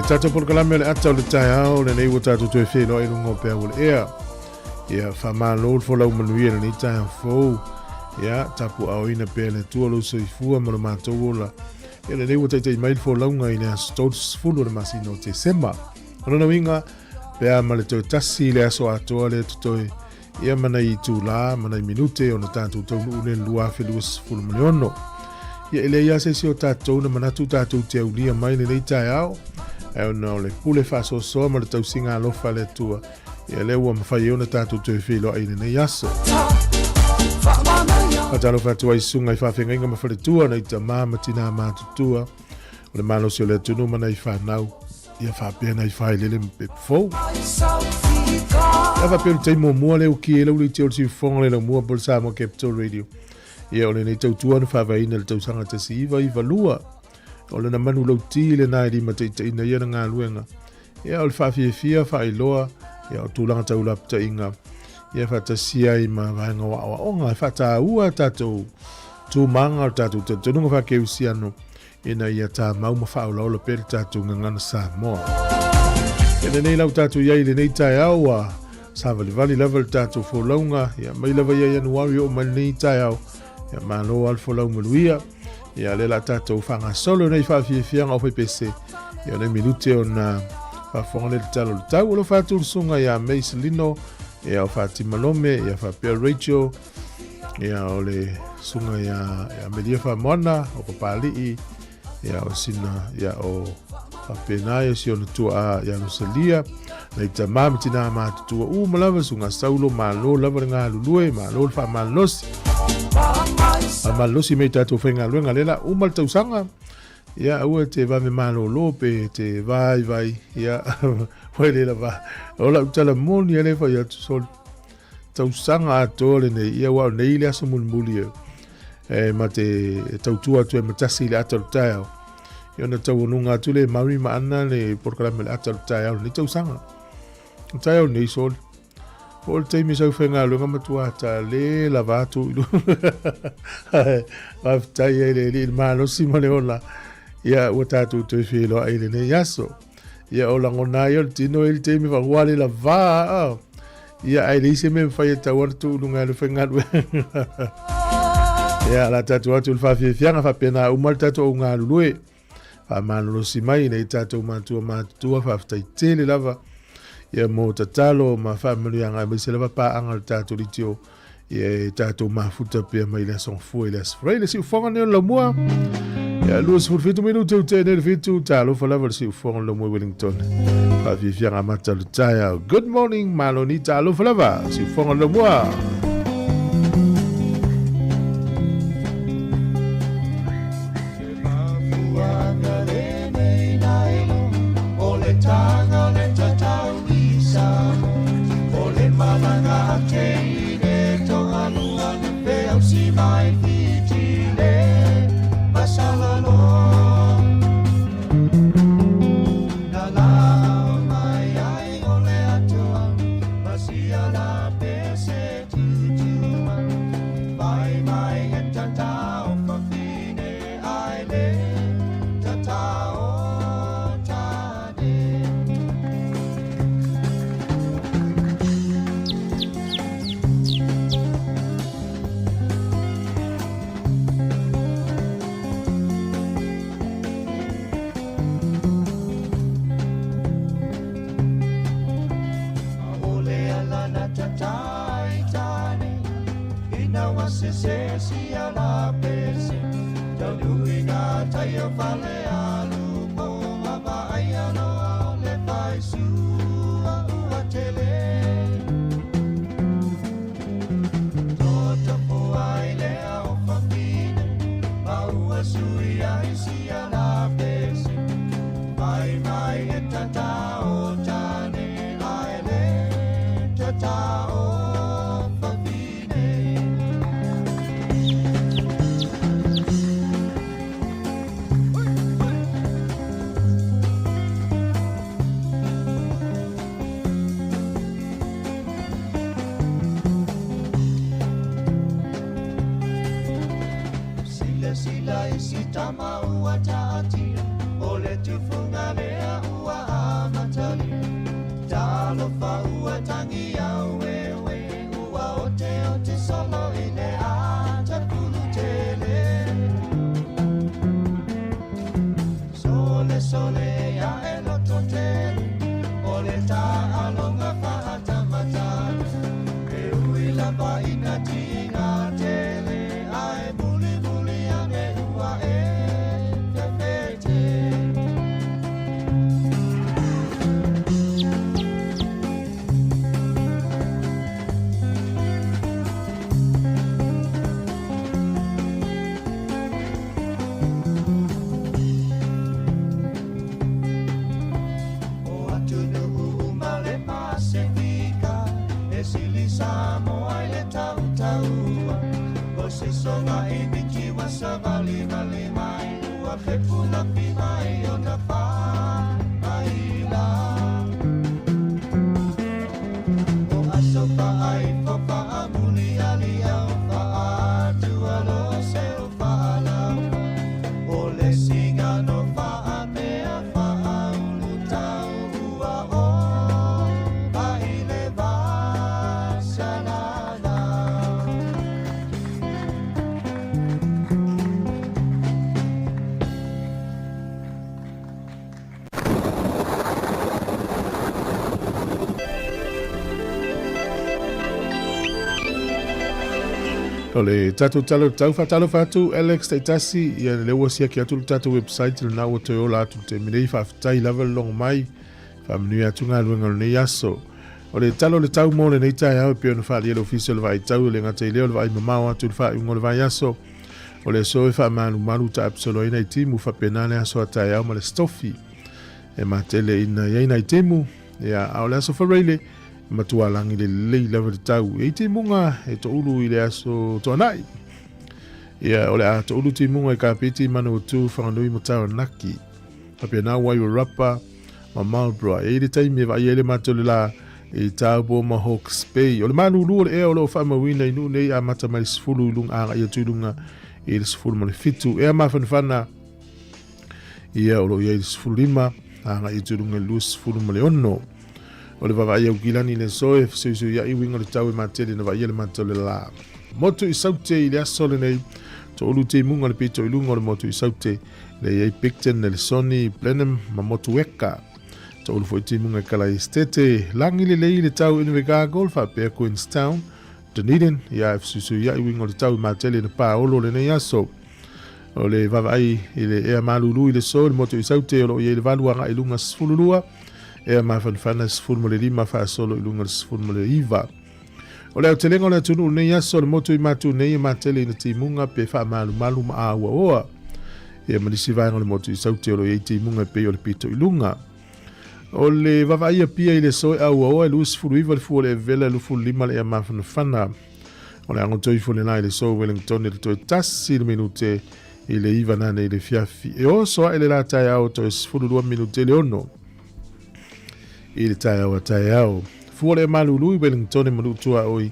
Tatou polokalame o le ata o le taeao lenei ua tatou toe feiloai i luga o peau o le ea. Ia, faamalo le folau manuia i lenei taeao fou. Ia, tapuaaoina pea le Atua lou soifua ma lo matou ola. Ia, lenei ua taitai mai le folauga i le aso 30 o le masina o Tesema. O lona uiga, pe a ma le toe tasi le aso atoa lea totoe, ia ma nai itulā ma nai minute ona tatou taunuu lea i le 2026. Ia, e leai lava se isi o tatou na manatu tatou te aulia mai lenei taeao, ae ona o le pule faasoasoa ma le tausiga alofa a le Atua, ia lea ua mafai ai ona tatou toe feiloai i lenei aso. Faatalofa atu ai i susuga i faafeagaiga ma faletua, nai tama ma tinā matutua, o le malosi o le atunuu ma nai fanau, ia faapea nai faelele ma pepa fou. Ia faapea o le taimi muamua lea ua ki ai lau leitio o le siufofoga le laumua po o le Samoa Capital Radio. Ia o lenei tautua na faavaeina i le tausaga 1992. O lana manu lauti lena e limataitaiina ai ana galuega. Ia o le faafiafia, faailoa, ia o tulaga tau lapataiga, ia faatasi ai ma vaega o aoaoga e faataua tatou tumaga o le tatou talitonuga faakerisiano ina ia tamau ma faaolaola pea le tatou gagana Samoa. Ia lenei lau tatou iai i lenei taeao ua savalivali lava le tatou folauga, ia mai lava ia Ianuari oo mai lenei taeao, ia malo lava le folau manuia. Ia lea la tatou faagasolo nei faafiafiaga o faipese, ia nei minute ona faafofoga lea i le tala o le tau. Alofa atu le susuga ia Mace Lino, ia o Fatima Lome, ia faapea Rachel, ia o le susuga ia Amelia Faamoana, o Papalii, ia o sina, ia o faapena ia si ona tuaa ia Rosalia, nai tama ma tinā matutua uma lava, susuga Saulo, malo lava le galulue, malo le faamalolosi. Faamalolosi mai tatou faigaluega lea la uma le tausaga. Ia aua te vave malolo pe te vaivai, ia ua le lava. O lau tala moni a le fai atu soli. Tausaga atoa lenei, ia aua o nei le aso mulimuli e, e ma te e tautua atu e matasi i le ata o le taeao. Ia ona tauanuga atu le Mari ma Ana le polokalame o le ata o le taeao lenei tausaga. O taeao nei soli. Po o le taimi sau faigaluega matua ta le lava atu i luga. Faafetai ai le Alii i le malosi ma le ola. Ia ua tatou toe feiloai i lenei aso. Ia o lagona ai o le tino i le taimi whakawā le lava. Ia ai leai se mea e mafai e tau ana tuu i luga i le faigaluega. Ia la tatou atu i le faafiafiaga faapena uma le tatou au galulue. Faamalolosi mai nei tatou matua matutua faafetai tele lava. Ia mo tatalo ma faamanuiaga aemaise lava paaga o le tatou litio. Ia e tatou mafuta pea mai le aso Gafua i le aso Faraile. Siufoga nei o le laumua. Ia 27 minute u tēnei le fitu. Talofa lava le siufoga o le laumua i Wellington. Faafiafiaga amata o le taeao. Good morning, Maloni. Talofa lava. Siufoga o le laumua. O le tatou tala o le tau faatalofa atu Alex Taitasi ia lea ua siaki atu le tatou website lena ua toe ola atu le taimi nei faafetai lava le logo mai faamanuia atu galuega o lenei aso. O le tala o le tau mo lenei taeao e pei ona faaalia le Ofisa o le Vaai Tau e le gata i lea o le vaai mamao atu i le faaiuga o le vaiaso. O le aso e faamalumalu taapsolo ai nai timu faapena le aso a taeao ma le stofi e matele ina i ai nai timu ia a o le aso Faraile e matua lagi lelei lava le tau. E i timuga e toulu i le aso Toanai. Ia o le a toulu timuga i Kapiti, Manawatu, Whanganui ma Taranaki. Faapena Wairarapa ma Marlborough. E i le taimi e vaai ai le matou le la i Taupo ma Hawke's Bay. O le malulu o le ea o lo o faamauina i nuu nei amata mai le 10 i luga agai atu i luga i le 17. Ea mafanafana ia o lo o i ai le 15 agai atu i luga i le 26. O le vaavaai Aukilani i le aso e fesuisuiai uiga o le tau e matele na vaaia le matou le la. Motu i Saute i le aso lenei, toulu timuga le pito i luga o le motu i Saute, le i ai Picton, Nelesoni, Blenheim ma Motueka. Toulu foi timuga i Kalaestete, lagi lelei le tau Invercargill faapea Queenstown, Dunedin, ia e fesuisuiai uiga o le tau i matele na paolo lenei aso. O le vaavaai i le ea malulu i le so i le motu i Saute o lo o i ai le 8 agai i luga 12, ea mafanafana 15 faasolo i luga 19. O le aotelega o le atunuu lenei aso, le motu i matu nei e matele ina timuga pe faamalumalu ma auaoa. Ia ma nisi vaega o le motu i Saute o lo o i ai timuga e pei o le pito i luga. O le vaavaai Apia i le aso e auaoa e 29 le fua o le Evela e 25 le ea mafanafana. O le ago toifo lena i le aso Wellington i le toe 1 le minute i le 9 nane i le fiafi. E oso ae le la taeao toe 12 minute i le 6 i le taeao a taeao. Fua le malulu i Wellington e manutua oi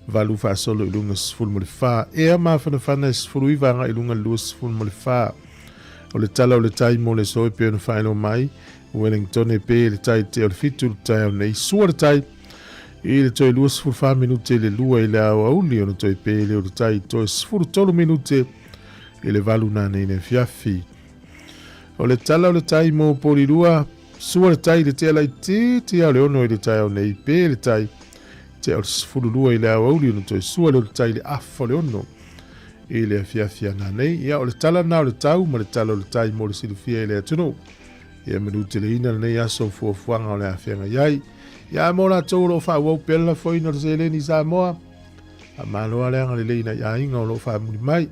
valu faasolo i luga 14. Ea mafanafana e 19 agai i luga 24. O le tala o le tai mo le aso e pei ona faailoa mai, Wellington e pe le tai te o le 7 le taeao nei. Sua le tai i le toe 24 minute i le 2 i le aoauli ona toe pe le o le tai toe 13 minute i le 8 nanei i le afiafi. O le tala o le tai mo Polirua, sua le tai i le tea laitiiti a o le 6 i le taeao nei, pe le tai tea o le 12 i le aoauli ona toe sua le o le tai i le afa o le 6 i le afiafi a nanei. Ia, o le tala na o le tau ma le tala o le tai mo le silafia i le atunuu. Ia manuteleina lenei aso fuafuaga o le afeaga i ai. Ia mo latou o lo o faaauau pea le lafoina o le seleni i Samoa, faamalo lava le agalelei i nai aiga o lo o faamuli mai.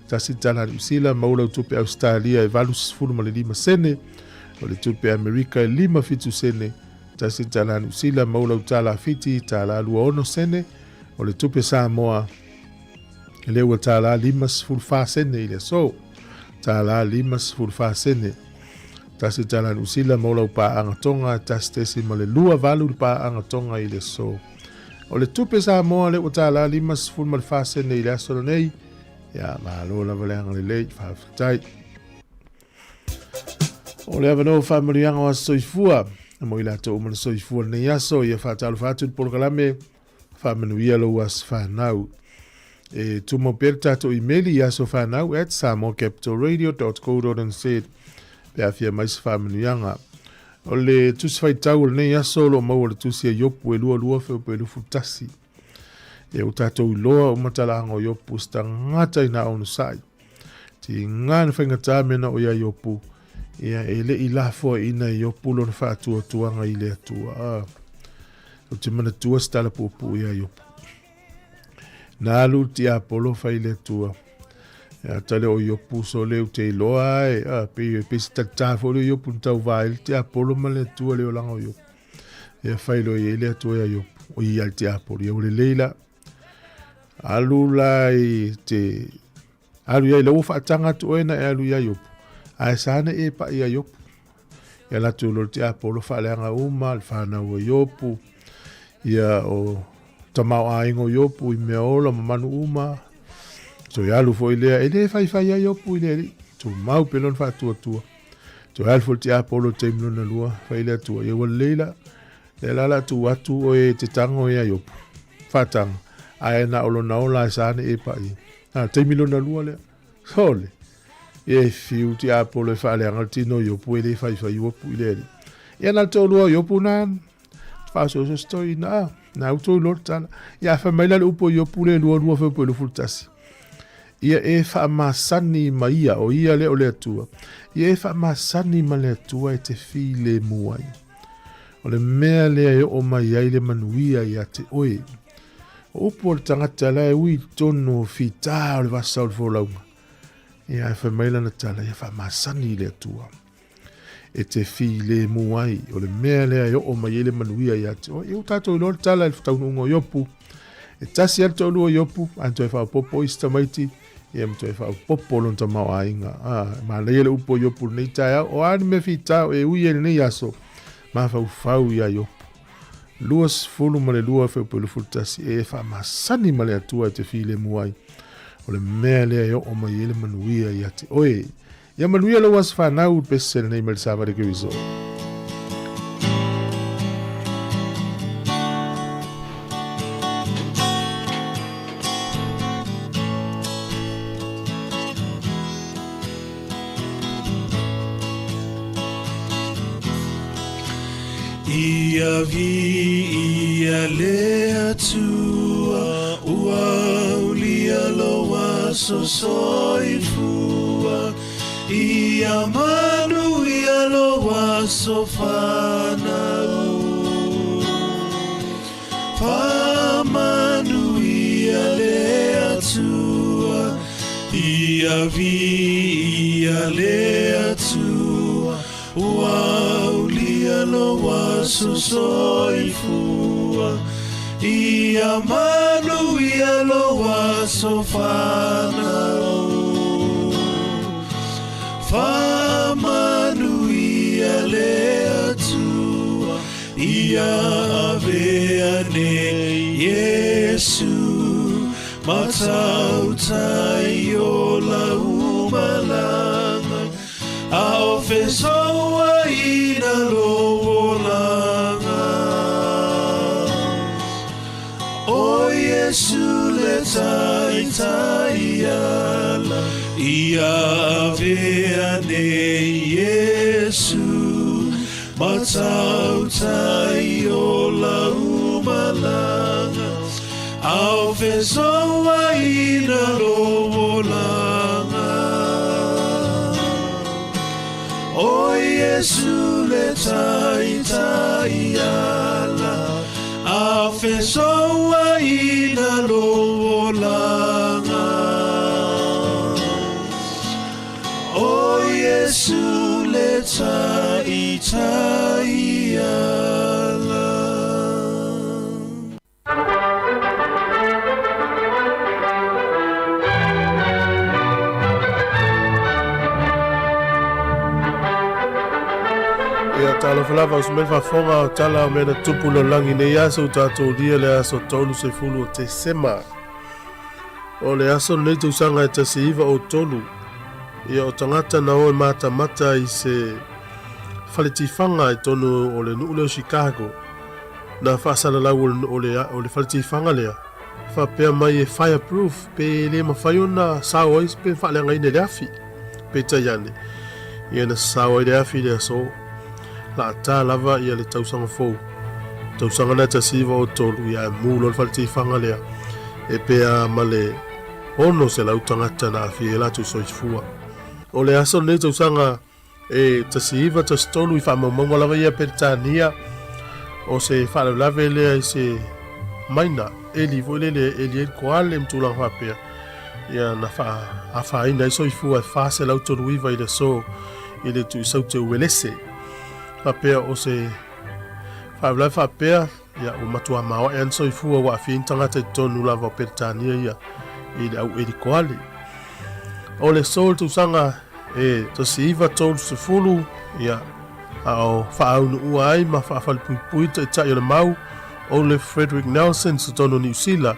Tasi tala a Niu Sila, maua lau tupe Ausetalia e 85 sene, o le tupe Amerika e 57 sene. Tasi tala a Niu Sila, maua lau tala Fiti, tala 26 sene, o le tupe Samoa lea ua tala 54 sene i le aso. Tala 54 sene. Tasi tala Niu Sila, maua lau paaga Tonga, 1.28 le paaga Tonga i le aso. O le tupe Samoa lea ua tala 54 sene i le aso lenei. Ia, malo lava le agalelei, faafetai. O le avanoa faamanuiaga o aso soifua. Mo i latou uma le soifua lenei aso, ia faatalofa atu le polokalame, faamanuia lou aso fanau. E tumau pea le tatou imeli i asofanau at samoacapitalradio.co.nz pe a fia mai se faamanuiaga. O le tusi faitau o lenei aso o lo o maua le tusi a Iopu e 22 feupe 21. E o tatou iloa o matalaaga o Iopu se tagata ina onosai. Tiga na faigata mea na oo ia Iopu, ia e le i lafoaiina e Iopu lona faatuatuaga i le Atua. Ah, ou te manatua se tala puupuu ia Iopu. Na alu le tiapolo fai i le Atua. Ia tale o Iopu sole ou te iloa ai, ah, pei, pei se talitā foi le Iopu na tauva ai le tiapolo ma le Atua le olaga o Iopu. Ia fai loa i ai le Atua ia Iopu, o ia le tiapolo, ia ua lelei la. Alu la i te alu iai la ua faataga atu oe na e alu ia Iopu. Ae sa na e paʻi ia Iopu. Ia alu atu loa le tiapolo faaleaga uma le fanau a Iopu, ia o tamaoaiga o Iopu i mea ola ma manu uma. Toe alu foi lea, e le faifai ia Iopu i le Alii. Tumau pea lona faatuatua. Toe alu foi le tiapolo i le taimi lona lua, fai le Atua, ia ua lelei la. Lea la o le a tuu atu oe e te tago ia Iopu, faataga, ae na o lona ola e sa ane e paʻi. A, taimi lona lua lea. Sole! Ia e fiu tiapolo e faaleaga le tino o Iopu e le faifai Iopu i le Alii. Ia na o le toalua o Iopu na faasoaso se toeaina, a, na uto i loa le tala. Ia a fai mai la le upu a Iopu le 22 Fepuari 21. Ia e faamasani ma ia, o ia lea o le Atua. Ia e faamasani ma le Atua e te filemu ai. O le mea lea e oo mai ai le manuia ia te oe. O upu o le tagata la e ui i totonu o fita o le vasa o le folauga. Ia, e fai mai lana tala, ia faamasani i le Atua. E te filemu ai, o le mea lea e oo mai ai le manuia ia te oe. Ia ua tatou iloa le tala i le taunuuga o Iopu. E tasi lava le toalua o Iopu, ae toe faaopoopo isi tamaiti, ia ma toe faaopoopo lona tamaoaiga. A, e manaia le upu o Iopu i lenei taeao. O a ni mea fita o e ui ai i lenei aso, mafaufau ia Iopu. 22 Fepuari 21, e faamasani ma le Atua e te filemu ai. O le mea lea e oo mai ai le manuia ia te oe. Ia manuia lou aso fanau, pese lenei mai le Savali Keriso. Ia viia le Atua, ua aulia lou aso soifua. Ia manuia lou aso fanau. Faamanuia le Atua, ia viia le Atua, ua aulia lou aso soifua. Ia manuia lou aso fanau. Faamanuia le Atua, Ia avea nei Iesu Matautai o lau malaga A o fesouaina lou olaga O Iesu le taitai ala Ia avea nei Iesu Matautai o lau malaga, A o fesouaina lou olaga. O Iesu le taitai ala, A o fesouaina lou olaga. O Iesu le taitai ala. Ia, talofa lava, usu mai le faafofoga o tala o mea na tupu lalolagi i nei aso ua tatou lia le aso 30 o Tesema. O le aso lenei tausaga e 1903, ia o tagata na o e matamata i se. fale tifaga i totonu o le nuu lea o Chicago, na faasalalau o le, o le fale tifaga lea, faapea mai e fireproof, pe le mafai ona sao ai pe faaleagaina i le afi. Peitai ane, ia na sao ai le afi i le aso laata lava ia le tausaga fou. Tausaga na 1903, ia ae mu loa le fale tifaga lea, e pe a ma le 600 tagata na aafia ai latou soifua. O le aso lenei tausaga e 1913 i faamaumauga lava ia a Peretania, o se faalavelave lea i se maina eli foi lele e eli ai le koale ma tulaga faapea, ia na faaafaina ai soifua e 439 i le aso i le Tuisaute o Uelese. Faapea o se faalavelave faapea, ia ua matuā maoae lava soifua ua aafia ai ni tagata i totonu lava o Peretania ia i le au eli koale. O le aso o le tausaga e 1930, ia, a o faaunuua ai ma faafalepuipui le taitai o le mau, Olaf Frederick Nelson i totonu o Niu Sila,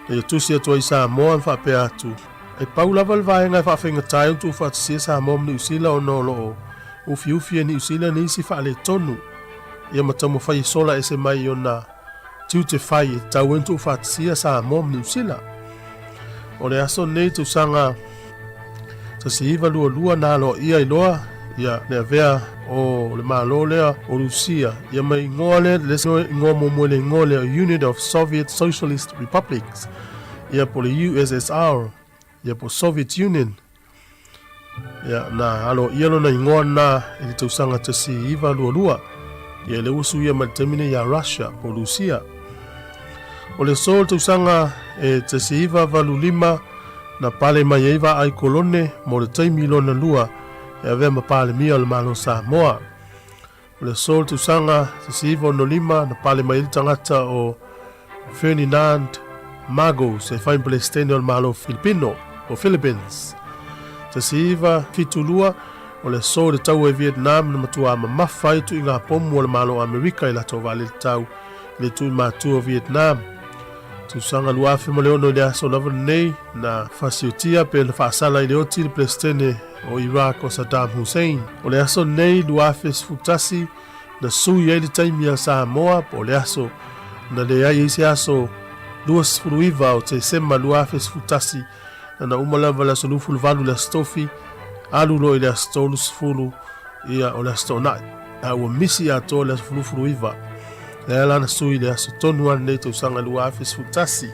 na ia tusi atu ai i Samoa ma faapea atu, E pau lava le vaega e faafaigata ai ona tuufaatasia Samoa ma Niu Sila ona o lo o ufiufi e Niu Sila nisi faaletonu ia ma taumafai e sola ese mai i ona tiute fai e tatau ai ona tuufaatasia Samoa ma Niu Sila. O le aso lenei tausaga 1922 na aloaia ai loa ia le avea o le Malo lea o Rusia ia ma igoa lea, le igoa muamua i le igoa lea Union of Soviet Socialist Republics ia po o le USSR ia po o Soviet Union. Ia na aloaia lona igoa lena i le tausaga 1922 ia lea ua suia mai le taimi nei ia Russia po o Rusia. O le aso o le tausaga e 1985 na pale mai ai Vaai Kolone mo le taimi lona lua e avea ma Palemia o le Malo o Samoa. O le aso o le tausaga 1965 na pale mai ai le tagata o Ferdinand Marcos e fai ma Peresetene o le Malo Filipino, o Philippines. 1972, o le aso i le taua i Vietnam na matuā mamafa ai tuiga pomu a le Malo o Amerika i latou vaalele tau i le tuimatua o Vietnam. Tausaga 2006 i le aso lava lenei na fasiotia pe na faasala i le oti le Peresetene o Iraq o Saddam Hussein. O le aso lenei 2011 na sui ai le taimi a Samoa po o le aso na leai ai se aso 29 o Tesema 2011 na na uma lava le aso 28 i le Aso Tofi alu loa i le aso 30 ia o le Aso Toonai a ua misi atoa le aso 29 lea la na sui le aso tonu a lenei tausaga 2011.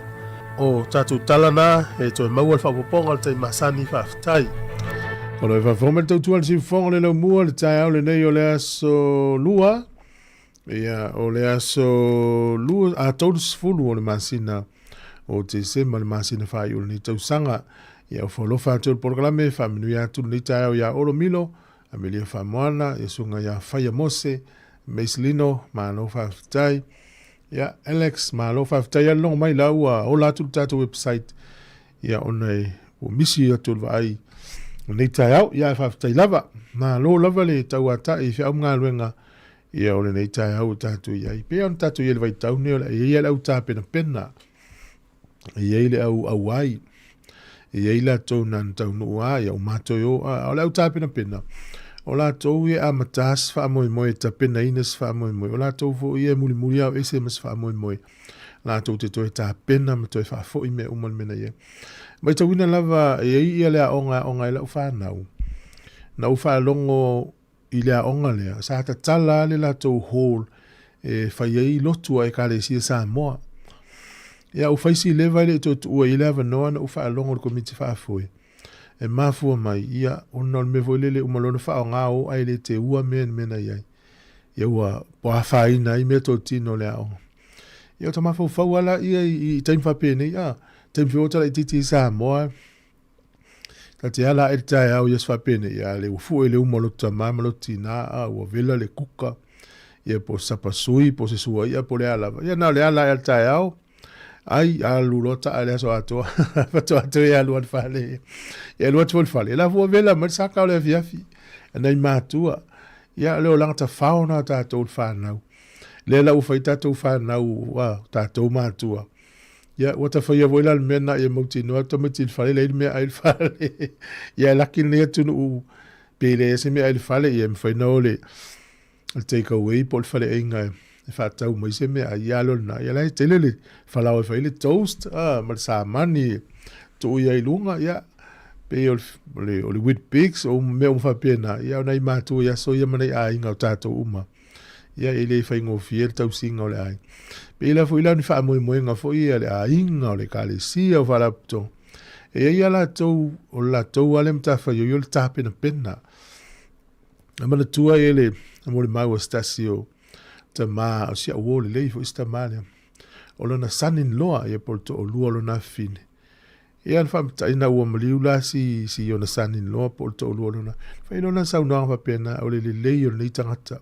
O tatou tala na e toe maua le faaopoopoga o le taimi masani. Faafetai. O lo o faafofoga mai le tautua a le siufofoga le laumua le taeao lenei o le aso lua, ia, o le aso lua, a 30 o le masina o Tesema, le masina faaiu o lenei tausaga. Ia, o foalofa atu o le polokalame, faamanuia atu lenei taeao ia Olo Milo, Amelia Faamoana, ia susuga ia Faia Mose, Maiselino, malo faafetai. Ia, Alex, malo faafetai. Alu logo mai la ua ola atu le tatou website. Ia, ona e ua misi atu le vaai o nei taeao. Ia, faafetai lava. Malo lava le tauatai i feau ma galuega ia o lenei taeao ua tatou i ai. Pei ona tatou i ai i le vaitau nei o le a i ai le au tapenapena. E i ai le au auai. E i ai latou na na taunuu a, ia o matou e o a. A o le au tapenapena, o latou ia e amata se faamoemoe, e tapenaina se faamoemoe. O latou foi ia e mulimuli ao ese ma se faamoemoe. Latou te toe tapena ma toe faafoi mea uma le mea na i ai. Matauina lava, e i ai ia le aoga e aoga ai lau fanau. Na ou faalogo i le aoga lea, sa tatala lava le latou hall e fai ai lotu a Ekalesia Samoa. Ia, ua fai si leva e le i toe tuua i ai le avanoa na ou faalogo i le Komiti Faafoe e mafua mai, ia, ona o le mea foi lele e uma loa ona faaaoga o ae le teua mea ni mea na i ai. Ia ua afaina ai meatotino o le aoga. Ia, o ta mafaufau lava laia i taimi faapenei, a, taimi foi o ta laitiiti i Samoa, Ta te ala ae le taeao i aso faapenei, ia le ua fue le uma o lotu tamā ma lotu tinā, a ua vela le kuka, ia po o se sapasui, po o se suaia, po o le a lava. Ia na o le ala ae a le taeao, ai, alu loa taa i le aso atoa, faatoa toe alu a le fale. Ia alu atu foi le fale, la ua vela mai le saka o le afiafi, e nai matua. Ia o le olaga tafao na o tatou le fanau. Lea la ua fai tatou fanau, a, tatou matua. Ia, ua ta faia foi la le mea na ia mautinoa tamaiti i le fale, leai le mea ai le fale. Ia, e laki lenei atunuu pe leai se mea ai le fale, ia e mafai na o le le take away po o le faleaiga e faatau mai se meaai, ia alu o lena, ia la e tele le falaoa e fai ai le toast a, ma le samani e tuu i ai i luga, ia, pei o le, o le Weet-Bix o mea uma faapena, ia o nai matua i aso ia ma nai aiga o tatou uma. Ia e le faigofie le tausiga o le aiga. Pei la foi la ni faamoemoega foi ia le aiga o le ekalesia o Faalapotopotoga. E i ai a latou, o le latou lava lea matafaioi o le tapenapena. E manatua e le molimau a se tasi o tama, o si au uo lelei foi si tama lea. O lona son-in-law, ia po o le toalua o lona afafine. Ia na faamataina ua maliu la si, si ona son-in-law po o le toalua o lona. Fai lona saunoaga faapena, o le lelei o lenei tagata.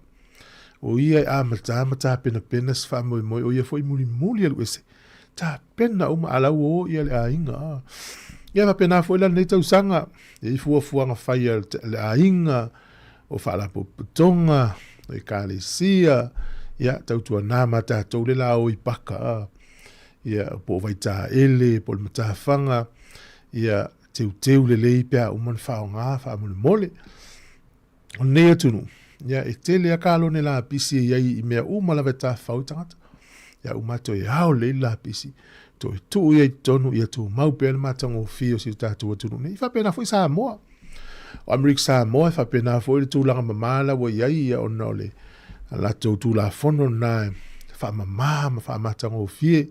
O ia e amata ma tapenapena se faamoemoe, o ia foi mulimuli alu ese. Tapena uma, a la ua o ia le aiga. Ia faapena foi la lenei tausaga, e i fuafuaga fai a le aiga, o faalapotopotoga, o ekalesia, ia tautuana ma tatou le la o i paka, ia po o Vaitaele, po o le matafaga, ia teuteu lelei pe a uma ona faaaoga faamolemole. O lenei atunuu, ia e tele lava kalone lapisi e i ai i mea uma lava e tafafao ai tagata. Ia uma atu e ao lelei le lapisi, toe tuu ia i totonu ia tumau pea le matagofie o si o tatou atunuu nei. E faapena foi Samoa. O Amerika Samoa e faapena foi le tulaga mama la ua i ai ia ona o le latou Tulafono lena e faamama ma faamatagofie.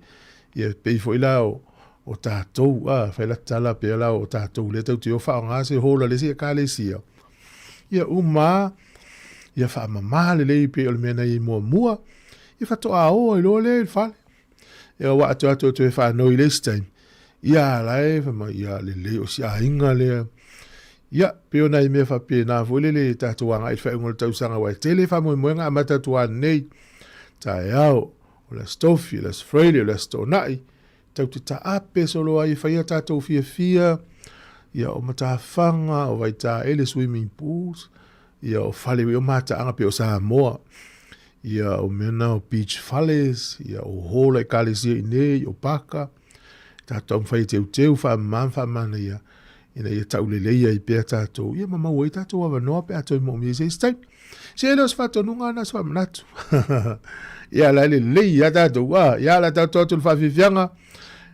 Ia pei foi la o, o tatou, a, fai la tala pea la o tatou lea tatou te o faaaoga se hall a le isi ekalesia. Ia uma ia faamama lelei pei o le mea na i ai muamua, ia faatoa o ai loa lea i le fale. Ia ua atu atu toe faanoi i le isi taimi, ia la e fai mai, ia lelei o si aiga lea. Ia, pei o nai mea faapena foi lele tatou agai i le faaiuga o le tausaga, aua e tele faamoemoega amata atu lava nei, taeao, o le Aso Tofi, o le Aso Faraile, o le Aso Toonai, tatou te taape solo ai e fai a tatou fiafia, ia o matafaga, o Vaitaele swimming pools, ia o fale o mataaga pei o Samoa, ia o mea na o beach fales, ia o hall a ekalesia i nei, o paka, tatou taumafai e teuteu, faamama ma faamanaia, ina ia taulelei ai pea tatou, ia ma maua ai tatou avanoa pe a toe moomia i se isi taimi. Se e le o se faatonuga na se faamanatu. Ia la e lelei ia tatou, a, ia la tatou atu le faafiafiaga,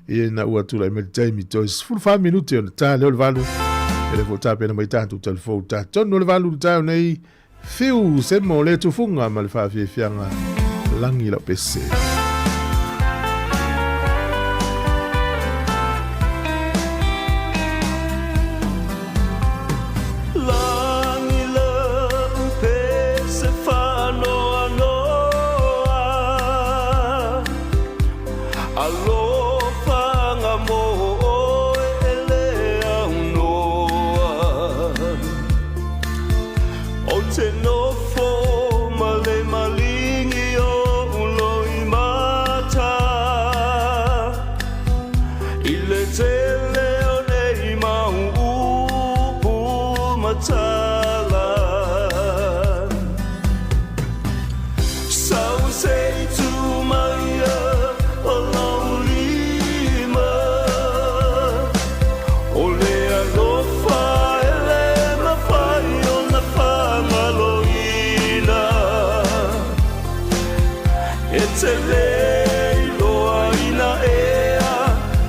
ia ina ua tulai mai le taimi toe 14 minute ona ta lea o le valu. E le foi tapena mai tatou telefou ta tonu o le valu le taeao nei, fiu se mo le tufuga ma le faafiafiaga lagi lau pese. I le tele o nei mau upu ma tala Sau se i tu mai a o lou lima O le alofa e le mafai ona faamaloina E te le iloaina ea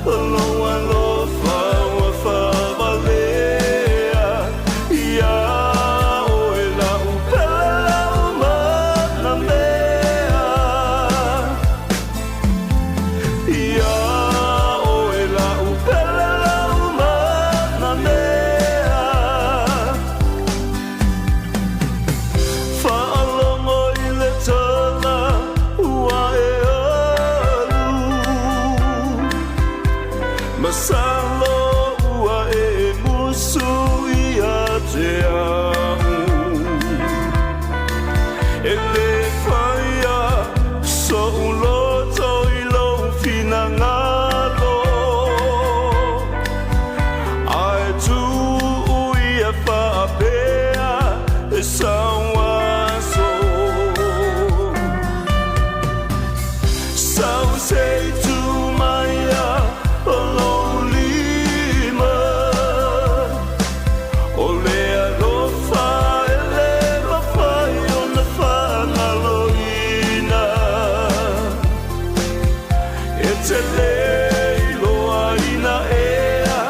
lou alofa ua faavalea iā oe lau pele lau mana mea Iā oe lau pele lau mana mea Faalogo i le tala ua e alu Masalo ua e musu ia te au E le faia so'u loto i lou finagalo Ae tuu ia faapea e sau aso Sau se i tu mai a o lou lima O le alofa e le mafai ona faagaloina. E te le iloa ina ea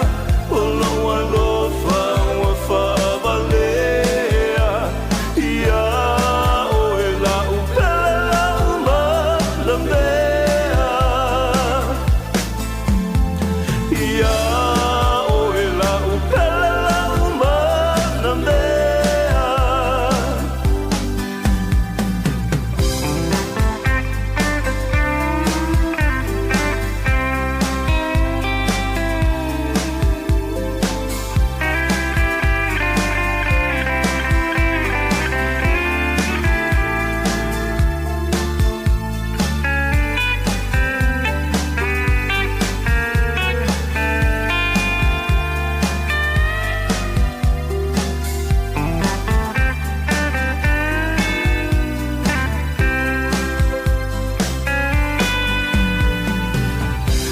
o lou alofa ua faavalea iā oe lau pele lau malamea. Iā oe lau pele lau malamea.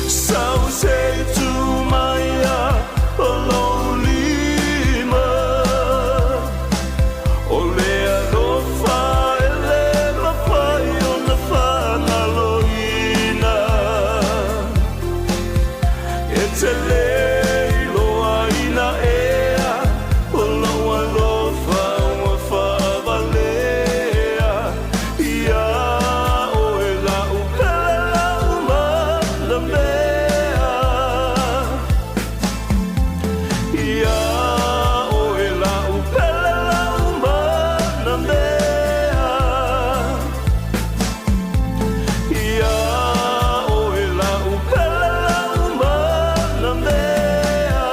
Sau se tu mai a o lou lima, O le alofa e le mafai ona faagaloina. E te le iloa ina ea o lou alofa ua faavalea iā oe lau pele lau malamea. Iā oe lau pele lau malamea. Iā oe lau pele lau malamea.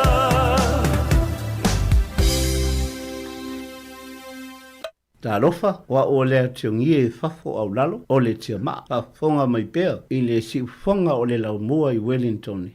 Talofa, o a'u o le Atiogie i fafo au lalo o le Tiamaa, faafofoga mai pea i le siufofoga o le laumua i Wellington.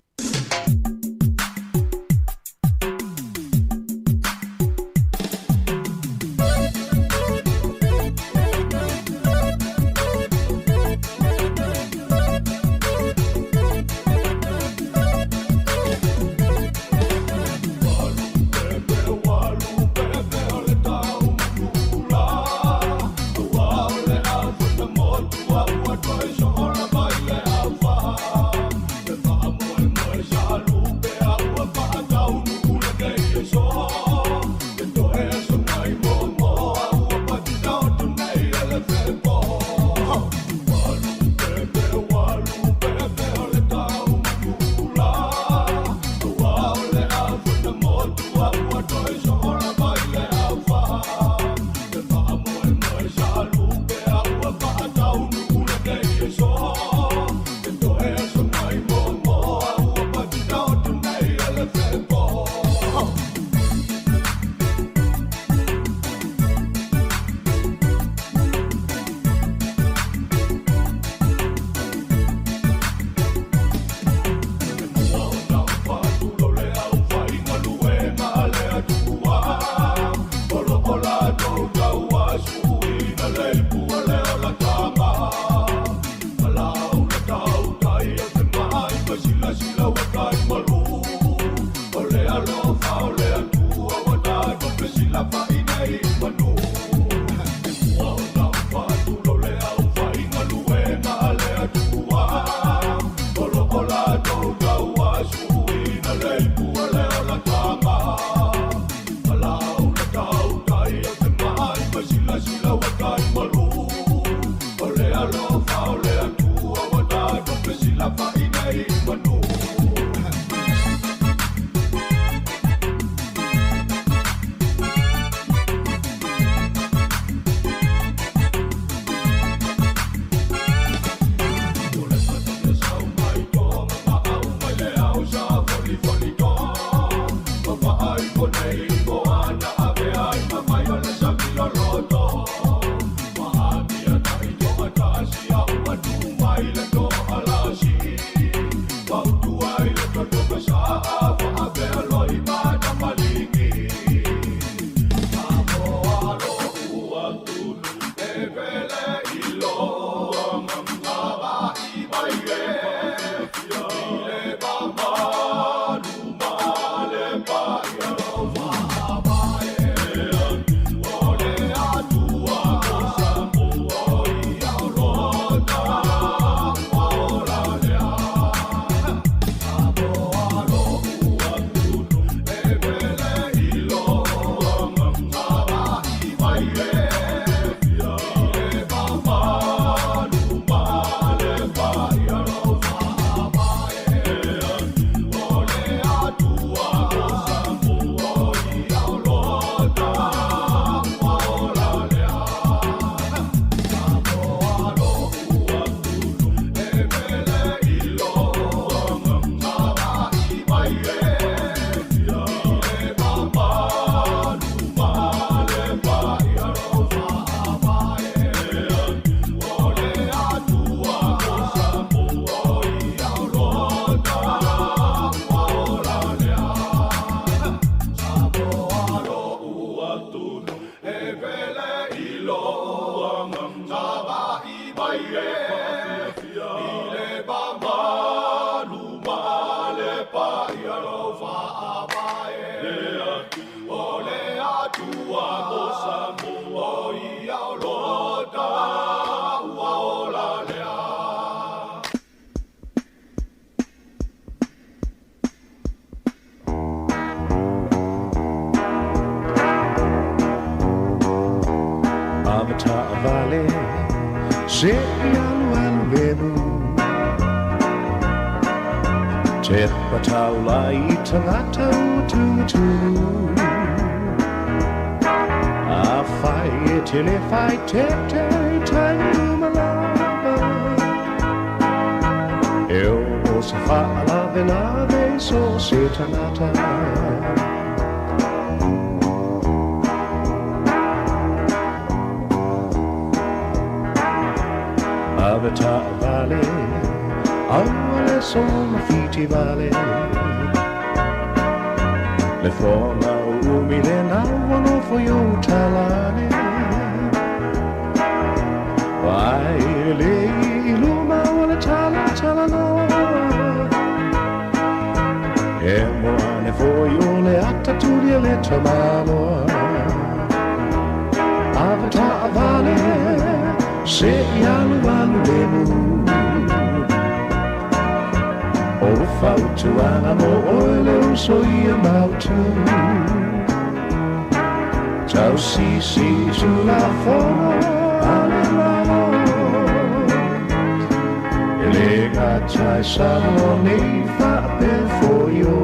Se i alualu lemu Tepa taula i tangata ua tumutumu A whai e tele whai tete taimi uma lava E o se faalavelave so se tangata. Ave taavale, aua le so mafiti vale. Le foga o umi le nau nofo i ou talane. Vai le i luma o le tala tala noa. E moa ane foi o le ata tuli le tamaloa. Ave taavale, se i alu alu lemu. O fautuaga mo oe le uso ia mautu. Tau sisi tulafono a le Malo. E le gata i Samoa nei faapea foio.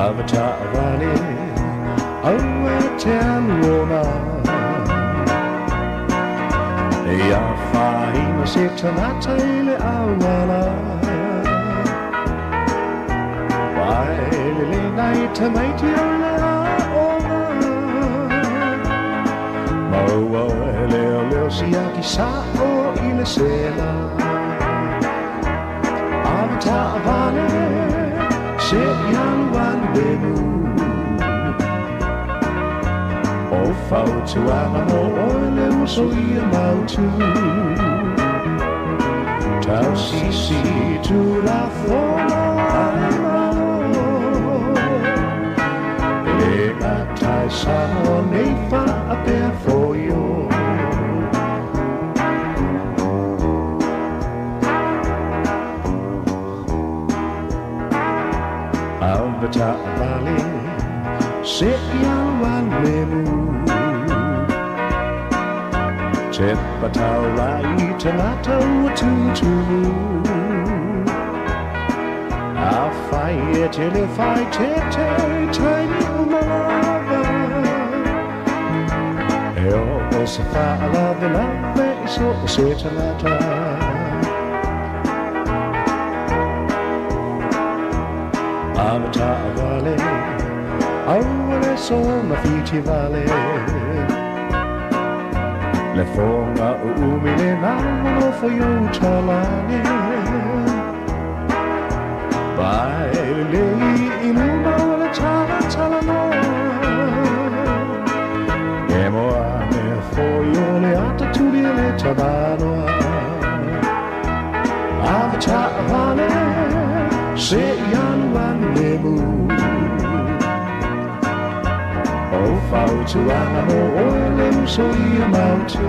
Ave taavale, aua te alu ona. E afaina se tagata i le auala. Vai lele nai tamaiti o le aoga. Maua e leo leo siaki sao i le sela. Ave taavale, se i alu alu lemu. O fautuaga mo oe le uso ia mautu. Tau sisi tulafono a le Malo. E le gata i Samoa nei faapea foio. Ave taavale, se i alu alu lemu. Tepa taula i tagata ua tumutumu. A fai e tele fai tete taimi uma lava. E o se faalavelave i so o se tagata. Ave taavale, aua le so mafiti vale. Le foga o umi le nau nofo i ou talane. Vai lelei i luma o le tala tala noa. E moa ane foi o le ata tuli le tamanoa. Ave taavale, se i alu alu lemu. O fautuaga mo oe le uso ia mautu.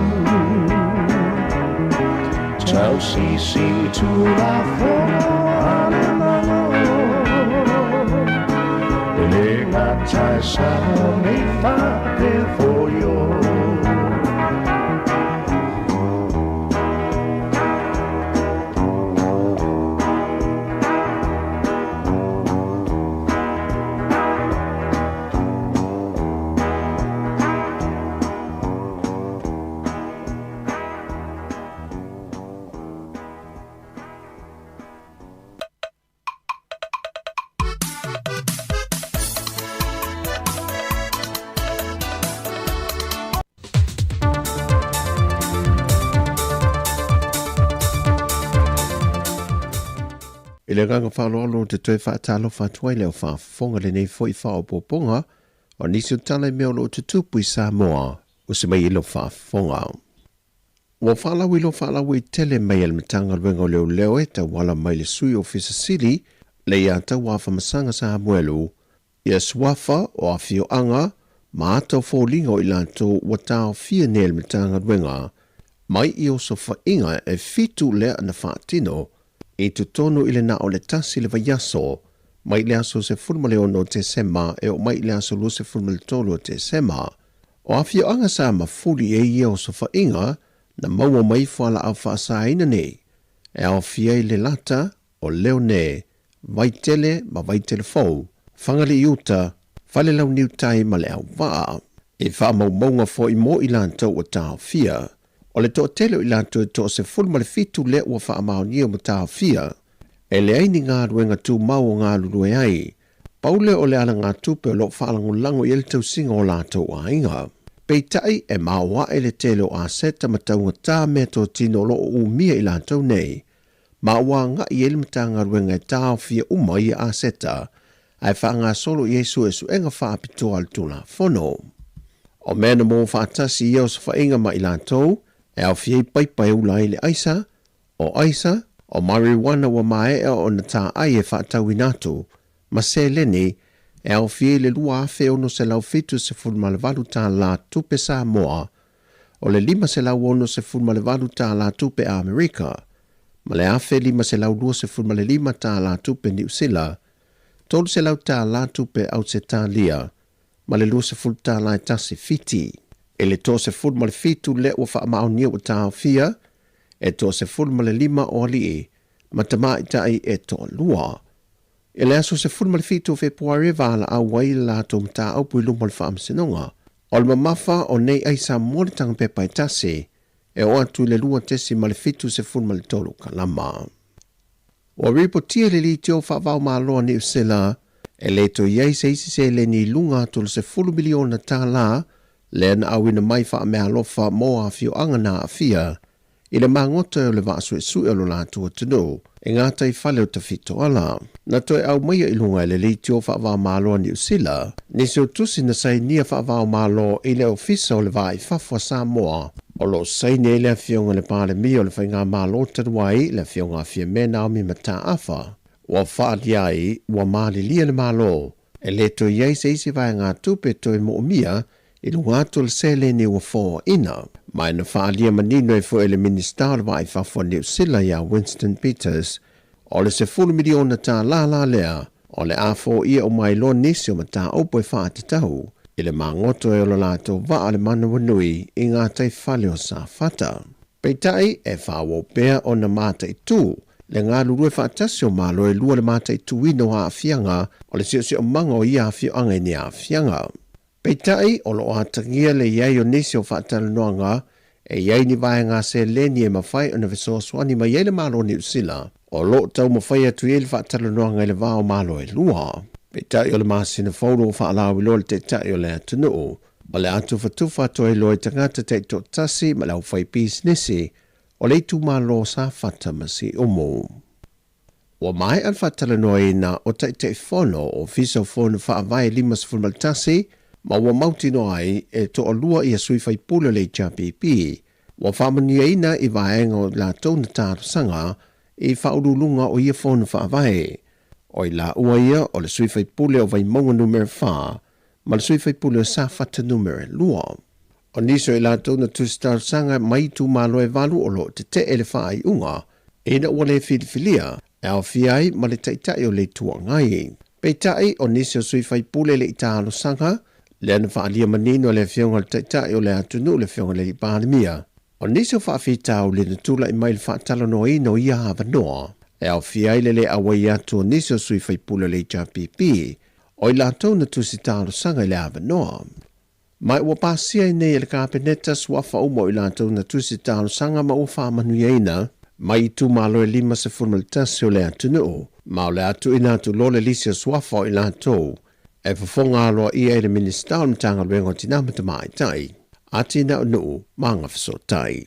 Tau sisi tulafono a le Malo. E le gata i Samoa nei faapea foio. I le agaga faaaloalo ou te toe faatalofa atu ai le au faafofoga lenei foi faaopoopoga o nisi o tala i mea o lo o tutupu i Samoa ua se mai i lau faafofoga. Ua faalauiloa faalauaitele mai e le Matagaluega o Leoleo e tauala mai le Sui Ofisa Sili Leiataua Afamasaga Samuelu ia suafa o afioaga ma ata o foliga o i latou ua taofia nei e le Matagaluega mai i osofaiga e fitu lea na faatino i totonu i le na o le tasi le vaiaso. mai le aso 16 o Tesema e oo mai i le aso 23 o Tesema. O afioaga sa mafuli i ai ia osofaiga na maua mai fualaau faasaina nei, e aofia ai Lelata, o Leone, Vaitele ma Vaitele Fou, Fagalii Uta, Falelauniu Tai ma Leauvaa. I faamaumauga foi mo i latou ua taofia, o le toatele o i latou e toa 17 lea ua faamaonia ua taofia, e leai ni galuega tumau o galulue ai, pau lea o le alagatupe o lo o faalagolago i ai le tausiga o latou aiga. Peitai, e maoae le tele o aseta ma taugata meatotino o lo o umia i latou nei, ma ua agai i ai le Matagaluega e taofia uma ia aseta ae faagasolo i ai suesuega faapitoa a le Tulafono. O mea na mo faatasi ia osofaiga ma i latou e aofia ai paipa e ula ai le aisa, o aisa, o marijuana ua maea ona taai e faatauina atu, ma seleni e aofia i le $2,678 tala tupe Samoa, o le $568 tala tupe Amerika, ma le $1,525 tala tupe Niu Sila, $300 tala tupe Ausetalia, ma le 20 tala e tasi Fiti. I le 37 lea ua faamaonia ua taofia, e toa 15 o alii ma tamaitai e toalua. I le aso 17 o Fepuari e valaau ai le latou mataupu i luma o le Faamasinoga. O le mamafa o nei aisa mo le tagapepa e tasi, e oo atu i le 2.73 kalama. Ua ripotia i le Leitio Faavaomalo a Niu Sila, e le toe i ai se isi seleni i luga atu o le $10 miliona tala lea na auina mai faameaalofa mo afioaga na aafia i le magota o le vaa suesue o lo latou atunuu i gataifale o Tafitoala. Na toe aumaia i luga e le Leitio Faavaomalo a Niu Sila nisi o tusi na sainia faavaomalo i le Ofisa o le Va i Fafo a Samoa, o lo o saini ai le Afioga i le Palemia o le Faigamalo talu ai, le Afioga a Fiame Naomi Mataafa. Ua faaalia ai ua malilie le Malo e le toe i ai se isi vaegatupe toe moomia i luga atu o le seleni ua foaina. Ma na faaalia manino ai foi e le Minisita o le Va i Fafo a Niu Sila ia Winston Peters, o le $10 miliona tala la lea o le a foia uma ai loa nisi o mataupu e faatatau i le magoto e o lo latou vaa le manawanui i gataifale o Safata. Peitai, e faaauau pea ona mataitu le galulue faatasi o Malo e lua le mataituina o aafiaga o le siosiomaga o ia afioaga i ni aafiaga. Peitai, o lo o atagia le i ai o nisi o faatalanoaga e i ai ni vaega seleni e mafai ona fesoasoani mai ai le Malo o Niu Sila, o lo o taumafai atu i ai le faatalanoaga i le va o Malo e lua. Peitai, o le masina fou lo o faalauiloa le Taitai o le atunuu, o le a tufatufa atu ai loa i tagata taitoatasi ma le aufaipisinisi o le itumalo o Safata ma Siumu. Ua maea le faatalanoaina o Taitaifono o Ofisa o Fono Faavae 51 ma ua mautinoa ai e toalua ia sui faipule o le HRPP ua faamanuiaina i vaega o latou na talosaga i faauluuluga o ia Fono Faavae. O i laua ia o le sui faipule o Vaimauga Numera 4 ma le sui faipule o Safata Numera 2. O nisi o i latou na tusi talosaga mai itumalo e valu o lo o tetee le faaiuga ina ua le filifilia e aofia ai ma le Taitai o le Itu Agai. Peitai, o nisi o sui faipule le i talosaga, lea na faaalia manino e le Afioga i le Taitai o le atunuu le Afioga i le Palemia, o nisi o faafitauli na tulai mai i le faatalanoaina o ia avanoa, e aofia ai le le auai atu o nisi o sui faipule o le HRPP, o i latou na tusi talosaga i le avanoa. Ma ua pasia ai nei e le Kapeneta suafa uma o i latou na tusi talosaga ma ua faamanuiaina mai itumalo e 51 o le atunuu, ma o le a tuuina atu loa le lisi o suafa o i latou e fofoga aloaia ai le Minisita o le Matagaluega o Tina ma Tamaitai, Atinae o Nuu ma Agafesootai.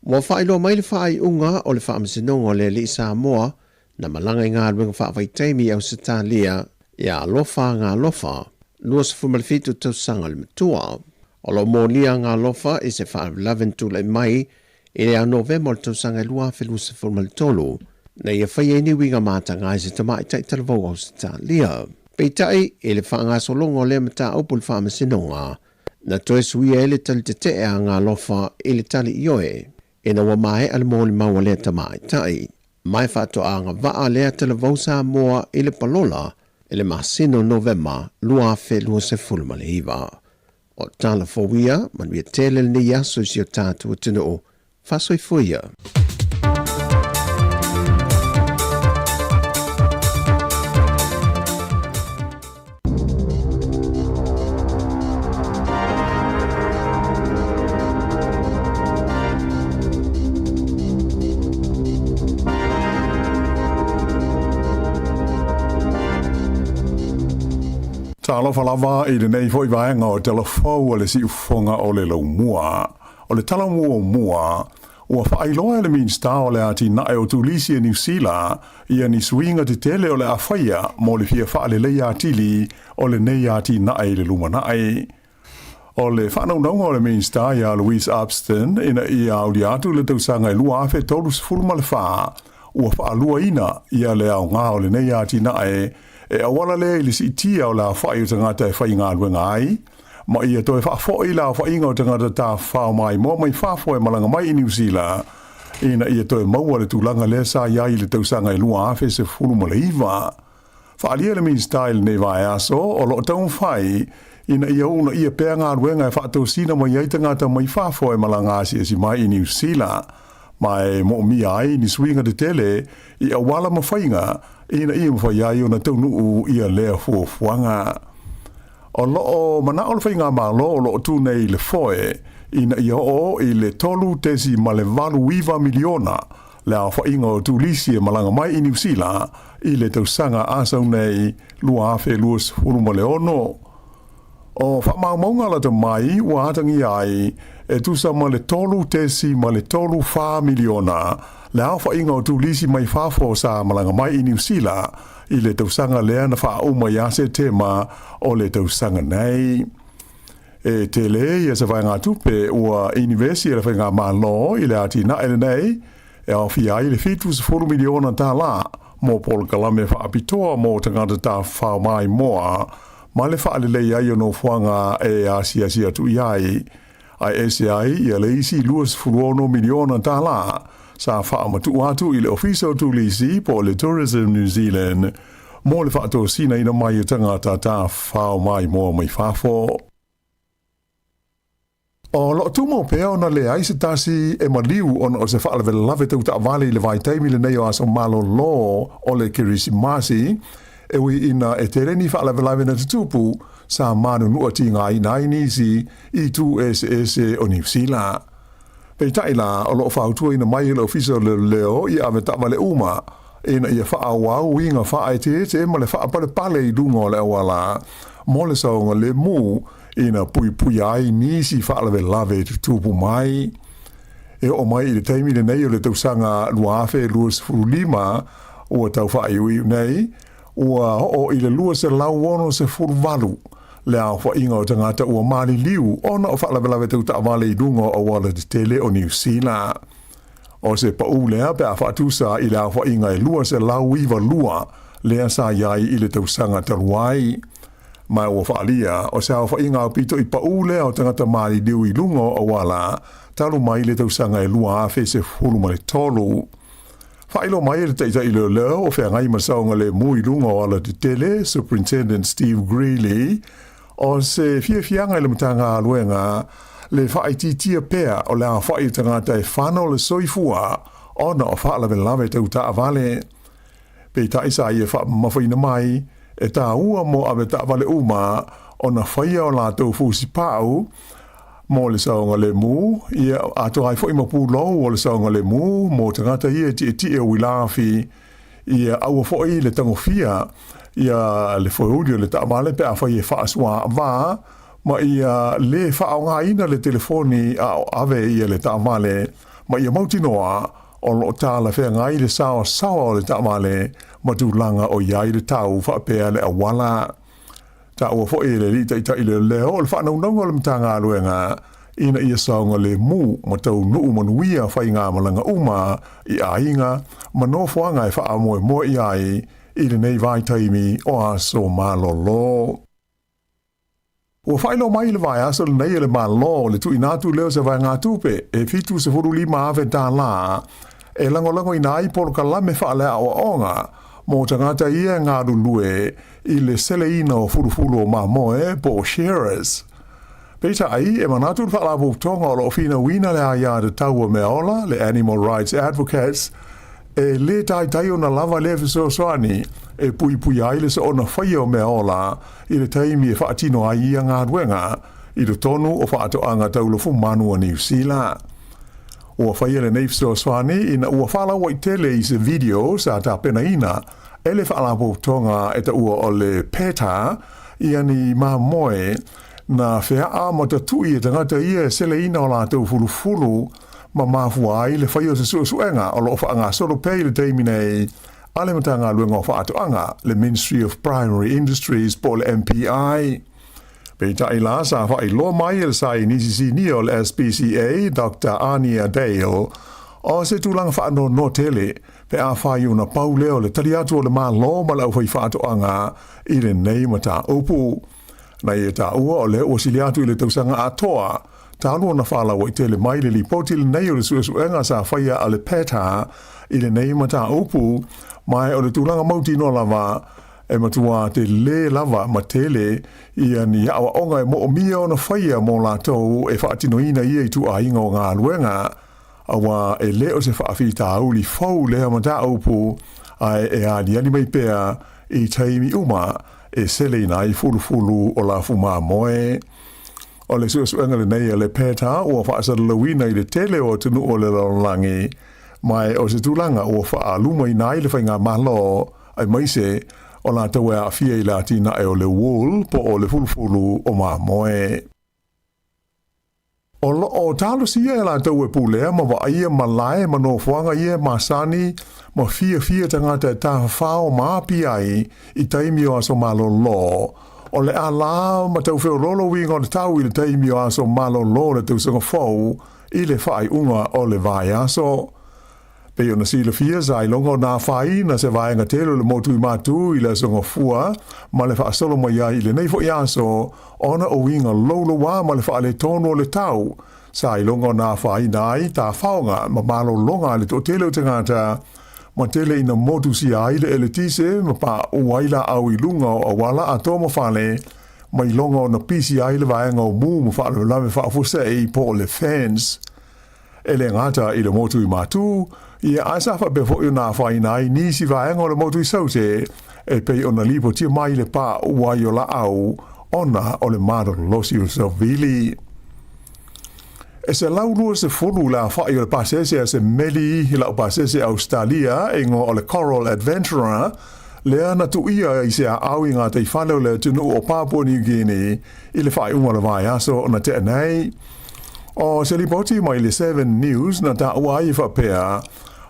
Ua faailoa mai le faaiuga o le Faamasinoga o le Alii Samoa na malaga i galuega faavaitaimi i Ausetalia ia Alofa Agalofa, 27 tausaga le matua. O lo o molia Agalofa i se faalavelave na tulai mai i le ia Novema o le tausaga 2023, na ia faia ai ni uiga mataga i se tamaitai talavou Ausetalia. Peitai, i le faagasologa o lea mataupu i le Faamasinoga, na toe suia ai le tali tetee a Agalofa i le tali ioe, ina ua maea le molimau a lea tamaitai. Ma e faatoa agavaa lea talavou Samoa i le palola i le masina o Novema 2029. O tala fou ia, manuia tele lenei aso i si o tatou atunuu. Faasoifua ia. Talofa lava i lenei foi vaega o Tala Fou a le Siufofoga o le Laumua. O le tala muamua, ua faailoa e le Minisita o le Atinae o Turisi e Niu Sila ia ni suiga tetele o le a faia mo le fia faaleleia atili o lenei atinae i le lumanai. O le faanaunauga o le Minisita ia Louise Upston ina ia aulia atu i le tausaga e 2034, ua faaluaina ia le aoga o lenei atinae e auala lea i le siitia o le aofai o tagata e faigaluega ai, ma ia toe faafoi le aofaiga o tagata tafafao maimoa mai fafo e malaga mai i Niu Sila ina ia toe maua le tulaga lea sa i ai i le tausaga e 2019. Faaalia le Minisita i lenei vaiaso o lo o taumafai ina ia uunaia pea galuega e faatosina mai ai tagata mai fafo e malaga asiasi mai i Niu Sila, ma e moomia ai ni suiga tetele i auala ma faiga ina ia mafai ai ona taunuu ia lea fuafuaga. O lo o manao le Faigamalo o lo o tu nei i le foe ina ia oo i le 3.89 miliona le aofaiga o turisi e malaga mai i Niu Sila i le tausaga a sau nei 2026. O faamaumauga lata mai ua atagia ai e tusa ma le 3.34 miliona le aofaiga o turisi mai fafo sa malaga mai i Niu Sila i le tausaga lea na faauma ia Setema o le tausaga nei. E tele ia se vaegatupe ua inivesi e le Faigamalo i le atinae lenei e aofia ai le $70 miliona tala mo polokalame faapitoa mo tagata tafafao maimoa ma le faalelei ai o nofoaga e asiasi atu i ai, ae ese ai ia le isi $26 miliona tala sa faamatuu atu i le Ofisa o Turisi po o le Tourism New Zealand mo le faatosinaina mai o tagata tafafao maimoa mai fafo. O lo o tumau pea ona leai se tasi e maliu ona o se faalavelave tau taavale i le vaitaimi lenei o aso malolo o le Kerisimasi, e ui ina e tele ni faalavelave na tutupu sa manunua tigaina ai nisi i itu eseese o Niu Sila. Peitai la, o lo o fautuaina mai e le Ofisa o Leoleo ia ave taavale uma ina ia faaauau uiga faaeteete ma le faapalepale i luga o le auala mo le saogalemu ina puipuia ai nisi faalavelave e tutupu mai. E oo mai i le taimi lenei o le tausaga 2025 ua tau faaiuiu nei, ua oo i le 268 le aofaiga o tagata ua maliliu ona o faalavelave tau taavale i luga o auala tetele o Niu Sila. O se pau lea pe a faatusa i le aofaiga e 292 lea sa i ai i le tausaga talu ai. Ma ua faaalia, o se aofaiga aupito i pau lea o tagata maliliu i luga o auala talu mai le tausaga e 2013. Faailoa mai e le Taitai Leoleo o feagai ma saogalemu i luga o alatetele, Superintendent Steve Greeley, o se fiafiaga i le Matagaluega le faaitiitia pea o le aofai o tagata e fano le soifua ona o faalavelave tau taavale. Peitai sa ia faamamafaina mai, e tāua mo avetaavale uma ona faia o latou fusipau mo le saogalemu, ia atoa ai foi ma pulou o le saogalemu mo tagata ia e tietie o uilaafi, ia aua foi le tagofia ia le foeuli o le taavale pe afai e faasuaavā, ma ia le faaaogaina le telefoni a o ave ia le taavale, ma ia mautinoa o lo o talafeagai le saoasaoa o le taavale ma tulaga o i ai le tau faapea le auala. Taua foi e le Alii Taitai Leoleo o le faanaunauga o le Matagaluega ina ia saogalemu ma taunuu manuia faigamalaga uma i aiga ma nofoaga e faamoemoe i ai i lenei vaitaimi o aso malolo. Ua faailoa mai i le vaiaso lenei e le Malo le tuuina atu lea o se vaegatupe e $75,000 e lagolagoina ai polokalame faaleaoaoga mo tagata ia e galulue i le seleina o fulufulu o mamoe po o shearers. Peitai, e manatu le Faalapotopotoga o lo o finauina le aiatatau a meaola, le Animal Rights Advocates, e lē taitai ona lava lea fesoasoani e puipuia ai le soona faia o meaola i le taimi e faatino ai ia galuega i totonu o faatoaga tau lofumanu a Niu Sila. Ua faia lenei fesoasoani ina ua faalauaitele i se video sa tapenaina e le Faalapotopotoga e taua o le PETA ia ni mamoe na feaa ma tatui e tagata ia e seleina o latou fulufulu ma mafua ai le faia o se suesuega o lo o faagasolo pea i le taimi nei a le Matagaluega o Faatoaga, le Ministry of Primary Industries po o le MPI. Peitai la, sa faailoa mai e le Saienisi Sinia o le SPCA, Doctor Ania Dale, o se tulaga faanoanoa tele pe afai ona pau lea o le tali atu o le Malo ma le aufaifaatoaga i lenei mataupu. Na ia taua o lea ua sili atu i le tausaga atoa talu ona faalauaitele mai le lipoti lenei o le suesuega sa faia a le PETA i lenei mataupu, ma o le tulaga mautinoa lava e matua telē lava ma tele ia ni aoaoga e moomia ona faia mo latou e faatinoina ia ituaiga o galuega, auā e lē o se faafitauli fou lea mataupu, ae e aliali mai pea i taimi uma e seleina ai fulufulu o lafumamoe. O le suesuega lenei a le PETA ua faasalalauina i le tele o atunuu o le lalolagi, ma o se tulaga ua faaalumaina ai le faigamalo, aemaise o latou e aafia i le atinae o le wool po o le fulufulu o mamoe. O lo o talosia e latou e pulea ma vaaia malae ma nofoaga ia e masani ma fiafia tagata e tafafao ma api ai i taimi o aso malolo. O le alā ma tau feoloolo uiga o le tau i le taimi o aso malolo o le tausaga fou i le faaiuga o le vaiaso. Pei ona silafia, sa iloga ona afaina se vaega tele o le motu i Matu i le aso Gafua ma le faasolo mai ai i lenei foi aso ona o uiga loulouā ma le faaletonu o le tau. Sa iloga ona afaina ai tafaoga ma malologa a le toatele o tagata ma tele ina motusia ai le eletise ma paʻu ai laau i luga o auala atoa ma fale ma iloga ona pisi ai le vaega o mu ma faalavelave faafuasei po o le fence. E le gata i le motu i Matu, ia ae sa faapea foi ona afaina ai nisi vaega o le motu i Saute, e pei ona lipotia mai le paʻu ai o laau ona o le malolosi o le savili. E 120 le afaʻi o le pasese a se meli laupasese Ausetalia e igoa o le Coral Adventurer, lea na tuuia i se aau i gataifale o le atunuu o Papua New Guinea i le faaiuga o le vaiaso na tea nei. O se lipoti mai le Seven News na taua ai e faapea,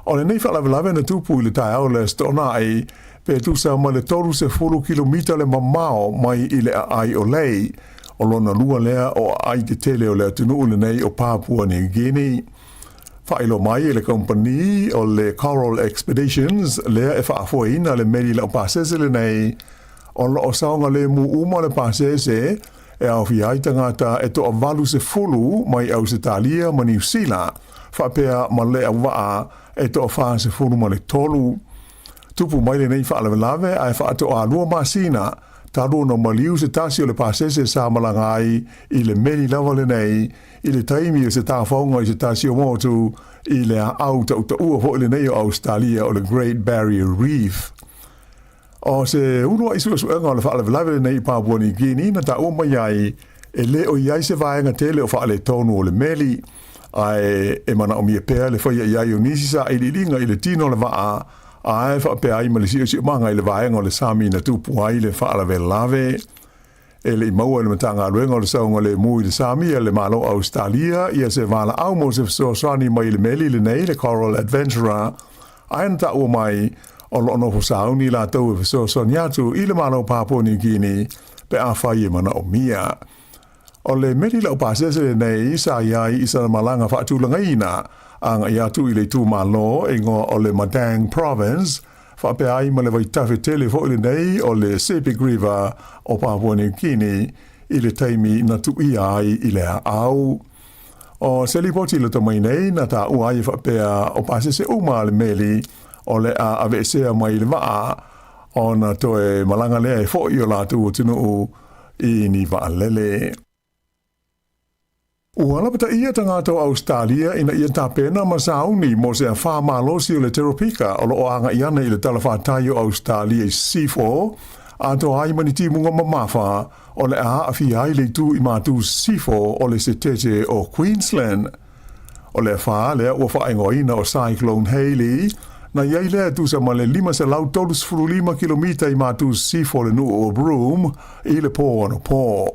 o lenei faalavelave na tupu i le taeao o le Aso Toonai, pe tusa ma le 30 kilomita le mamao mai i le aai o Lae, o lona lua lea o aai tetele o le atunuu lenei o Papua New Guinea. Faailoa mai e le kamupani o le Coral Expeditions lea e faafoeina le meli laupasese lenei, O lo o saogalemu uma le pasese e aofia ai tagata e toa-80 mai Ausetalia ma Niu Sila, faapea ma le auvaa e toa-43. Tupu mai lenei faalavelave ae faatoalua masina talu ona maliu se tasi o le pasese sa malaga ai i le meli lava lenei i le taimi o se tafaoga i se tasi o motu i le aau tautaua foi lenei o Ausetalia o le Great Barrier Reef. O se uluai suesuega o le faalavelave lenei i Papua New Guinea na taua mai ai e le o i ai se vaega tele o faaletonu o le meli, ae e manaomia pea le faia i ai o nisi sailiiliga i le tino o le vaa, ae faapea ai ma le siosiomaga i le vaega o le sami na tupu ai le faalavelave. E le i maua e le Matagaluega o le Saogalemu i le Sami a le Malo o Ausetalia ia se valaau mo se fesoasoani mai i le meli lenei, le Coral Adventurer, ae na taua mai, o lo o nofo sauni latou e fesoasoani atu i le Malo o Papua New Guinea pe afai e manaomia. O le meli laupasese lenei sa i ai i sana malaga faatulagaina agai atu i le itumalo e igoa o le Madang Province, faapea ai ma le vaitafe tele foi lenei o le Sepik River o Papua New Guinea i le taimi na tuuia ai i le aau. O se lipoti lata mai nei na taua ai e faapea o pasese uma a le meli o le a aveesea mai le vaa ona toe malaga lea e foʻi i o latou atunuu i ni vaalele. Ua lapataia tagata o Ausetalia ina ia tapena ma sauni mo se afā malosi o le teropika o lo o agai ana i le talafatai o Ausetalia i Sisifo, atoa ai ma ni timuga mamafa o le a aafia ai le itu i matu sisifo o le setete o Queensland. O le afā lea ua faaigoaina o Cyclone Haley, na i ai lea e tusa ma le 535 kilomita i matu sisifo o le nuu o Broome i le pō anapo.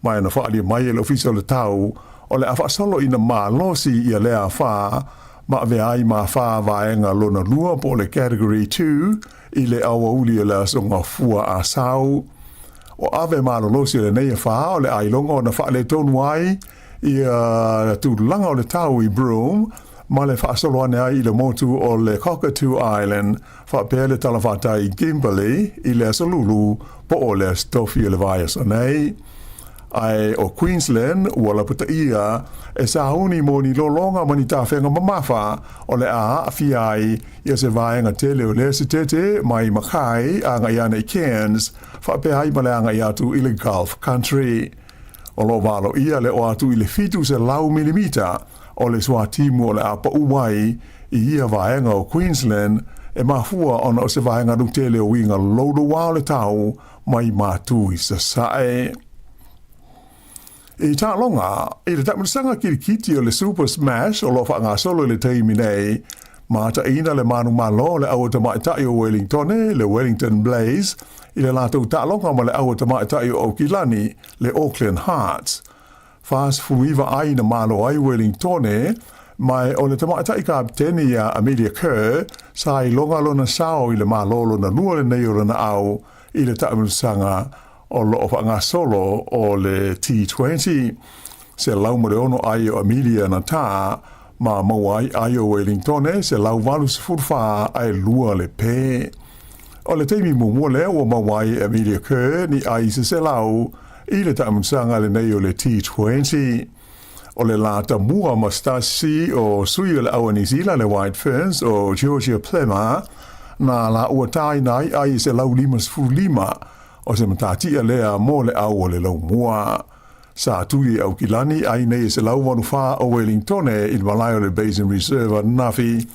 Ma na faaalia mai e le Ofisa o le Tau, o le a faasolo ina malosi ia lea afā ma avea ai ma afā vaega lona lua po o le Category 2 i le aoauli o le Aso Gafua a Sau. O ave malolosi o lenei afā o le a iloga ona faaletonu ai ia tulaga o le tau i Broome ma le faasolo ane ai i le motu o le Cockatoo Island faapea le talafatai i Kimberley i le Aso Lulu po o le Aso Tofi o le vaiaso nei. Ae o Queensland ua lapataia e sauni mo ni lologa ma ni tafega mamafa o le a aafia ai ia se vaega tele o lea setete mai Mackay agai ana i Cairns faapea ai ma le agai atu i le Gulf Country. O lo o valoia le o atu i le 700 milimita o le suatimu o le a pau ai i ia vaega o Queensland e mafua ona o se vaega lutele o uiga louloua o le tau mai matu i Sasae. I taaloga, i le taamilosaga kilikiti o le Super Smash o lo o faagasolo i le taimi nei, mataina le manumalo o le aua tamaitai o Wellingtone, le Wellington Blaze, i le latou taaloga ma le aua tamaitai o Aukilani, le Auckland Hearts. 49 ai na malo ai Wellingtone, ma o le tamaitai kapiteni ia Amelia Kerr sa iloga lona sao i le malo lona lua lenei o lona au i le taamilosaga o lo o faagasolo o le T20. 106 ai o Amelia na tā ma maua ai ai o Wellingtone 184 ae lua le pē. O le taimi muamua lea ua maua ai e Amelia Kerr ni ai se selau i le taamilosaga lenei o le T20. O le lā tamua ma se tasi o sui o le au a Niu Sila le White Ferns o Georgia Plimmer na la ua tāina ai ai i 155 o se matatia lea mo le au o le laumua. Sa tui e Aukilani ai nei e 184 o Wellingtone i le malae o le Basin Reserve ananafi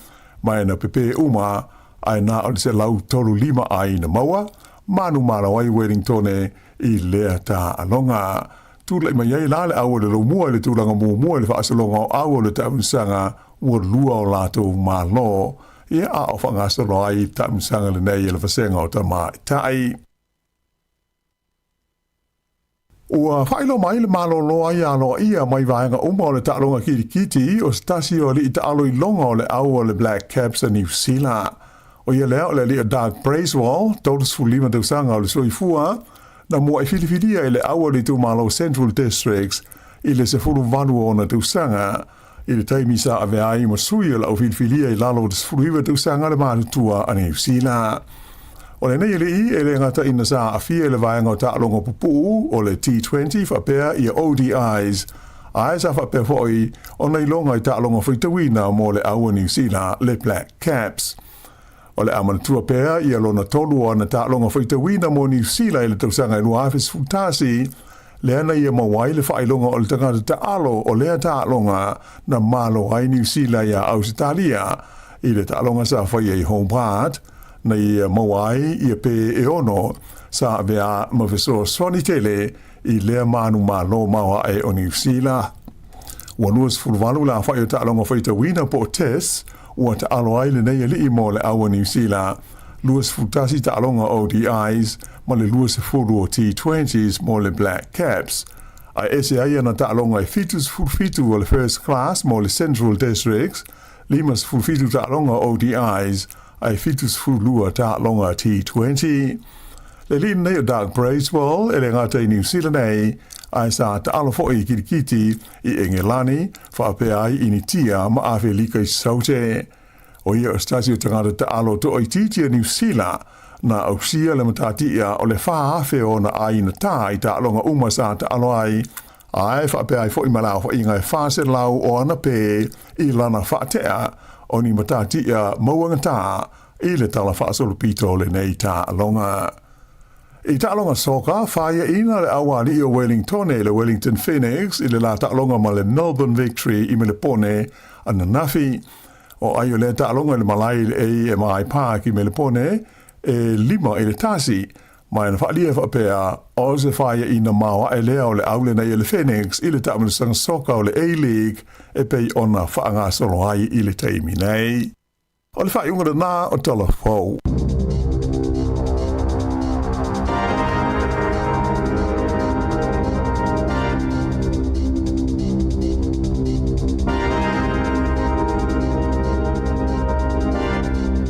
ma e na pepē uma ae na o le 135 ai na maua, manumalo ai Wellingtone i lea taaloga. Tulai mai ai la le au o le laumua i le tulaga muamua i le faasologa o au o le taamilosaga ua lua o latou malo, ia a o faagasolo ai le taamilosaga lenei e le vasega o tamaitai. Ua faailoa mai le malolo ai aloaia mai vaega uma o le taaloga kilikiti o se tasi o alii taalo iloga o le au o le Black Caps a Niu Sila. O ia lea o le alii o Doug Bracewell, 35 tausaga o le soifua, na muaʻi filifilia i le au o le itumalo Central Districts i le 18 o ona tausaga, i le taimi sa avea ai ma sui o le au filifilia i lalo o le 19 tausaga le matutua a Niu Sila. O lenei alii e le gata ina sa aafia i le vaega o taaloga pupuu o le T20 faapea ia ODIs, ae sa faapea foi ona iloga i taaloga faitauina mo le au a Niu Sila le Black Caps. O le a manatua pea ia lona tolu o ana taaloga faitauina mo Niu Sila i le tausaga e 2011, lea na ia maua ai le faailoga o le tagata taalo o lea taaloga na malo ai Niu Sila iā Ausetalia i le taaloga sa faia i Hobart, na ia maua ai ia pē e ono sa avea ma fesoasoani tele i lea manumalo maoaʻe o Niu Sila. Ua 28 le aofai o taaloga faitauina po o tests ua taalo ai lenei alii mo le au a Niu Sila, 21 taaloga ODIs ma le 20 o T20s mo le Black Caps. Ae ese ai ana taaloga e 77 o le First Class mo le Central Districts, 57 taaloga ODIs ae 72 taaloga T20. Le alii lenei o Doug Bracewell e le gata i Niu Sila nei, ae sa taalo foi i kirikiti i Engelani, faapea ai Initia ma Afelika i Saute. O ia o se tasi o tagata taalo toaitiiti a Niu Sila, na ausia le matatia o le 4,000 o ona aiga tā i taaloga uma sa taalo ai, Ae faapea ai foi ma le aofaiga e 400 o ana pē i lana faatea o ni matatia mauagata i le tala faasolopito o lenei taaloga. I taaloga soka, fāiaʻina le aualiʻi o Welingtone i le Wellington Phoenix i le la taaloga ma le Melbourne Victory i Melepone ananafi. O ai o lea taaloga i le malae i le AMI Park i Melepone e 5-1, ma e na faaalia e faapea, o se fāiaʻina maoaʻe lea o le au lenei e le Phoenix i le taamilosaga soka o le A-League e pei ona faagasolo ai i le taimi nei. O le faaiuga lena o Tala Fou.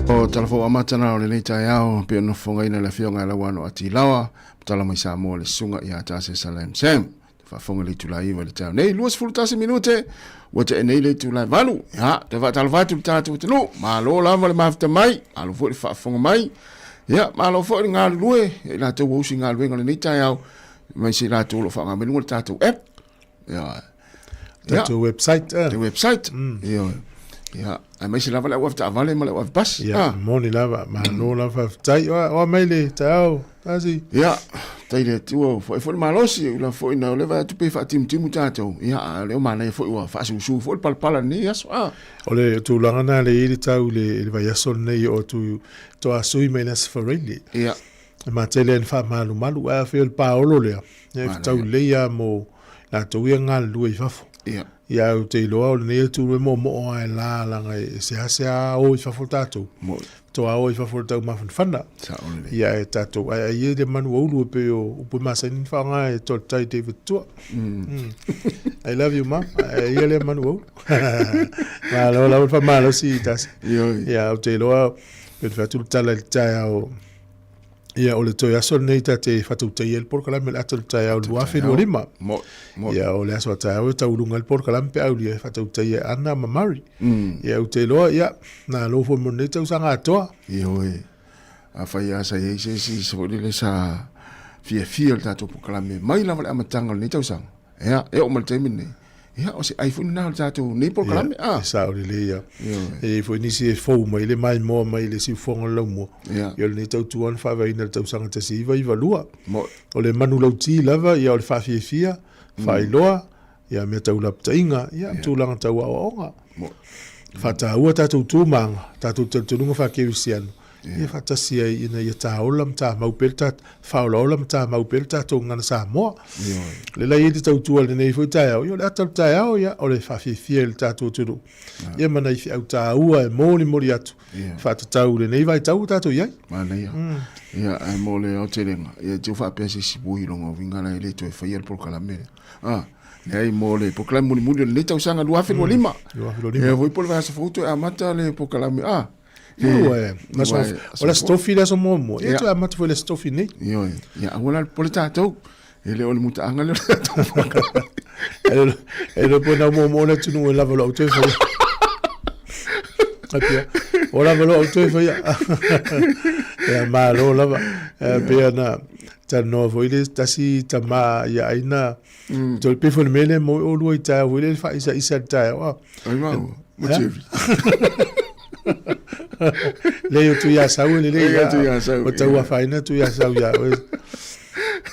O Tala Fou amata na o lenei taeao pei ona fofogaina le afioga ia Lauano Atilawa, Matala mai Samoa le susuga ia Tase Salem Sam. Te faafofoga i le itula 9 i le taeao nei, 21 minute, ua tea nei le itula 8. Ia, te faatalofa atu i le tatou atunuu, malo lava le mafuta mai, malo foi le faafofoga mai. Ia, malo foi le galulue, ia i latou ua usu i galuega o lenei taeao, aemaise i latou o lo o faaaoga mai luga o le tatou app. Ia, tatou website. Te website. Ia, ia, aemaise lava le au avetaavale ma le au avepasi. Ia, moni lava, malo lava faafetai. Oa mai le taeao, Tasi. Ia, tai le Atua, ua foi foi le malosi, ua foi na o le vaai atu pei faatimutimu tatou. Ia, a o lea ua manaia foi ua faasusu foi le palapala i lenei aso. Ah. O le tulaga na le i ai le tau i le, i le vaiaso lenei o atu toa sui mai le Aso Faraile. Ia. E matele ai faamalumalu, ae afai o le paolo lea, ia e fetau lelei lava mo latou ia galulue i fafo. Ia. Ia ou te iloa o lenei atu e moomoo lava e la leaga e seasea o i fafo tatou. Moni. Toa o i fafo le taumafanafana. Sao lelei. Ia e tatou ai ai le manu aulu e pei o upu e masani ona faaaoga e Toltai David Tua. Mm. I love you, mom. Ai ia lea manu aulu. Malo lava le faamalosi tasi. Ioe. Ia ou te iloa pe fai atu le tala i le taeao. Ia, o le toe aso lenei ta te whatautaia i le polokalame le ata o le taeao 2025. Mo, mo. Ia, o le aso a taeao e tauluga i le polokalame pe aulia e whatautaia e Ana ma Murray. Ia, ou te iloa, ia, nā lō foi mo lenei tausaga atoa. Ioe. Afai lava sa i ai se isi foi lele sa fiafia i le tatou polokalame mai lava i le amataga o lenei tausaga. Ia, e oo mai le taimi lenei, ia, o se ai foi lena o le tatou nei polokalame, a. E sao lelei ia. E i ai foi nisi e fou mai le maimoa mai le siufofoga o le laumua. Ia. Ia o lenei tautua na faavaeina i le tausaga 1992. Mo. O le manulauti lava, ia o le faafiafia, faailoa, ia mea tau lapataiga, ia tulaga tau aoaoga. Mo. Faataua tatou tu ma aga, tatou talitonuga faakerisiano, ia faatasi ai ina ia tāola ma tāmau pea le tatou, faaolaola ma tāmau pea le tatou gagana Samoa. O lea la e i ai le tautua i lenei foi taeao, ia o le ata o le taeao, ia o le faafiafia i le tatou atunuu, ia ma nai feau taua e molimoli atu, faatatau i lenei vaitau ua tatou i ai. Manaia. Ia, ae mo le aotelega, ia te i ua faapea se isi pui i lona uiga la e le toe faia le polokalame lea. Ah, leai mo le polokalame mulimuli o lenei tausaga 2025. 2025. Ia foi po o le vaiaso fou toe amata le polokalame. Ah, O le Aso Tofi le aso muamua. Ia toe amata foi le Aso Tofi nei. Ioe. Ia aua la le popole tatou. E le o le mutaaga lea o le tatou polokalame. E le po na muamua le atunuu e lava loa au toe faia. Apia. O lava loa au toe faia. Ia malo lava. Pei ona talanoa foi le tasi tama ia aina. Toe pei foi le mea lea mo olua i taeao foi lea faaisaisa i le taeao. Ai mau. Mo Jerry. Leai o Tuiasau e lelei. Ia Tuiasau. O tau afaina Tuiasau ia oe.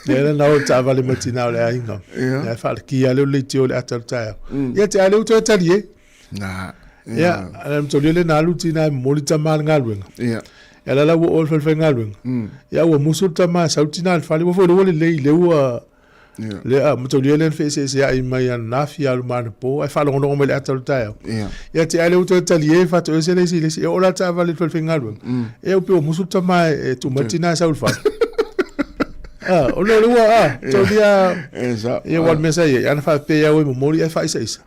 Lea la na o le taavale mai tina o le aiga. Ia. Ia faalakia lea o le leitio o le ata o le taeao. Ia te a lea ua toe tali e. Na. Ia, ana matolia lea na alu tina e momoli tama le galuega. Ia. Ia la la ua oo i le falefaigaluega. Ia ua musu le tama e sau tina i le fale. Ua foi lea ua lelei lea ua Lea, mataulia lea na feeseeseai mai ananafi alu ma anapo, ae faalogologo mai i le ata o le taeao. Ia te ai lea ua toe talie, faatoese le isi i le isi, e oo la le taavale i le falefaigaluega. Ea ua pei ua musu le tama e tuu mai le tina e sau i le fale. Ah, ona o lea ua, ah, taulia, ia ua le mea sa i ai, ana faapea ia ua e momoli ae faaisaisa.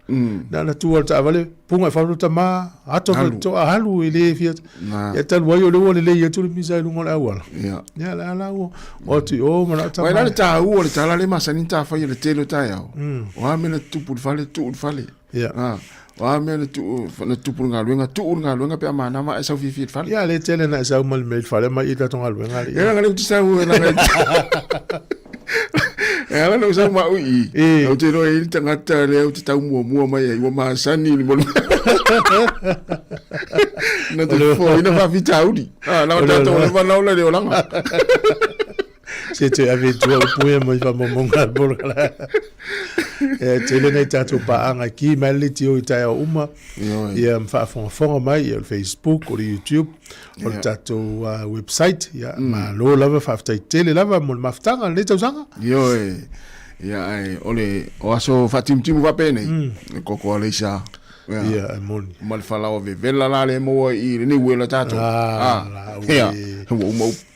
Na ona tu lava o le taavale, Punga i fafo tama, ato Alu. toa alu e le fia. Na. Ia talu ai o le ua lelei atu le misa i luga o le auala. Ia. Ia la la ua o atu i o ma tama. Vai la le taua o le tala le masani na ta faia i le tele o taeao. O a mea na tutupu i le fale, tuu i le fale. Ia. Ah, o a mea na tuu na tutupu i le galuega, tuu i le galuega pe a manava ae sau fiafia i le fale. Ia le tele na e sau ma le mea i le fale mai i tatou galuega le. Ia leaga lea ou te sau leaga E ala na ou sau ma au i i. E. Ou te iloa e i ai le tagata lea ou te tau muamua mai ai, ua masani i le mea. Na te fofoina faafitauli. Ah, na o tatou leva naola i le olaga. Se te ave i tua upu ia mai faamaumauga a le polokalame. E tele nai tatou paaga e ki mai le leitio i taeao uma. Ioe. Ia ma faafogafoga mai ia o le Facebook, o le YouTube, o le tatou website. Ia, malo lava, faafetai tele lava mo le mafutaga o lenei tausaga. Ioe. Ia, ae o le o aso faatimutimu faapenei, e koko a leisa. Ia. Ia, e moni. Ma le falaoa vevela la le maua i lenei uela tatou. Ah, la, ue. Ia, ua uma upu.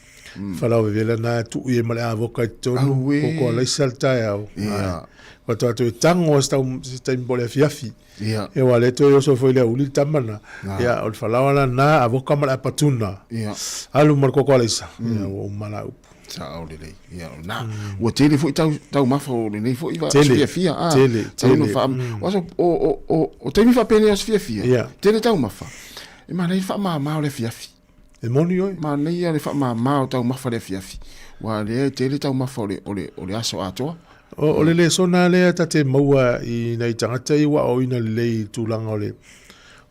Falaoa vevela na tuu i ai ma le avoka i totonu, Auē. koko a laisa le taeao. Ia. Faatoa toe tango a se taimi po o le afiafi. Ia. Ia, aua o lea toe oso foi le aouli le tama lena. Ia, o le falaoa la lena, avoka ma le apatuna. Ia. Alu ma le koko alaisa. Ia, ua uma la upu. Sao lelei. Ia, o lena. Ua tele foi tau, taumafa o lenei foi va- Tele. fiafia. Ah, Tele, tau na tele. faa- o aso, o, o, o, o taimi faapenei aso fiafia. Ia. Tele taumafa. E manaia le faamama o le afiafi. E moni oe. Manaia le faamama o taumafa i le afiafi, aua o lea e tele taumafa o le, o le, o le aso atoa. O, o le lesona lea ta te maua i nai tagata ia ua aoaoina lelei i le tulaga o le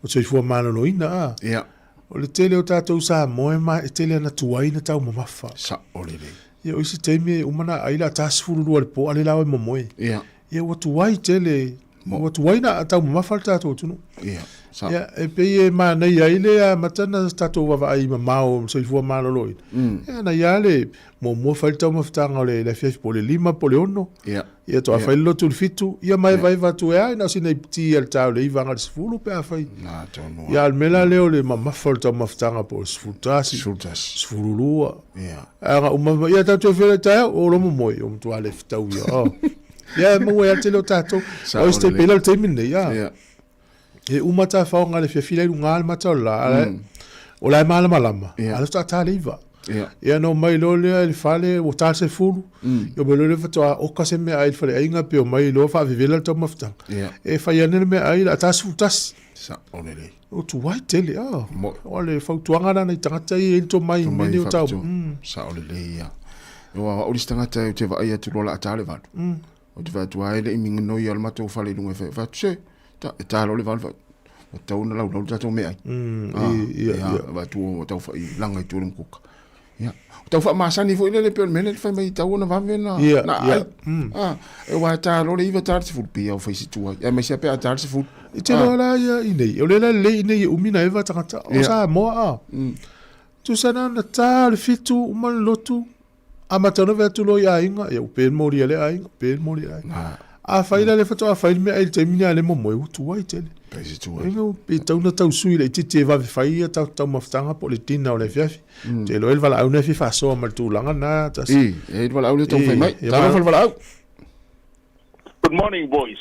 o soifua maloloina, a. Ia. O le tele o tatou Samoa e ma, e tele ana tuai na taumamafa. Sao lelei. Ia, o isi taimi e uma ona ai le a ta 12 i le po a o lea la o e momoe. Ia. Ia, ua tuai tele, ua tuai na taumamafa le tatou atunuu. Ia, sao. Ia, e pei e manaia ai le amata ona tatou vaavaai mamao i le soifua maloloina. Ia, na ia le muamua fai le taumafataga o le afiafi po o le 5 po o le 6. Ia. Ia, toa fai le lotu i le 7, ia ma evaeva atu e a, na o sina ipiti a le ta o le 9 agai le 10 pe afai. Na, tonu Ia, a o le mea la lea o le mamafa o le taumafataga po o le 11, 11. 12. Ia. Ae uma, ia tatou te fia taeao, o lo momoe, o matua le fetau ia. Oh. Ia, e maua ai le tele o tatou. O isi te pela le taimi lenei, ia. Ia. E uma ta whaonga le fiafia i lunga le mata o la. O la e malamalama. Ia. A le faatoa ta le iva. Ia. Ia no mai loa lea i le fale, ua ta le sefulu. Ia mai loa lea faatoa oka se meaai i le faleaiga pe omai loa faavevela le taumafataga. Ia. E fai ane le meaai o le a ta 11. Sao lelei. O tuai tele, ah. Mo- O le fautuaga lena i tagata ia e i ai le tomai i mea nei o tau. Sao lelei ia. Aua o au le isi tagata ou te vaai atu loa o le a ta le valu. Ou te vaai atu lava e le i miginoi lava le matou fale i luga e fai atu, se, ta, e ta loa le valu, fai, ua tatau ona laulau le tatou meaai. Ah, Ia, ia, ia. vaai atu ua tau fai laga i tua i le mukuka. Ia, ua tau faamasani foi lele pei o le mea lea na fai mai e tatau ona vave na, Ia, na ia. aai. Ah, aua e ta loa le iva ta le sefulu, pei lava ua fai si tuai, aemaise lava pe a ta le sefulu. I te loa la ia i nei, o lea la lelei i nei e umi na eva tagata, o Ia. Samoa a. Tusa na na ta le fitu, uma le lotu, amata ona vea atu loa i aiga, ia ua pe le moli a lea aiga, pe le moli a lea aiga. Afai la le faatoa fai le meaai i le taimi lea a le momoe, ua tuai tele. Pei se tuai. Ina pe tau na tau sui laitiiti e vave fai ia tau taumafataga po o le dinner o le afiafi. Te iloa ai le valaau lena e fia faasoa ma le tulaga lena tasi. I, e i le valaau lea taumafai mai. E, Talofa le valaau. Good morning boys.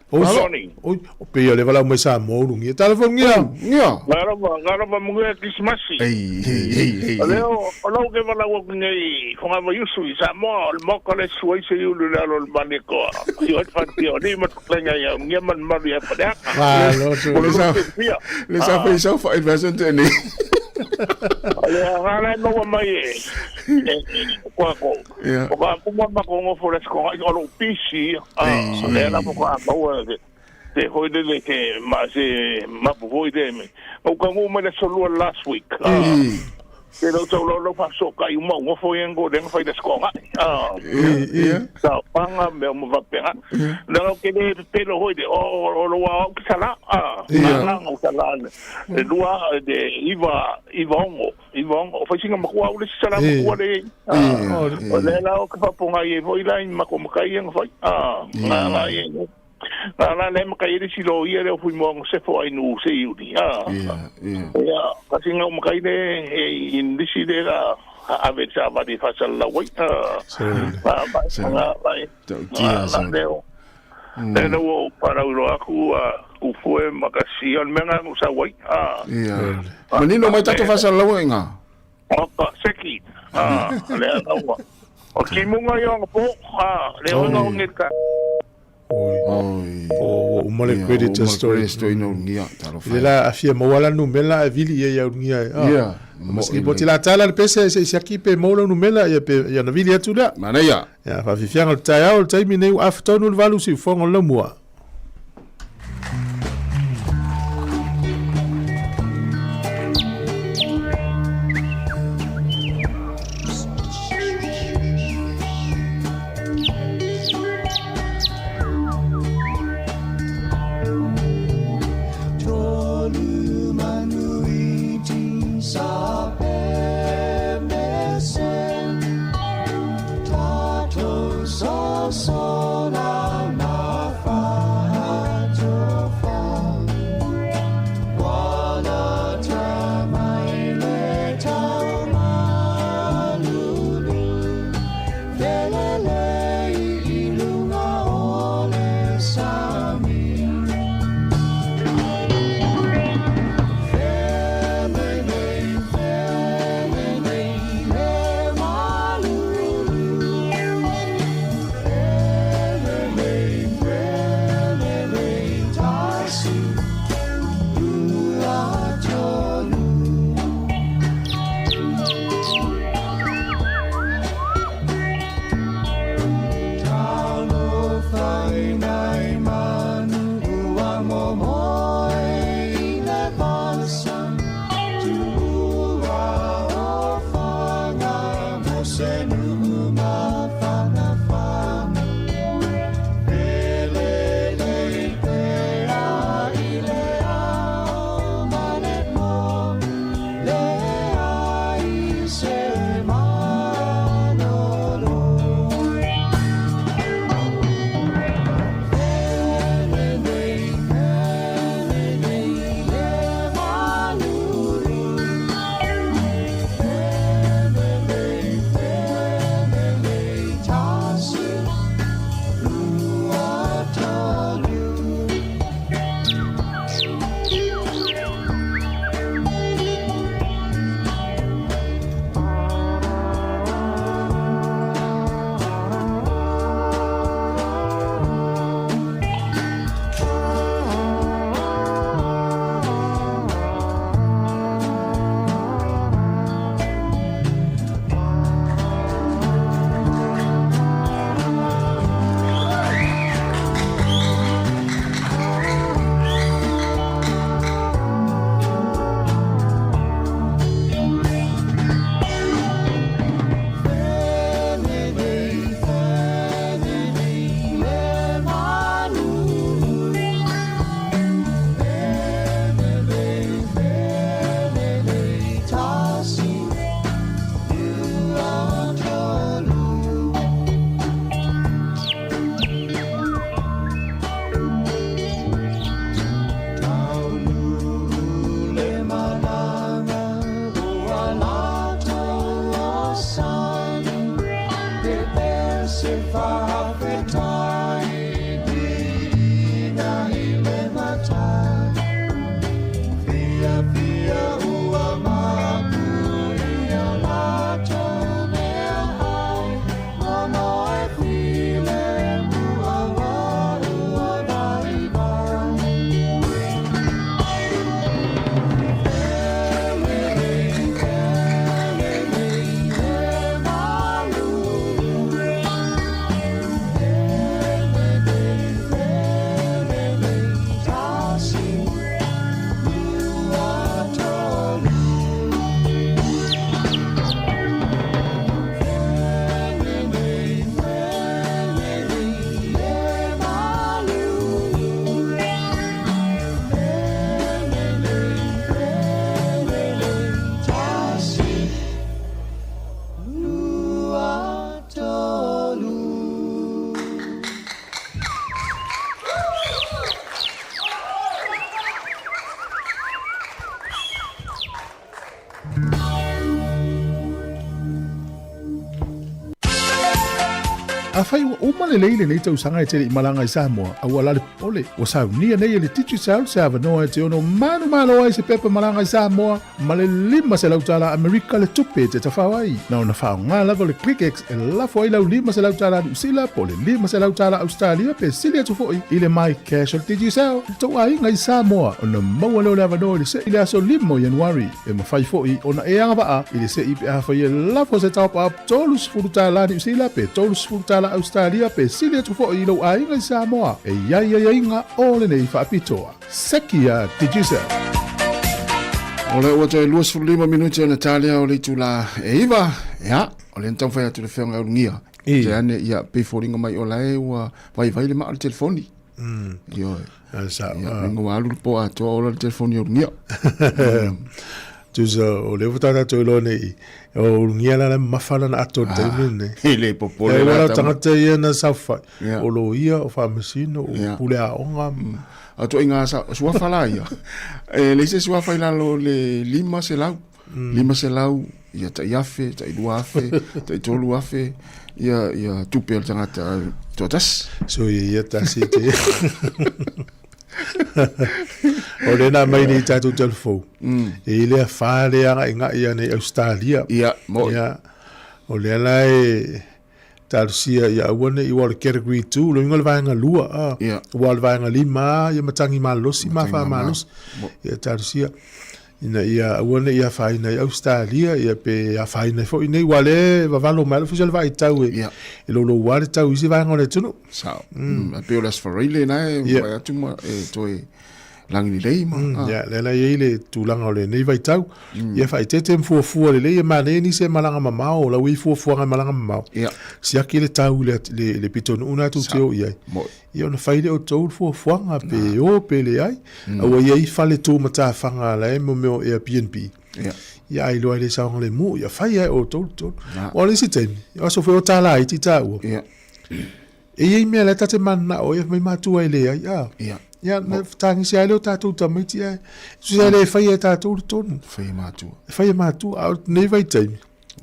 Oi, Good morning. oi, o pei o le valaau mai Samoa ulugia. Talofa ulugia. Ulugia. Garova, garova manuia Kirisimasi. Ei, ei, ei, ei. O lea o lau ke valaau atu nei i Fogavaiusu i Samoa, o le maoka le sua i se iulu i le alo o le Malietoa. I o le fatia o ni ma tuklainga i au ngia ma le malu ia Faleata. Malo tu. O le fia. Le sa fai sau fa adversion te nei. O le aga la e maua mai e kua ko. Yeah. O ka kuma ma ko ngofo le skonga o lo pisi. Ah, le la mo ka maua te hoi lele te ma se mapu hoi le me. O ka ngu mai le solua last week. Ah. Te lau tau lau lau whaso ka i uma ngofo i ngo lenga whai le skonga. Ah. Sa panga me o mavapenga. Le au ke le pelo hoi le o o lo wa o sala. Ah. La ngo sala. Le lua de iva iva ongo. Iva ongo. O whaisinga makua ule sala makua le. Ah. O le la o ka whaponga i e voi la i mako makai e ngawhai. Ah. Nga nga i e. Nga la le makai e le silo ia le o fui moa ngosefo ai nu se iuli. Ah. Ia, kasi nga umakai le e indisi le la ave sa vali whasala wai. Ah. Nga nga Tautia, nga sa. leo. Le leo o parau roa aku a kufue makasi o le mea nga ngusa wai. Ah. Ia. Manino mai tatou faasalalau e nga. Oka, seki. Ah, lea laua. O kimunga i o po. Ah, le ona o ngeka. Oi. Oi. O ua uma le credit Ia, uma le story. credit story na ulugia, talofa. Le la afia maua la numela e vili ia ia ulugia e. Ah. Ia. Maski la tala le pese se siaki pe maua lau numela ia pe ia na vili atu lea. Manaia. Ia faafiafiaga o le taeao o le taimi nei ua afa tonu le valu siufofoga o le laumua. Afai ua uma lelei lenei tausaga e te le i malaga i Samoa, aua la le popole, ua saunia nei e le Digicel se avanoa e te ono manumalo ai se pepa malaga i Samoa ma le $500 tala Amerika le tupe e te tafao ai. Na ona faaaoga lava o le ClickX e lafo ai lau $500 tala Niu Sila po o le $500 tala Ausetalia pe sili atu foi i le MyCash o le Digicel i tou aiga i Samoa ona maua lea o le avanoa i le se'i i le aso 5 o Ianuari. E mafai foi ona e agavaa i le se'i pe afai e lafo se top-up $30 Niu Sila pe $30 Ausetalia pe sili atu foi i lou aiga i Samoa. E i ai aiaiga o lenei faapitoa. Seki a Digicel. O lea ua toe 25 minute ona ta lea o le itula e iva, ia, o lea na taumafai atu le Afioga ia Ulugia. Te ane, ia, pei foliga mai o la e ua vaivai le maa o le telefoni. Ioe. Sa, Ia, ua alu le po atoa ola le telefoni o Ulugia. Tusa, o lea ua tatou iloa nei, o Ulugia la la mamafa lana ato i le taimi lenei. E le popole la. E ua tagata ia na saofai, o loia, o faamasino, o pule aoga. A ituaiga suafa la ia. E leai se suafa i lalo o le 500. 500, ia tai afe, tai 2000, tai 3000, ia, ia tupe a le tagata toatasi. So ia ia tasi te. O lea na mai nei tatou telefou. E i lea wha lea ngai ngai ia nei Australia. Ia, mo. Ia, o lea la e talosia ia aua ne i ua o le category 2, lo inga le vaega lua, a. Ia. Ua o le vaega lima, ia matangi malosi, ma wha malosi. Ia talosia. Ina ia aua ne i afaina i Ausetalia, ia pe afaina ai foi i inei, aua o lea e vavalo mai lava le Ofisa o le Vaai Tau e, Ia. e louloua le tau i isi vaega o le atunuu. Sao. Mm. E pei o le Aso Faraile na e Ia. vaai atu ma e toe lagilelei ma. Ah. Ia, lea la e i ai le tulaga o lenei vaitau. Ia faaeteete ma fuafua lelei, e manaia nisi e malaga mamao, o lau e i fuafuaga e malaga mamao. Ia. Siaki le tau i le, le, le pitonuu lena tou te o i ai. Mo'i. Ia ona fai lea o tou fuafuaga pe o pe leai. Aua e i ai fale tumatafaga la e mo mea o Airbnb. Ia. Ia a iloa ai le saogalemu, ia fai lava e outou le tonu. Aua o le isi taimi, o aso foi o tala iti taua. Ia. E i ai mea la e ta te mananao ai, fai mai matua e leai, a. Ia. Ia, na tagisi ai lea o tatou tamaiti ae, tusa e le faia e tatou le tonu. Fai e matua. E fai e matua, a o lenei vaitaimi,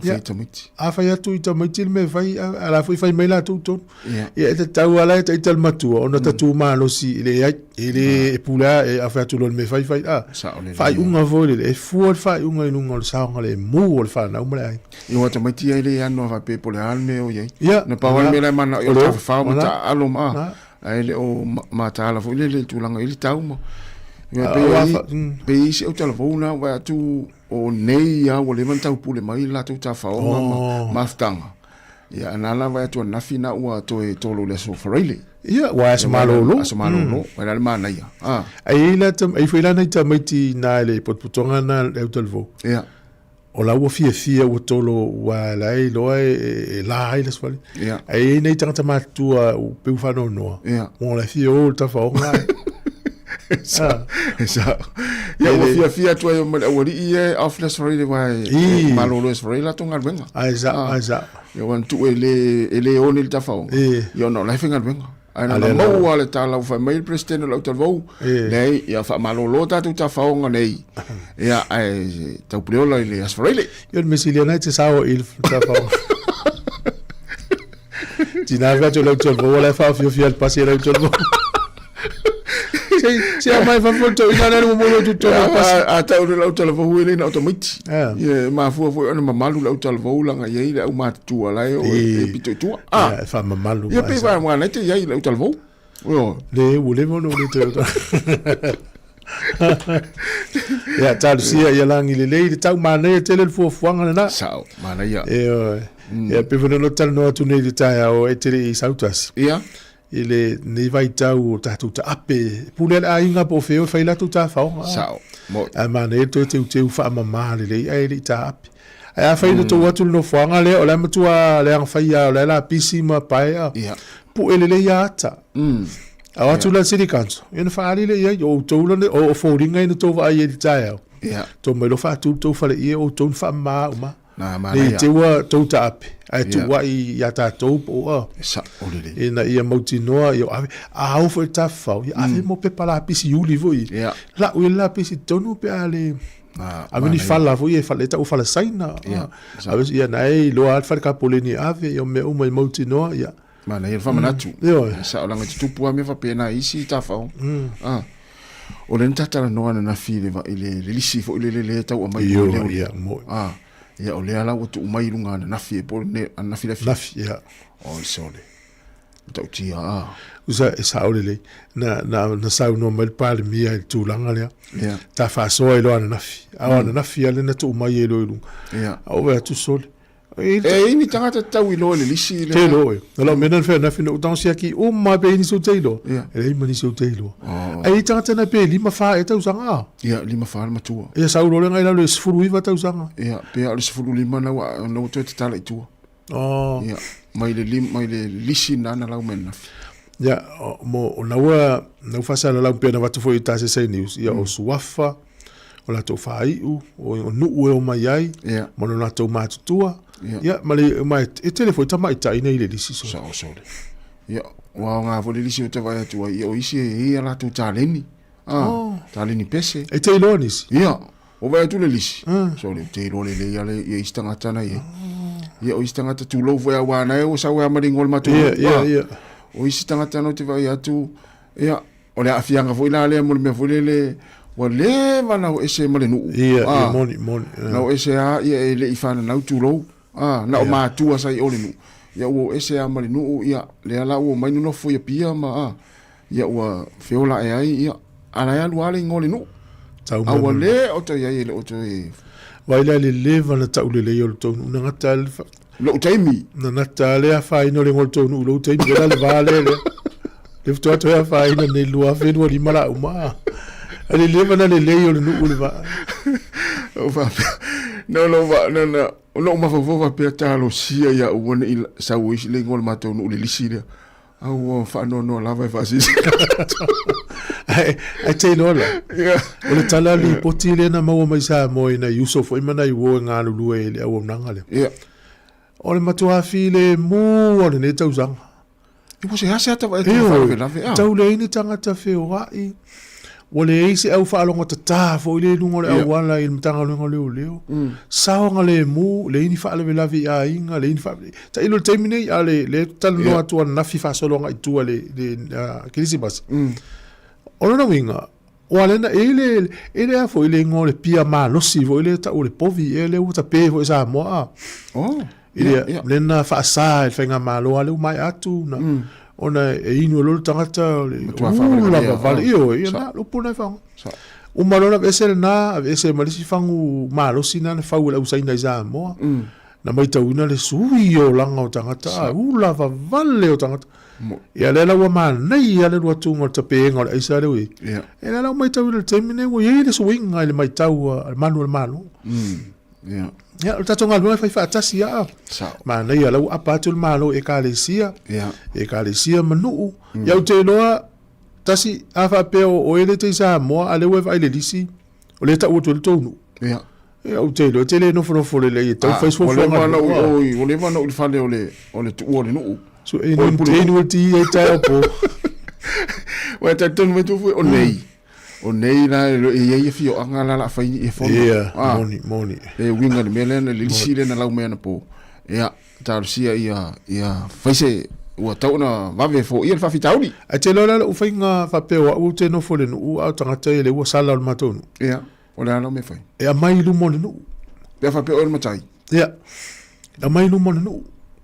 Fai tamaiti. A fai atu i tamaiti le mea e fai, a la foi fai mai latou tonu. Yeah. Ia, e tatau lava la e ita le matua, ona ta tu malosi i le ai, e le e pule a, e a fai atu loa le mea fai fai, a. Sao lelei. Faaiuga foi lele, e fua le faaiuga i luga o le saogalemu o le fanau ma le aiga. Ia aua tamaiti ia e le ano a faapea po o le a le mea o i ai. Ia. Na pau lava le mea la e manao i o O le tafafao ma o la. taaalo ma, Na. ae le o mataala foi lele i le tulaga i le tau ma. Ia, A- pei aua ai, fa-. pei ai si autalavou na vaai atu O nei a ua leva ona taupule mai le latou tafaoga ma Oh. mafutaga. Ia, ana la vaai atu ananafi na ua toe tolo i le aso Faraile. Ia, ua aso malolo. Aso malolo, mm. le manaia. Ah. Ai ai la tam, ai foi la nei tamaiti na le potopotoga na le autalavou. Ia. O la ua fiafia ua tolo ua la e iloa e, e, e la ai le aso Faraile. Ia. Ai ai nei tagata matutua u peu whanonoa. Ia. Mo la fia o le tafaoga. Sa, sa. Ia, ua fiafia atu ai ma le aualii e off le Aso Faraile wa e malolo e Aso Faraile latou galuega. Ai sa, ai sa. Ia ua na tuu e le, e le one le tafaoga. Ia ona o la e faigaluega. Ae na ona maua le tala ua fai mai le Peresetene o le autalavou, leai, ia faamalolo tatou tafaoga nei. Ia, ae taupuleola i le Aso Faraile. Ia o le mea sili lena e te sao i le tafaoga. Tina fai atu le autalavou, o la e faaofiofia le pasi e le autalavou. Se, se a mai fafo le toeaina lea le momoli atu i totonu o le pasi. A tau le autalavou e le na o tamaiti. Ah. Ia, e mafua foi ona mamalu le autalavou laga e i ai le aumatutua la e o e pito i tua. Ah. Ia, e faamamalu. Ia, pei fa na te i ai le autalavou. Ioe. Le, ua leva ona ou le toe auta. Ia, talosia ia lagi lelei le tau manaia tele le fuafuaga lena. Sao, manaia. Ioe. Ia, pei foi ona talanoa atu nei i le taeao e te le i sautasi. Ia. I lenei vaitau o tatou taape, e pule a le aiga po o fea e fai latou tafaoga. Sao. Mo. Ae manaia le toe teuteu faamama lelei ae le i taape. Ae afai na tou atu i le nofoaga lea, o la e matua leaga faia, o la e lapisi ma paea, Ia. pue lelei a ata. A o atu la le City Council, ia ona faaali lea i ai, o outou la, o foliga ia na tou vaai ai i le taeao. Ia. Tou mai loa faatu le tou faleie, o outou na faamama uma. Na, Nei manaia. te ua tou taape, ae Ia. tuuai iā tatou po o a. E sao lelei. Ina ia mautinoa, ia ave, a ao foi le tafafao, ia ave mo pepa lapisi iuli foi. Ia. Lau i le lapisi tonu pe a le, Na, ave ni manaia. fala foi e fale, e tau fala saina. Ia, Ave, ia na e iloa lava le fale kapoleni e ave, ia o mea uma i mautinoa, ia. Manaia le faamanatu. Ioe. E sao leaga e tutupu lava mea faapena i isi tafao. Ah. O lea na ta talanoa ananafi i le va- i le le lisi foi lele lea e tau aumai Ioe, i le ia, moe. Ah. Ia o lea la ua tuu mai i luga ananafi e po o le ananafi le afiafi. Nafi, ia. Oi sole. Matautia ah. Usa e sao lelei. Na, na, na saunoa mai le Palemia i le tulaga lea. Ia. Ta faasoa ai loa ananafi. A o ananafi lava lea na tuu mai ai loa i luga. Ia. A ou vaai atu sole. E i ni tagata tatau iloa i le lisi lea. Te iloa e. Na lau mea na whea nafi na utang siaki uma pe ini su te iloa. E leai ma nisi o te iloa. Ai i tagata na pe 5 4 e tausaga a. Ia, 5 4 le matua. Ia sau loa le ngai lalo e 19 tausaga. Ia, pe a o le 15 na ua na ua toe tatala i tua. Oh. Ia, mai le lim, mai le lisi na na lau mea nafi. Ia, mo o naua nau faasalalau pei ona avatu foi i Tasesai News, ia o suafa, o latou faaiu, o, o nuu e omai ai, yeah. ma lo latou matutua, yeah. ia, ma le, ma e, e tele foi tamaitai nei le lisi so. Sao sole. Ia, ua aoga foi le lisi o te vaai atu ai, ia o isi e i ai a latou taleni. Ah, Oh. taleni pese. E te iloa nisi? Ia, o vaai atu le lisi. Ah. Sole, ou te iloa lelei a le, ia isi tagata na i ai. Ia, o isi tagata tulou foi a ua na e ua sau e a ma le ingoa o le matou Ia, nuu. ia, Ah. ia. O isi tagata na ou te vaai atu, ia, O le aafiaga foi la lea mo le mea foi lele ua leva ona o ese ma le nuu. Ia, ia, moni, moni. Na o ese lava ia e le i fananau tulou. A, na o matua sa i o le nuu. Ia ua o ese lava ma le nuu, ia, lea la ua omai nonofo i Apia ma, a, ia ua feola ae ai, ia, a la e alu lava le igoa o le nuu. Tau A ua mai. le o toe i ai e le o toe. Vai la le leva na taulelei o le tou nuu na gata le Lou taimi. Na gata le afaina o le igoa o le tou nuu i lou taimi la le va lea lea. Le faatoa toe afaina nei 2025 la uma. A le leva na lelei o le nuu le va. Ou faapea, no no va no no no mafaufau faapea talosia ia aua ne i sau ai le igoa o le matou nuu i le lisi lea. A ua faanoanoa lava e faasilasila atu. Ae, ae te iloa la, Ia. o le tala lipoti lea na maua mai Samoa i nai uso foi ma nai uo e galulue i le auaunaga lea. Ia. O le matua filemu o lenei tausaga. Ua seasea ata vaai atu Ioe, faalavelave, a. tau leai ni tagata feoai, ua leai se au faalogotata foi lea i luga o le auala i le Matagaluega o Leoleo. Saogalemu, leai ni faalavelave i aiga, leai ni faa... Tailo i le taimi nei, a le, le talanoa atu ananafi faasolo agai i tua i le, le Kerisimasi. O lona uiga, ua lena, e i le, e le a foi le igoa o le pia malosi foi lea e tau o le povi ea lea ua tape foi e Samoa a. Oh, I le, lena faasa e le faigamalo lava lea ua maea atu na, ona e inu e loa le tagata o le Matua faavalevalea, lava vale. oh. Ioe, ia na, upu na e faaaoga. Uma loa ona aveese lena, aveese ma le isi fagu malosi lena na fau e le au Saina i Samoa. Na maitauina le sui o olaga o tagata, a ula vavale o tagata. Ia lea la ua manaia le alu atuga o le tapega o le aisa lea ua i ai. Ia lea la ua maitauina i le taimi lenei ua i ai le suiga i le maitau a le malu o le Malo. Ia, o le tatou galuega e fai faatasi lava. Manaia la ua apa atu le Malo i Ekalesia, Ekalesia ma nuu. Ia ou te iloa, tasi, a faapea o oe lea e te i Samoa a o lea ua e vaai i le lisi, O lea e tau atu ai le tou nuu. Ia. Ia, ou te iloa e te le nofonofo lelei e tau fai Ua fuafuaga leva a le ona nuu. ou oi, ua leva ona ou i le fale o le, o le tuua o le nuu. So, e inu, e inu le ti ai taeao po. Ua e talitonu mai tu foi, o nei. O nei la, e i ai afioaga la o le a fai i fono. Ia, Ah. moni, moni. E uiga i le mea lea, le lisi lea na lau mai anapo. Ia, talosia ia, ia fai se, ua tatau ona vave foia le faafitauli. Ae te iloa la lou faiga faapea o au ou te nofo i le nuu a o tagata ia lea ua sala o le matou nuu. Ia, o le a lau mea fai? E aumai i luma o le nuu. Pe a faapea oe o le matai. Ia, e aumai i luma o le nuu.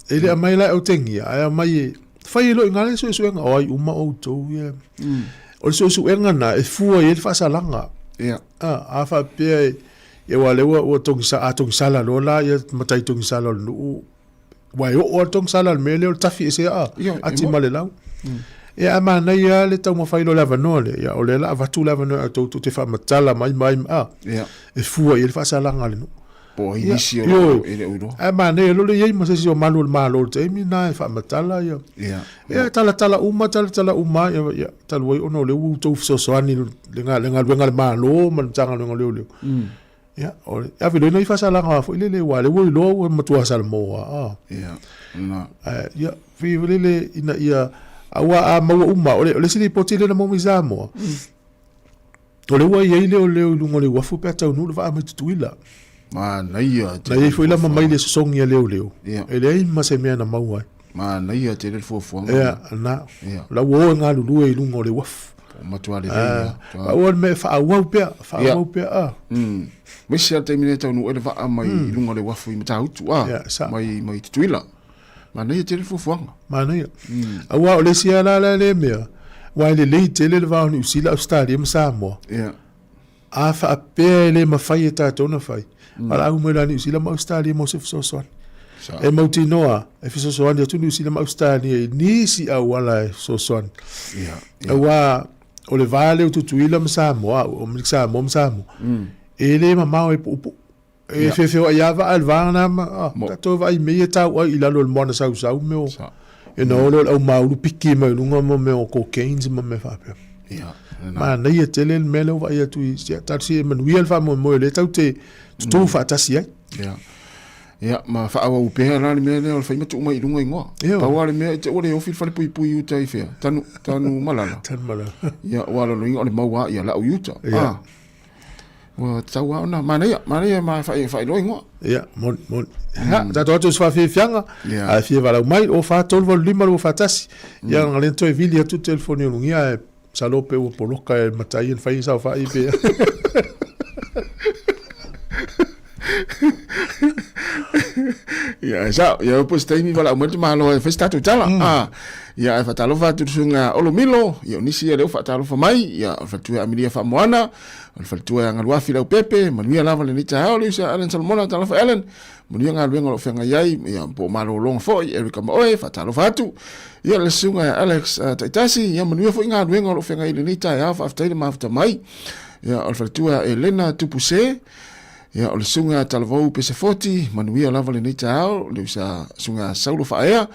E le aumai la e otegia, ae aumai e fai e loa i ina le suesuega, o ai uma outou ia. O le suesuega lena e fua i ai le faasalaga. Ia. A, a faapea e, ia aua o lea ua, ua togisa, a togisala loa la ia matai togisala o le nuu, Ua e oo lava le togisala i le mea lea o le tafi ese aa, Ia, e ati mo- ma le lau. Ia ae manaia lava le taumafai loa o le avanoa lea, ia o lea o le a avatu le avanoa ia outou tou te faamatala mai ma ai ma a, Ia. e fua i ai le faasalaga a le nuu. Po o ai Ia, nisi o ioe. lo e le o iloa. Ae manaia loa le i ai ma se isi o malu o le Malo i le taimi lena e faamatala ia. Ia. Ia, talatala uma, talatala uma, ia, ia, talu ai ona o lea ua outou fesoasoani i le le galuega a le Malo ma le Matagaluega o Leoleo. Ia, o le ave loa ina i faasalaga foi lele, aua o lea ua iloa ua matua Samoa. A. Ia, na. Ae, ia, fai foi lele ina ia, aua a maua uma, o le, o le isi lipoti lea na maua mai Samoa, o lea ua i ai leoleo i luga o le uafu pe a taunuu le vaa mai Tutuila. Manaia te Na i ai foi la ma mai le sosogi a leoleo, Ia. e leai ma se mea na maua ai. Manaia tele le fuafuaga. Ia, na. Ia. La ua o e galulue i luga o le uafu. Ua matua lelei lava. Ah, pau o le mea e faaauau pea, faaauau pea, ah. Aemaise lava le taimi nei e taunuu ai le vaa mai i luga o le uafu i Matautu, ah, Ia, sa. mai, mai Tutuila. Manaia tele le fuafuaga. Manaia. Aua o le isi lava la lea mea, aua e lelei tele le va o Niu Sila, Ausetalia ma Samoa. Ia. A faapea e le mafai e tatou ona fai, valaau mai loa Niu Sila ma Ausetalia mo se fesoasoani. E mautinoa e fesoasoani atu Niu Sila ma Ausetalia i nisi auala e fesoasoani. Aua o le va lea o Tutuila ma Samoa, o Samoa ma Samoa, e le mamao e puupuu. E feofeoai lava vaa i le va lena ma, tatou vaai i mea ia e tau ai i lalo o le moana sausau mea o, you know, o le aumaulu piki mai luga mo mea o cocaines ma mea faapea. Ia, lena. Manaia tele le mea lea ua vaai atu i, ia, talosia ia manuia le faamoemoe o lea tatou te tutu faatasi ai. Ia. Ia, ma faaauau pea la le mea lea o le fai ma tuu mai i luga igoa. Ioe. Pau lava le mea, te ua le ofi le falepuipui i uta i fea? Tanu, Tanumalala. Tanumalala. Ia, ua lona uiga o le mau lava ia lau i uta. Ia. Ah. Ua tatau lava ona manaia, manaia ma faailoa igoa. Ia, moni, moni. Ha, tatou atu i se faafiafiaga, Ia. ae fia valaau mai, o 4 3 8 5 2 4 1. Ia, na lea toe vili atu le telefoni o lugia, ae masalo pe ua poloka e matai ona fai e saofai pe. Ia, e sao, ia po se taimi valaau mai le tamaloa e fai se tatou tala. Ah, ia, ae faatalofa atu i le susuga Olomilo, ia o nisi ia lea ua faatalofa mai, ia, o le faletua ia Amelia Faamoana, O le faletua ia Galuafi Leaupepe, manuia lava lenei taeao le uso ia Allan Solomona, talofa Allan, manuia galuega o lo o feagai ai, ia po o malologa foi, Erica ma oe, faatalofa atu. Ia le susuga ia Alex Taitasi, ia manuia foi galuega o lo o feagai ai lenei taeao, faafetai le mafuta mai. Ia o le faletua ia Elena Tupuse, ia o le susuga ia Talavou Pesefoti, manuia lava lenei taeao, le uso ia susuga ia Saulo Faaea,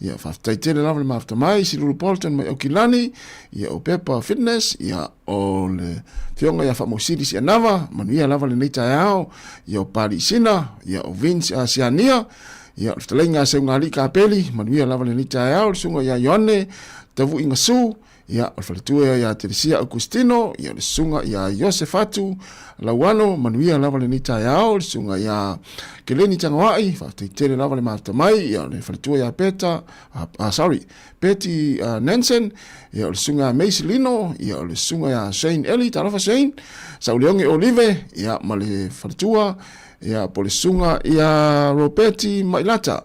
Ia, faafetai tele lava le mafuta mai, Silulu Bolton mai Aukilani, ia o Pepa Fitness, ia o le Afioga ia Faamausili Sianava, manuia lava lenei taeao, ia o Pali Sina, ia o Vince Siania, ia o le fetalaiga a Seugalii Kapeli, manuia lava lenei taeao, le susuga ia Ioane Tavu'i Gasu, Ia, o le faletua ia Teresia Augustino, ia o le susuga ia Iosefatu Lauano, manuia lava lenei taeao, le susuga ia Keleni Tagaoai, faafetai tele lava le mafuta mai, ia o le faletua ia Peta, sorry, Betty Nansen, ia o le susuga ia Mace Lino, ia o le susuga ia Shane Eli, talofa Shane, Sauleoge Olive, ia ma le faletua, ia po o le susuga ia Roberti Mailata.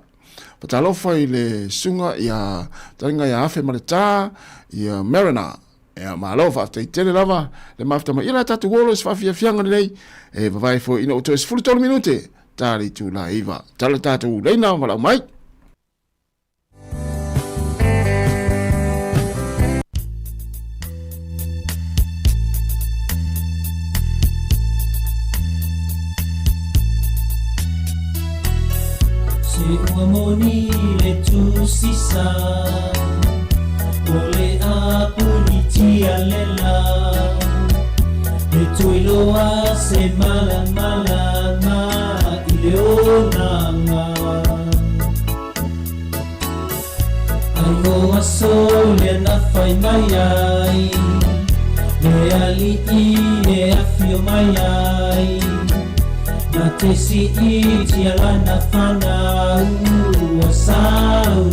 Fatalofa i le susuga ia Taringa ia Afe ma le Ta, ia Mariner. Ia malo faafetai tele lava le mafuta mai. Ia la tatou o loa i se faafiafiaga lenei e vavae foi ina ua toe 13 minute ta le itula 9. Tala tatou leina valaau mai. Se ua moni le tusisa O le apuni tia lela Le tuiloa se malamalama I le onaga Ai o aso lea na fai mai ai Le alii e afio mai ai Na te siitia lana fanau o sau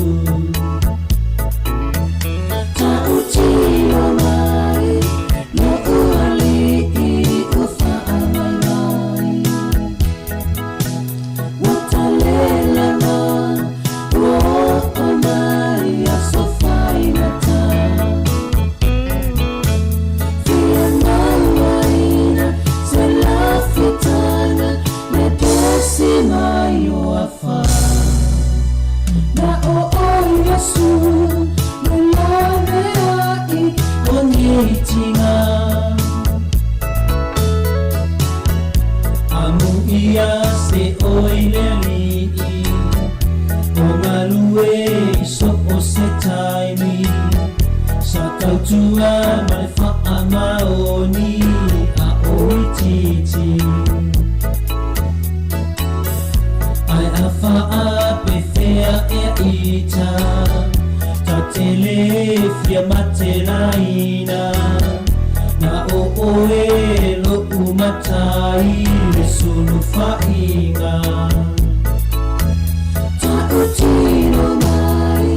Tautino mai lo'u alii ua faamaimai Ua talelana, ua oo mai aso faigata. Fia mauaina se lafitana le pesi mai o afa. Na o oi Iesu le laveai o nei tinga. Amu ia se oi le alii O galue i so o se taimi Sa tautua ma le faamaoni a o itiiti Ai a faapefea ea ita Ta tele fia mate laina Na o oe lo'u matai le sulufaiga Tautino mai.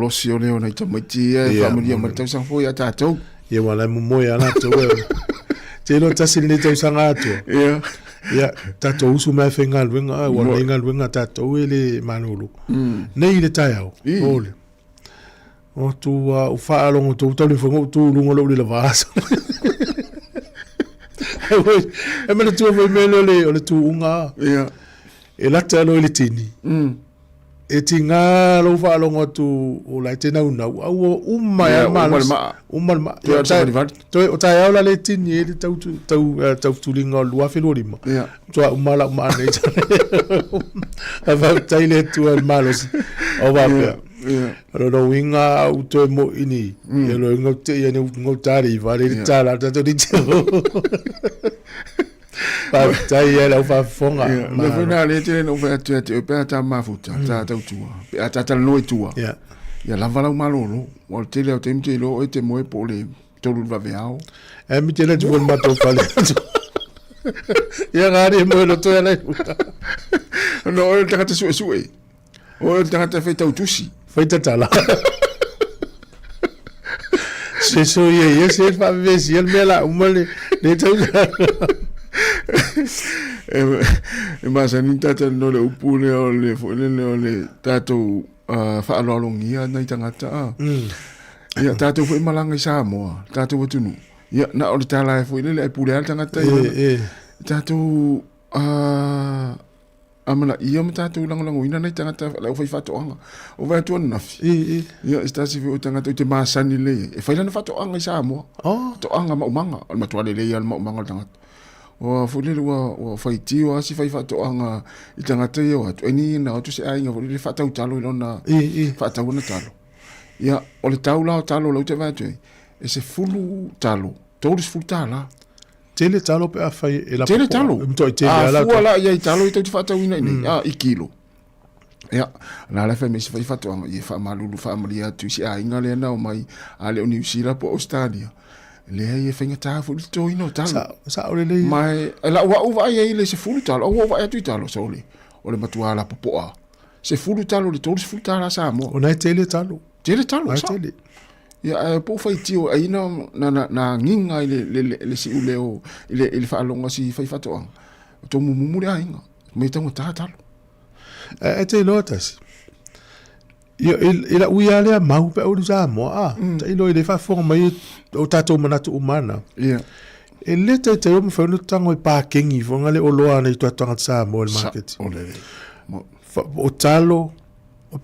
malosi o leo nai tamaiti ia e faamanuia mai le tausaga fou ia tatou. Ia ua la e momoe a latou e. Te iloa tasi lenei tausaga atoa. Ia. Ia, tatou usu mai e faigaluega, a ua nei galuega a tatou e le malolo. Nei i le taeao, ole. O tu a u faalogo tou tau le fono tu lunga lo le lava aso. E manatua foi mea lea o le, o le tuuga. Ia. E lata loa i le tini. E tiga lou faalogo atu o la e te naunau, a ua uma e le malosi. Uma le maa. Toe o le savalivali. Toe o taeao la le tini e le tau, tau, tau tuliga o le 2025. Ia. Matua uma lau maa nei. Ae faafetai le Atua i le malosi o faapea. Ia. O lona uiga u toe mo'i ni, ia lona uiga u te ia ni u tari iva le tala tatou ni te. Faafetai ia lau faafofoga. Ia, mea foi na lea tele na ou fai atu ia te oe pe a ta mafuta, ta tautua, pe a ta talanoa i tua. Ia. Ia lava lau malolo. Ua o le tele o taimi te iloa oe te moe po o le tolu i le vaveao. E mi tele atu foi le matou fale atu. Ia gari e moe loto ia lai. No, oe o le tagata suesue. Oe o le tagata fai tautusi. Fai tatala. Se so ia ia se faavevesi ia le mea la uma le le tausaga. E, e masani ona talanoa le upu lea o le foi lele o le tatou uh, faaaloalogia nai tagata a. Ia tatou foi malaga i Samoa, tatou atunuu. Ia na o le tala e foi lele ai pule lava le tagata i lana. E, e. Tatou uh, amanaia ma tatou lagolagoina nai tagata le aufaifaatoaga. Ua vaai atu ananafi, I, i. ia, se tasi foi o tagata ou te masani lelei ai, e fai lana faatoaga i Samoa. Oh. Faatoaga maumaga, o le matua lelei lava o le maumaga o le tagata. Ua foi lele ua, ua faitio lava si faifaatoaga i tagata ia o atu, e ni na o atu se aiga foi lele faatau talo i lona, I, i. faatau ana talo. Ia, o le tau la o talo lea ou te vaai atu ai, e 10 talo, $30. Tele talo pe a fai e Tele talo. E matuai tele A lava la fua la i ai talo i tou te faatauina i nei, a, i kilo. Ia, na la fai mai se faifaatoaga, ia faamalulu faamalie atu i se aiga lea na omai, a le o Niu Sila po o Ausetalia. Leai, e faigata foi le totoina o talo. Sao, sao lelei. Ma e, e lau au vaai ai i le 10 talo, au ua ou vaai atu i talo, sole, o le matua lapopoa. 10 talo i le $30 Samoa. O na e tele talo. Tele talo, Ai sao. tele. Ia, ae po o faitio ai na, na, na, na agiga i le, le, le, le siuleo i le, i le faalogo a si faifaatoaga. O tomumumu le aiga, me taugata talo. E, e te iloa tasi. Ia, i, i lau ia lea mau pe au i Samoa, a, mm. ta iloa i le faafofoga mai o tatou manatu uma ana. Ia. E le taitai o mawhai ono tango i pākengi, whanga le oloa ana i tua tangata Samoa i le market. Sa, o le, mo. Fa, o talo,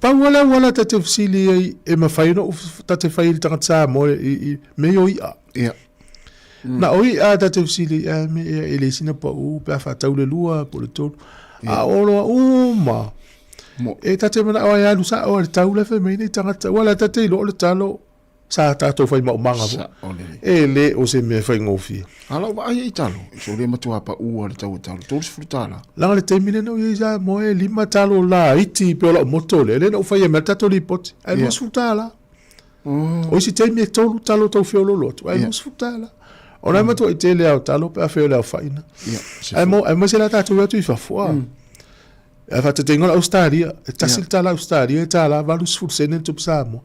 Pau lava le auala ta te fesili ai e mafai ona ta te fai i le tagata Samoa i, i mea o i'a. Ia. Na o i'a ta te fesili e me e, e le sina pa'u pe a faatau le lua po o le tolu. A o oloa uma. Mo. E ta te mana'o ai alu sa'o a le tau la e fai mai nei tagata. Ua la ta te iloa o le talo Sa tatou fai maumaga foi. Sao lelei. E le o se mea faigofie. A lau vaai ai i talo, so le matua paua le tau o talo, $30. Leaga le taimi lea na ou i ai i Samoa e lima talo laiti pei o lau moto lea, lea na ou faia mai ai le tatou lipoti, ae $20. O isi taimi e tolu talo tau feololo atu, ae $20. Ona e matuai tele lava o talo pe afai o le aofaiga. Ae mo, aemaise la tatou o atu i fafo, a. Ae faataitaiga o le Ausetalia, e tasi le tala Ausetalia e tala 80 sene le tupe Samoa.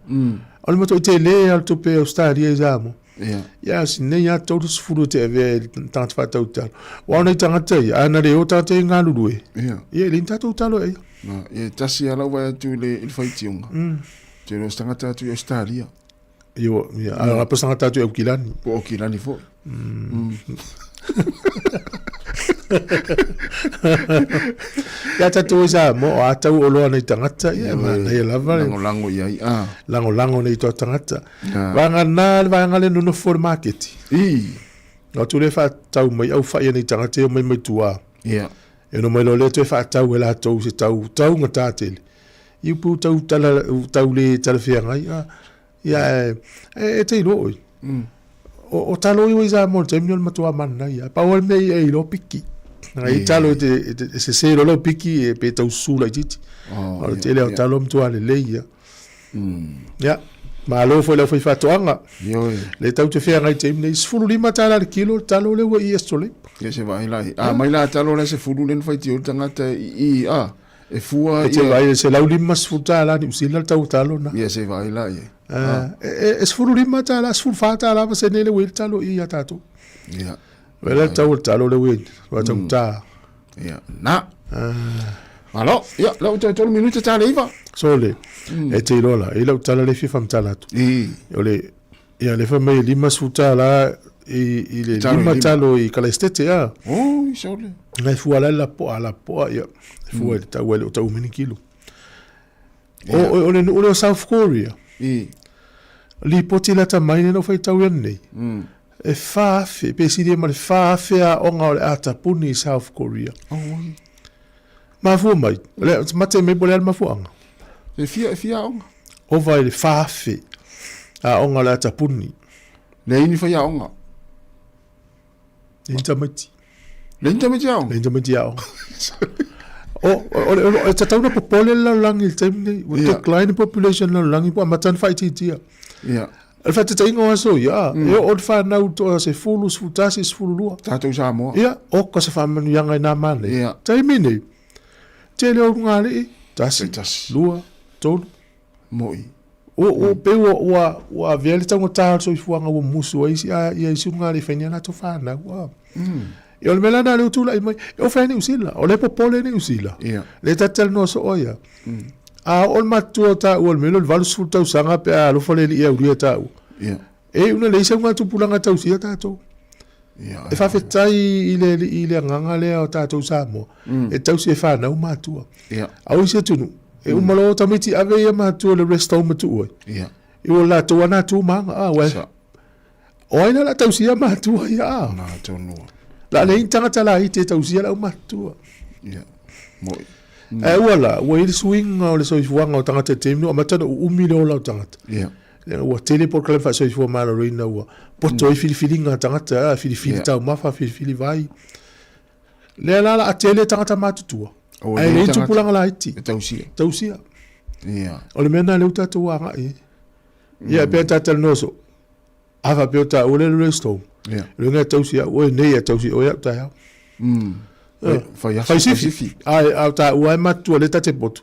O le matuai tele lava o le tupe Ausetalia i Samoa. Ia, si nei lava 30 e te avea i le tagata faatau talo. Aua o nai tagata ia, a na le o tagata ia e galulue, ia e leai ni tatou talo e aia. Ia, e tasi lava lau vaai atu i le faitioga, te iloa o se tagata atu i Ausetalia. Ia, ia, a pa se tagata atu i Aukilani. Po o Aukilani foi. Ia tatou i Samoa, o a tau oloa nei tagata, ia, e manaia lava le Lagolago i ai, a. lagolago nei toa tagata. Vaega na le vaega lea nonofo i le maketi. I. O atu lea faatau mai au fai a nei tagata e omai mai tua. Ia. E ono mai loa lea toe faatau e latou se tau taugata tele. I upu tau tala tau le talafeagai a. Ia e e te iloa oe. O o talo i Samoa i le taimi o le matua manaia. Pau lava le mea ia e iloa piki. Ngai i talo e te e te e sese loa lau piki e pe tau susu laitiiti. O le tele o talo matua lelei ia. Ia, malo foi i le aufaifaatoaga. Ioe. Le tau te feagai i le taimi nei, $15 le kilo le talo lea ua i Estrelate. Ia se vaai la i. A mai la talo la sefulu lea na faitio le tagata i i a. E fua E te vaai e $150 Niu Sila le tau o talo na. Ia se i vaai la i ai. E $15, $14 ma sene le ua i ai le talo i ia tatou. Ia. O le tau o le talo le ua i ai, ua taugata. Ia, na. Malo, ia, lea ua toe 3 minute ta le iva. Sole, e te iloa la, e i lau tala lea e fia faamatala atu. O le, ia lea fai mai e $50 i le lima talo i Kalaistete, a. Oi, sole. Na e fua la le lapoa, lapoa, ia, e fua i le tau, e le o tau mai ni kilo. O le nuu lea o South Korea, lipoti lata mai lea na ou faitau i ananei, e 4,000, pe silia ma le 4,000 aoga o le a tapuni i South Korea. Mafua mai, le, mate mai po o le a le mafuaaga. E fia, e fia aoga? Ova i le 4,000 aoga o le a tapuni. Leai ni faiaoga. Leai ni tamaiti. Leai ni tamaiti aoga? Leai ni tamaiti aoga. O, o, o, o, e tatau na popole le lalolagi i le taimi nei. Ua yeah. decline the population le lalolagi po amata na faaitiitia. Yeah. O le faataitaiga o aso ia, mm. e oo le whanau toa se fulu, 11, 12. Tātou Samoa. Ia, oka se whaamanuiaga i nā mānei. Yeah. Taimi nei, tele o lugalii, tasi, tasi, lua, tolu. Mo'i. Ua, ua, pei ua, ua, ua avea le taugata o le soifuaga ua musu ai isi, a, ia isi ulugalii e fai ni a latou fanau. A. Ia, o le mea la lena lea ua tulai mai, e ofa ai Niu Sila, o lea e popole Niu Sila. Ia. Lea ta te talanoa soo ai ia. A oo le matutua o taua i le mea lea o le 80 tausaga pe a alofa le alii e aulia taua. Ia. E iu na leai se augatupulaga e tausia tatou. Ia, E faafetai i le alii i le agaga lea o tatou Samoa, e tausi e fanau matua. Ia. A o isi atunuu, e uma loa o tamaiti ave ia matua i le rest home e tuu ai. Ia. I o latou a na tu maga, a, uae. Sa. O ai la o le a tausia matua ia, a? Na tonu. La leai ni tagata laiti e tausia le aumatua. Ia. Moi. Ae ua la, ua i ai le suiga o le soifuaga o tagata i le taimi, ua amata ona uumi le ola o tagata. Ia. Ua tele polokalame faasoifua maloloina ua poto ai filifiliga a tagata, filifili taumafa, filifili vai. Lea la o le a tele tagata matutua, ae leai tupulaga laiti. E tausia. Tausia. Ia. O le mea lena lea ua tatou agai i ai. Ia, pei ona ta talanoa soo, a faapea o taua le rest home, Ia. o le uiga e tausi au oe nei, e tausi oe au taeao. Fai aso, Fai sifi. Ai, a o taua e matutua lea ta te poto.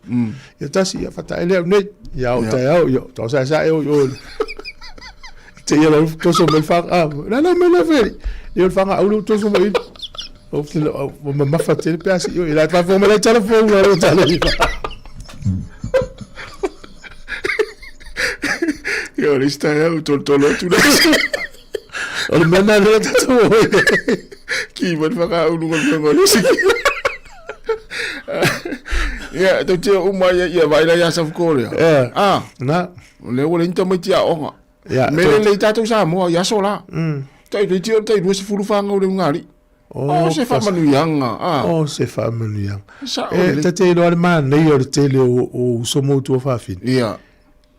Ia tasi, ia fataele au nei. Ia o taeao, ia tau saesae o i o. Te ia lau toso mai whanga, ah, la la mai la feri. Ia o le whanga au le toso mai. O te o mamafa tele pe asi i la whafo mai la telefon la o tale. Ia o le isi taeao tolotolo atu le. O le mea nā lea tatou o ai. Ki mai le whakaulu ngā mea ngā lisi. Ia, tau te uma ia, ia vai la ia South Korea. Yeah. Ah. Na. O lea ua leai ni tamaiti aoga. Ia, Me le lei tātou Samoa i aso la. Tai le tio tai 20 whangau le ungari. Oh, oh se whamanuianga. Ah. Oh, se whamanuianga. Sa E, ta te iloa le mānaia o le tele o, o uso ma utua fafine. Ia.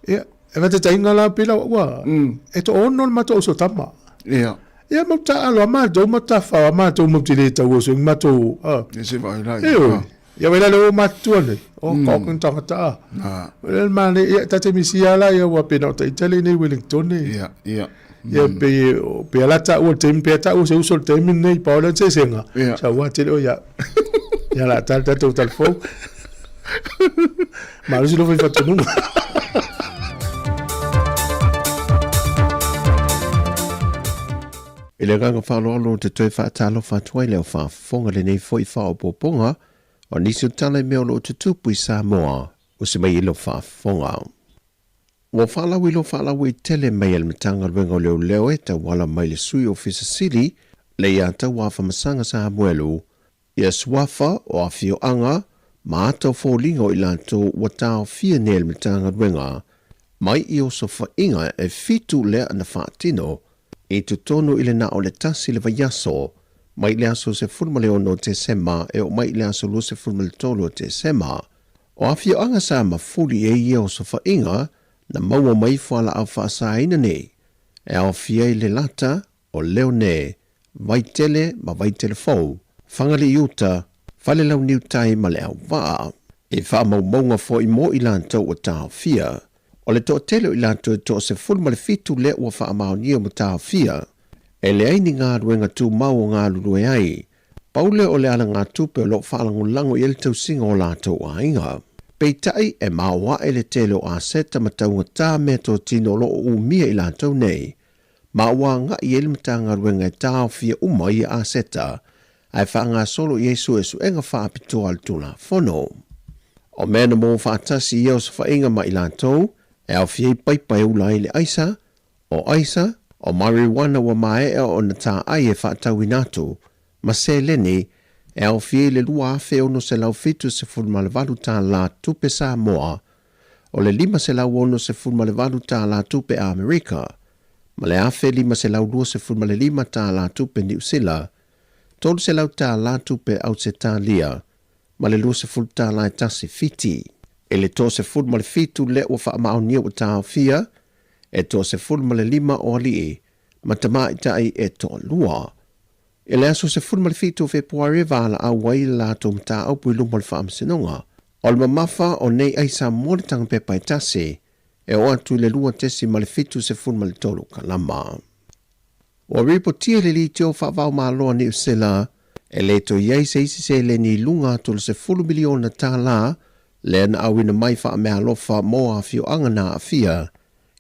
Ia, e faataitaiga la pei la ua, e toaono le matou uso tama. Ia. Ia mau taalo a matou ma tafao a matou mau te le tau oso i matou, a. Ia se vaai la. E oi. Ia wai la le o matutua nei. O ka o keng tangata a. A. Le mane, ia ta te misia la ia ua pena o ta itale nei Wellington nei. Ia, ia. Ia pe pe ala ta ua taimi pe ta ua se uso le taimi nei pa o le se senga. Ia. Sa ua tele o ia. Ia la tal tatou talafou. Malosi lo fai fatunuga. I le agaga faaaloalo ou te toe faatalofa atu ai le au faafofoga lenei foi faaopoopoga o nisi o tala i mea o lo o tutupu i Samoa usi mai i lou faafofoga. Ua faalauiloa faalauaitele mai e le Matagaluega o Leoleo e tauala mai le Sui Ofisa Sili le ia Tauafamasanga Samuelu ia suafa o afioaga ma ata o foliga o i latou ua taofia nei e le Matagaluega mai i osofaiga e fitu lea na faatino i totonu i le na o le tasi le vaiaso mai le aso 16 o Tesema e oo mai i le aso 23 o Tesema. O afioaga sa mafuli ai ia osofaiga na maua mai fualaau faasaina nei e aofia ai le lata o Leone, Vaitele ma Vaitele Fou, Fagalii-uta, Falelauniu-tai ma Leauvaa. I faamaumauga foi mo i latou ua taofia. O le toatele o i latou e toa-17 lea ua faamaonia ma taofia, e leai ni galuega tumau o galulue ai. Pau lea o le alagatupe o lo o faalagolago i ai le tausiga o latou aiga. Peitai, e maoae le tele o aseta ma taugata meatotino o lo o umia i latou nei, ma ua agai i ai le Matagaluega e taofia uma ia aseta ae faagasolo i ai suesuega faapitoa a le Tulafono. O mea na maua faatasi i ia osofaiga ma i latou e aofia ai paipa e ula ai le aisa, o aisa, o marijuana ua maea ona taai e faatauina atu, ma seleni e aofia i le $2,678 tala tupe Samoa, o le $568 tala tupe Amerika, ma le $1,525 tala tupe Niu Sila, $300 tala tupe Ausetalia, ma le 20 tala e tasi Fiti. I le 37 lea ua faamaonia ua taofia, e 15 o alii ma tamaitai e toalua. I le aso 17 o Fepuari e valaau ai le latou mataupu i luma o le Faamasinoga. O le mamafa o nei aisa mo le tagapepa e tasi, e oo atu i le 2.73 kalama. Ua ripotia le leitio faavaomalo a Niu Sila e le toe i ai se isi seleni i luga atu o le $10 miliona tala lea na auina mai faameaalofa mo afioaga na aafia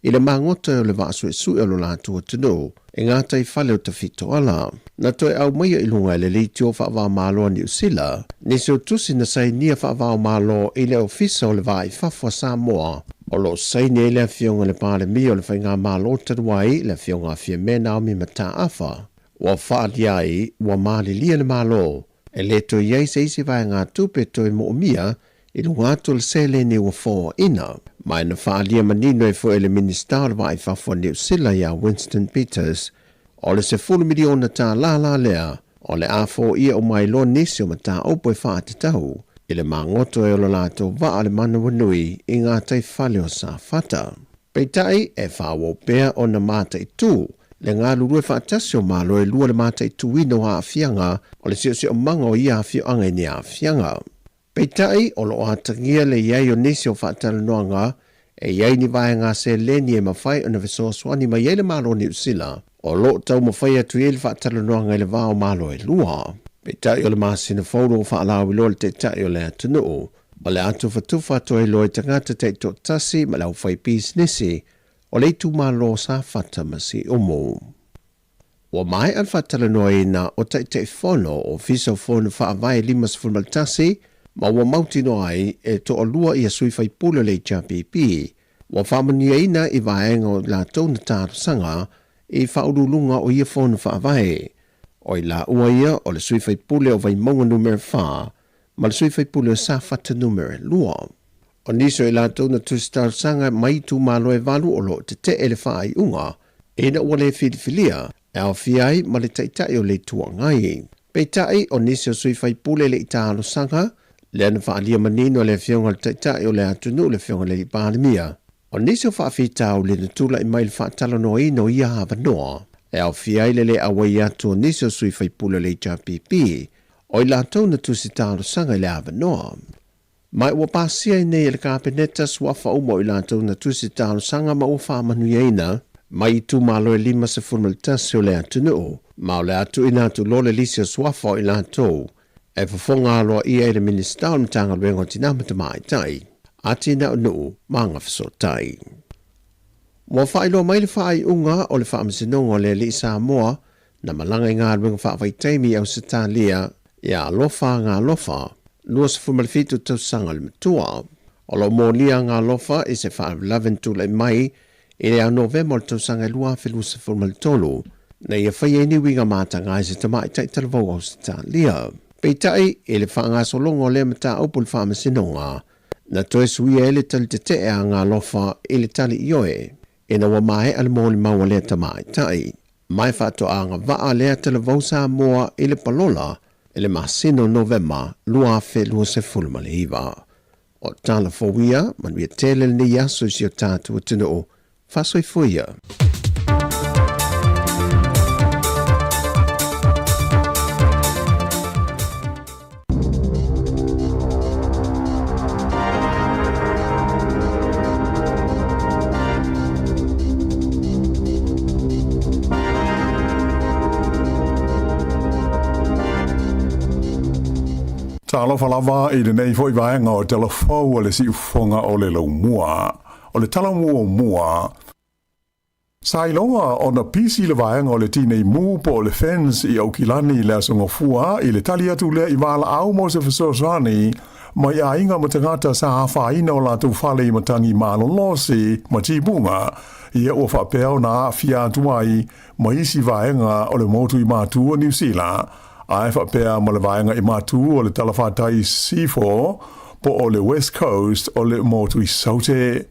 i le magota o le vaa suesue o lo latou atunuu e gataifale o Tafitoala. Na toe aumaia i luga e le leitio faavaomalo a Niu Sila nisi o tusi na sainia faavaomalo i le Ofisa o le Va i Fafo a Samoa o lo o saini ai le Afioga i le Palemia o le Faigamalo talu ai, le Afioga a Fiame Naomi Mataafa. Ua faaalia ai ua malilie le Malo e le toe i ai se isi vaegatupe toe moomia i luga atu o le seleni ua foaina. Ma na faaalia manino ai foi e le Minisita o le Va i Fafo a Niu Sila ia Winston Peters, o le $10 miliona tala la lea o le a foia uma ai loa nisi o mataupu e faatatau i le magoto e o lo latou vaa le manawanui i gataifale o Safata. Peitai, e faaauau pea ona mataitū le galulue faatasi o Malo e lua le mataituina o aafiaga o le siosiomaga o ia afioaga i ni aafiaga. Peitai, o lo o atagia le i ai o nisi o faatalanoaga e i ai ni vaega seleni e mafai ona fesoasoani mai ai le Malo o Niu Sila, o lo o taumafai atu i ai le faatalanoaga i le va o Malo e lua. Peitai, o le masina fou o lo o faalauiloa le Taitai o le atunuu, o le a tufatufa atu ai loa i tagata taitoatasi ma le aufaipisinisi o le itumalo o Safata ma Siumu. Ua maea le faatalanoaina o Taitaifono o Ofisa o Fono Faavae 51 ma ua mautinoa ai e toalua ia sui faipule o le HRPP ua faamanuiaina i vaega o latou na talosaga i faauluuluga o ia Fono Faavae. O i laua ia o le sui faipule o Vaimauga Numera 4 ma le sui faipule o Safata Numera 2. O nisi o i latou na tusi talosaga mai itumalo e valu o lo o tetee le faaiuga ina ua le filifilia e aofia ai ma le Taitai o le Itu Agai. Peitai, o nisi o sui faipule le i talosaga, lea na faaalia manino e le Afioga i le Taitai o le atunuu le Afioga i le Palemia, o nisi o faafitauli na tulai mai i le faatalanoaina o ia avanoa e aofia ai le le auai atu o nisi o sui faipule o le HRPP o i latou na tusi talosaga i le avanoa. Ma ua pasia ai nei e le Kapeneta suafa uma o i latou na tusi talosaga ma ua faamanuiaina mai itumalo e 51 o le atunuu, ma o le a tuuina atu loa le lisi o suafa o i latou e fofoga aloaia ai le Minisita o le Matagaluega o Tina ma Tamaitai, Atinae o Nuu ma Agafesootai. Ua faailoa mai le faaiuga o le Faamasinoga o le Alii Samoa na malaga i galuega faavaitaimi i Ausetalia ia Alofa Agalofa, 27 tausaga le matua. O lo o molia Agalofa i se faalavelave na tulai mai i le ao Novema o le tausaga 2023, na ia faia ai ni uiga mataga i se tamaitai talavou Ausetalia. Peitai, i le faagasologa o lea mataupu i le Faamasinoga, na toe suia ai le tali tetee a Agalofa i le tali ioe, ina ua maea le molimau a lea tamaitai. Ma e faatoa agavaa lea talavou Samoa i le palola i le masina o Novema 2029. O tala fou ia, manuia tele lenei aso i si o tatou atunuu. Faasoifua ia. Talofa lava i lenei foi vaega o Tala Fou a le Siufofoga o le Laumua. O le tala muamua, sa iloga ona pisi le vaega o le tinei mu po o le fence i Aukilani i le Aso Gafua i le tali atu lea i valaau mo se fesoasoani mai aiga ma tagata sa afaina o latou fale i matagi malolosi ma timuga ia ua faapea ona aafia atu ai ma isi vaega o le motu i Matu o Niu Sila, ae faapea ma le vaega i Matu o le talafatai i Sisifo po o le West Coast o le motu i Saute.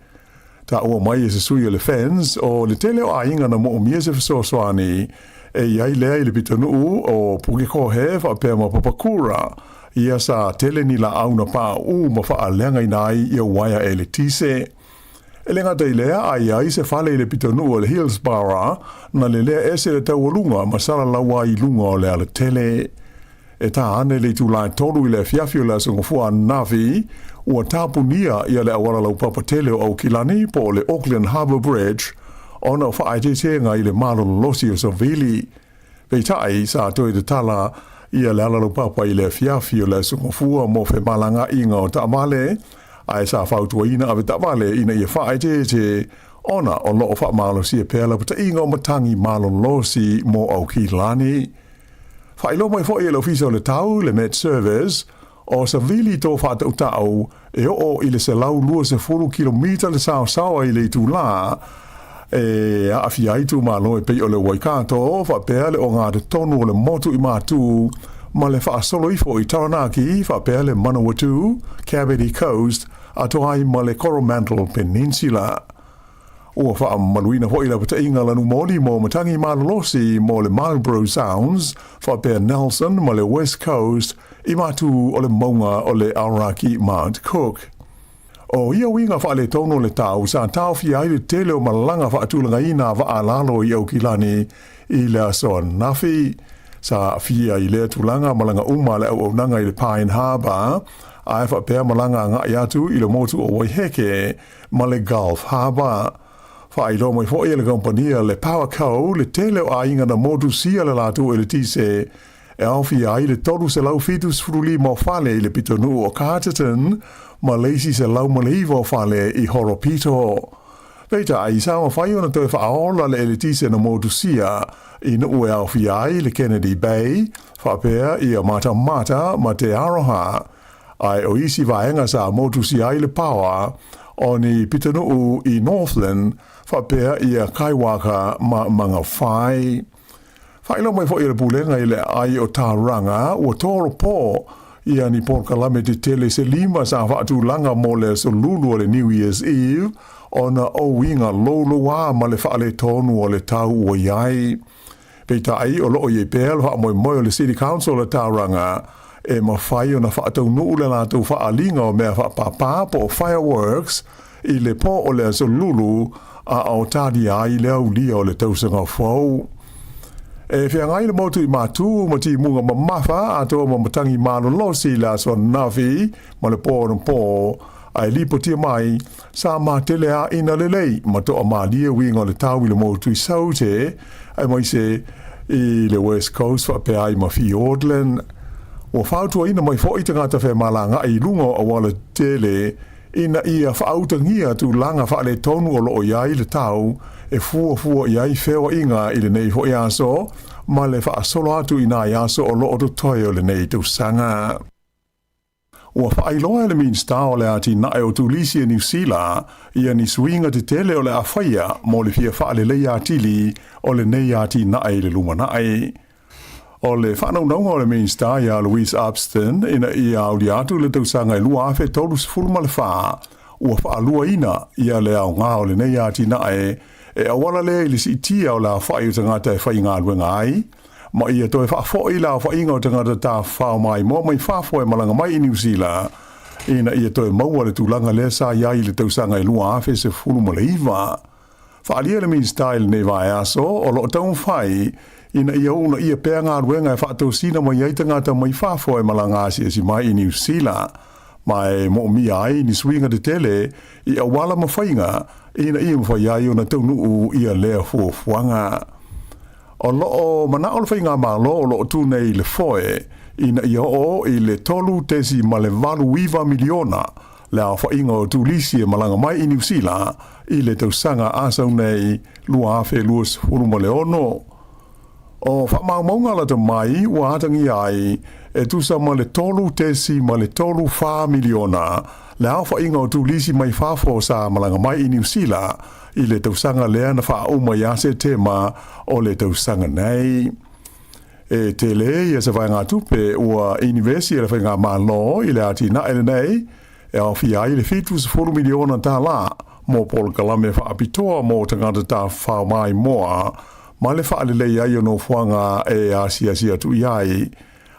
Taua mai e se sui o le FENS o le tele o aiga na moomia se fesoasoani e i ai lea i le pitonuu o Pukekohe faapea ma Papakura, ia sa tele ni laau na pauu ma faaleagaina ai ia uaea eletise. E le gata i lea, a i ai se fale i le pitonuu o le Hillsborough, na lelea ese le taualuga ma salalau ai i luga o le alatele. E tā ane le itulā e tolu i le afiafi o le Aso Gafua ananafi, ua tapunia ia le auala laupapa tele o Aukilani po o le Auckland Harbour Bridge ona o faaeteetega i le malololosi o savili. Peitai, sa toe tatala ia le ala laupapa i le afiafi o le Aso Gafua mo femalagaaiga o taavale, ae sa fautuaina avetaavale ina ia faaeteete ona o lo o faamalosia pea lapataiga o matagi malolosi mo Aukilani. Faailoa mai foi e le Ofisa o le Tau, le Met Service, o savili tō faatautau e oo i le 120 kilomita le saosaoa i le itulā e aafia ai itumalo e pei o le Waikato, faapea le ogatotonu o le motu i Matū ma le faasolo ifo i Taranaki faapea le Manawatū, Kapiti Coast, atoa ai ma le Coromandel Peninsula. Ua faamamaluina foi lapataiga lanumoli mo matagi malolosi mo le Marlborough Sounds faapea Nelson ma le West Coast i matu o le mauga o le Aoraki Mount Cook. O ia uiga faaletonu o le tau sa taofia ai le tele o malaga faatulagaina a vaa lalo i Aukilani i le aso ananafi. Sa aafia i lea tulaga malaga uma a le auaunaga i le Pine Harbour ae faapea malaga agai atu i le motu o Waiheke ma le Gulf Harbour. Faailoa mai foi e le kamupani le Powerco le tele o aiga na motusia le latou eletise e aofia ai le 375 o fale i le pitonuu o Carterton ma le isi 109 o fale i Horopito. Peitai, sa mafai ona toe faaola le eletise na motusia i nuu e aofia ai le Kennedy Bay, faapea ia Matamata ma Te Aroha. Ae o isi vaega sa motusia ai le paoa o ni pitonuu i Northland faapea ia Kaiwaka ma Mangawhai. Faailoa mai foi e le Pulega i le aai o Tauranga ua tolopo ia ni polokalame tetele se lima sa faatulaga mo le aso lulu o le New Year's Eve ona o uiga loulouā ma le faaletonu o le tau ua i ai. Peitai, o lo o i ai pea le faamoemoe o le City Council o Tauranga e mafai ona faataunuu le latou faaaliga o mea faapāpā po o fireworks i le pō o le Aso Lulu a o talia ai le aulia o le tausaga fou. E feagai le motu i Matū ma timuga mamafa atoa ma matagi malolosi i le aso ananafi ma le pō anapō, ae lipotia mai, sa matele āina lelei ma toamalie uiga o le tau i le motu i Saute, aemaise i le West Coast faapea ai ma Fiordland. Ua fautuaina mai foi tagata femalagaai i luga o auala tetele ina ia faautagia tulaga faaletonu o lo o i ai le tau e fuafua i ai feoaiga i lenei foi aso ma le faasolo atu i nai aso o lo o totoe o lenei tausaga. Ua faailoa e le Minisita o le Atinae o Turisi e Niu Sila ia ni suiga tetele o le a faia mo le fia faaleleia atili o lenei atinae i le lumanai. O le faanaunauga o le Minisita ia Louise Upston ina ia aulia atu le tausaga e 2034, ua faaluaina ia le aoga o lenei atinae e auala lea i le siitia o le aofai o tagata e faigaluega ai, ma ia toe faafoi le aofaiga o tagata tafafao maimoa mai fafo e malaga mai i Niu Sila ina ia toe maua le tulaga lea sa i ai i le tausaga e 2019. Faaalia le Minisita i lenei vaiaso o lo o taumafai ina ia uunaia pea galuega e faatosina mai ai tagata mai fafo e malaga asiasi mai i Niu Sila ma e moomia ai ni suiga tetele i auala ma faiga ina ia mafai ai ona taunuu ia lea fuafuaga. O lo o mana'o le Faigamalo o lo o tu nei i le foe ina ia oo i le 3.89 miliona le aofaiga o turisi e malaga mai i Niu Sila i le tausaga a sau nei 2026. O faamaumauga lata mai ua atagia ai e tusa ma le 3.34 miliona le aofaiga o turisi mai fafo sa malaga mai i Niu Sila i le tausaga lea na faauma ia Setema o le tausaga nei. E tele ia se vaegatupe ua inivesi e le Faigamalo i le atinae lenei e aofia ai le $70 miliona tala mo polokalame faapitoa mo tagata tafafao maimoa ma le faalelei ai o nofoaga e asiasi atu i ai,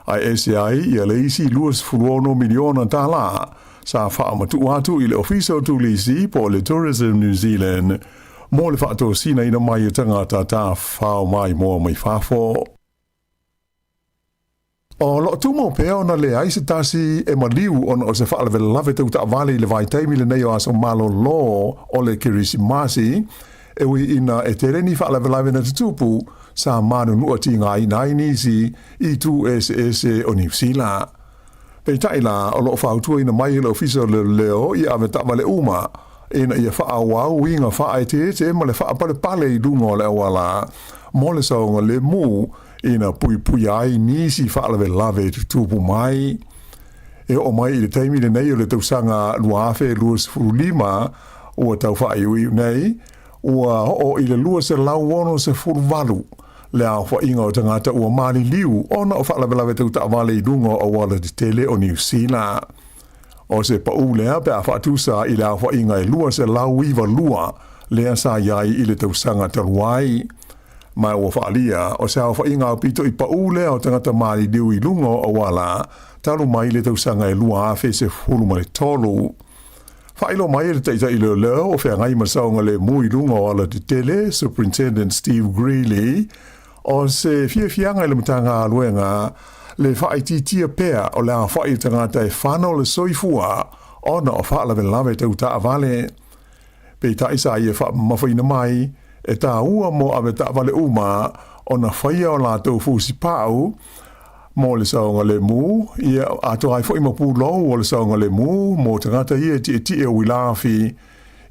ae ese ai ia le isi $26 miliona tala sa faamatuu atu i le Ofisa o Turisi po o le Tourism New Zealand mo le faatosinaina mai o tagata tafafao maimoa mai fafo. O lo o tumau pea ona leai se tasi e maliu ona o se faalavelave tau taavale i le vaitaimi lenei o aso malolo o le Kerisimasi, e ui ina e tele ni faalavelave na tutupu sa manunua tigaina ai nisi i itu eseese o Niu Sila. Peitai la, o lo o fautuaina mai e le Ofisa o Leoleo ia ave taavale uma ina ia faaauau uiga faaeteete ma le faapalepale i luga o le auala mo le saogalemu ina puipuia ai nisi faalavelave e tutupu mai. E oo mai i le taimi lenei o le tausaga 2025 ua tau faaiuiu nei, ua oo i le 268 le aofaiga o tagata ua maliliu ona o faalavelave tau taavale i luga o auala tetele o Niu Sila. O se pau lea pe a faatusa i le aofaiga e 292 lea sa i ai i le tausaga talu ai. Ma ua faaalia, o se aofaiga aupito i pau lea o tagata maliliu i luga o auala talu mai le tausaga e 2013. Faailoa mai e le Taitai Leoleo o feagai ma saogalemu i luga o alatetele, Superintendent Steve Greeley, o se fiafiaga i le Matagaluega le faaitiitia pea o le aofai o tagata e fano le soifua ona o faalavelave tau taavale. Peitai sa ia faamamafaina mai, e tāua mo ave taavale uma ona faia o latou fusipau mo le saogalemu, ia atoa ai foi ma pulou o le saogalemu mo tagata ia e tietie o uilaafi,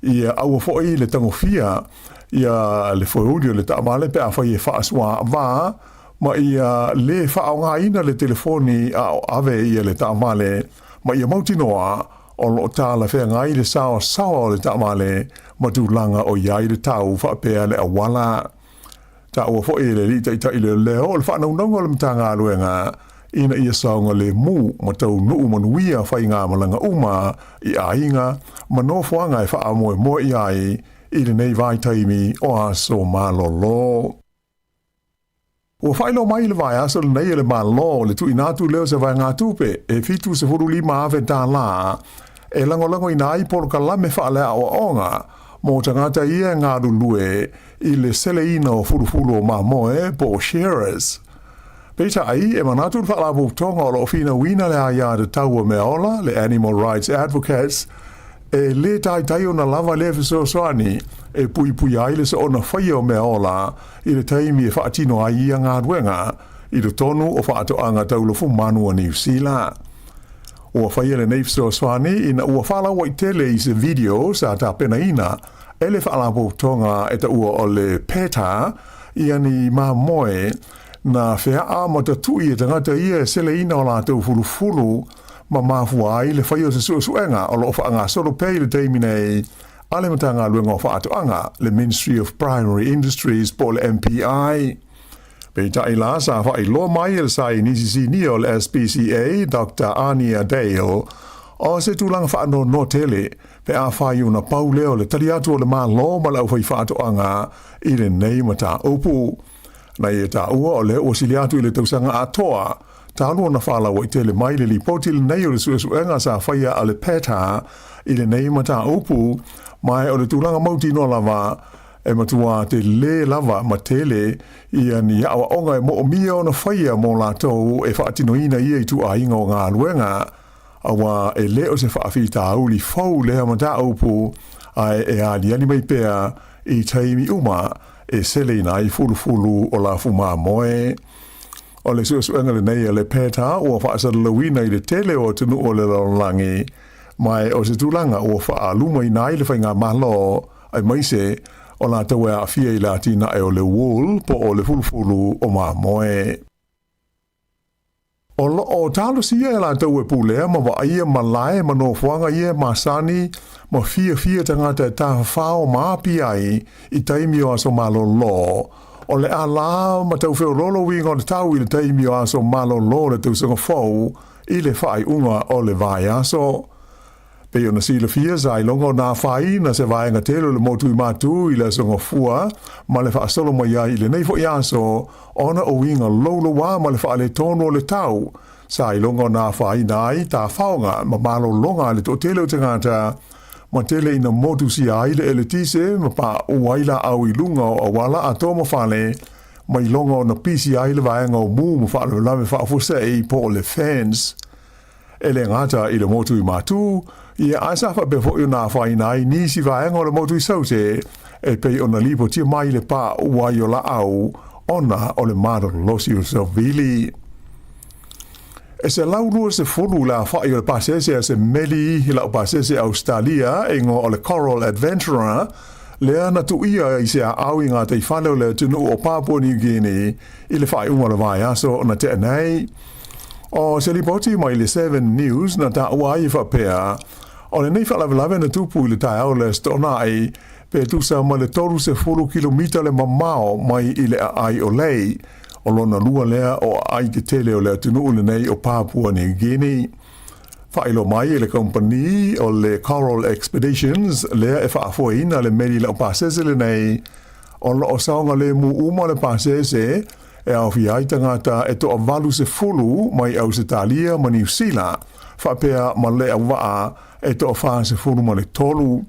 ia aua foi le tagofia ia le foeuli o le taavale pe afai e faasuaavā, ma ia lē faaaogaina le telefoni a o ave ia le taavale, ma ia mautinoa o lo o talafeagai le saoasaoa o le taavale ma tulaga o i ai le tau faapea le auala. Taua foi e le Alii Taitai Leoleo o le faanaunauga o le Matagaluega ina ia saogalemu ma taunuu manuia faigamalaga uma i aiga ma nofoaga e faamoemoe i ai i lenei vaitaimi o aso malolo. Ua faailoa mai i le vaiaso lenei e le Malo le tuuina atu lea o se vaegatupe e $75,000 e lagolagoina ai polokalame faaleaoaoga mo tagata ia e galulue i le seleina o fulufulu o mamoe po o shearers. Peitai, e manatu le Faalapotopotoga o lo o finauina le aia tatau a meaola, le Animal Rights Advocates, e lē taitai ona lava lea fesoasoani e puipuia ai le soona faia o meaola i le taimi e faatino ai ia galuega i totonu o faatoaga taulofu manu a Niu Sila. Ua faia lenei fesoasoani ina ua faalauaitele i se video sa tapenaina e le Faalapotopotoga e taua o le PETA ia ni mamoe na feaa ma tatui e tagata ia e seleina o latou fulufulu ma mafua ai le faia o se suesuega o lo o faagasolo pea i le taimi nei a le Matagaluega o Faatoaga, le Ministry of Primary Industries po o le MPI. Peitai la, sa faailoa mai e le Saienisi Sinia o le SPCA, Doctor Ania Dale, o se tulaga faanoanoa tele pe afai ona pau lea o le tali atu o le Malo ma le aufaifaatoaga i lenei mataupu. Na ia taua o lea ua sili atu i le tausaga atoa talu ona faalauaitele mai le lipoti lenei o le suesuega sa faia a le PETA i lenei mataupu, ma o le tulaga mautinoa lava e matuā telē lava ma tele ia ni aoaoga e moomia ona faia mo latou e faatinoina ia ituaiga o galuega, auā e le o se faafitauli fou lea mataupu, ae e aliali mai pea i taimi uma. e seleina ai fulufulu o lafu mamoe. O le suesuega lenei a le PETA ua faasalalauina i le tele o atunuu o le lalolagi, ma o se tulaga ua faaalumaina ai le faigamalo, aemaise o latou e aafia i le atinae o le wool po o le fulufulu o mamoe. O lo o talosia e latou e pulea ma vaaia malae ma nofoaga ia e masani ma fiafia tagata e tafafao ma api ai i taimi o aso malolo. O le a la ma tau feoloolo uiga o le tau i le taimi o aso malolo o le tausaga fou i le faaiuga o le vaiaso. Pei ona silafia, sa iloga ona afaina se vaega tele o le motu i Matu i le Aso Gafua ma le faasolo mai ai i lenei foi aso ona o uiga louloua ma le faaletonu o le tau. Sa iloga ona afaina ai tafaoga ma malologa a le toatele o tagata ma tele ina motusia ai le eletise ma pauu ai laau i luga o auala atoa ma fale ma iloga ona pisi ai le vaega o mu ma faalavelave faafuasei po o le fence. E le gata i le motu i Matu, ia ae sa faapea foi ona afaina ai nisi vaega o le motu i Saute, e pei ona lipotia mai le pauu ai o laau ona o le malolosi o le savili. E 120 le aofai o le pasese a se meli i lau pasese Ausetalia e igoa o le Coral Adventurer, lea na tuuia i se aau i gataifale o le atunuu o Papua New Guinea i le faaiuga o le vaiaso na tea nei. O se lipoti mai le Seven News na taua ai e faapea, o lenei faalavelave na tupu i le taeao o le Aso Toonai, pe tusa ma le 30 kilomita le mamao mai i le aai o Lae, o lona lua lea o aai tetele o le atunuu lenei o Papua New Guinea. Faailoa mai e le kamupani o le Coral Expeditions lea e faafoeina le meli laupasese lenei, o lo o saogalemu uma le pasese e aofia ai tagata e toa-80 mai Ausetalia ma Niu Sila, faapea ma le auvaa e toa-43.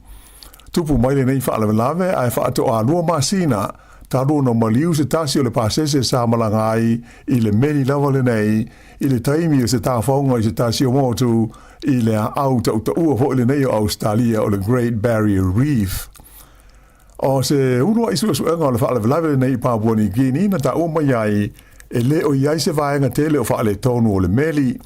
Tupu mai lenei faalavelave ae faatoalua masina talu ona maliu se tasi o le pasese sa malaga ai i le meli lava lenei i le taimi o se tafaoga i se tasi o motu i le aau tautaua foi lenei o Ausetalia o le Great Barrier Reef. O se uluai suesuega o le faalavelave lenei i Papua New Guinea na taua mai ai e le o i ai se vaega tele o faaletonu o le meli,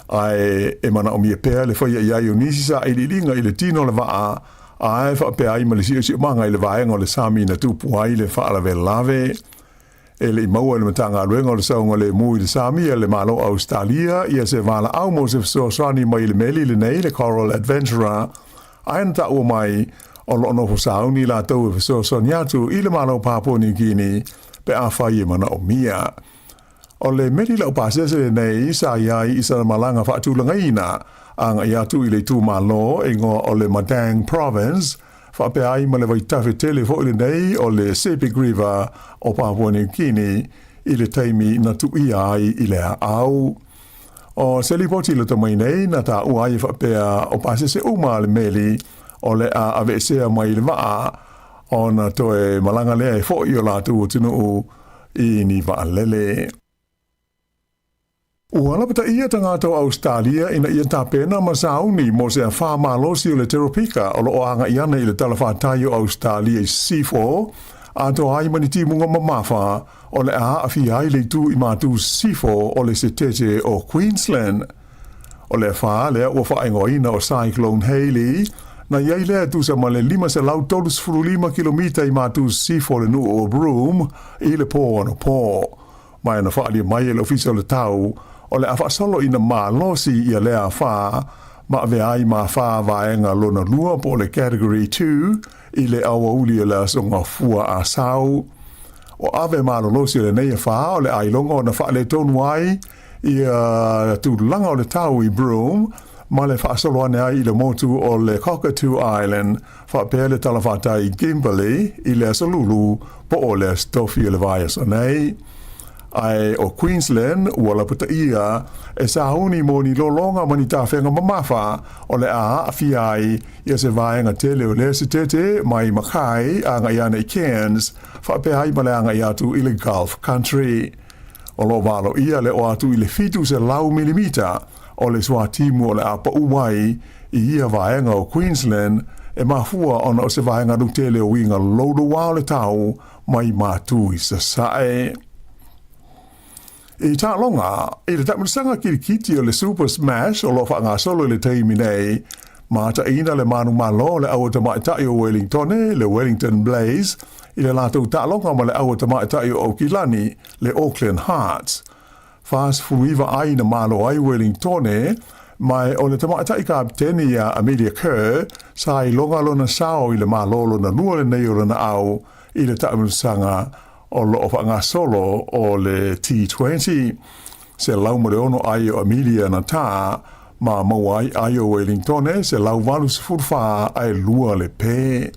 ae e manaomia pea le faia i ai o nisi sailiiliga i le tino o le vaa, ae faapea ai ma le siosiomaga i le vaega o le sami na tupu ai le faalavelave. E le i maua e le Matagaluega o le Saogalemu i le Sami a le Malo o Ausetalia ia se valaau mo se fesoasoani mai i le meli lenei, le Coral Adventurer, ae na taua mai, o lo o nofo sauni latou e fesoasoani atu i le Malo o Papua New Guinea pe afai e manaomia. O le meli laupasese lenei sa i ai i sana malaga faatulagaina agai atu i le itumalo e igoa o le Madang Province, faapea ai ma le vaitafe tele foi lenei o le Sepik River o Papua New Guinea i le taimi na tuuia ai i le aau. O se lipoti lata mai nei na taua ai e faapea o pasese uma a le meli o le a aveesea mai i le vaa ona toe malaga lea e foi i o latou atunuu i ni vaalele. Ua lapataia tagata o Ausetalia ina ia tapena ma sauni mo se afa malosi o le teropika o lo o agai ana i le talafatai o Ausetalia i Sisifo, atoa ai ma ni timuga mamafa o le a aafia ai le itu i matu sisifo o le setete o Queensland. O le afa lea ua faaigoaina o Cyclone Haley, na i ai lea e tusa ma le 535 kilomita i matu sisifo o le nuu o Broome i le pō anapo. Ma e na faaalia mai e le Ofisa o le Tau, o le a faasolo ina malosi ia lea afa ma avea ai ma afa vaega lona lua po o le Category 2 i le aoauli o le Aso Gafua Asau. O ave malolosi o lenei afa o le a iloga ona faaletonu ai ia tulaga o le tau i Broome ma le faasolo ane ai i le motu o le Cockatoo Island faapea le talafatai i Kimberley i le Aso Lulu po o le Aso Tofi o le vaiaso nei. Ae o Queensland ua lapataia e sauni mo ni lologa ma ni tafega mamafa o le a aafia ai ia se vaega tele o lea setete mai Mackay agai ana i Cairns faapea ai ma le agai atu i le Gulf Country. O lo o valoia le oo atu i le 700 milimita o le suatimu o le a pau ai i ia vaega o Queensland E mafua ona o se vaega tele o uiga louloua o le tau mai matu i sasae. I taaloga, i le taamilosaga kilikiti o le Super Smash o lo o faagasolo i le taimi nei, mataina le manumalo o le aua tamaitai o Welingtone, le Wellington Blaze, i le latou taaloga ma le aua tamaitai o Aukilani, le Auckland Hearts. 49 ai na malo ai Welingtone, ma o le tamaitai kapiteni ia Amelia Kerr sa iloga lona sao i le malo lona lua lenei o lona au i le taamilosaga o lo o faagasolo o le T20. 106 ai o Amelia na tā, ma maua ai ai o Welingtone 184 ae 2 le pē.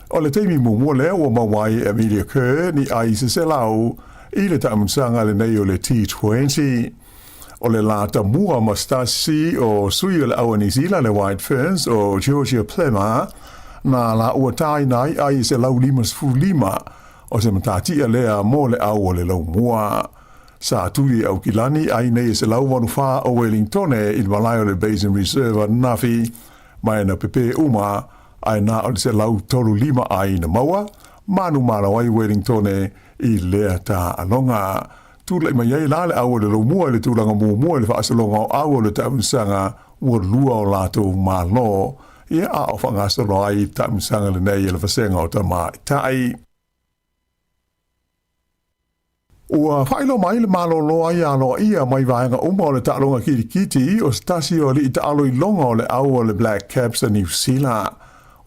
O le taimi muamua lea ua maua ai e Amelia Kerr ni ai se 100 i le taamilosaga lenei o le T20. O le lā tamua ma se tasi o sui o le au a Niu Sila le White Ferns o Georgia Plimmer na la ua tāina ai ai e 155 o se matatia lea mo le au o le laumua. Sa tuli e Aukilani ai nei e 184 o Wellingtone i le malae o le Basin Reserve ananafi, ma e na pepe uma ae na o le 135 ai na maua, manumalo ai Wellingtone i lea taaloga. Tulai mai ai la le au o le laumua i le tulaga muamua i le faasologa o au o le taamilosaga ua lua o latou malo, ia a o faagasolo ai le taamilosaga lenei e le vasega o tamaitai. Ua faailoa mai le malolo ai aloaia mai vaega uma o le taaloga kilikiti o se tasi o alii taalo iloga o le au o le Black Caps a Niu Sila.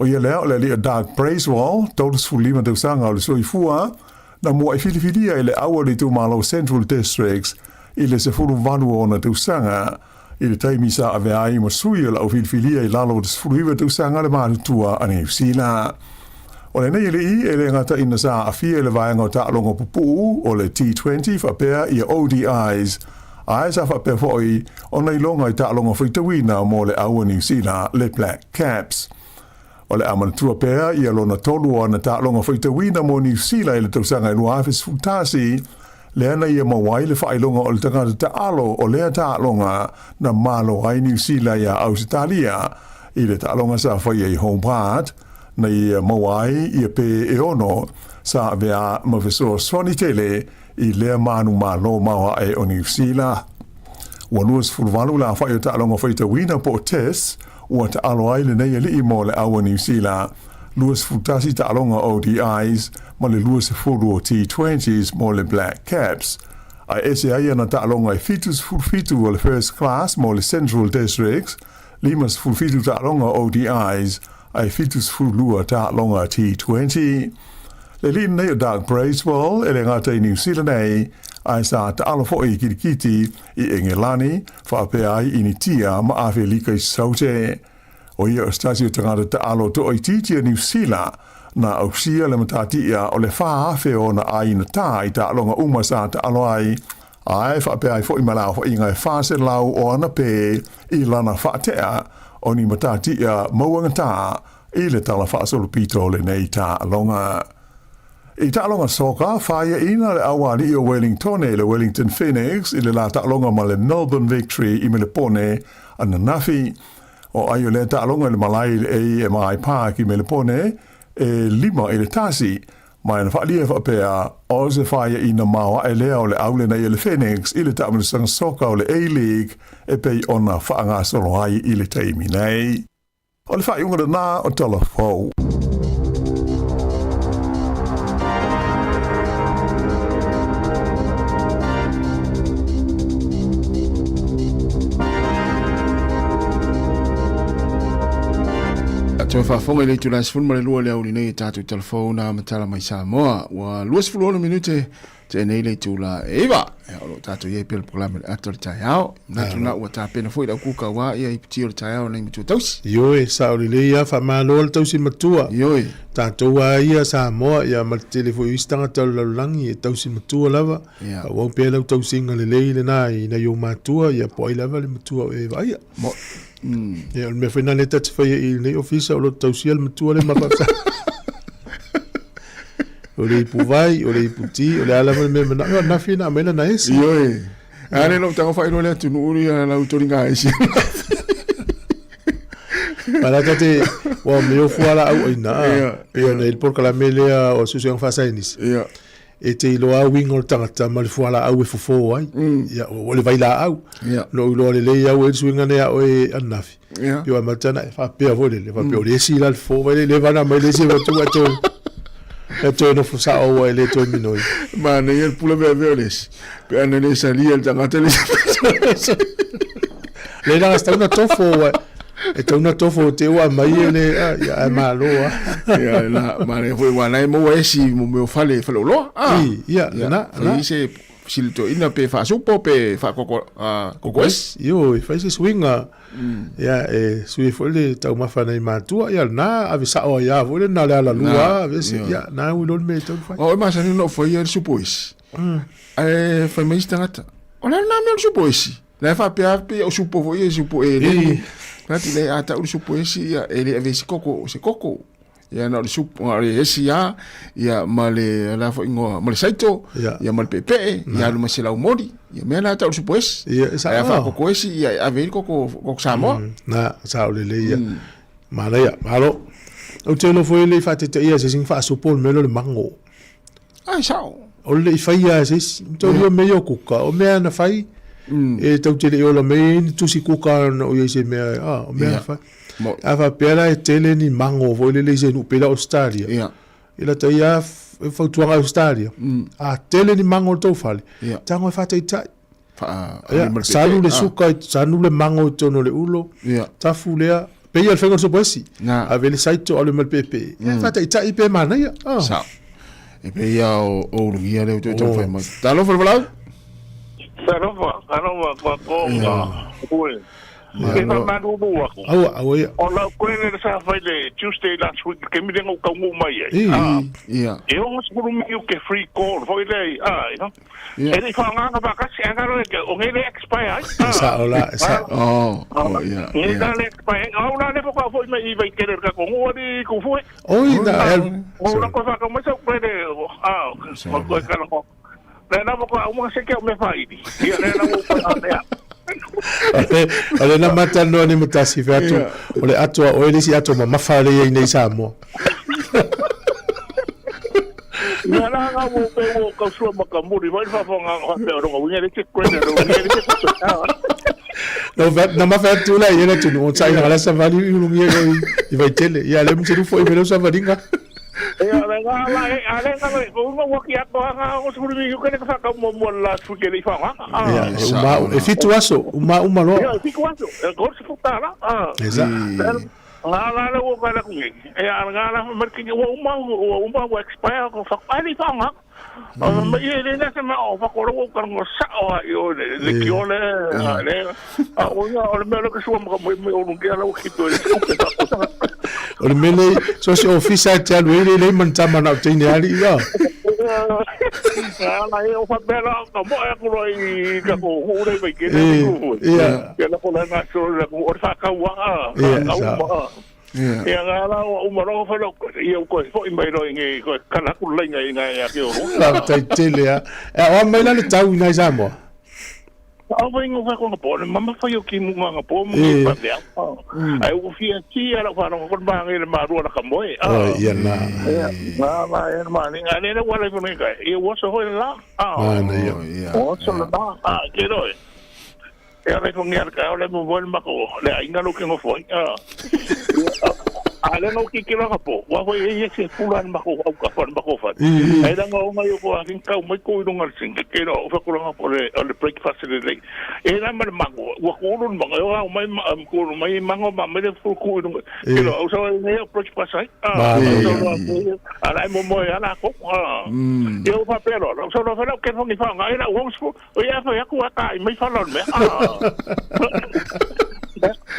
O ia lea o le alii o Doug Bracewell, 35 tausaga o le soifua, na mua'i filifilia i le au o le itumalo Central Districts i le 18 o ona tausaga, i le taimi sa avea ai ma sui o le au filifilia i lalo o le 19 tausaga le matutua a Niu Sila. O lenei alii e le gata ina sa aafia i le vaega o taaloga pupuu o le T20 faapea ia ODIs, ae sa faapea foi ona iloga i taaloga faitauina mo le au a Niu Sila le Black Caps. O le a manatua pea ia lona tolu o ana taaloga faitauina mo Niu Sila i le tausaga e 2011, lea na ia maua ai le faailoga o le tagata taalo o lea taaloga na malo ai Niu Sila iā Ausetalia i le taaloga sa faia i Hobart, na ia maua ai ia pē e ono sa avea ma fesoasoani tele i lea manumalo maoae o Niu Sila. Ua 28 le aofai o taaloga faitauina po o tests ua taalo ai lenei alii mo le au a Niu Sila, 21 taaloga ODIs ma le 20 o T20s mo le Black Caps. Ae ese ai ana taaloga e 77 o le First Class mo le Central Districts, 57 taaloga ODIs ae 72 taaloga T20. Le alii lenei o Doug Bracewell e le gata i Niu Sila nei, ae sa taalo foi i kirikiti i Engelani, faapea ai Initia ma Afelika i Saute. O ia o se tasi o tagata taalo toaitiiti a Niu Sila, na ausia le matatia o le 4,000 o ona aiga tā i taaloga uma sa taalo ai, ae faapea ai foi ma le aofaiga e 400 o ana pē i lana faatea o ni matatia mauagatā i le tala faasolopito o lenei taaloga. I taaloga soka, fāiaina le auali'i o Wellingtone i le Wellington Phoenix i le la taaloga ma le Melbourne Victory i Melepone ananafi. O ai o lea taaloga i le malae i le AMI Park i Melepone e 5-1, ma e na faalia faapea o se fāiaina maoaʻe lea o le au lenei e le Phoenix i le taamilosaga soka o le A-League e pei ona faagasolo ai i le taimi nei. O le faaiuga lena o Tala Fou. Toe faafofoga i le itula e 12 le aoauli nei e tatou Tala Fou na matala mai Samoa. Ua 26 minute tea nei le itula e 9. Ia, o lo o tatou i ai pea le polokalame o le ata o le taeao. Manatu lena ua tapena foi le au kuka aua ia iputi o le taeao nei matua tausi. Ioe, sao lelei lava, faamalo le tausi matua. Ioe. Tatou lava ia Samoa, ia ma le tele foi o isi tagata o le lalolagi e tausi matua lava. Ia. Faaauau pea lau tausiga lelei lena i nai ou matua, ia po o ai lava le matua o e vaaia. Mo, Ia, o le mea foi lena lea ta te faia i lenei ofisa, o lo o tausia le matua lea ma faapisa. O le ipuvai, o le iputi, o le a lava le mea e manao, ananafi na aumai lana esi. Ioe. A le lou tago faailoa le atunuu ia lau toliga esi. Pala tate wa me o fuala au aina. Pe ona il polokalame lea o suesuega faasaenisi. E te iloa uiga o le tagata ma le fualaau e fofo ai. Ia, o le vailaau. Na ou iloa lelei au e le suiga nei a oe ananafi. Ia. Pei o amata ona e faapea foi lele, faapea o le esi la le fofo vai le leva ona aumai le esi e avatu ae toe e toe nofo sao ua e le toe minoi. Manaia le pula meamea o le esi. Pe ana le salia le tagata le Le langa se tau na tofo ua e tau na tofo te ua mai e le a ia ae malo a. Ia la manaia foi ua nai maua esi mo mea o fale fale oloa. Ah. I, ia, na, na. Fai se silitoina pe faasupo pe faakoko koko esi. Io, e fai se suiga. Ia, e sui foi le taumafa a nai matua, ia lena ave sao ai lava foi lena le alalua ave ese, ia, na ui loa le mea e tau fai. O e masani ona ou faia le supo esi. Ae fai mai isi tagata, o le a lena mea o le supo esi? La e faapea pei o supo foi e supo e le. Fai atu le a tau le supo esi, ia, e le ave se koko, se koko. Ia na o le supo, na o le esi lava, ia ma le la foi igoa, ma le saito, ia ma le peepee, ia alu ma se laumoli. Ia mea la tau le supo esi. Ia, e sao. Ae a faakoko esi, ia e ave ai le koko, koko Samoa. Na, sao lelei ia. Manaia, malo. Ou te iloa foi e le i faataitaia e se isi ona faasupo le mea lea o le mago. Ai, sao. O le i faia e se isi. Tau lua mea ia o kuka, o mea na fai, e tau te le i ola mai ai ni tusi kuka na o i ai se mea, a, o mea na fai. A faapea la e tele ni mango foi lele i se nuu pei la Australia. I lata ia fautuaga Australia. A tele ni mango o le tou fale, tago e faataitai. Ia, salu le suka, salu le mango i totonu o le ulo, tafu lea, pei lava o le faiga o le sopo esi. Ave le saito, ave ma le peepee. Ia, faataitai pe manaia. Sao. E pei lava o ulugia lea ua toe taumafai mai. Talofa le valaau. Talofa, talofa, kua kua. E faamalulu atu. Aua, aua ia. O lau kwele sa fai le Tuesday last week, ke mile ngau kaungu mai ai. Ia. E 60 minute free call, foi le, you know. E le i faaaogaina faatasi, ae galo e o nei le expire ai. Sao la, e sao. Oh, oh, ia. Nei la le expire ai. Au la le whakao foi mai i Vaitele le tatou nuu ali Kufue. Oi, na, e. O la koe whakao mai sau koe le, o koe kalango. Le na whakao au mga seke au mea whairi. Ia le na wau koe a mea. O le na mata noa ni matasi fe atu, o le atoa oe le isi atoa mamafa le iai nei Samoa. Ia la nga wo pe wo kau sua makamuri vai fa fa nga fa pe ronga winga le te kwena ro winga le te No fa na ma fa tu la yela tu no tsai na la savali i lungi e i vai tele ia le mse fo i mele savalinga. Ia le nga la e a le nga le o nga waki ato nga o suru mi yuke le fa ka mo mo la su ke le fa nga. Ia uma e fitu aso uma uma lo. Ia fitu aso e gol se futa la. Esa. Ngā la la ua kai la kungi. E a ngā la marki ua uma ua uma ua expire ko fa ali fa ngā. Ma ie le na se ma o fa ko ro ka ngo sa o i o le le ki o le le a o nga o le mea ke sua ma mo mo o ke ala o ki to le ku ta ko sa. O le mele so se ofisa te alu e le le man tama na o teine ali ia. Ngā la e o fa pera ka mo e ku ro i ka ko hu le mai ke le ku. Ia. Ia la ko la ngā so la ku o fa ka ua Ia, ka sa. uma. Ia ngā la o uma ro fa lo ia ko fo i mai ro i ngi ko kala ku le ngai ngai a ke o. Faafetai tele a. E o mai la le tau i nai Samoa. Au vai ngō whai konga pō, mama whai o ki munga nga pō, munga i whai au. Ai ua fia ti ala whanau ko maa ngai le marua la ka moe. Oh, ia nā. Ia, ngā la e mā ni, ngā nena wala i whanau kai. Ia ua so hoi la. Mā na ia. Ua so la la. Ah, ke roi. Ia le kongi ala kai, ole mo moe mako, le a inga lo ke ngofoi. A le ngau ki ki ranga pō, ua hoi e ia se pula ni mako au ka whan mako whan. E ranga o ngai o ko akin kau mai ko i runga le singa, ke rā o whakuranga o le, o le breakfast le lei. E rā ma le mango, ua kōru ni mango, e o mai, kōru mai mango ma mai le furu i runga. Ke rā, au sawa e nei o breakfast ai. A lai mo moe ana ko. Ia o whapea roa, au sawa whanau ke whangi whanga, e rā uang O ia whai aku a tā i mai whanau mea.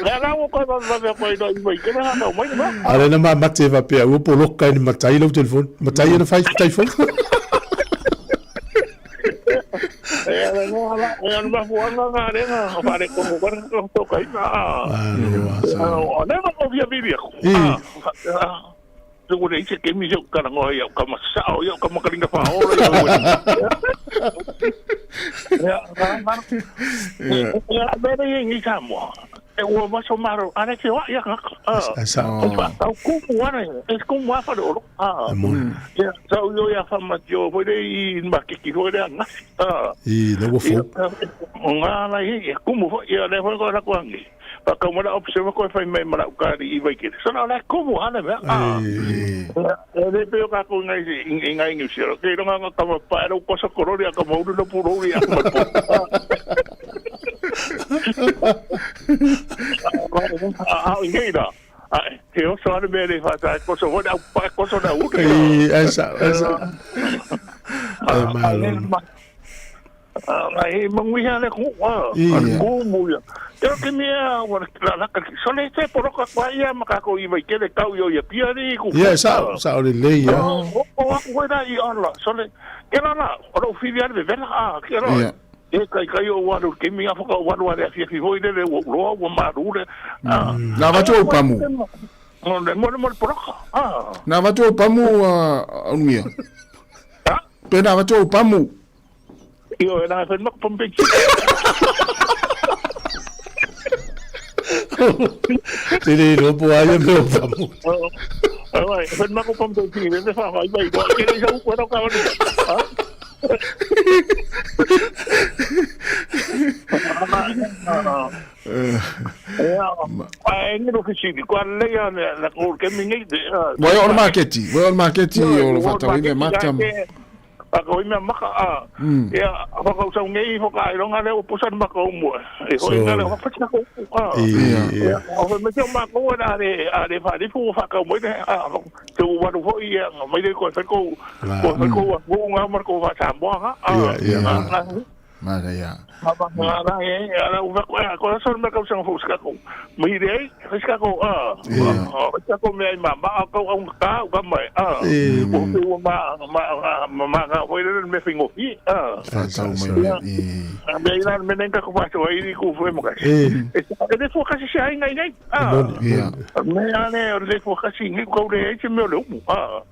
Lea la ua koe vave koe i mai ke mea hanau mai mea. Ale na ma mate va pea ua poloka ni matai lau telefone. Matai ana fai tai fo. E ala no ala e ala mafu anga ngā renga whare ko mo kare ko to kai na. O ne ma ko via vivia. Te ua leai se kemi se kalagoa i au kama sao i au kama kalinga faaola i au ia ia mea nei i Samoa. E ua maso maro, are te wa ia ngaka. Ai sa. O pa tau kumu ana, e kumu a whare oro. E moni. Ia, sa u ia wha matio, foi le i makiki foi le angasi. I le ua fou. O ngā ala i, e kumu foi, ia le foi ko la kuangi. Pa kau mala observe ko whai mai mala ukari i waikere. So na le kumu ana mea. E le peo ka ko ngai i ngai ngi siro. Ke ronga nga kama pa ero kosa korori a kama uru no purori a kama po. A i ngai ra. He oso ana mea le whātai koso hoi au pa koso na uru. I esa esa. E malo. Ngai he manguiha le ku a ku mu ia. Te ke mea wa la la ka so le te poroka kwa ia ma ka ko i vai kele kau yo ia pia ri ku. Ia sa sa o le le ia. O aku hoi ra i ala so le ke la la o lo fivi ale vela a ke la. E kai kai o waru ke mi afa ka waru ale afia fi hoi le le wo loa wo maru le. Na vatu au pamu. Mo le mo le poroka. Na vatu au pamu a ungia. Pe na vatu au pamu. Io e nanga whenua pampe ki. Tere ropo ai me o pamu. Ai, whenua ko pampe ki, me wha whai mai. Ke rei sau kua rau ka wani. Ai ngiro fisili, kua lei a la ko ke mingi. Wai o maketi, wai o maketi o lo whataui me matam. Whakau i mea maka, a, ia, whakau sau ngei, whakaironga leo, pusa ni maka umua. E hoi ngā leo, whakapati nako upu, a. Ia. O whai me te o mākou ana, are, are wharipu, whakau mai ne, a, te uwaru hoi, ia, ngā mai rei koe whakau, koe whakau, a, ngō ngā mara koe whātāmoa, ha, a, Ia, ia. ngā, Mara ia. Ngā rā, e, ara, u whakau, a, koe aso mea kau sanga fau sikako. Mihi re ai, sikako, a, sikako mea i mā, mā, kau au ka, u ka mai, a, o te ua mā, mā, mā, mā, ngā hoi rere me whingohi, a. Whātau mai mea, i. A mea i rā, me nenga ko whātau ai, i ku whai mokai. E, e le fua kasi se ai ngai ngai, a. Me ane, o le fua kasi ngai kau re ai se mea o le umu, a.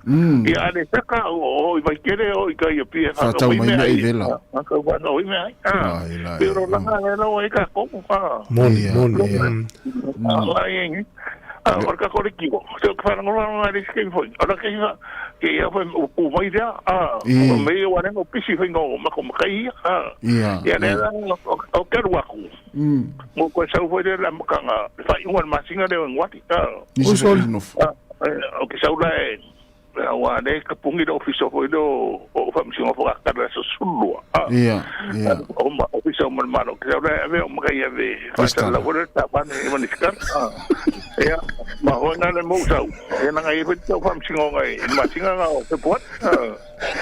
Ia ane saka, o, o, i waikere, o, i kai o pie, Whātau mai mea i vela. A, kau whātau i mea ai, a. Ai, lai. Pero langa, e rawa i ka komu, a. Moni, moni. A, lai e ngi. A, o ka kore ki o. Te o wharango ranga re sike foi. Ora ke ia, ke ia foi o ku mai rea, a. O me o arenga o pisi foi ngō mako makai ia, a. Ia ne la o ke ruaku. Mo koe sau foi le la makanga, le whai unga le masinga leo ngwati, a. Nisi foi le nofo. A, o ke sau la e, ua le ka pungi le ofisa foi le o o whamsinga fo ka kara sa sulua. A. Ia, ia. O ma ofisa o malo ke sau la ave o makai ave whasa la wale ta pane e mani sikar. A. Ia, ma hoi ngā le mou sau. E nanga i whiti tau whamsinga o ngai, i masinga ngā o te puat. A.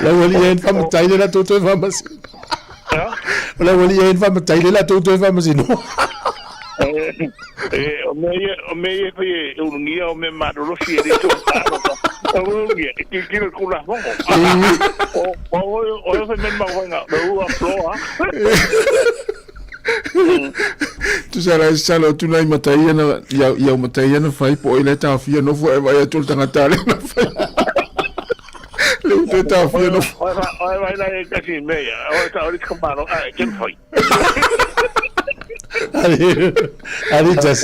La wali e whamatai le la tō whamasi. A. La wali e whamatai le la tō whamasi no. E, o mea ia, o mea ia whai e urungia o mea marorosi e rito o tāroka. O urungia, e ki kira kura hongo. O, o, o, o, o, whai men mawanga, le ua floa. Tu sa la sa lo tu nai matai ana ia ia matai ana fai po ile ta fia no fo e vai atu tangata le na fai. Le u te ta fia no. O, o, vai la e kasi mea, o, ta ori kamaro, a, e ken fai. Ari, ari jas.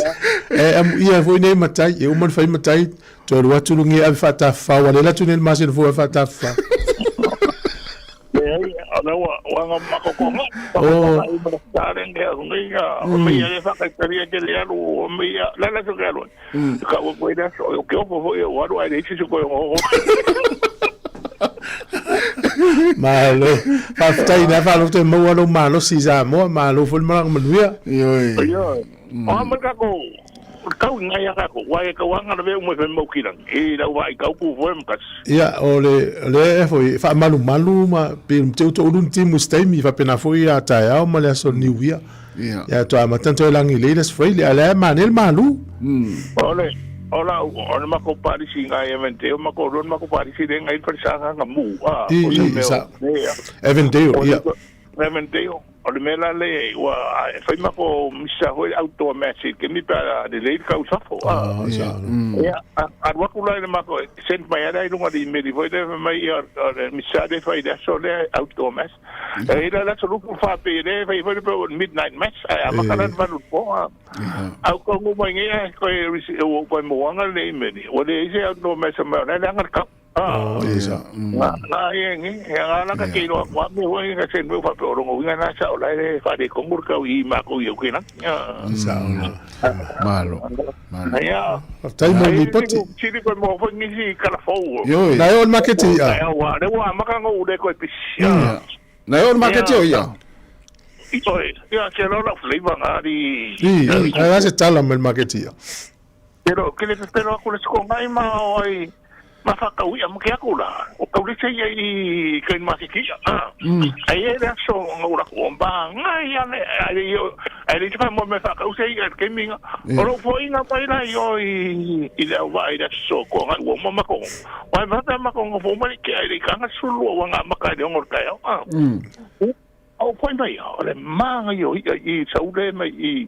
E am ia foi nei matai, e uman fai matai, to ru atu lungi ave whata wha, wale la tu nei masin fo whata wha. E ai, o ua, ua ngā makokonga, makokonga i mana whakarenge a runga ia, o mea le whakaitaria ke le aru, o mea, la la so ke aru. Ka ua koe le aso, o ke opo foi o aru ai le isi so koe o Malo. Whawhitai nā whalo te maua lo malo si Samoa, malo foi maranga manuia. Ioi. Ioi. O ha ka ko, kau ngai a kako, wai ka wanga na veu mo fe mau kirangi. E lau vai kau ku foi mkas. Ia, o le, le e foi, wha malu malu ma, pe te uto ulun timu steimi, wha pena foi a tae ao ma le aso niu ia. Ia. Ia, toa matanto e langi leila sfraili, a le manel malu. Ole, ola, o le mako parisi ngai Evandale, mako ron mako parisi le ngai parisanga nga mu. Ah, I, o se i, mea sa. o- Ia. Evandale, ia. Evandale. O le mea la lea ua fai mako misa foi outdoor mass i ke mi pa le le kau safo. Ah, Ia, alu atu la i le mako send mai ala i lunga le email foi le mai ia le misa le fai le aso le outdoor mass. E ila la so lupu fa pe le fai foi le midnight mass. Ai amaka la valu po. Au ko ngu mai nge ko e o ko moanga le email. O le ise outdoor mass mai la le anga ka. Ah, Ia. Nga nga ia nge, ia nga la ka ke iloa kua me hoi ka sen me fa pe orongo winga na sa o lai le fa de kongur ka i ma ko i ke na. Sa o la. Malo. Malo. Ia. Faafetai mo le lipoti. Sili ko mo fo ngi si kala fo. Ioe. Na e o le maketi ia. Ia wa le wa maka ngo le ko pisi. Ia. Na e o le maketi o ia. Oi, ia ke lo la flavor nga di. I, ai a se tala ma le maketi ia. Pero ke le pepelo aku le siko ngai ma oi ma whakauia ma ke aku la. O kaulise ia i kai ma ke kia. Ai e le aso nga ura ku omba ngai ane ai i ai le tipa mo me whakause ia ke minga. O lo fo inga mai la i o i le au vai le aso ko ngai ua mama ko. Wai mata ma ko ngo fo mai ke ai le kanga sulu wa nga maka le ngor kai au. Au foi mai o le manga i o i i saule mai i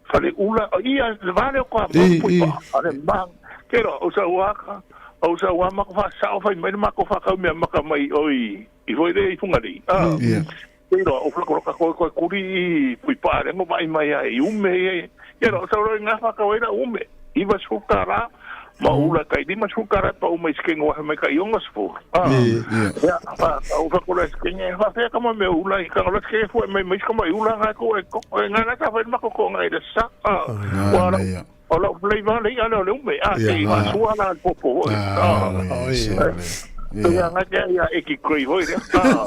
fale ula ia le vale o koa pui pa ale mang kero o sa waka o sa wa ma fa sa o fai mai ma ko fa ka me ma ka mai oi i foi le i funga li ah kero o fla ko ka ko ko kuri pui pa le mo mai mai ai ume kero o sa ro nga fa ka wera ume i va sukara ma ula kai di ma sukara pa uma iskengo wa mai kai onga sfu ah ya fa o fa ko la skenge fa fa ka ma me ula i ka la ske fu mai mai ka mai ula nga ko ko nga na ka fa ma ko ko nga ida sa ah wa la o la flavor le ala le ume ah te ma sua la po po ah ia nga ke ia e ki koi hoi re ah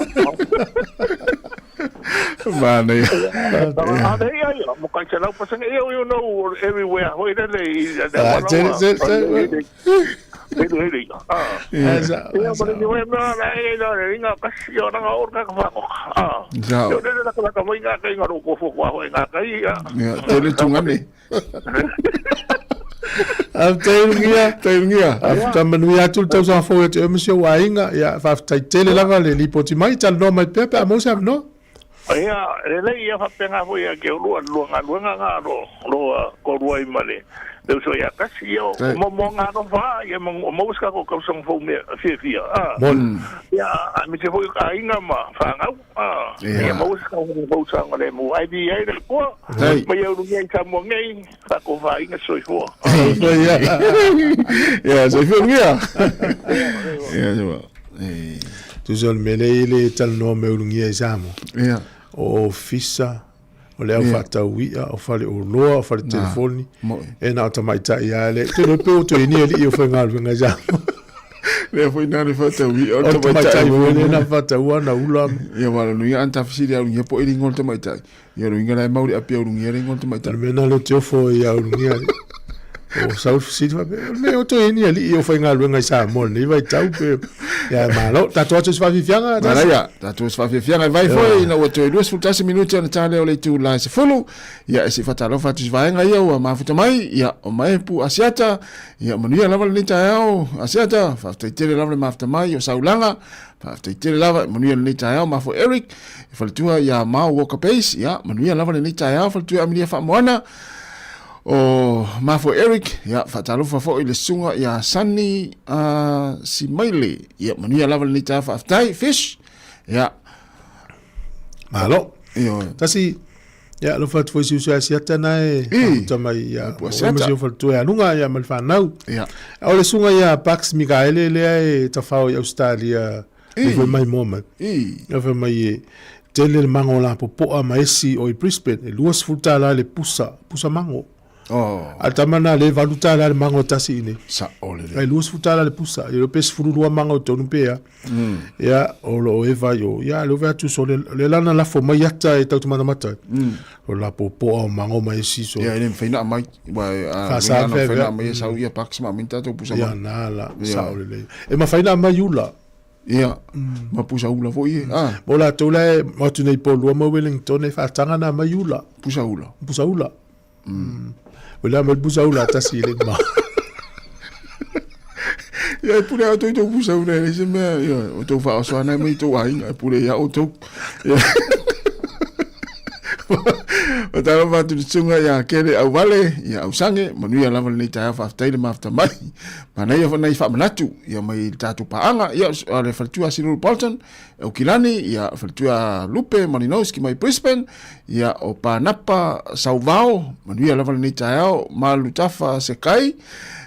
Mane. Ah, ia ia mo kai se lau pasanga ia you know everywhere hoi re le le ah ia mo le ni na na e na le nga ka si o na nga o ka ka ko ah yo le la ka ka mo nga ka nga ro ko fo kwa hoi nga ka ia Ia, tele tunga ne. Faafetai Tailungia. Faafetai manuia atu le tausaga fou ia te oe ma si ou aiga. Ia, faafetai tele lava le lipoti mai, talanoa mai pea pe a maua se avanoa. Ia, lelei ia faapena foi ia ke olua lua galuega ga lo lo kolua i ma le le uso ia kasi ia o mo mo nga no fa ia mo mo ska ko ka song fo me fia fia ah ia a me te foi ka inga ma fa ngau ah ia mo ska ko ko sa ngale mo ai di ai le ko ma ia uru ngai sa mo ngai fa ko fa inga soi fo Ia, soifua lugia. Ia, soifua. Eh. Tusa o le mea lea i le talanoa mai ulugia i Samoa. Ia. O ofisa, o le au faatauia, o faleoloa, o fale telefoni, e na o tamaitai lava le. Te iloa pe o toe ni alii o faigaluega i Samoa. Lea foi na le faatauia o le tamaitai foi lea na faataua na ula. Ia wa lo nuia anta fesili au lugia po e lingo le tamaitai. Ia lo inga la e mauri apia au lugia le ingo le tamaitai. O le mea na le te ofo i au lugia. O sau fesili faapea, o le mea o toe ni alii o faigaluega i Samoa lenei vaitau pe. Ia malo, tatou aso i se faafiafiaga. Manaia, tatou se faafiafiaga e vai foi ina ua toe 21 minute ona ta lea o le itula e 10. Ia e se i faatalofa atu i se vaega ia ua mafuta mai, ia o Maepu Asiata, ia manuia lava lenei taeao Asiata, faafetai tele lava le mafuta mai o Saulaga, faafetai tele lava, manuia lenei taeao Mafo Eric, e faletua ia Mao Walker Base, ia manuia lava lenei taeao faletua Amelia Faamoana, o Mafo Eric, ia faatalofa foi i le susuga ia Sunny Simaile, ia manuia lava lenei taeao faafetai Fish, ia Malo. Ioe. Tasi, ia alofa atu foi si uso ia Asiata na e mafuta mai ia Upu o Asiata. ma si o faletua ia luga ia ma le fanau. Ia. O le susuga ia Pax Mikaele lea e tafao i Australia e foi mai moa mai. E fai mai e tele le mango lapopoa ma esi o i Brisbane e $20 le pusa, pusa mango. Oh. A le tama na le $8 le mango tasi i nei. Sa o le le. Ai $20 le pusa. I pe 12 mango tonu pe ia. Ia o lo o eva yo. Ia le ove atu so le le lana lafo mai ata e tau te matamata. O la popoa o mango mai esi so. Ia, e le mawhai na mai, wa, a, Fa sa na fe mawhai na fe. mai e sau ia Pax ma mai tātou pusa Ia mango. na la Ia. sa o le le. E mawhai na mai ula. Ia, ma pusa ula foi e. Ah. Mo la tau la e mo atu nei po lua mo Wellington e whaatanga na mai ula. Pusa ula. Pusa ula. O la mai pusa ula tasi le ma. Ia, e pule au tau pusa ula e se mea, ia, o tau whaosoa nai mai tau ainga, e pule ia o tau. Ia. Faatalofa atu i le susuga ia Kele Auvale, ia Ausange, manuia lava lenei taeao, faafetai le mafuta mai. Manaia foi nai faamanatu ia mai le tatou paaga, ia o le faletua Silulu Bolton, Aukilani, ia faletua Lupe Malinowski mai Brisbane, ia o Panapa Sauvao, manuia lava lenei taeao, Malutafa Sekai,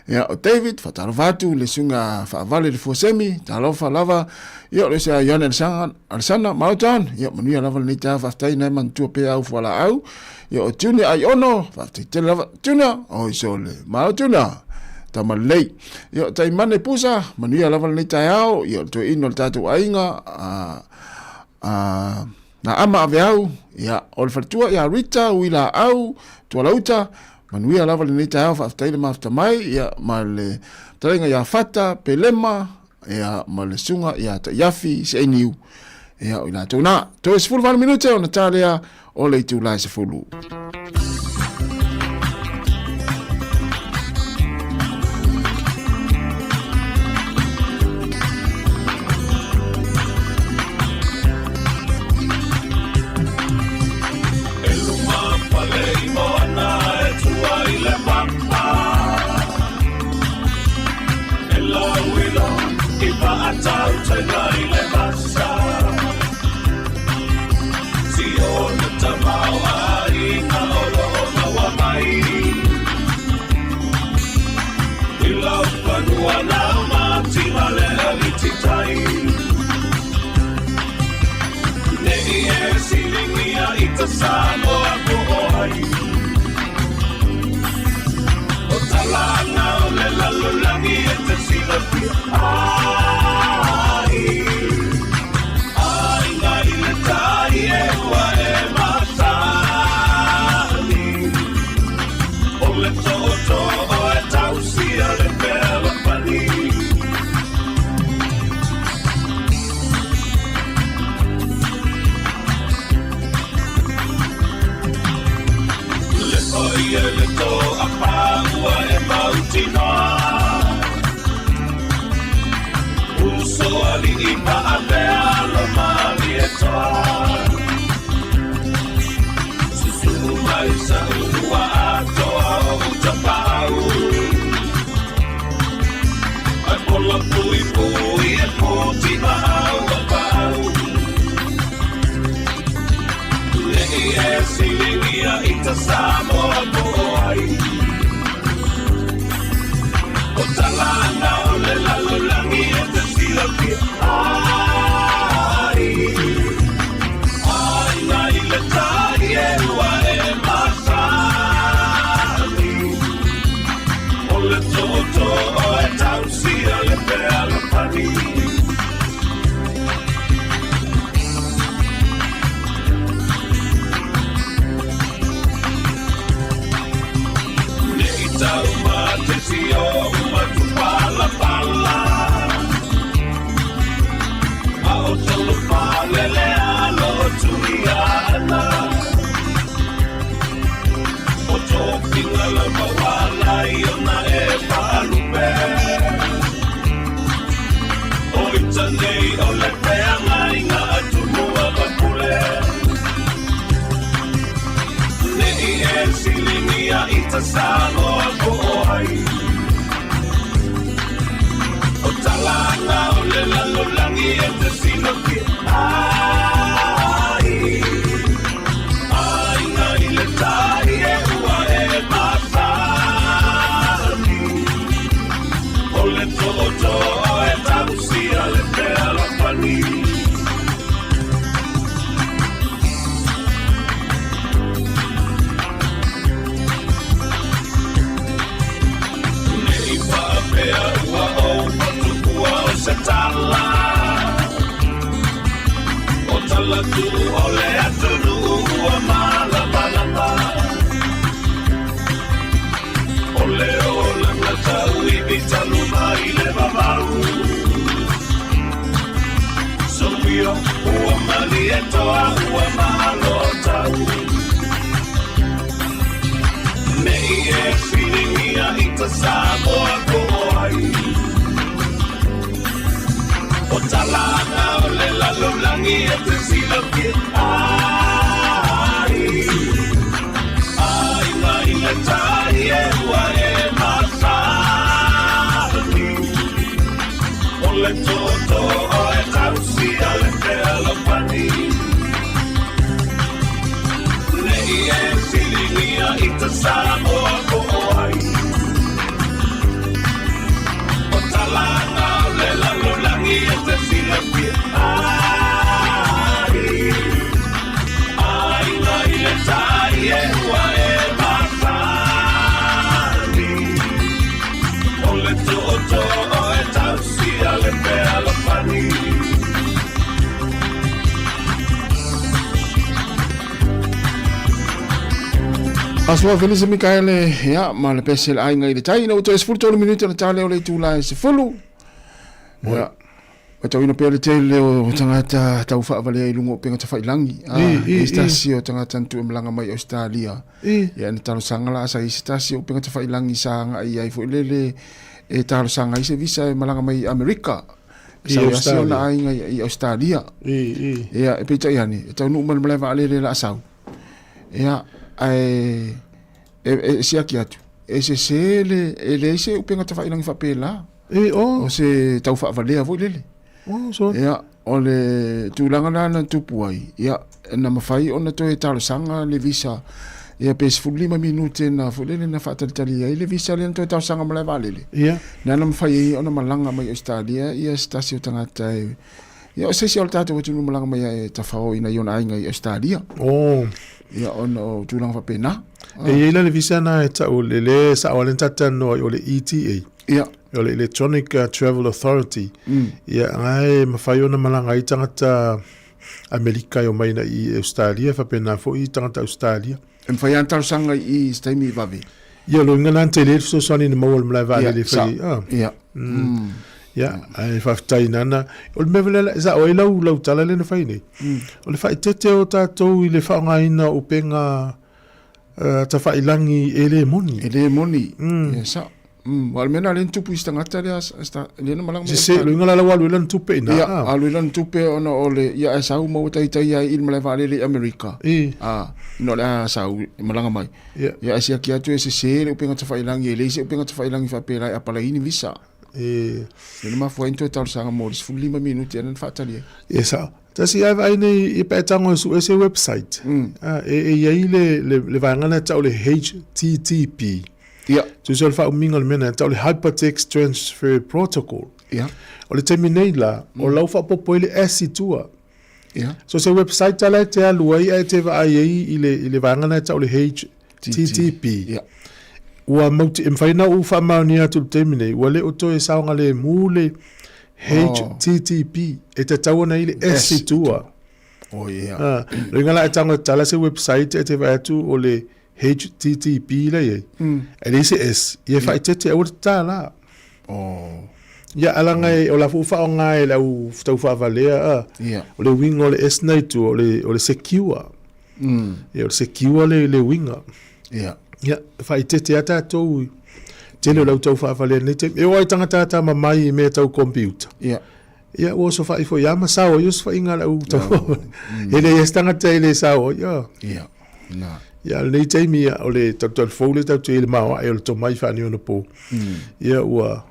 ia o David, faatalofa atu le susuga Faavale le Fuasemi, talofa lava, ia o le se Ioane Alesana, Alesana Mautan, ia manuia lava lenei taeao, faafetai nai manatua pea au fualaau, ia o Junior Aiono, faafetai tele lava, Junior, oi sole, malo Junior, tama lelei. Ia o Taimane Pusa, manuia lava lenei taeao, ia o le toeaina o le tatou aiga, a, a, na ama aveau, ia o le faletua ia Rita, Uilaau, Tualauta, manuia lava lenei taeao, faafetai le mafuta mai, ia ma le talaiga ia Fata, Pelema, ia ma le suga ia Taiafi Seiniu, ia o i latou na. Toe 18 minute ona ta lea o le itula e 10. Samoa ko ai O talanga o le lalolagi e te silafia ai Aiga i le tai e ua e masani O le tootoo e tausia le fealofani. Le paia le toa ua e mautinoa Uso alii paapea lo Malietoa Susu mai sa ua atoa o utapau Ai pola pui pui e puti mau o pau Nei e siligia i ta Samoa po o ai O talanga o le lalolagi e te silafia ai Aiga i le tai e ua e masani O le tootoo e tausia le fealofani. Nei tau mate si o Matupalapala A o Tolofalele alo Tuiana O Tofiga lava wala i ona e paalupe O ita nei o le feagaiga a Tumua ma Pule Nei e siligia i ta Samoa po o ai O talanga o le lalolagi e te silafia ai Aiga i le tai e ua e masani O le tootoo e tausia le fealofani. Nei faapea ua ou fatuua o se tala O tala tuu o le atunuu ua malamalama O le olaga tauivi talu mai le vavau Soia ua malie toa ua malo tau Nei e siligia i ta Samoa ko ai O talanga o le lalolagi e te silafia ai. tagata Samoa po o ai. O talanga o le lalolagi e te silafia ai. Aiga i le tai e ua e masani. O le tootoo e tausia le fealofani. Asoa Felisa Mikaele, ia, ma le pese le aiga i le tai, ina ua toe 13 minute na tale o le itula e 10. Ia, matauina pea le tele o tagata tau faavalea i luga o upega tafailangi. Ah, e se tasi o tagata na tuu e malaga mai Australia. Ia, na talosaga la sa i se tasi o upega tafailangi sa agai i ai foi lele e talosaga ai se visa e malaga mai i Amerika. I Sa i Australia. ona aiga i Australia. Ia, e peitai ane, e taunuu mai le malae vaalele la sau. Ia, ae e, e siaki atu, e sese le, e leai se upega tafailangi faapela. E, oh. O se tau faavalea foi lele. Oh, so. Ia, o le tulaga la na tupu ai, ia, na mafai ona toe talosaga le visa, ia pe 15 minute na foi lele na faatalitali ai le visa lea na toe talosaga malae vaalele. Ia. Na na mafai ai ona malaga mai Australia, ia se tasi o tagata e, ia o se isi o le tatou atunuu malaga mai e tafao ina i ona aiga i Australia. Oh. Ia ona o tulaga faapena. E i ai la le visa na e tau le le sa o le tatanoa o le ETA. Ia. O le Electronic Travel Authority. Ia, ae mafai ona malaga ai tagata Amerika e omai i Australia, faapena foi tagata Australia. E mafai lava ona talosaga i se taimi vave. Ia, o lona uiga la na tele le fesoasoani na maua i le malae vaalele e fai ai. Ia. Ia, ae faafetai nana. O le mea foi lea, e sao ai lau, lau tala lea na fai nei. O le faaeteete o tatou i le faaaogaina o upega tafailangi e le moni. E le moni. Ia sao. Aua o le mea lena lea na tupu i si tagata lea, lea na malaga mai. Sese, lona uiga la ua alu ai lana tupe i ina. Ia, alu ai lana tupe ona o le, ia ae sau ma ua taitai ai i le malae vaalele i Amerika. A, ina o le a sau e malaga mai. Ia, ae siaki atu e sese le upega tafailangi, e leai se upega tafailangi faapela e apalai ni visa. Lea na mafua ai ona toe talosaga mo le 15 minute ea na faatali ai. Ia sao. Tasi ae vaai nei i pe tago e sue se website. E e i ai le le le vaega lea e tau o le HTTP. Ia. Tusa o le faaumiga o le mea lena e tau o le Hypertext Transfer Protocol. Ia. O le taimi nei la, o la ua faaopoopo ai le S i tua. Ia. So se website la e te alu ai ae te vaai ai i le i le vaega lena e tau o le HTTP. Ia. Ua mauti, e mafai ona ou faamaonia atu i le taimi nei, ua le o toe saogalemu le HTTP, e tatau ona i le S i tua. Oh, yeah. Ah, loiga la e tago e tatala se website e te vaai atu o le HTTP la i ai. E leai se S, ia e faaeteete aua le tatala. Oh. Ia, alaga e, o la foi ua faaaoga e le au taufaavalea, ah, Yeah. o le uiga o le S na i tua, o le, o le secure. Ia, o le secure le, le uiga. Ia. Ia, faaeteete lava tatou i tele o le au taufaafalea i lenei taimi. E oo lava i tagata tama mai i mea tau computer. Ia. Ia, ua osofai foi lava ma sao ai osofaiga a le au taufaafalea. E leai lava se tagata e le sao ai. Ia. Ia, na. Ia, o lenei taimi, ia, o le talutalu fou lea tatou te i ai i le maoae o le tomai faaneionapo. Ia, ua,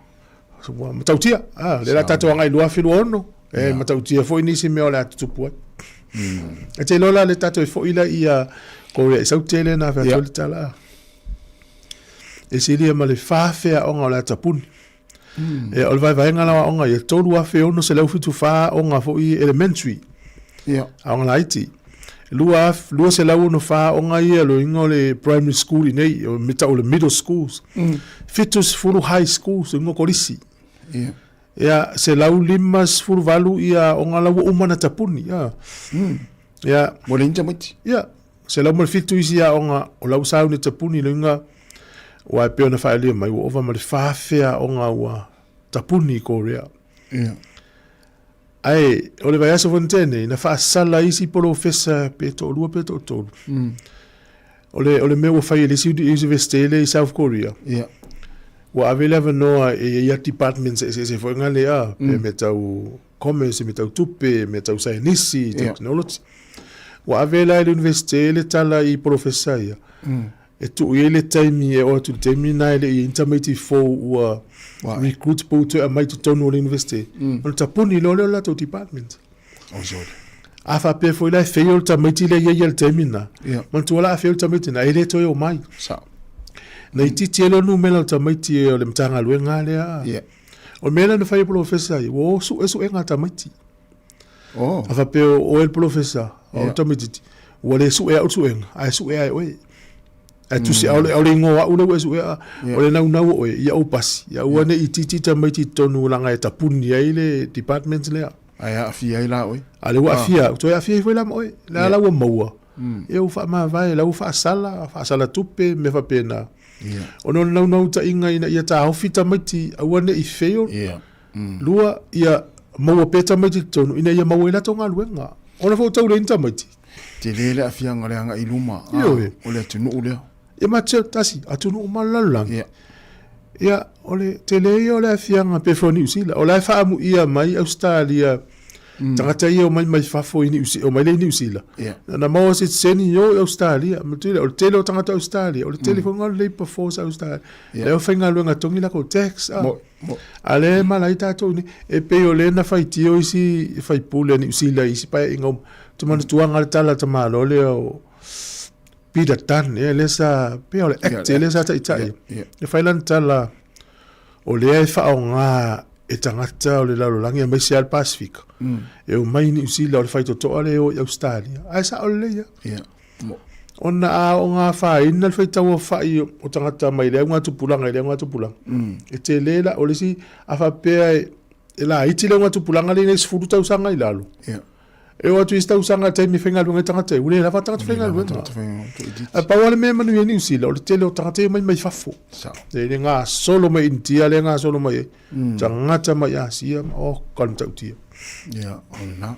ua matautia. A, lea o le a tatou agai i le 2026, e matautia foi nisi mea o le a tutupu ai. E te iloa la le tatou e foi la ia Korea i Saute lea na fai atu ai le tala. E silia ma le 4,000 aoga o le a tapuni. Ia, o le vaevaega la o aoga ia, 3,674 aoga foi elementary. Aoga laiti. 264 aoga ia loiga o le primary school i nei, o me tau o le middle schools. 70 high schools, loiga o kolisi. Ia, 158 ia aoga la ua uma ona tapuni. Ia. Ia. Ua leai ni tamaiti. Ia, 107 isi aoga o la ua sauni e tapuni loiga aua e pei ona faaalia mai ua ova ma le 4,000 aoga ua tapuni i Korea. Ia. Ae o le vaiaso foi na tea nei, na faasala isi polofesa pe toalua pe toatolu. O le, o le mea ua fai e le isi universite lea i South Korea. Ia. Ua ave le avanoa e i ai ia departments eseese foi nga lea, pe mea tau commerce, mea tau tupe, mea tau saienisi, technology. Ua ave la e le universite le tala i polofesa ia. E tuu i ai le taimi e oo atu i le taimi lena e le i ai ni tamaiti fou ua recruit po ua toe aumai i totonu o le Universite, ona tapuni loa lea o le latou department. Oh, sole. A faapea foi la e fail le tamaiti lea e i ai i le taimi lena, manatua la a fail le tamaiti lena, e le toe omai. Sao. Na itiiti ai loa le numera o tamaiti o le Matagaluega lava lea. O le mea lea na fai e polofesa ia, ua o sue suega a tamaiti. Oh. A faapea o oe le polofesa, o le tamaitiiti, ua le sue au le suega, ae sue lava e oe. Ae tusi, ʻaʻole igoa o au lea ua e suea, o le naunau o oe, ia ou pasi, ia aua ne i itiiti tamaiti i totonu leaga e tapuni ai le department lea. Ae aafia ai la oe. A lea ua aafia au, toe aafia ai foi la ma oe. Lea la ua maua, ia ua faamavae, la ua faasala, faasala tupe, mea faapena. Ona o le naunautaiga ina ia taofi tamaiti aua ne i fail. Lua, ia maua pea tamaiti i totonu ina ia maua ai latou galuega. Ona foi ua tau leai ni tamaiti. Tele le aafiaga o le agai i luma o le atunuu lea. Ia ma te tasi, atunuu uma o le lalolagi. Ia, o le tele ia o le aafiaga pei foi o Niu Sila. O la e faaamuia mai Ausetalia, tagata ia e omai mai fafo i Niu Sila, omai lea i Niu Sila. Na maua sitiseni o i Ausetalia. Matua lea, o le tele o tagata Ausetalia, o le tele foi o le labour force Ausetalia. Lea e faigaluega togi lakou tax. A lea e mala ai tatou nei, e pei o lea na faitio isi faipule a Niu Sila i isi paeaiga uma. Ou te manatuaga le tala a le tamaloa lea o Peter Dunn, ea lea sa, pei o le Act ea lea sa taitai. E fai lana tala, o lea e faaaoga e tagata o le lalolagi aemaise lava le Pasefika, e omai i Niu Sila o le faitotoa lea e o i Ausetalia. Ae sao lelei lava. Ona a oo afaina le faitauaofai o tagata mai lea augatupulaga i lea augatupulaga, e tele la, o le isi, a faapea e laiti le augatupulaga lea i le 10 tausaga i lalo, e oo atu i isi tausaga i le taimi e faigaluega ai tagata ia, ua le lava tagata faigaluega. Ae pau lava le mea e manuia ai Niu Sila, o le tele o tagata ia e omai mai fafo. E le gasolo mai Initia lea e gasolo mai ai, tagata mai Asia, oka le matautia. Ia, o lena.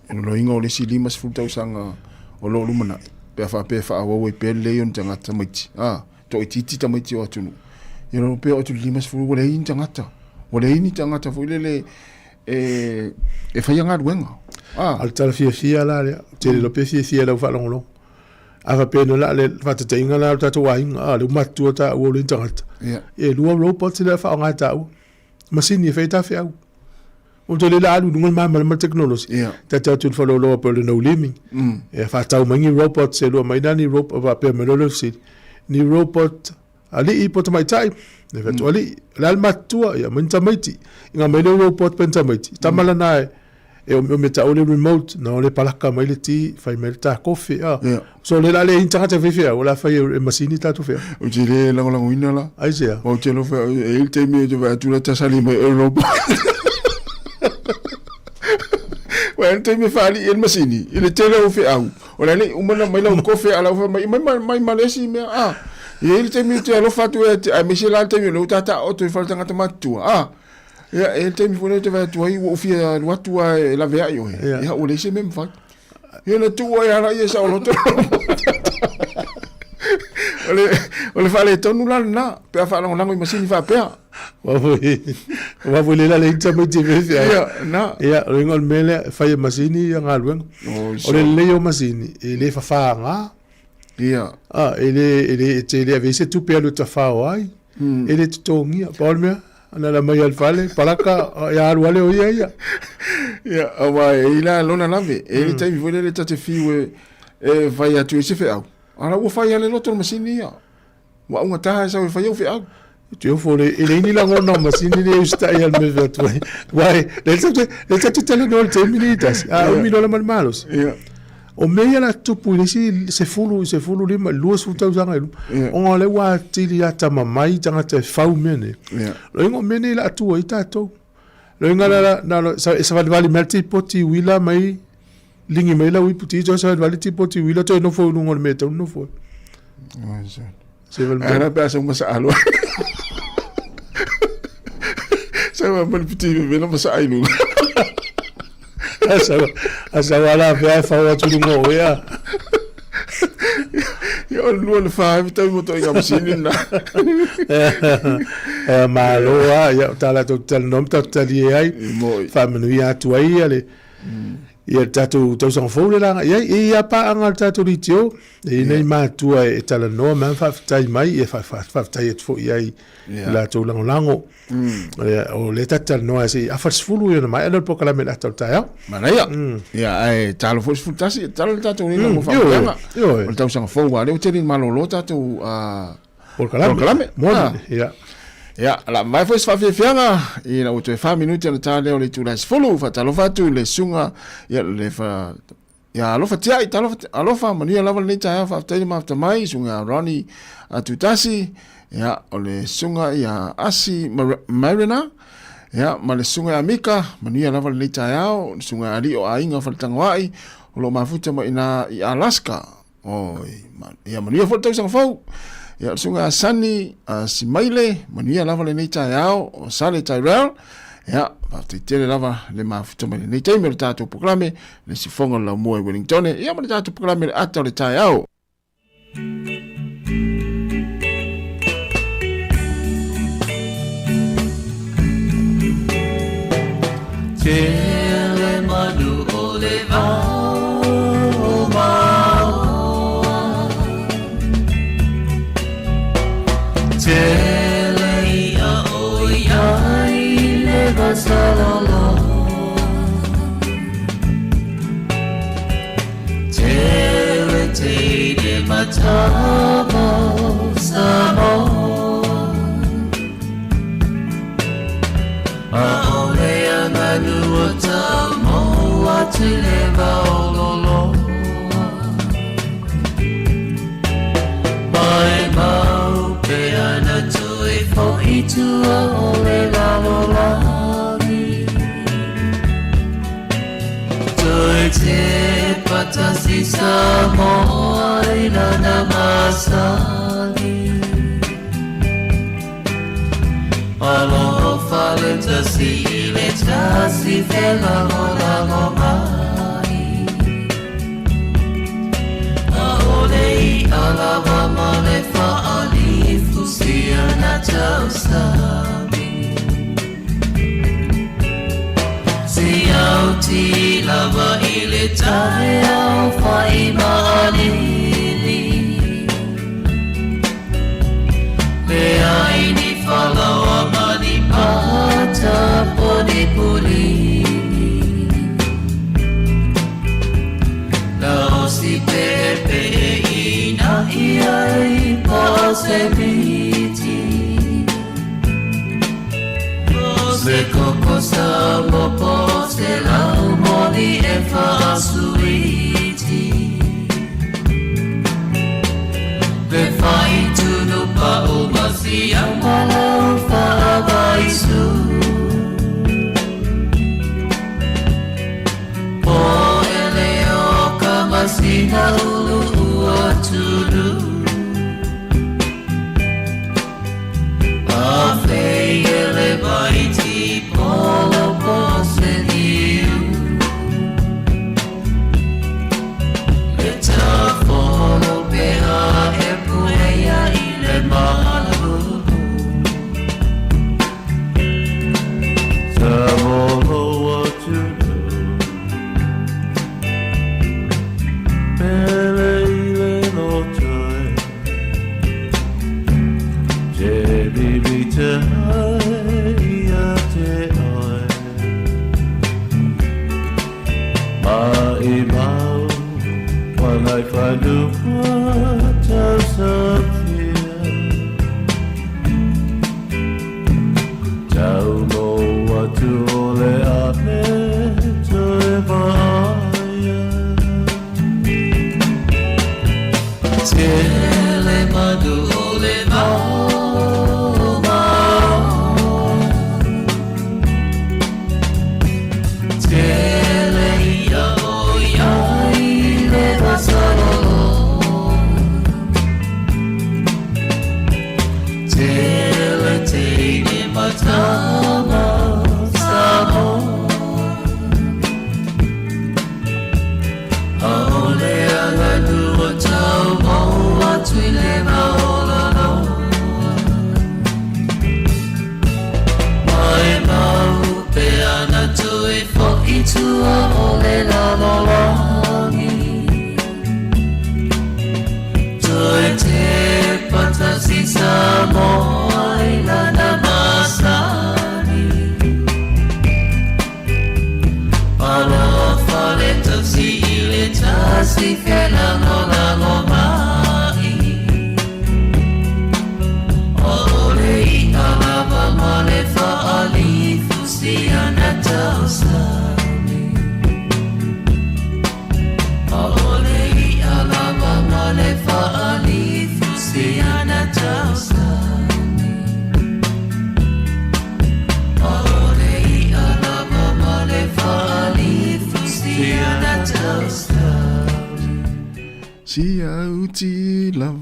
O le loiga o le isi 50 tausaga o lo o lumanai, pe a faapea e faaauau ai pea le leai o ni tagata tamaiti, a, toaitiiti tamaiti o atunuu, ia lalo pea oo atu i le 50 ua leai ni tagata, ua leai ni tagata foi lele e, e faia galuega. A. O le tala fiafia la lea, ou te le iloa pe fiafia i lau faalogologo. A faapea nei la le faataitaiga la o le tatou aiga, a, lea ua matutua taua ua leai ni tagata. Ia. E lua robots lea e faaaoga e taua, masini e fai ai ta feau. Ou te le la alu i luga le malamalama le tekonolosi. Yeah. Ta te atu i le faleoloa pei o le no liming. E faatau mai ni robots e lua mai na ni robot faapea mai loa le fesili. Ni robot alii po o tamaitai. E fai atu alii, o le a le matutua? Ia aumai ni tamaiti. Inga mai lea o robot pe ni tamaiti. Tama lana e e omeome tau le remote, na o le palaka mai le ti, fai mai le ta kofe. Ah. Yeah. So le la le in tagata fai feau, o le a fai e masini tatou feau. Ou te le lagolagoina la. Aisea? Ou te alofa, e i ai le taimi ou te vaai atu la tasali mai e robot. Ua i ai le taimi e faalii ai le masini i le tele o feau. O le a le i uma ona mai lau kofe a lau fai mai, mai mai ma le isi mea. Ah, e i ai le taimi ou te alofa atu ai, aemaise la le taimi o lea ua tataoto i fale tagata matutua. Ah, ia, e i ai le taimi foi lea ou te vaai atu ai ua ou fia alu atu lava e laveai oe. Ia, ua leai se mea e mafai. Ia na tuu ai ala ia saoloto. O le, o le faaletonu la lena, pe a faalagolago i masini faapea. Ua foi, ua foi le la le ita mai te fefe ai. Ia, na. Ia, o le ingoa o le mea lea, e fai e masini ia galuega. O le lelei o masini, e le fafaga. Ia. Ah, e le, e le, e te le ave ai se tupe e alu e tafao ai. E le totogia. Pau o le mea, ana la mai al fale, palaka, ia alu ale o ia ia. Ia, aua e i la lona lave. E le taimi foi lele ta te fiu e, e fai atu i se feau. A la ua fai ale loto le masini ia. Ua augata e sau e fai au feau. Te ofo le, e leai ni lagona o masini le usitai al me fea atu ai. Uai, le ta te, le ta te talanoa i le taimi nei tasi. A umi loa la ma le malosi. Ia. O mea ia la tupu i le isi sefulu, 15, 20 tausaga i luma. Ona o lea ua atili atamamai tagata e fau mea nei. Loiga o mea nei la atu ai tatou. Loiga la, la, na, la, sa, e savalivali mai le tipoti uila mai, ligi mai lau ipu ti, toe savalivali tipoti uila, toe nofo i luga o le mea e tatau ona nofo ai. Ai la pe a sau ma sa alo. Sau ma le piti me ma sa ai luga. A sau ala pea e fau atu luga o ea. Ia o lua le whae tau mo toi ngā masini na. E malo a, ia o tā latou talanoa ma tatou talie ai. Faamanuia atu ai ia le. Ia le tatou tausaga fou le laga i ai, e i a paaga a le tatou litio, e i nei matua e talanoa ma faafetai mai, ia faafetai atu foi i ai i latou lagolago. O lea tatou talanoa se i afa le 10 ia ona maea lea o le polokalame i le ata o le taeao. Manaia. Ia, ae talo foi le 11, e talo le tatou nina mo faamanuiaga. O le tausaga fou, aua o lea ua tele ina malolo tatou polokalame. Polokalame. Moni, ia. Ia, o le a mavae foi se faafiafiaga ina ua toe 4 minute ona ta lea o le itula e 10. Faatalofa atu i le susuga ia le fa, ia Alofa Tiai, talofa, alofa, manuia lava lenei taeao, faafetai le mafuta mai, susuga ia Ronnie Atutasi, ia, o le susuga ia Asi Mariner, ia, ma le susuga ia Mika, manuia lava lenei taeao, le susuga ia Alii o Aiga Faletagoai, o lo o mafuta mai ina i Alaska. Oi, ia manuia foi le tausaga fou. Ia, o le susuga ia Sani Simaile, manuia lava lenei taeao, o Sale Tyrell. Ia, faafetai tele lava le mafuta mai lenei taimi o le tatou polokalame, le sifoga o le laumua i Wellingtone, ia ma le tatou polokalame le ata o le taeao. Tele manu o le vao o Maoa Tele ia o iai le vasaloloa Tele teine matama o Samoa ʻAʻole a manu o Samoa atu le vao loloa Mai mau pea na toe foʻi tua o le lalolagi Toe tepa tasi Samoa i lana masani Alofa le tasi i le tasi felagolago mai ʻAʻole i ʻalawa ma le faalifu sia na tausami Siauti lava i le taeao fai maʻalili Leai ni falaoa ma ni pata po ni pulini Gaosi peʻepeʻe i naʻi ai po o se miti Se koko Samoa po o se lau moni e faasuiti Le fai tunu pa'u ma sia malau fa'avaisu Po ele o ka masina ulu ua tulu A fei ele vai ti polo po se niu.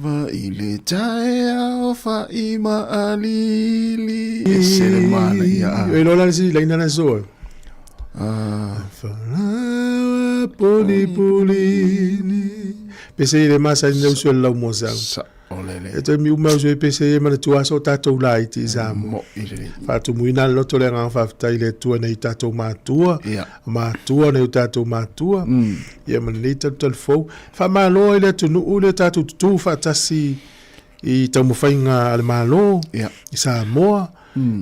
lava i le taeao fa'i maalili. E se le mana ia a. E lola le si laina le so. Ah. Falawa poli poli ni. Pese le masa ni usu le lau mosa. Sa o le le. E te mi uma usu e pese e mana tua so tātou la i ti Samoa. Mo i le. Faatumuina le loto le agaga faafetai i le Atua nei tatou matua, yeah. matua nei o tatou matua, ia ma lenei talutalu fou. Faamalo ai le atunuu le tatou tutū faatasi i taumafaiga a le Malo, yeah. i Samoa,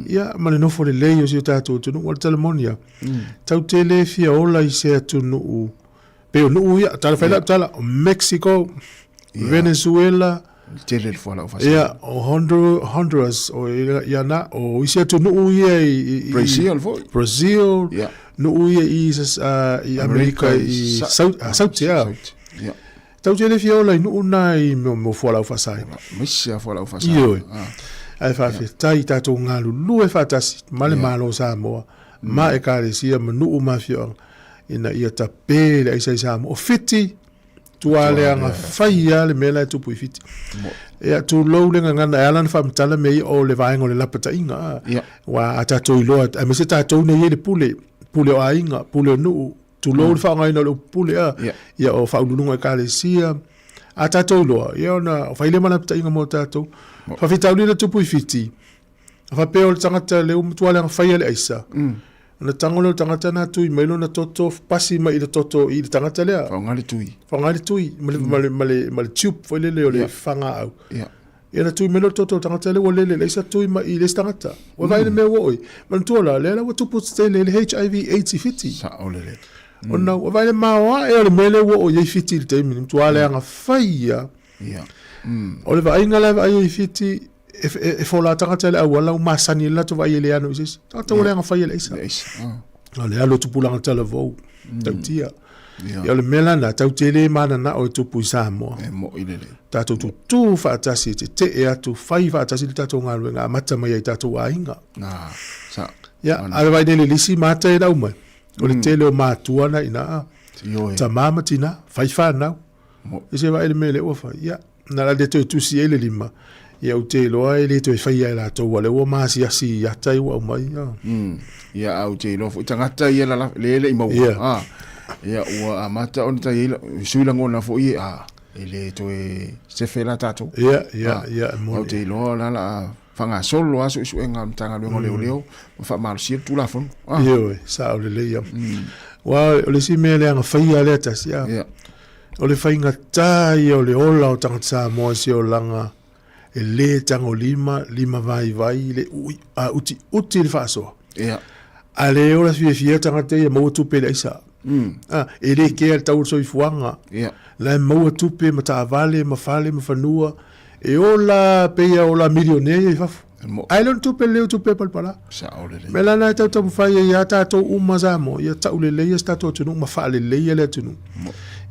ia ma le nofo lelei o si o tatou atunuu. O le tala moni ia, tau te le fia ola i se atunuu Pei o nuu ia, tala fai lau tala, o Mexico, Venezuela, Tele le fualaau faasaina. ia, o Honduras, o ia na, o isi atunuu ia i, Brazil foi. Brazil, Yeah. nuu ia i, i Amerika, i South, South, ia. Yeah. Tau te le fia ola i nuu na i mo, mo fualaau faasaina. Maisi a fualaau faasaina. Ioe. Ae faafetai i tatou galulue faatasi ma le Malo o Samoa, ma Ekalesia ma nuu ma afioaga. ina ia tape le aisa i Samoa. O Fiti, tualeaga fai lava le mea la e tupu i Fiti. Ia, tulou le gagana, e ala ona faamatala mea ia o le vaega o le lapataiga. A. Ia. Aua a tatou iloa, aemaise tatou nei e i ai le pule, pule o aiga, pule o nuu, tulou le faaaogaina o le upu pule, a. Ia. Ia, o faauluuluga o ekalesia, a tatou iloa, ia ona fai lea ma lapataiga mo tatou. Faafitauli le tupu i Fiti, A faapea o le tagata lea ua matua leaga faia le aisa, ona tago lea o le tagata na tui mai lona toto pasi mai i le toto i le tagata lea. Faaaoga le tui. Faaaoga le tui ma le, ma le, ma le, ma le tube foi lele o le Yeah. fagaau. Yeah. Ia na tui mai lea o le toto o le tagata lea ua lele i le aisa tui mai i le isi tagata. Ua vaai le mea ua oo i. Manatua la, lea la ua tupu tele le HIV AIDS i Fiti. Sao lelei. Ona ua vaai le maoae o le mea lea ua oo i ai Fiti i le taimi nei. Matua leaga fai ia. Yeah. O le vaaiga la e vaai ai i Fiti, e, e, e fola tagata i le auala ua masani ai le latou vaai e le ano i se isi. Tagata ua leaga fai e le aisa. Le aisa. Ah. O le alu o tupulaga talavou, tautia. Yeah. Ia o le mea la lena, tatou te le mananao e tupu i Samoa. E mo'i lelei. Tatou tutū faatasi e tetee atu, fai faatasi le tatou galuega, amata mai ai i tatou aiga. Ah, sa. Ia, a le vaai nei i le lisi ma ata e lau mai, o le tele o matua na i ina, Ioe. tamā ma tinā, fai whanau. E se vaai le mea lea ua fai. Ia, na la le toe tusi ai le lima. Ia, ou te iloa e le toe faia e latou, a lea ua maasiasi i ata i ua aumai. Ia. Ia, a ou te iloa foi tagata ia la le le i maua. Ia. Ah. Ia, ua amata ona tai ai sui lagona foi e, ah, e le toe sefe la tatou. Ia, ia, Ah. ia, e moni. Ou te iloa la la faagasolo lava suesuega a le Matagaluega o Leoleo ma faamalosia le Tulafono. Ah. Ioe, sao lelei ia. Aua o le isi mea leaga faia lea tasi, ah. Ia. O le faigata ia o le ola o tagata Samoa i se olaga e le tagolima, limavaivai, le ui, a utiuti le faasoa. Ia. A le ola fiafia tagata ia maua tupe i le aisa. A, e le kea le tau o le soifuaga. Ia. La e maua tupe ma taavale ma fale ma fanua, e ola pei a ola milionea ia i fafo. Ae le o ni tupe lelei o tupe e palapala. Sao lelei. Mea la na e tau taumafai ai ia tatou uma Samoa, ia tauleleia se tatou atunuu ma faaleleia le atunuu.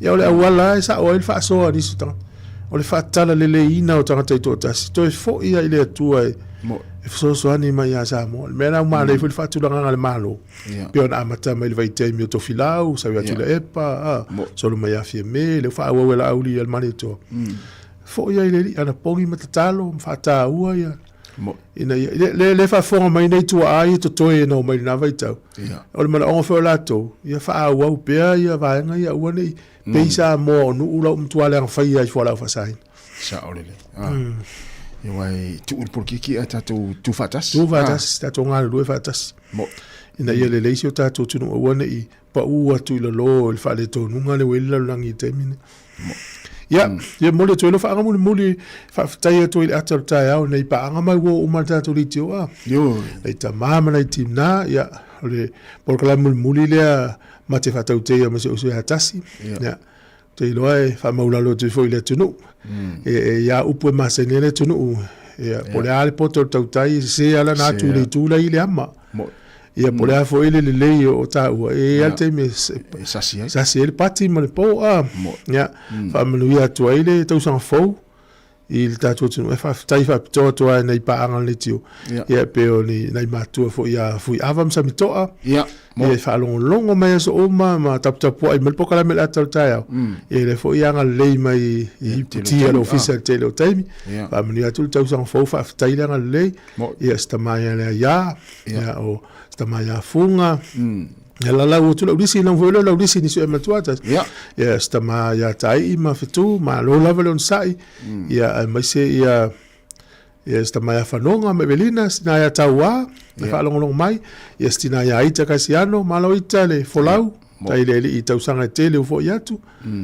Ia o le auala e sao ai le faasoa a nisi o tagata, o le faatalaleleiina o tagata i toatasi, toe foi ai le Atua e e fesoasoani mai ia Samoa. O le mea la ua manaia foi le faatulagaga a le Malo, pei ona amata mai i le vaitaimi o Tofilau, sau ia Tuilaepa, a, solo mai ia Fiame, lea ua faaauau e Laauli ia le Malietoa. Foi ai le Alii, ana pogi ma tatalo ma faataua ia ina ia, le, le, le faafofoga mai nei tuaa ia totoe na omai i lena vaitau. O le manaoga foi o latou, ia faaauau pea ia vaega ia, aua ne i pei Samoa o nuu la ua matua leaga faia i fualaau faasaina. Sao lelei. Ah. Ia aua e tuu le polokiki ae tatou tu faatasi. Tu faatasi, tatou galulue faatasi. Mo. Ina ia lelei si o tatou atunuu, aua ne i pau atu i lalo i le faaletonuga lea ua i ai le lalolagi i le taimi lenei. Ia, ia momoli atu ai lau faagamulimuli, faafetai atu ai i le ata o le taeao nei paaga mai ua oo uma le tatou leitio a. Nai tama ma nai tina, ia, o le polokalame mulimuli lea ma te faatauteia ma si ou uso ia Tasi. Ia, ou te iloa e faamaulalo atu ai foi i le atunuu. E, e i a upu e masani ai le atunuu, ia, po o le a le poto o le tautai, e sese lava lana atu i le itu la i le ama. Ia, po o le a foi le lelei o taua, e i ai lava le taimi e sasi ai. Sasi ai le pati ma le po, a. Ia, faamanuia atu ai le tausaga fou. i le tatou atunuu e faafetai faapitoa atu ai nai paaga o le leitio. Ia pei o ni nai matua foi ia Fuiava ma Samitoa. Ia, Ia e faalogologo mai aso uma ma taputapuai mai le polokalame o le ata o le taeao. Ia lea foi e agalelei mai i puti a le ofisa i le tele o taimi. Faamanuia atu le tausaga fou, faafetai le agalelei. Ia si tama ia Leaia, ia o si tama ia Fuga. Ia lalau atu lau lisi, lau foi lea o lau lisi ni sue matua tasi. Ia si tama ia Taii ma Fetu, malo lava le onosai. Ia aemaise ia Ia si tama ia Fanoga ma Evelina, si tina ia Tauā, na faalogologo mai. Ia si tina ia Ita Kasiano, malo Ita le folau, tai le alii i tausaga e tele ua foi atu.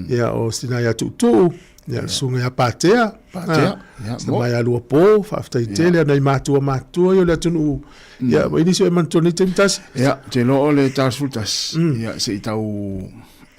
Ia o si tina ia Tuutuu, ia le susuga ia Patea, Patea, ia, si tama ia Luapo, faafetai tele nai matua matutua ia o le atunuu. Ia, ma i nisi o e manatua nei taimi tasi. Ia, ou te iloa o le 41, ia, se i tau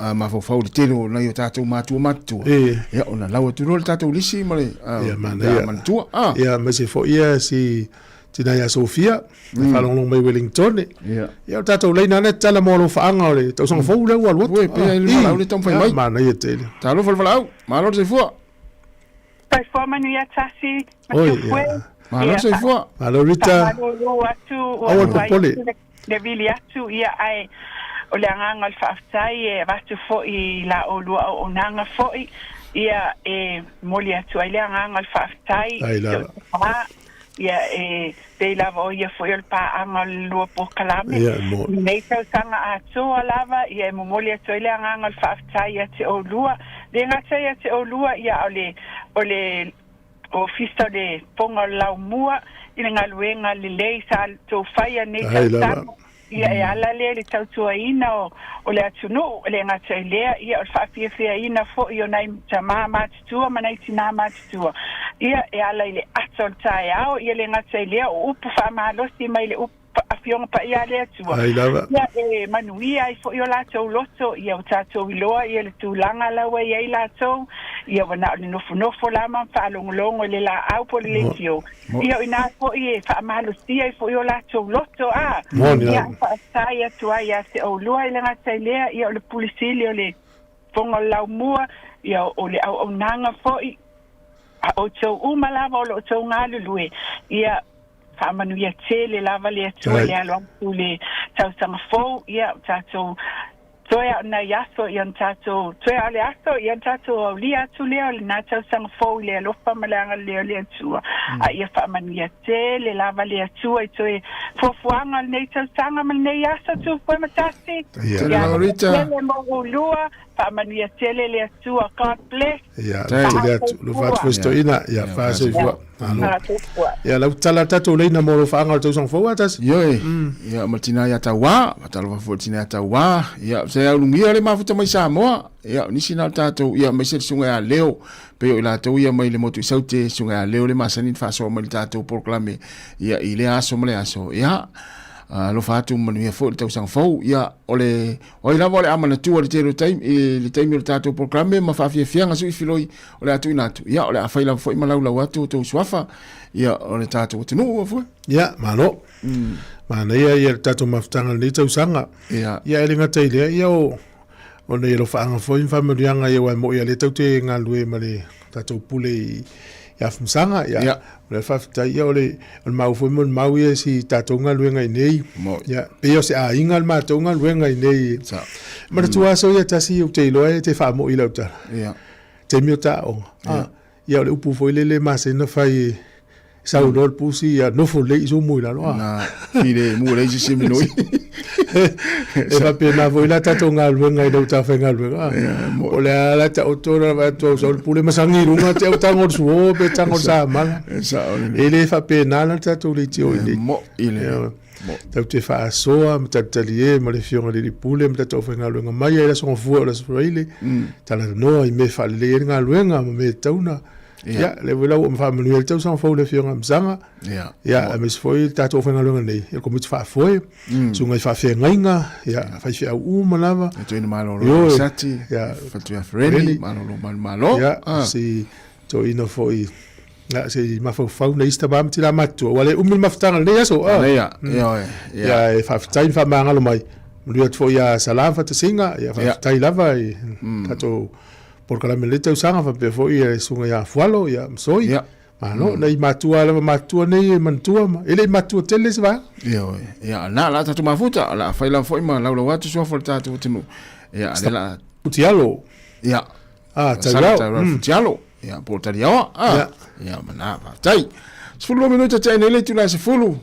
a mafaufau le tele o nai o tatou matua matutua. E. Ia, ona lau atu loa le tatou lisi ma le Ia, manaia. manatua. Ah. Ia, aemaise foi ia si tina ia Sofia, mm. faalogologo mai Wellington. Ia. Ia, o tatou laina lea tatala mo alofaaga o le tausaga fou lea ua alu atu. Ue, pea i le valaau le taumafai mai. Manaia tele. Talofa le valaau, malo le soifua. Soifua manuia tasi, Oi, Matufu'e. ia. Malo le soifua. Malo Rita. Faamalulu atu ua Aua le tuai popole. atu le vili atu, ia ae o le agaga o le faafetai e avatu foi i la oulua auaunaga foi, ia e momoli atu ai le agaga o le faafetai Ai i si lava. ou tama, ia e pei lava o ia foi o le paaga o le lua polokalame Ia, e mo. i lenei tausaga atoa lava, ia e momoli atu ai le agaga o le faafetai ia te oulua, le gata ia te oulua, ia a o le o le Ofisa o le Fofoga o le Laumua i le galuega lelei sa outou faia nei Ai lava. tausaga, ia e ala lea i le tautuaina o, o le atunuu, e le gata i lea, ia o le faafiafiaina foi o nai tamā matutua ma nai tinā matutua, ia e ala i le ata o le taeao, ia le gata i lea, o upu faamalosi mai le upu Afioga Paia a le Atua. Ai lava. Ia e manuia ai foi o latou loto, ia ua tatou iloa ia le tulaga la ua i ai latou, ia ua na o le nofonofo lava ma faalogologo i le laau po o le leitio. Ia o ina foi e faamalosia ai foi o latou loto, a. Moni Ia lava. faafetai atu ai ia te oulua i le gata i lea, ia o le Pule Sili o le Fofoga o le Laumua, ia o le auaunaga foi a outou uma lava o lo outou galulue, ia Faamanuia tele lava le Atua i le alo atu i le tausaga fou, ia, o tatou toe a o nai aso, ia ona tatou, toe a o le aso, ia ona tatou aulia atu lea o lena tausaga fou i le alofa ma le agalelei o le Atua. A ia faamanuia tele lava le Atua i toe fuafuaga o lenei tausaga ma lenei aso, Tupua Matasi. Ia. Ia alofa Rita. tele mo oulua, faamanuia tele le Atua. God bless. Ia, tele atu, lo fatu foi stoina, ia, faasoifua. Malo. Ia, lau tala tatou leina mo alofaaga o le tausaga fou a tasi. Ioe, ia ma le tina ia Tauā, faatalofa foi i le tina ia Tauā, ia se aulugia le mafuta mai Samoa, ia o nisi na o le tatou, ia aemaise le susuga ia Leo, pei o i latou ia mai le motu i Saute, susuga ia Leo le masani ona faasoa mai le tatou polokalame, ia i lea aso ma lea aso, ia, alofa atu ma manuia foi le tausaga fou, ia o le O ai lava o le a manatua i le tele o taimi, i le taimi o le tatou polokalame ma faafiafiaga sui filoi o le a tuuina atu, ia, o le a fai lava foi ma laulau atu outou suafa, ia, o le tatou atunuu foi. Ia, malo. Manaia ia le tatou mafutaga i lenei tausaga. Ia. Ia, e le gata i lea, ia o, o nei alofaaga foi ma faamanuiaga ia aua e moni o lea tatou te galulue ma le tatou pule i i Afamasaga, ia, Ia. o le faafetai, ia, o le, o le mau foi mo le mau ia i si tatou galuega i nei. Moni. Ia, pei o se aiga le matou galuega i nei. Sa. Manatua aso ia tasi ou te iloa e te faamo'i lau tala. Ia. Taimi o taoga. Ia. Ah, ia o le upu foi lele masani na fai e sau loa le pusi ia nofo lelei i sumu i lalo. Ah. Na filemu e leai se isi e minoi. E faapena foi la tatou galuega i lau tafaigaluega. Ah. Ia, O le a la taoto na vaai atu au sau le pule masagi i luga te au tago o le suo pe tago o le samala. E sao lelei. E le faapena la le tatou leitio i nei. Mo'i le. Ia. Mo'i. Tatou te faasoa ma talitalie ma le Afioga i le Alii Pule ma tatou aufaigaluega mai ai le Aso Gafua o le Aso Faraile, talanoa i mea e faalelei ai le galuega ma mea e tatau ona. Ia, lea foi la ua faamanuia ai le tausaga fou i le Afioga a Masaga. Ia. Ia, aemaise foi le tatou aufaigaluega nei, le Komiti Faafoe, susuga i faafeagaiga, ia, faifeau uma lava. E toeaina malolo Ioe. Sati, Ia. Faletuia Fereni, Fereni. malolo manumalo. Ia, Ah. si toeaina foi, ia, se i mafaufau na isi tama ma tina matutua, ua le umi le mafutaga i lenei aso. Ah. Ia, ioe, ia. Ia, e faafetai ma faamagalo mai. Manuia atu foi ia Sala ma Fatasiga, ia faafetai lava i tatou. polokalame le tausaga faapea foi ia susuga ia Fualo ia ma Soi. Ia. Malo, nai matua lava matua nei e manatua ma e le i matua tele se vaega. Ioe. Ia, na la tatou mafuta, la fai lava foi ma laulau atu suafa o le tatou atunuu. Ia, lea la Futialo. Ia. Ah, Tairau. Tairau Futialo. Ia, po o Taliaoa. Ah. Ia. Ia, ma na, faafetai. 12 minute te nei le itula e 10.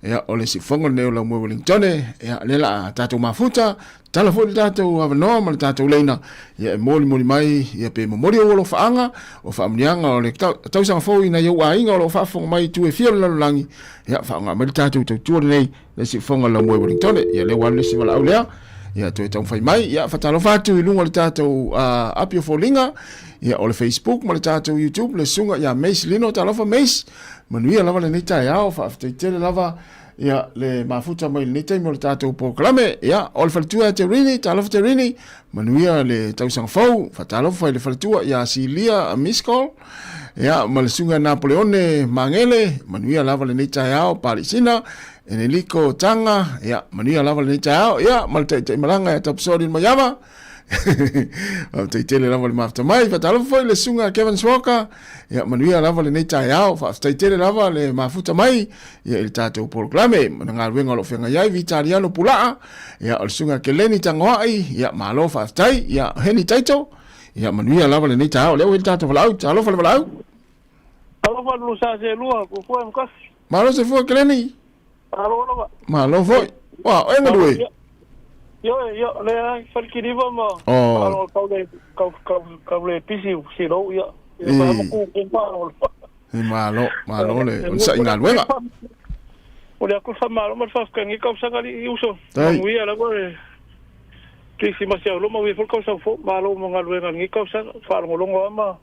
Ia, o le siufofoga lenei o Laumua Wellingtone. Ia, lea la tatou mafuta, tala foi le tatou avanoa ma le tatou leina. Ia, e molimoli mai, ia pe momoli ou alofaaga, o faamuniaga o le tausaga fou i nai ou aiga o lo o faafofoga mai i itu e fia o le lalolagi. Ia, faaaoga mai le tatou tautua lenei, le siufofoga o Laumua Wellingtone. Ia, lea ua alu le isi valaau lea. Ia, toe taumafai mai. Ia, faatalofa atu i luga o le tatou api o foliga. Ia, o le Facebook ma le tatou YouTube, le susuga ia Mace Lino. Talofa Mace. Manuia lava lenei taeao, faafetai tele lava ia le mafuta mai lenei taimi o le tatou polokalame. Ia, o le faletua ia Terini, talofa Terini, manuia le tausaga fou, faatalofa i le faletua ia Silia Miscall, ia, ma le susuga ia Napoleone Magele, manuia lava lenei taeao, Palisina, Eneliko Tanga, ia, manuia lava lenei taeao, ia, ma le taitaimalaga ia Tapusori Maiava, Faafetai tele lava le mafuta mai. Faatalofa foi le susuga Kevin Swalker. Ia manuia lava lenei taeao. Faafetai tele lava le mafuta mai ia i le tatou polokalame. Ma na galuega o lo o feagai ai Vitaliano Pulaa. Ia o le susuga Keleni Tangoai. Ia malo faafetai. Ia Heni Taito. Ia manuia lava lenei taeao. Lea ua i le tatou valaau. Talofa le valaau. Talofa le Lusa Selua, Fuafua ma Kasi. Malo soifua Keleni. Malo lava. Malo foi. Ua, o e galue? Ioe, io, le falikiliva ma oh. alo kau le kau kau kau le pisi si lou ia. Ia pa ma ku ku pa lo. E malo, malo le o sa inga luenga. O le aku fa malo ma fa ka ngi kau sanga li uso. Manuia la le Krisimasi au loma ui fo kau sa fo malo mo ngaluenga ngi kau sa fa longo ama.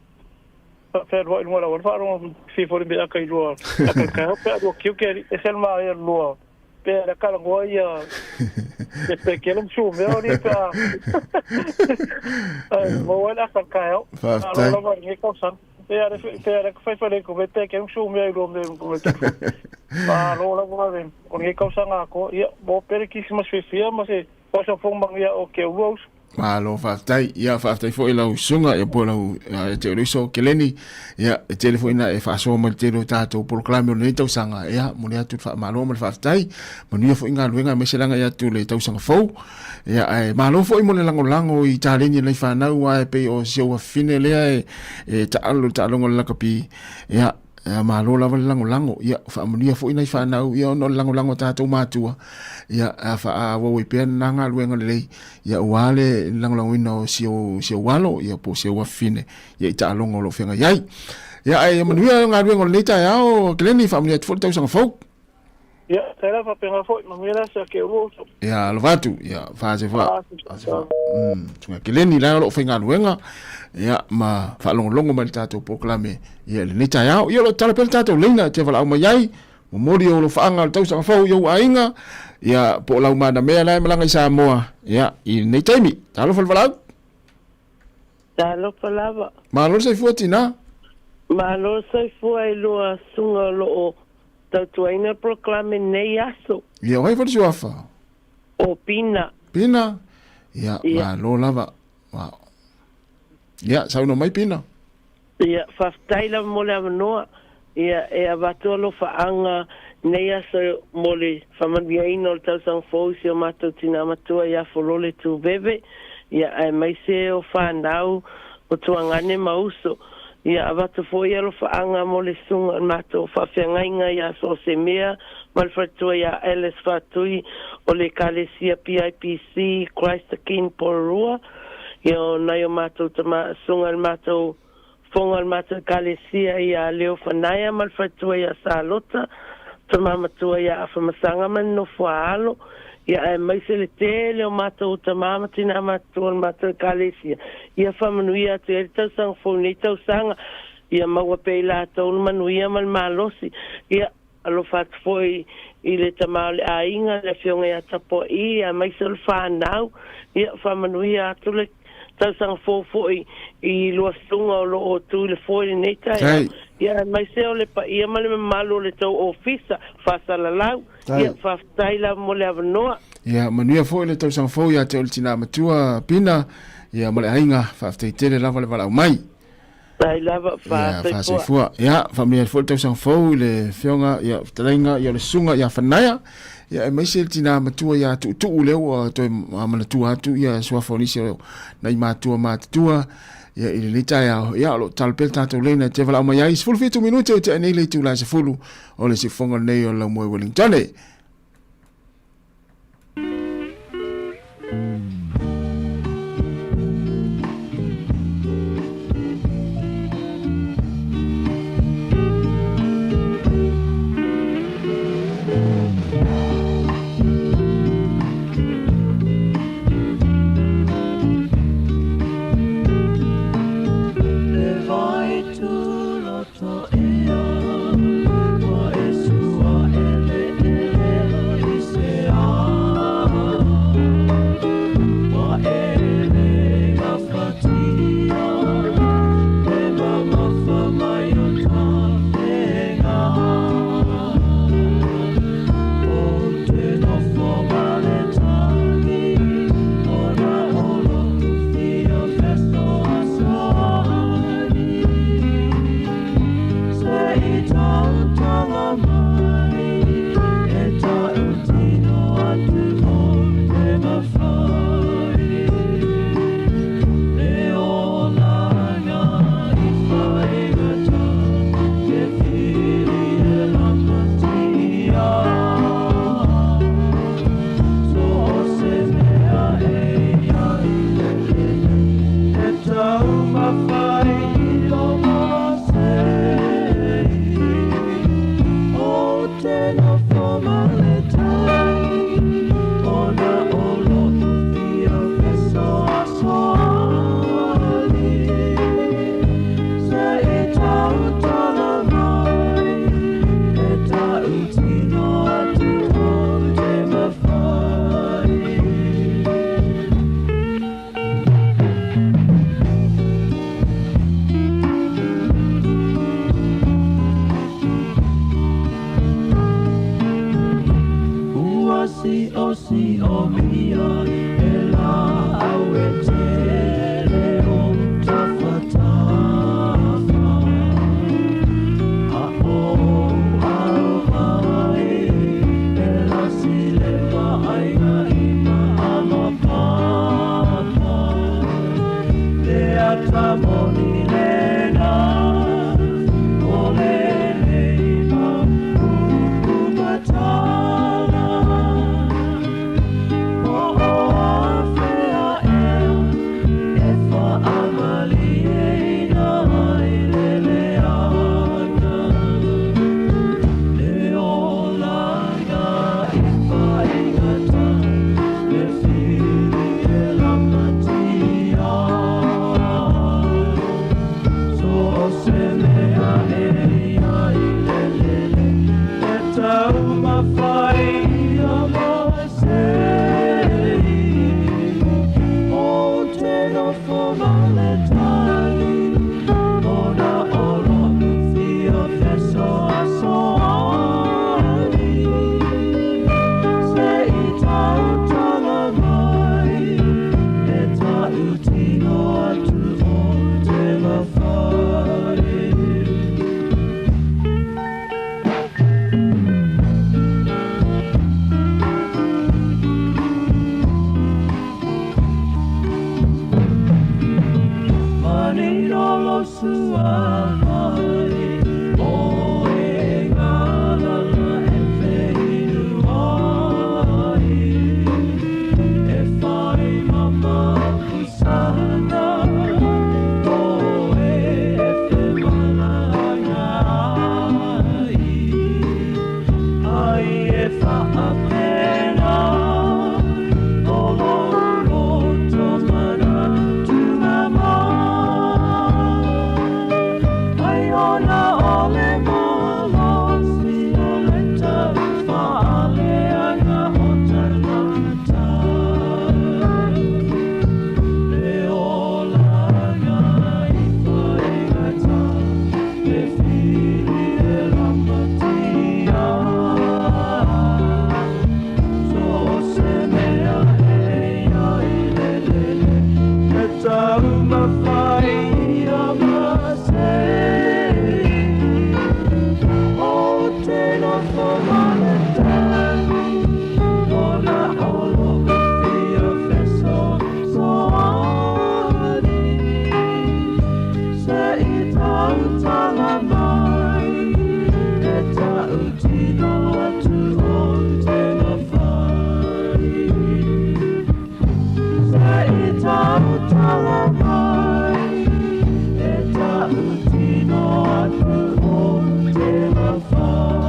Faafealuai i luga o le auala, faalogo fia foi le mea aka i lua aka i taeao pe a lua kiu ke alii, ese le maea lua pe a le kalagoa ia ia pekele ma sumea o alii pe a ae maua ai le aka i le taeao. Faafetai. Malo lava i lenei tausaga. Pe a le pe a le faifale ko me pekele ma sumea i lua me me telefoni. Malo lava le o lenei tausaga atoa. Ia, maua pea le kisimas fiafia ma se tausaga fou manuia o ke ulua uso. Malo faafetai. Ia faafetai foi lau susuga ia po lau ia te o le uso Keleni. Ia e tele foi na e faasoa mai le tele o tatou polokalame o lenei tausaga. Ia momoli atu le faamalo ma le faafetai. Manuia foi galuega aemaise le agai atu le tausaga fou. Ia ae malo foi mo le lagolago i taleni a nai fanau aua e pei o si ou afafine lea e e taalo i le taaloga o le lakapi. Ia Ia, malo lava le lagolago. Ia, faamanuia foi nai fanau, ia, ona o le lagolago a tatou matua. Ia, a faaauau ai pea lena galuega lelei, ia, aua le lagolagoina o si ou, si ou alo, ia, po o si ou afafine, ia, i taaloga o lo o feagai ai. Ia, ae manuia galuega o lenei taeao, Keleni, faamanuia atu foi le tausaga fou. Ia, tae la faapena foi, manuia le aso ia te oulua uso. Ia, alofa atu, ia, faasefa, faasefa. Susuga Keleni la o lo o faigaluega, ia, ma faalogologo mai i le tatou polokalame, ia, i lenei taeao. Ia, o lo o tatala pea le tatou leina e te valaau mai ai, momoli ou alofaaga o le tausaga fou i ou aiga, ia, po o lau manamea la e malaga i Samoa, ia, i lenei taimi. Talofa le valaau. Talofa lava. Malo le soifua tina. Malo le soifua i lua susuga o lo o Tautuaina le polokalame nei aso. Ia, o ai foi le suafa? O Pina. Pina? Ia, Ia. malo lava. Wow. Ia, saunoa mai Pina. Ia, faafetai lava mo le avanoa. Ia, e avatu alofaaga nei aso mo le faamanuiaina o le tausaga fou i si o matou tina matua ia Folole Tuveve, ia, aemaise o fanau o tuagane ma uso. Ia avatu foi alofaaga mo le susuga o le matou faafeagaiga ia Soosemea ma le faletua ia Alice Faatui o le Ekalesia PIPC Christ the King Porirua, ia o nai o matou tama susuga i le matou foga o le matou Ekalesia ia Leo Fanaia ma le faletua ia Salota, tama matua ia Afamasaga ma le nofo a alo, Ia aemaise le tele o matou tama ma tina matutua o le matou Ekalesia, ia faamanuia atu i ai le tausaga fou i nei tausaga, ia maua pea i latou le manuia ma le malosi. Ia alofa atu foi i le tama o le aiga, le Afioga ia Tapua'i, aemaise o le fanau, ia faamanuia atu le tausaga fou foi i lua susuga o lo o tu i le foe i lenei taeao, ia aemaise o le paia ma le mamalu o le tou ofisa faasalalau. Ia, faafetai lava mo le avanoa. Ia, manuia foi le tausaga fou ia te oe le tina matua Pina. Ia ma le aiga, faafetai tele lava le valaau mai. Faafetai lava, Ia, faasoifua. Ia, faamanuia foi le tausaga fou i le afioga, ia, fetalaiga, ia, o le susuga ia Fanaia, ia, aemaise le tina matua ia Tuutuu lea ua toe manatua atu ia suafa o nisi o nai matua matutua, ia, i lenei taeao, ia, o lo o tatalo pea le tatou laina e te valaau mai ai, 17 minute ua tea nei le itula e 10 o le siufofoga lenei o le Laumua i Wellingtone.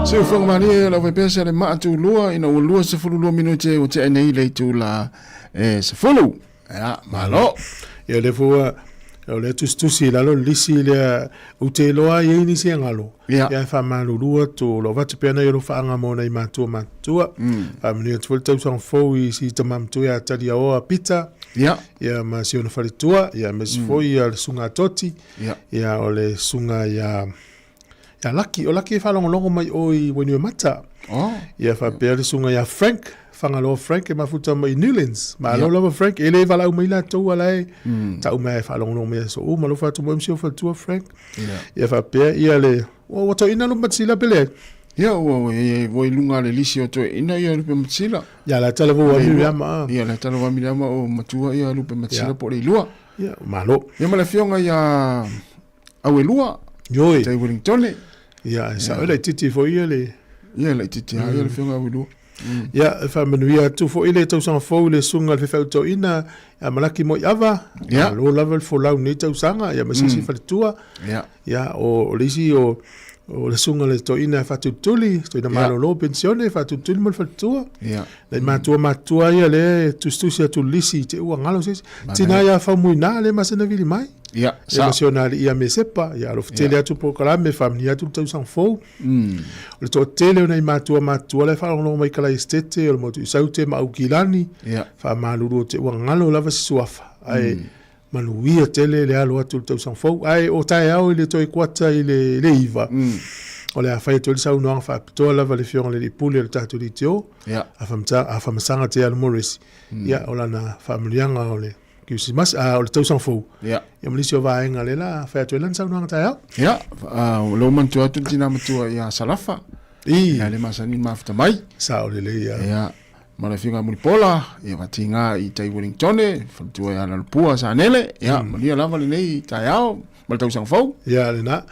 Siufoga malie lau faipea le maa tulua ina ua 22 minute ua tea nei le itula e 10. Ia, malo. Ia lea foi ua o lea tusitusi i lalo le lisi lea ou te iloa e i ai nisi e galo. Ia. Ia e faamalulu atu o lo o avatu pea nai alofaaga mo nai matua matutua. Faamanuia atu foi le tausaga fou i si tama matua ia Taliaoa Peter. Ia. Ia ma si ona faletua, ia aemaise foi ia le susuga a Toti. Ia. Ia o le susuga ia ia Laki, o Laki e faalogologo mai o i Wainuiomata. Oh. Ia faapea le susuga ia Frank, Fagaloa Frank e mafuta mai i Newlands. Malo yeah. lava Frank, e le valaau mai latou ala e mm. tau mai e faalogologo mai aso uma, alofa atu mo si o faletua Frank. Yeah. Ia faapea ia le ua ua toeaina lo matsila pele. Ia ua ua ia ua i lunga le lisi o toeaina ia lupe matsila. Ia la tala ua miriama. Ia la tala ua miriama o matua ia lupe matsila po le ilua. Ia malo. Ia ma le afioga ia Auelua. Ioe. Tai Wellingtone. Ia, e sao laitiiti foi ia le... Ia, laitiiti lava ia le afioga Auelua. Ia, e faamanuia atu foi le tausaga fou i le susuga i le faifeau-toeaina ia Malaki Moiava. Ia. Malo lava le folau i lenei tausaga, ia ma se isi faletua. Ia. Ia, o le isi o o le susuga i le toeaina faatulituli, toeaina malolo penisione, faatulituli ma le faletua. Ia. Nai matua matutua ia lea e tusitusi atu i le lisi i te ua galo se isi. Tina ia Faumuina lea e masina vili mai. Ia, sa. Ia ma si ona alii ia Mesepa, ia alofa tele atu polokalame, faamanuia atu le tausaga fou. O le toatele o nai matua matutua la e faalogologo mai i Kalaesetete, o le motu i Saute ma Aukilani, faamalulu o te ua galo lava si suafa. Ae manuia tele le alo atu i le tausaga fou. Ae o taeao i le toe kuata i le 9, o le a fai atu ai le saunoaga faapitoa lava a le Afioga i le Alii Pule o le tatou DTO, a Famasaga Te Alu Morris, ia, o lana faamanuiaga o le Kerisimasi, a o le tausaga fou, ia ma nisi o vaega lea la fai atu ai lana saunoaga taeao. Ia, o lea ua manatua atu le tina matua ia Salafa. Ia le masani le mafuta mai. Sao lelei ia. Ia, ma le afioga ia Mulipola, ia faatiga i tai Wellingtone, faletua ia Lalopua Sanele, ia, manuia lava lenei taeao ma le tausaga fou. Ia, lena.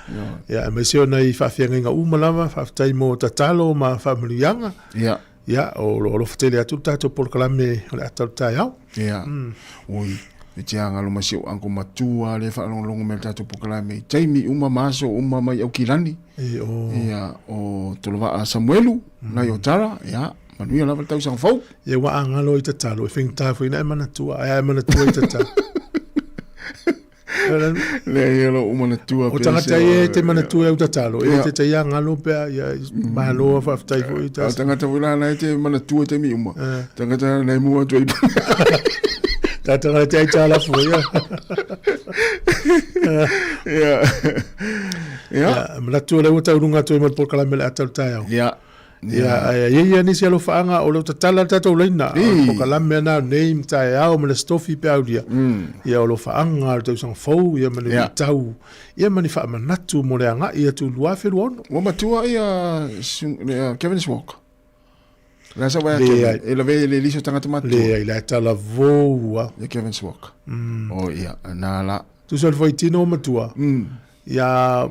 Ia, aemaise o nai faafeagaiga uma lava, faafetai mo tatalo ma faamanuiaga. Ia. Ia, o lo o alofa tele atu le tatou polokalame o le ata o le taeao. Ia, oi, e te agalo mai si ou uncle matua lea e faalogologo mai i le tatou polokalame i taimi uma ma aso uma mai Aukilani. E, o. Ia, o Tolovaa Samuelu, nai Otara, ia, manuia lava le tausaga fou. Ia, ua agalo i tatalo, e faigata foi ina e manatua, ae a e manatua i tatalo. Leai, o lou manatua O tagata ia e te manatua i au tatalo, e te tai agalo pe a, ia, malo faafetai foi i O tagata foi la na e te manatua i taimi uma. Tagata na e mua atu ai. Tagata na te ai tala foi, ia. Ia. Ia. Ia, manatua lea ua taulunga atu ai ma le polokalame o le ata o le taeao. Ia. Ia, ae i ai ia nisi alofaaga o lo o tatala le tatou laina, o le polokalame lena nei ma taeao ma le Aso Tofi pe aulia, ia o alofaaga o le tausaga fou, ia ma le luitau, ia ma ni faamanatu mo le agai atu i le 2026. Ua matua ia Kevin Swok. La sa wai Kevin. E lave le liso tangata matua. Leai, la e talavou a. Ia Kevin Swok. O ia, na la. Tusa o le fuaitino o matua. Ia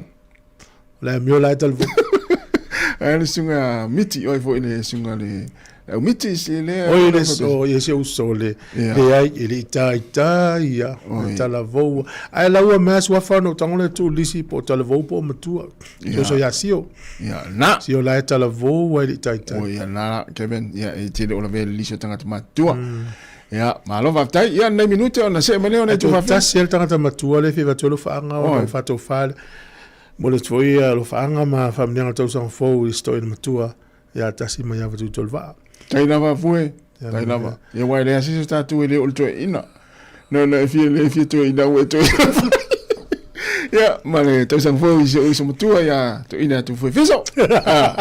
O le amio la e talavou. Ai le susuga Miti, oi foi le susuga le au Miti se le. Oi le so ia se uso le leai e le i taitai ia le talavou. Ae laua mea suafa ona ou tago lea tuu lisi po o talavou po o matua. Ia. Uso ia Sio. Ia na. Sio la e talavou ai le i taitai. Oi ia na Kevin ia e tele o lavea le lisi o tagata matutua. Ia malo faafetai. Ia nei minute ona see mai lea ona e tu faafetai. Tasi le tagata matua le fia avatu ai alofaaga ona o faatofa le Momoli atu foi alofaaga ma faamanuiaga o le tausaga fou i si toeaina matua ia Tasi Maiava Tuitolovaa. Tai lava Fue, tai lava. Ia aua e leai se isi o tatou e le oo i le toeaina. No, no, e fia, le fia toeaina ua e toeaina. Ia, ma le tausaga fou i si ou uso matua ia toeaina atu Fue Fiso. Ah.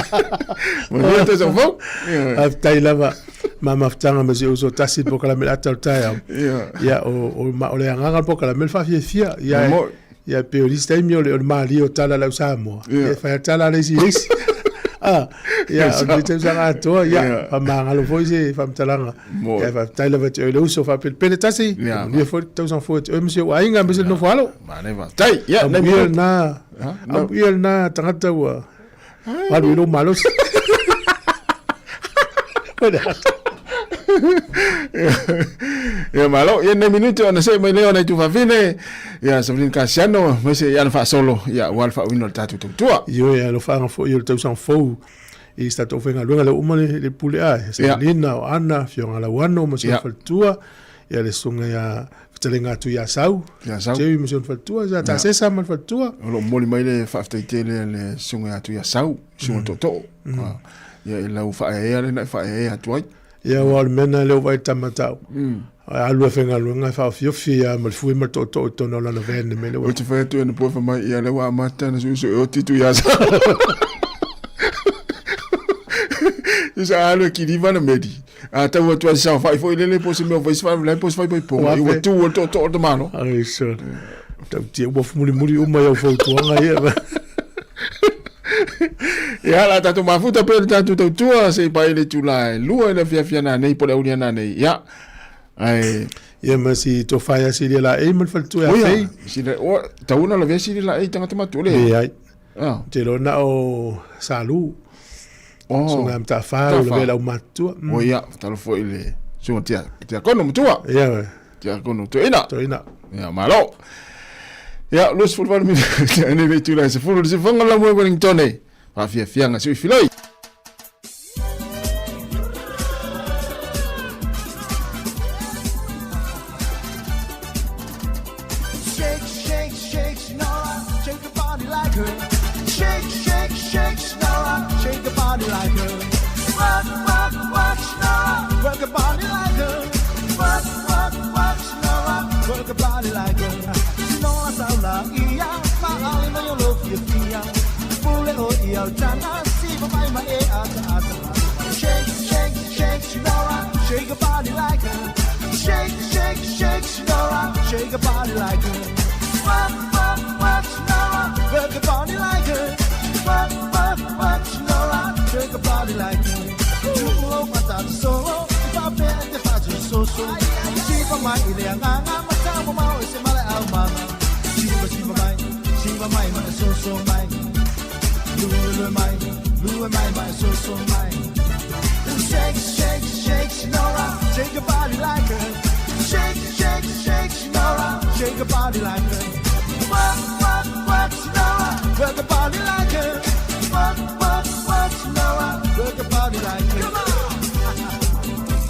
Manuia le tausaga fou. Ia. Faafetai lava ma mafutaga ma si ou uso Tasi i le polokalame o le ata o le taeao. Ia. Ia, o, o, ma, o le agaga o le polokalame le faafiafia. Ia, Mo- Ia e pei o nisi taimi o le, o le malie o tala a le au Samoa. Ia. Ia e fai a tala a le isi i le isi. Ah, ia, o lenei tausaga atoa, ia, Ia. faamagalo foi se faamatalaga. Mo. Ia, faafetai lava ia te oe le uso faapelepele tasi. Ia. Manuia foi le tausaga fou ia te oe ma si ou aiga aemaise le nofo alo. Manaia faafetai. Ia, nai Amuia minute. lena, Ha? No. amuia lena tagata ua alu i lou malosi. Ia malo, ia nei minute ona see mai lea ona i tufafine, ia Savelina Kasiano, aemaise ia ana faasolo, ia aua le faauiina o le tatou tautua. Ioe, alofaaga foi o le tausaga fou. i si tatou faigaluega lea ua uma le pule a Samalina o Ana Afioga Lauano ma si ona faletua ia le susuga ia Fetalaiga atu ia Sau Jerry ma si ona faletua ia Tasesa ma le faletua. O lo o momoli mai le faafetai tele a le susuga ia Tuiasau, susuga Tootoo. Ia i lau faaeaea lea na e faaeaea atu ai. Ia aua o le mea lena lea ua vaai tama tau. Alu e faigaluega e faaofiofi lava ma le fue ma le tootoo i totonu o lana van le mea lea ua. Ou te fai atu anapo fai mai, ia lea ua amata ona suesue oti Tuiasau. Isa alu e kiliva na medi. A tau atu ai saofai foi lele po se mea o fai se faalavelave po se faipaipoga. Ua tu o le tootoo o le tamalo. Ai sure. Tautia ua mulimuli uma i au fautuaga ia. Ia, la tatou mafuta pea le tatou tautua se i pai le itula e lua i le afiafi a nanei po o le auli a nanei. Ia, ae... Ia ma si tofa ia Silia Laei ma le faletua ia Fei. Sila, o, tau ona lavea Silia Laei tagata matua le. Leai. Ah. Te iloa na o Salu. Oh. Susuga Matafa, o lavea le aumatutua. O ia, talo foi i le susuga tia, tiakono matua. Ia. Tiakono toeaina. Toeaina. Ia, malo. Ia, 28 minute, ane le itula e 10, le sifonga la moe Wellington. Faafiafiaga sui filoi. Shake, shake, shake, Nora, shake your body like her. Shake, shake, shake, Nora, shake your body like her. Work, work, work, Nora, work your body like her. Work, work, work, Nora, work your body like her. Nora saula ia, maali mai o lo fia fia. Pule o ia o tanga, siva mai ma e ata ata. Shake, shake, shake, Nora, shake your body like her. Shake, shake, shake, Nora, shake your body like her. Work, work, work, Nora, work your body like her. Work, work, work, Nora, shake your body like her. Tu'o mata so, fa pe te fa so so. Siva mai le agaga, matau mamao e se male au mama. Siva, siva mai, siva mai, mai so so mai. Lue, lue mai, lue mai, mai so so mai. Shake, shake, shake, Nora, shake your body like her. Shake, shake, shake, Nora, shake your body like her. Work, work, work, Nora, work your body like her. Work, work, work, Nora, work your body like her. Come on!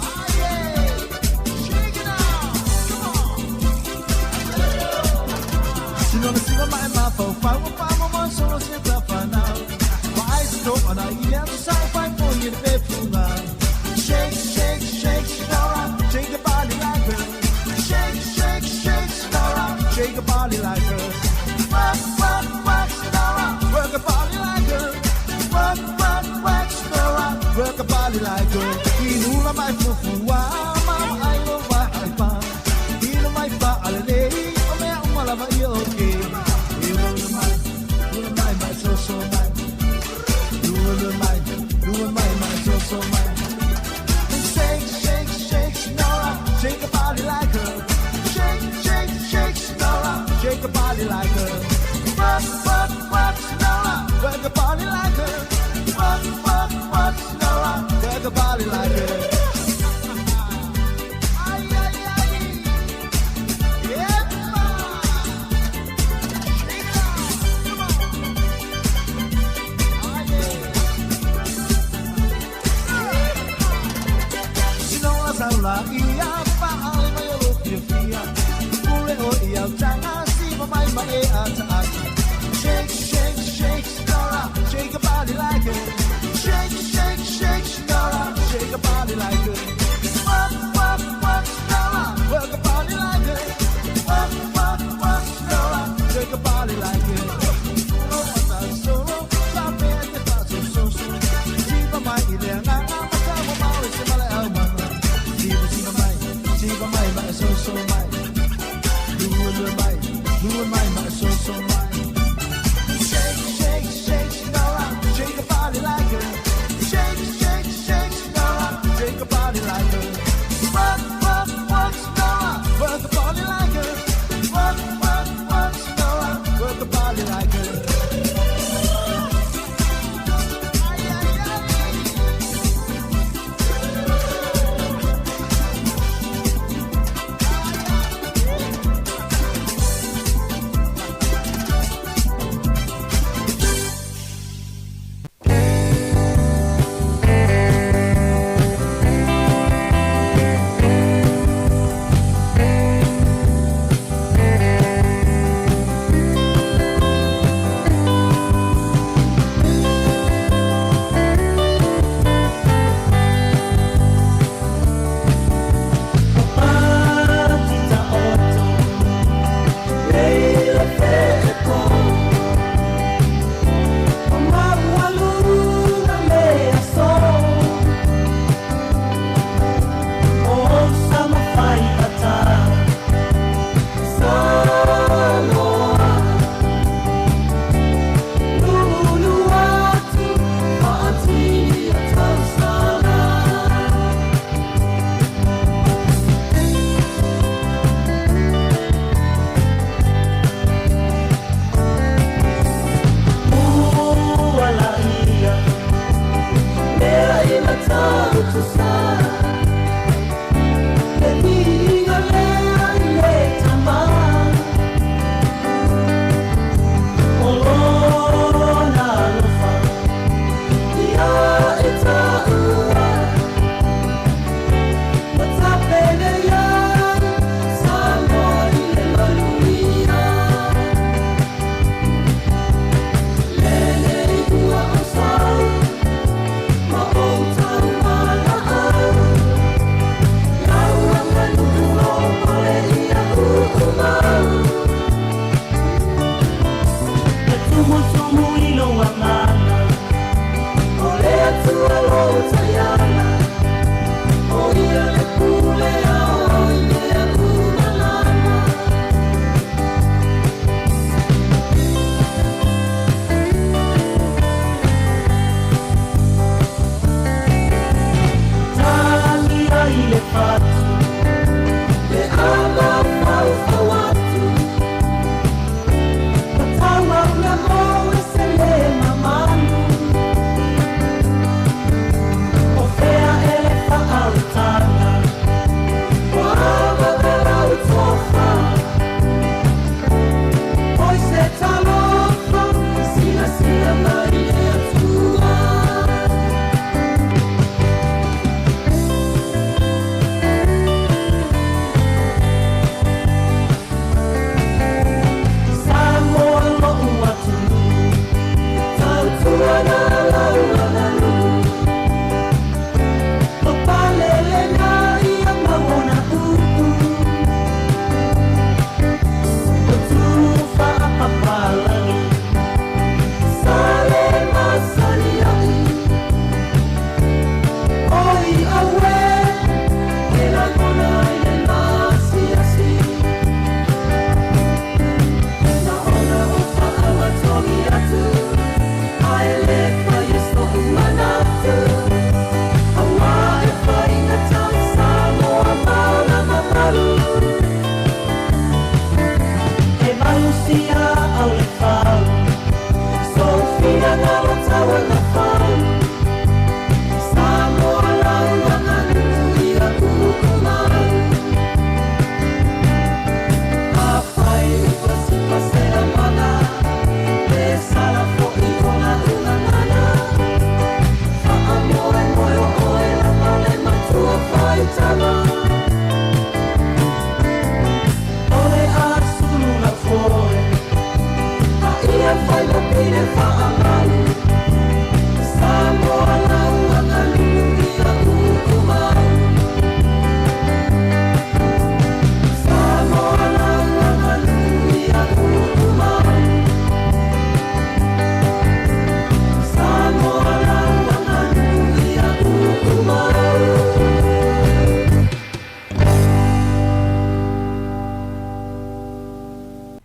Ah, yeah. Shake it out. Come on. Sino na sila mai ma fau fau wa fa mo mo solo se ta fa nau. Wa ai se to ana i le atu sa fai po i le pe funga. Shake, shake, shake, Nora, shake your body like her. Shake, shake, shake, Nora, shake your body like her. Work, work, work, Nora, work your body like her. Work, work, work, Nora, work your body like her. Inula mai fufu wa, mama ai lo wa ai pa. Ilo mai fa ale nei, o mea uma lava i o ke. Ilo mai, ilo mai mai so so mai. Lua mai, lua mai mai so so mai. Shake, shake, shake, Nora, shake your body like her. Shake, shake, shake, Nora, shake your body like her. Work, work, work, Nora, work your body like her. Work, work, work, Nora, work your body like her. Ay, ay, ay. Yeah, Shake it out. Come on. Ah, yeah. Sinoa saula ia faale mai o lo fiafia. Pule o ia o tanga siva mai ma e ata ata. Shake, shake, shake, Nora, shake your body like it. Shake, shake, shake, Nora, shake your body like it. Work, work, work, Nora, work your body like it. Work, work, work, Nora, shake your body like it. Oh, mata solo, fa pe te fa so so so. Siva mai i le agaga, matau mamao e se male au mama. Siva, siva mai, siva mai, mai so so mai. Lua, lua mai, lua mai, mai so so mai. Shake, shake, shake, Nora, shake your body like her.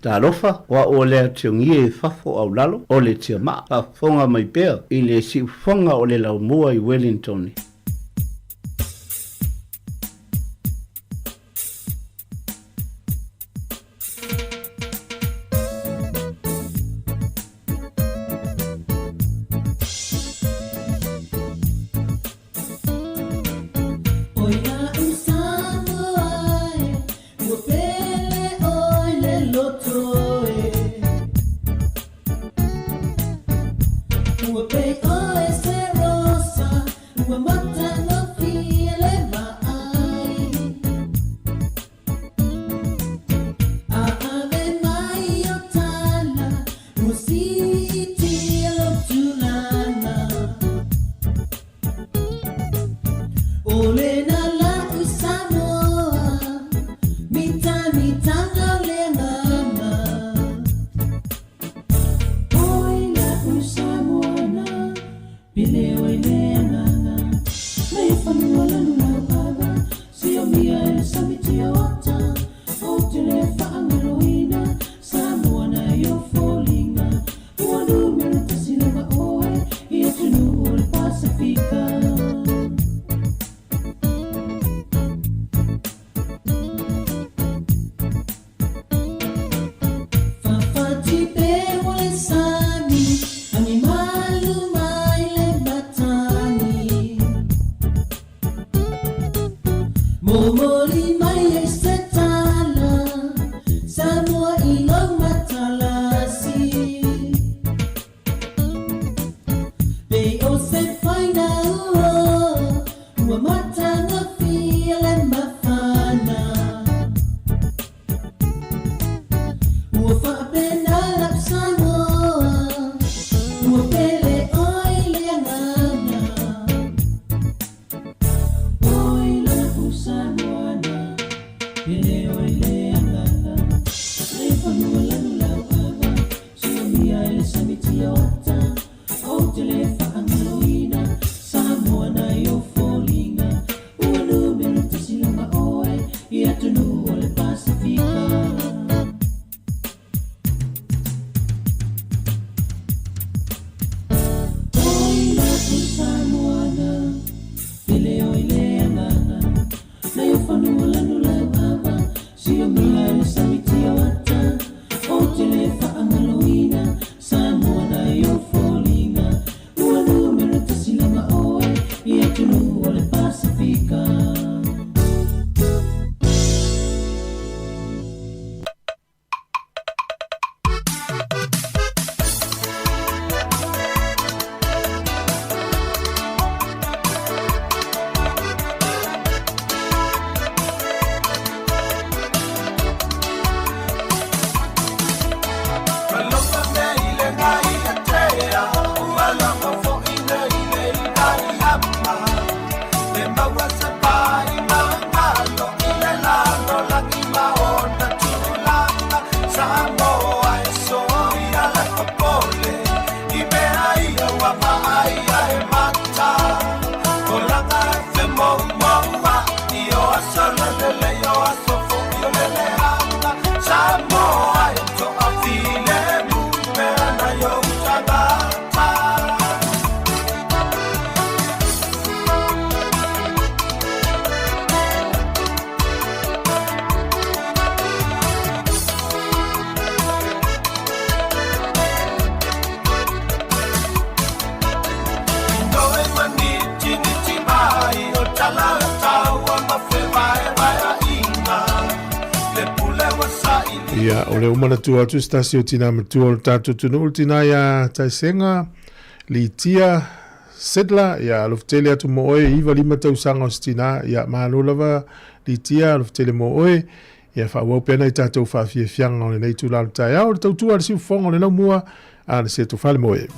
Talofa, o a'u o le Atiogie i fafo au lalo o le tiamaa, faafofoga mai pea i le siufofoga o le laumua i Wellington. Ia, o le uma manatua atu se tasi o tinā matua o le tātou atunuu, le tinā ia Taesenga, Litia, Sedla, ia, alofa tele atu mo oe, 95 tausaga o se tinā, ia, malo lava Litia, alofa tele mo oe, ia, faaauau pea nai tātou faafiafiaga o lenei itula o le taeao, le tautua a le siufofoga o le laumua, a le Seto Falemoe.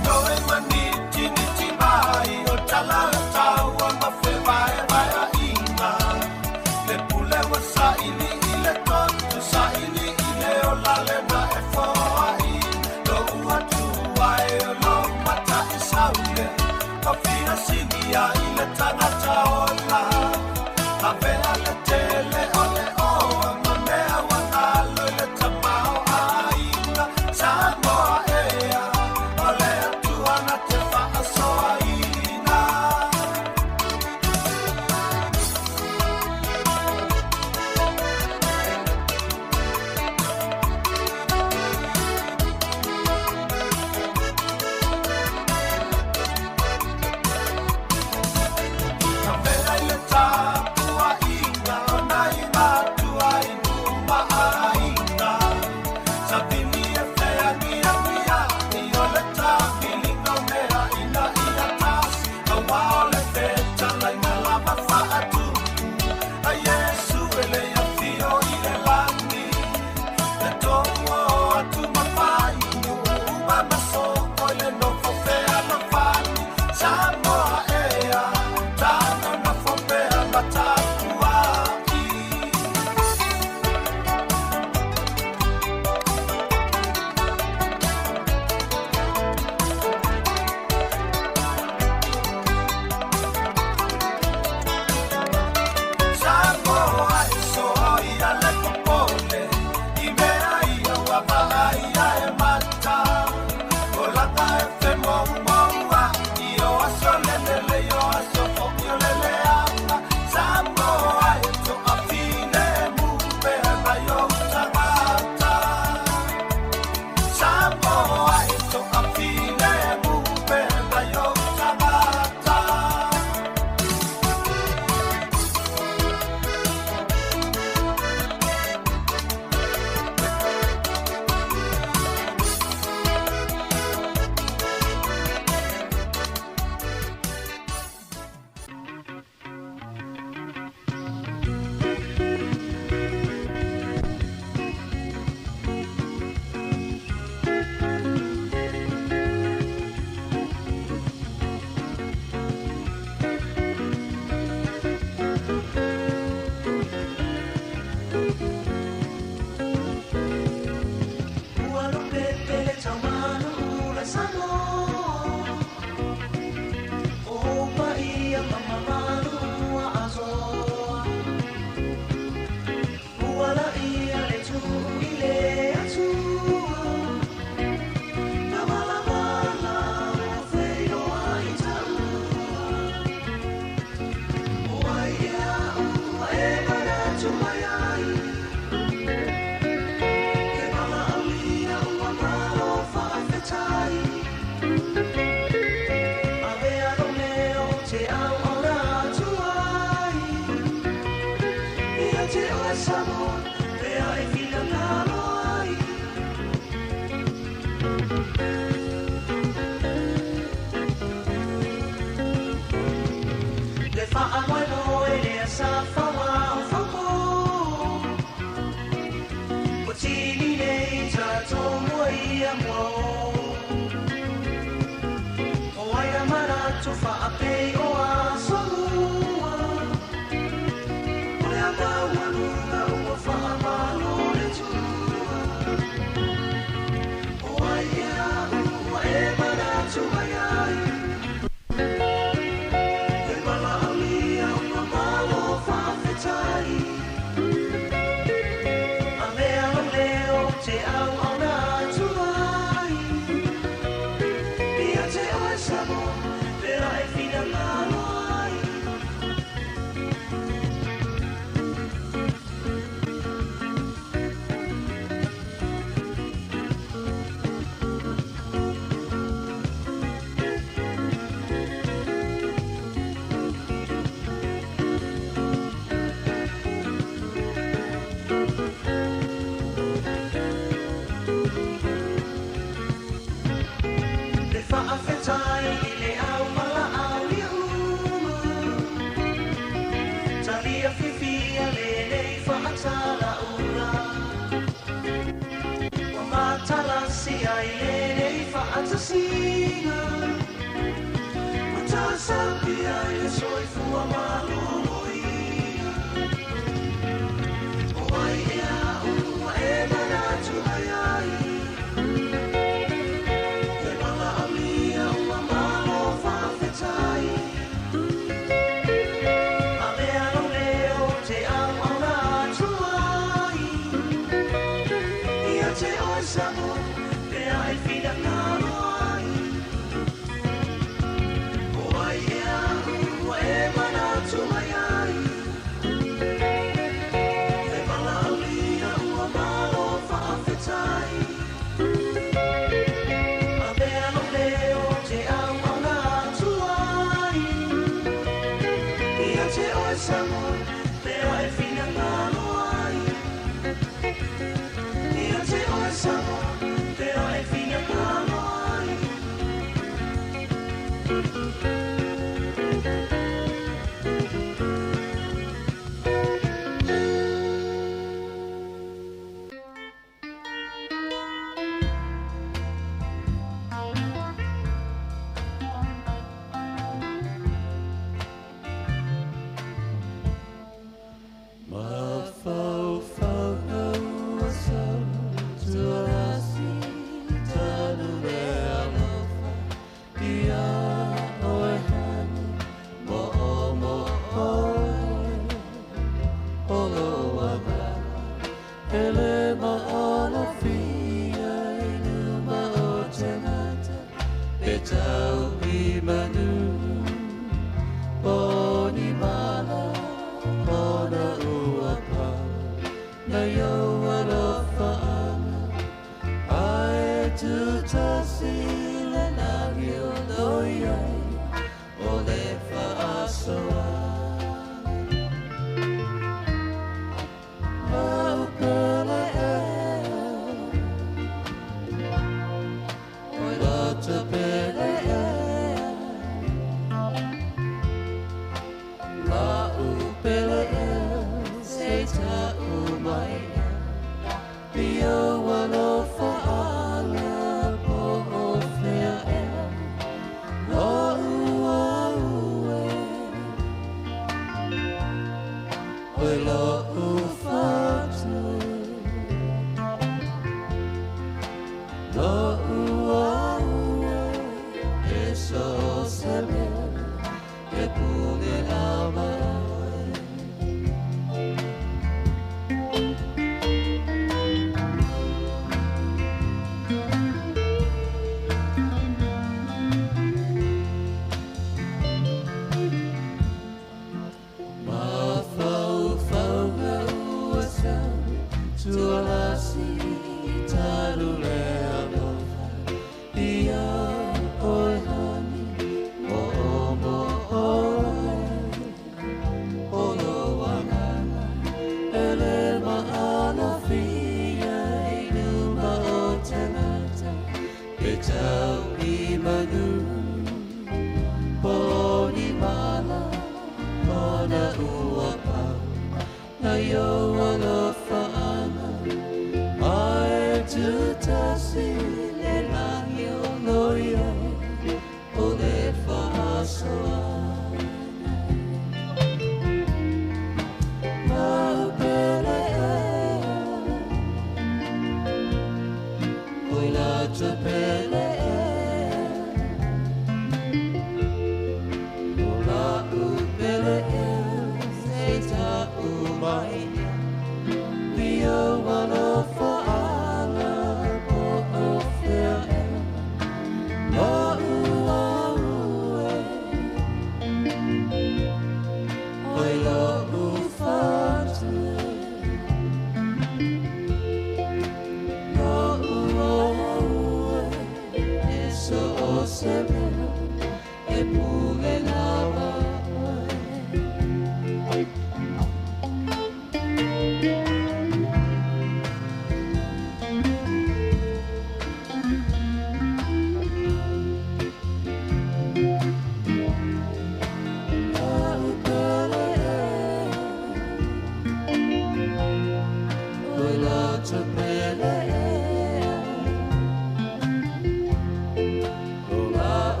O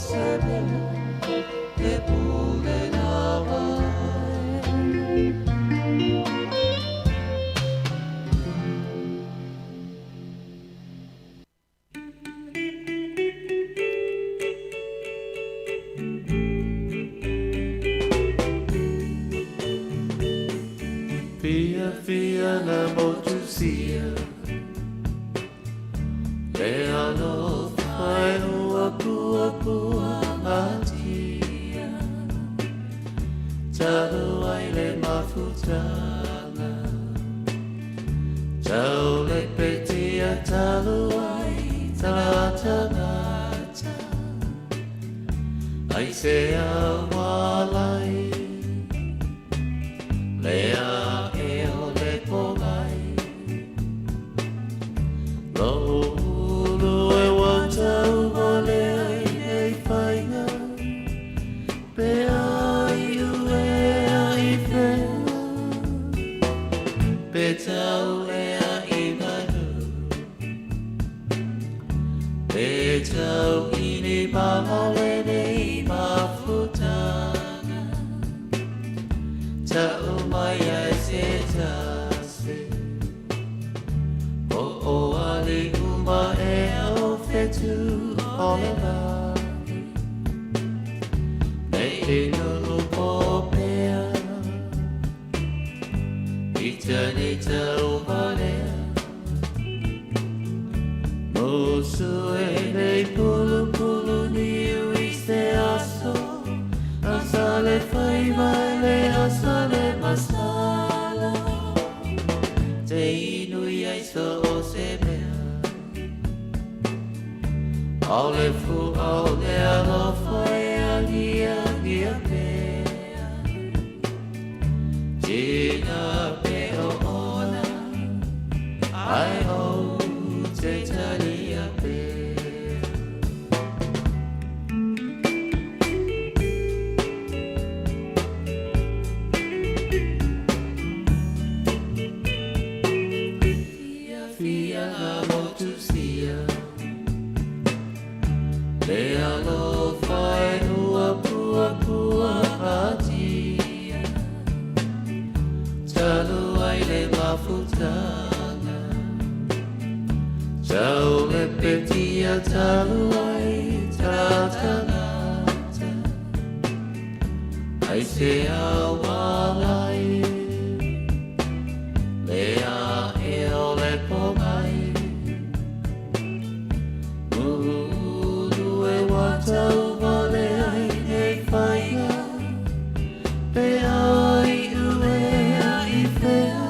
se mea e pule lava ai. Fiafia na motusia Le alofa e ua puapua atia Talu ai le mafutaga Tau le petia talu ai tala tagata Ai se aualai Le ae o le pogai Lou ulu e ua tau vale ai nei faiga Pe a iu ea i fea Pe tau ea i manu Pe tau i ni māmale nei mafutaga Tau mai ai se tasi O o ali uma ea o fetu o le lagi Nei i nuu po pea I tani tau valea Musu e nei pulupulu niu i se aso Asa le faiva le asa le masala Te inu i ai so o se mea Ao le fu ao le alofa e agia agia pea Tina pe o ona ai o te talia pea. Fia na motusia Le alofa e ua puapua atia Talu ai le mafutaga Tau le petia talu ai talatagata Ai se aualai Le ae o le pogai Muhulu e ua tau vale ai nei faiga Pe ai ua i fea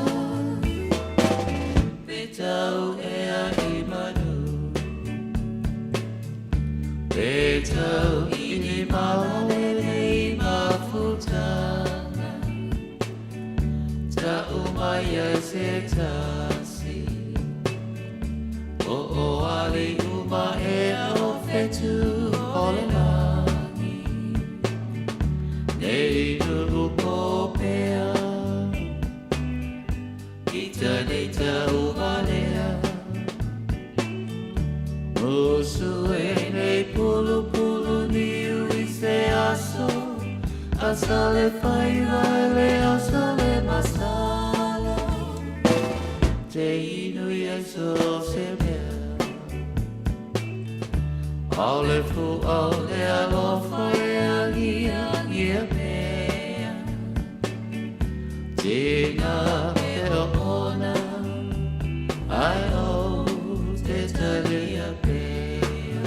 Pe tau ea i manu Pe tau i ni maole nei mafutaga Tau mai ai se tasi O o ali uma ea o fetu o le lagi Nei nuu po pea I tani tau valea Musu e nei pulupulu niu i se aso Asa le faiva le asa le masala Te inu i ai so se mea Ao le fu ao le alofa e agia agia pea Tina pe o ona ai o te talia pea.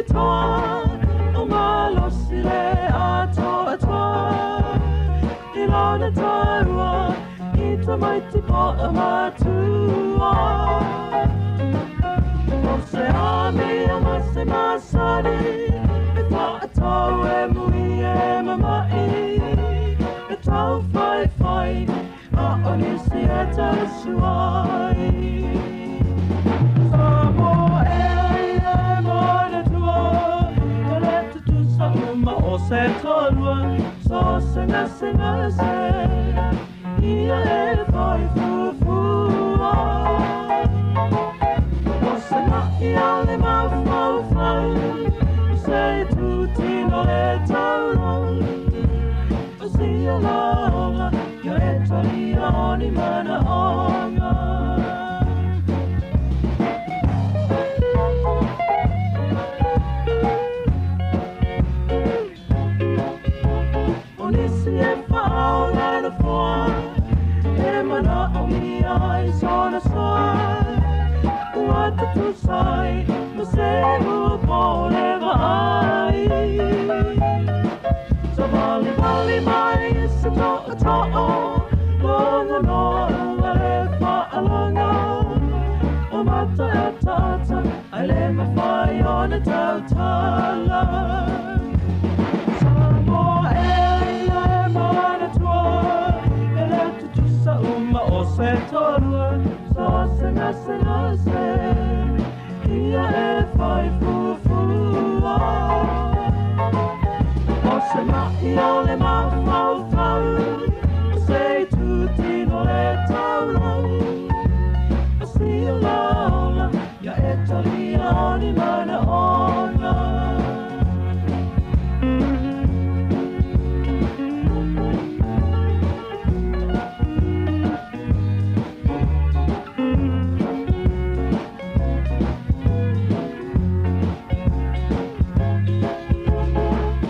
faapitoa O malosi le atoatoa I lona taua i tamaiti po'a matua O se amio ma se masani E fa'atau e mui e mama'i E taufaifai a o nisi e tausu ai Samoa ea ia e manatua E le tutusa uma o se toalua So se gasegase ia e fai fuafua O se ma'i a le mafaufau O se itutino le taulau O sia laoga ia e talia o ni manaoga O nisi e faaoga nofoa E manaomia i sona soa Ua tutusa ai ma se ua po le vaai Savalivali mai e se to'oto'o Logonoa ua le faalogo O mata ataata ae le mafai ona tautala Samoa ea ia e manatua E le tutusa uma o se toalua So se gasegase ia e fai fuafua O se ma'i o le mafaufau O se itutino le taulau O sia laoga ia e talia o ni manaoga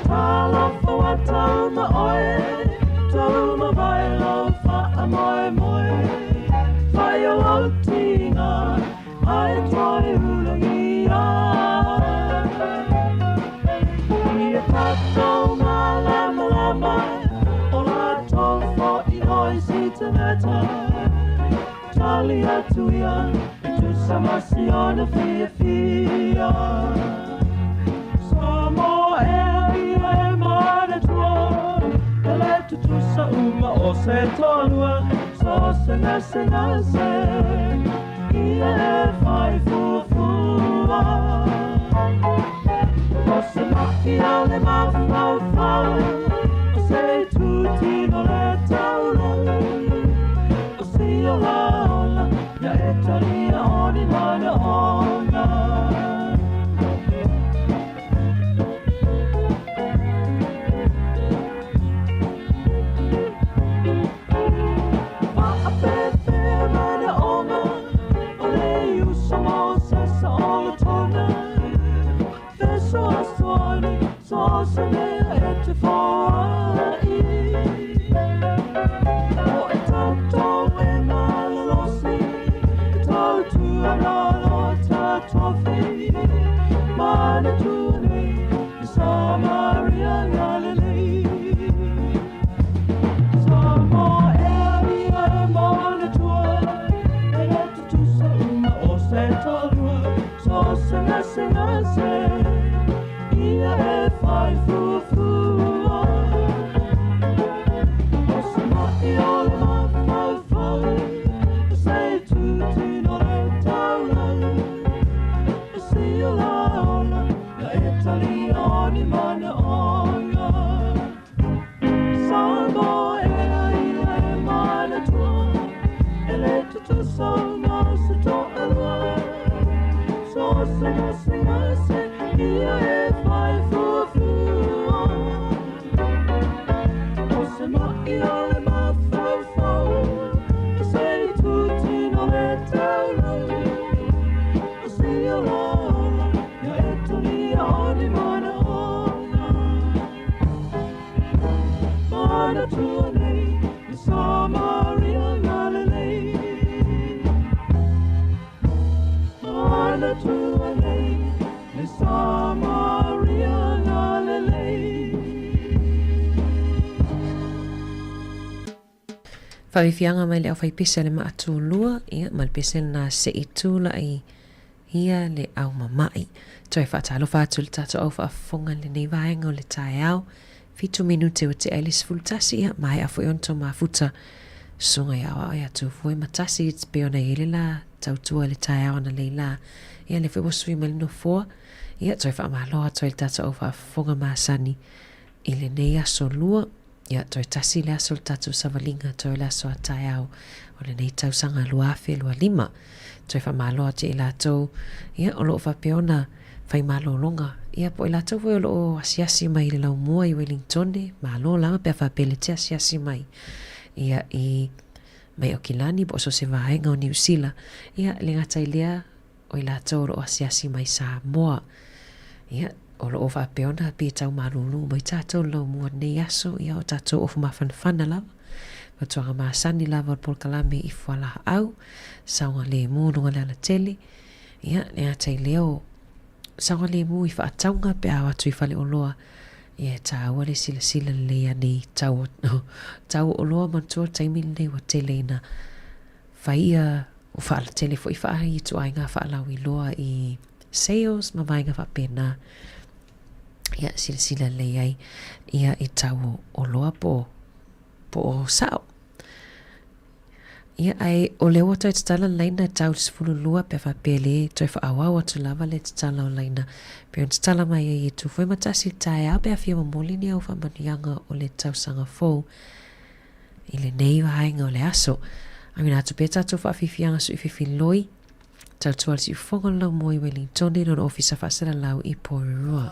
Talofa ua tau ma oe, tau mavae lou faamoemoe. Fai o lau tiga, ae toe ulagia. Ia tatou malamalama, o latou foi o isi tagata. Tali atu ia, e tusa ma siona fiafia. Samoa ea ia e manatua, e le tutusa uma o se toalua, so se gasegase, ia e fai fuafua. O se ma'i a le mafaufau, o se itutino le taulau, o sia laola, ia e talia o ni manaoga. Faapefea manaoga o le uso mo se saolotona, fesoasoani so se mea e te foai. O e tatou e malolosi, e tautua lalo tatofi, manatua nei i Samaria Galilei. Samoa ea ia e manatua, e le tutusa uma o se toalua, so se gasegase, ia e fai fuafua. O se ma'i o le mafaufau, o se itutino le taulau, o sia laola, ia e talia o ni manaoga. Samoa ea ia e manatua, e le tutusa uma o se toalua, so se gasegase, ia e fai fuafua. O se ma'i o le mafaufau, o se itutino le taulau, o sia laola, ia e talia o ni manaoga. Manatua nei i Samaria Galilei. Manatua nei i Samaria. Faafiafiaga mai le aufaipese a le maatulua, ia, ma le pese lena se i tulai ia le aumama'i. Toe faatalofa atu i le tatou au faafofoga i lenei vaega o le taeao, fitu minute ua tea ai le 11, ia, maea foi ona tou mafuta susuga i aoao ia Tufue ma Tasi e pei ona i ai le la tautua i le taeao analeila la, ia lea foi ua sui mai le nofoa, ia toe faamalo atu ai i le tatou au faafofoga masani i lenei aso lua. Ia, toe tasi le aso o le tatou savaliga, toe o le aso a taeao o lenei tausaga 2025. Toe faamalo atu ia i latou, ia, o lo o faapea ona fai malologa, ia, po o i latou foi o lo o asiasi mai i le laumua i Welingtone, malo lava pe a faapea e te asiasi mai, ia, i mai Aukilani po o so o se vaega o Niu Sila, ia, e le gata i lea, o i latou o lo o asiasi mai Samoa. Ia, o lo o faapea ona pei e tau malūlū mai tatou i le laumua i lenei aso, ia o tatou ofu mafanafana lava, fautuaga masani lava o le polokalame i fualaau, saogalemu i luga o le alatele, ia, le gata i lea o saogalemu i faatauga pe a o atu i faleoloa, ia e taua le silasila lelei ane i tau o, tau o oloa manatua le taimi lenei ua tele ina Fai ia ua faalatele foi faaituaiga faalauiloa i sales ma vaega faapena. Ia silasila lelei ai ia i tau o oloa po po o sao. Ia ae o lea ua toe tatala le laina e tau i le 12 pe a faapea e le toe faaauau atu lava le tatala o laina pei ona tatala mai ai e Tufuematasi i le taeao pe a fia momoli ni au faamanuiaga o le tausaga fou. I lenei vaega o le aso. Auina atu pea tatou faafiafiaga suififiloi, tautua le siufofoga o le laumua i Wellingtone i lona ofisa faasalalau i Porirua.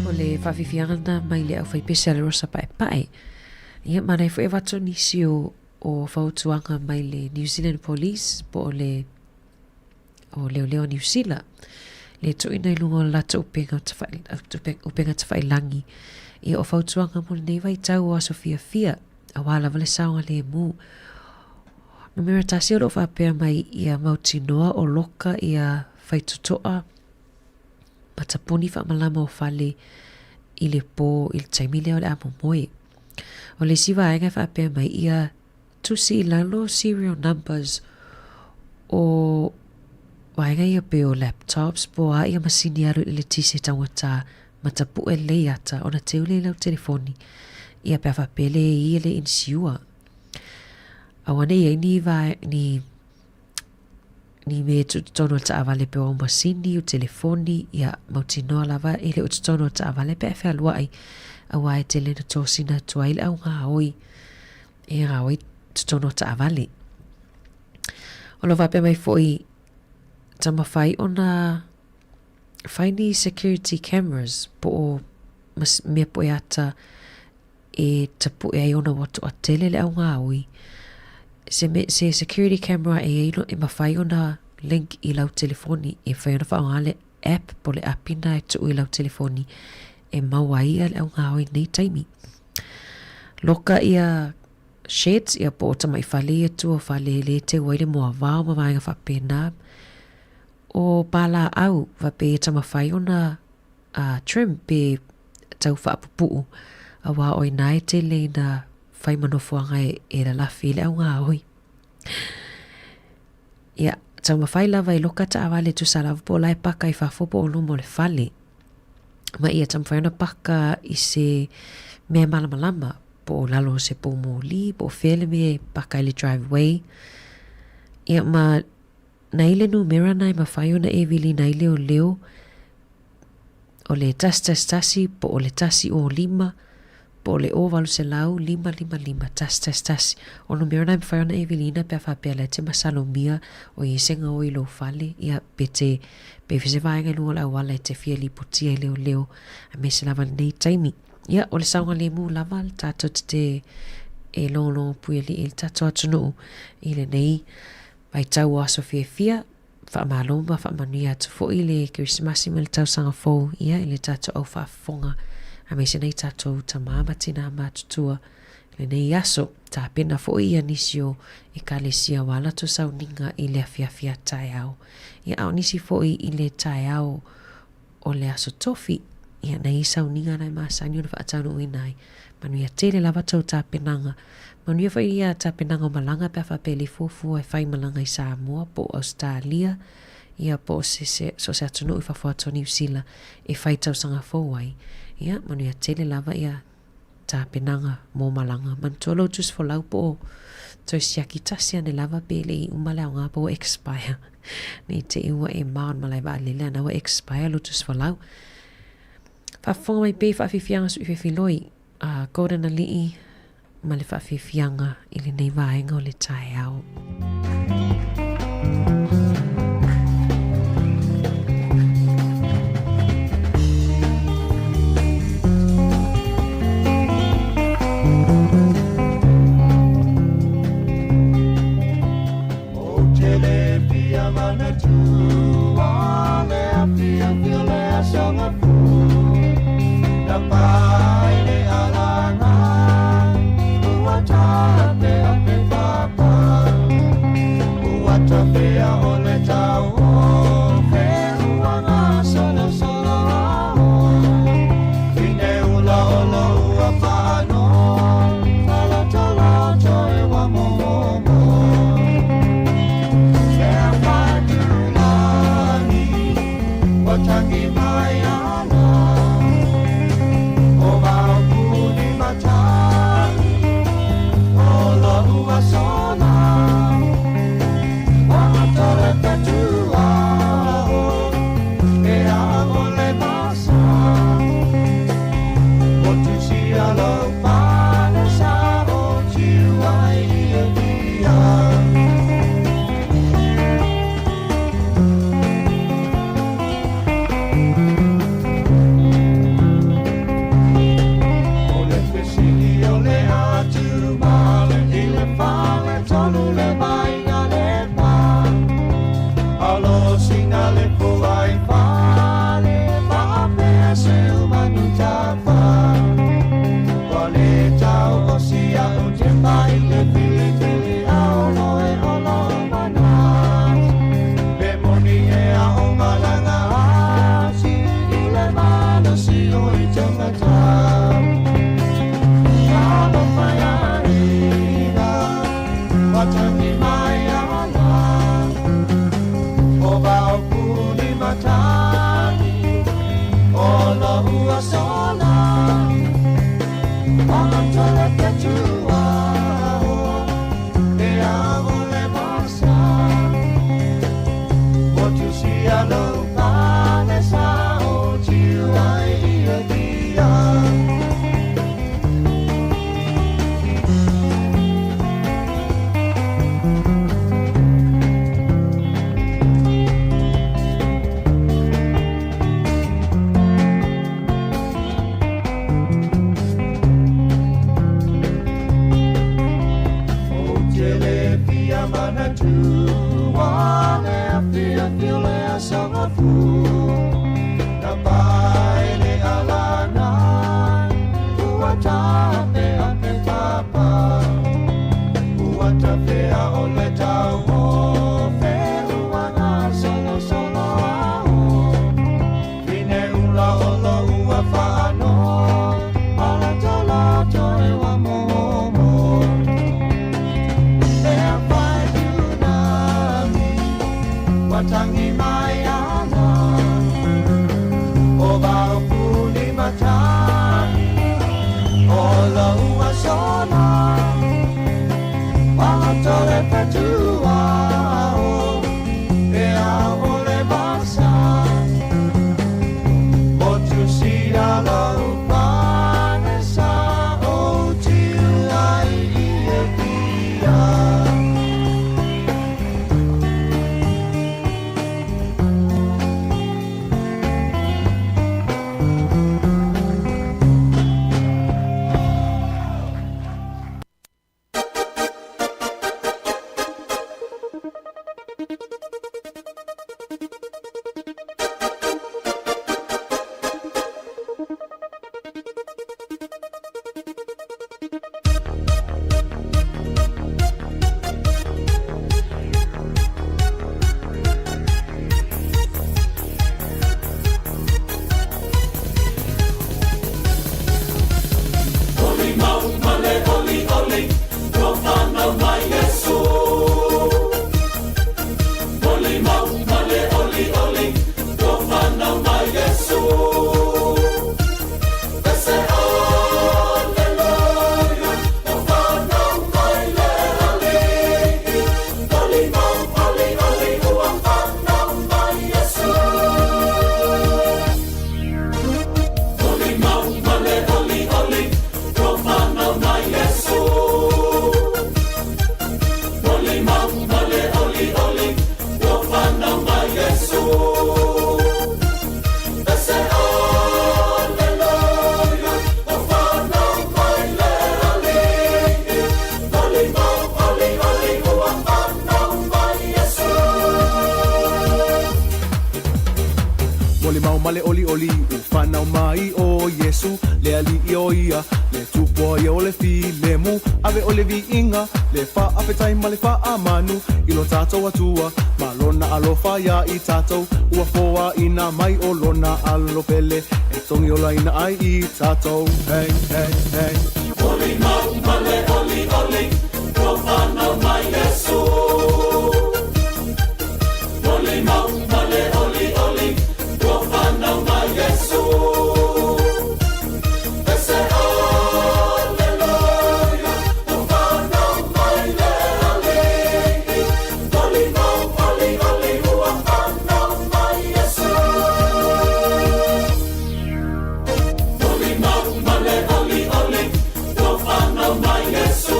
O le faafiafiaga lena mai le aufaipese a le Rosa Paepae. Ia, manaia foi avatu nisi o, o fautuaga mai le New Zealand Police po o le o leoleo Niu Sila le tuuina i luga o le latou upega upega tafailagi. Ia, o fautuaga mo lenei vaitau o aso fiafia, aua lava le saogalemu. Numera tasi o lo o faapea mai ia mautinoa o loka ia faitotoa ma tapuni faamalama o fale i le pō i le taimi lea o le a momoe. O le isi vaega e faapea mai ia tusi i lalo serial numbers o vaega ia pei o laptops po o a ia masini alu i le eletise taugata ma tapue lelei ata ona teu lea i lau telefoni ia pe a faapea le i e le insure. Aua ne i ai ni vae, ni ni mea e tuu totonu o le taavale pei o au masini, o telefoni, ia mautinoa lava e le o totonu o le taavale pe a fealuai, aua e tele ina tosina atu ai le au gaoi e gaoi totonu o taavale. O lo o faapea mai foi, taumafai ona fai ni security cameras po o mea poe ata e tapue ai ona ua toatele le au gaoi. Se, me, se security camera e, ai, e mafai ona link i lau telefoni, e mafai ona faaaoga le app po le api na e tuu i lau telefoni e maua ai ia le au gaoi i nei taimi. Loka ia sheds ia po o tamai fale ia tua o fale e le teu ai le moavao ma vaega faapena. O pālāʻau faapea ia taumafai ona uh, trim pe tau faapupuu aua o inā e tele ina fai ma nofoaga e, e lalafi i le au gaoi. Ia, taumafai lava i loka taavale tusa lava po o la e paka i fafo po o luma o le fale. Ma ia taumafai ona paka i se mea malamalama po o lalo o se pou moli, po o fea le mea e paka i le driveway. Ia ma nai le numera na e mafai ona e viliina ai leoleo, o le 111 po o le 105 po o le 0800 555 111. O numera na e mafai ona e viliina pe a faapea la e te masalomia o i ai se gaoi i lou fale, ia pe te pe i se vaega i luga o le auala e te fia lipotia i leoleo aemaise lava lenei taimi. Ia, o le saogalemu lava le tatou te te e logologo puialii ai le tatou atunuu i lenei vaitau o aso fiafia. Faamalo ma faamanuia atu foi le Kerisimasi ma le tausaga fou ia i le tatou au faafofoga aemaise nai tatou tama ma tinā matutua i lenei aso. Tapena foi ia nisi o Ekalesia ua latou sauniga i le afiafi a taeao. Ia, a o nisi foi i le taeao o le Aso Tofi, ia nei sauniga na e masani ona faataunuuina ai. Manuia tele lava tou tapenaga. Manuia foi ia tapenaga o malaga pe a faapea e le fuafua e fai malaga i Samoa po o Ausetalia, ia po o se, se, so o se atunuu i fafo atu o Niu Sila e fai tausaga fou ai. Ia, manuia tele lava ia tapenaga mo malaga. Manatua lou tusi folau po o toe siaki tasi ane lava pe le i uma le aoga po ua expire. Ne i te i ua e mao i le malae vaalele ana ua expire lou tusi folau. Faafofoga mai pea i faafiafiaga sui fefiloi a Gordon Alii ma le faafiafiaga i lenei vaega o le taeao. ma le ʻoliʻoli Ua whanau mai ʻo Iesū Le aliʻi ʻo ia Le tupua ia o le filemu ʻAwe ʻoe le viiga Le faafetai ma le faamanu I lo tatou Atua Ma lona alofa iā i tatou Ua foaina mai ʻo lona alo pele E togiolaina ai i tatou Hey, hey, hey. Molimau ma le ʻoliʻoli Ua whanau mai Iesu Molimau ma le ʻoliʻoli Ua whanau mai Iesu Pese Aleluia Ua whanau mai le Alii Molimau ʻoliʻoli Ua whanau mai Iesu Molimau ma le ʻoliʻoli Ua whanau mai Iesu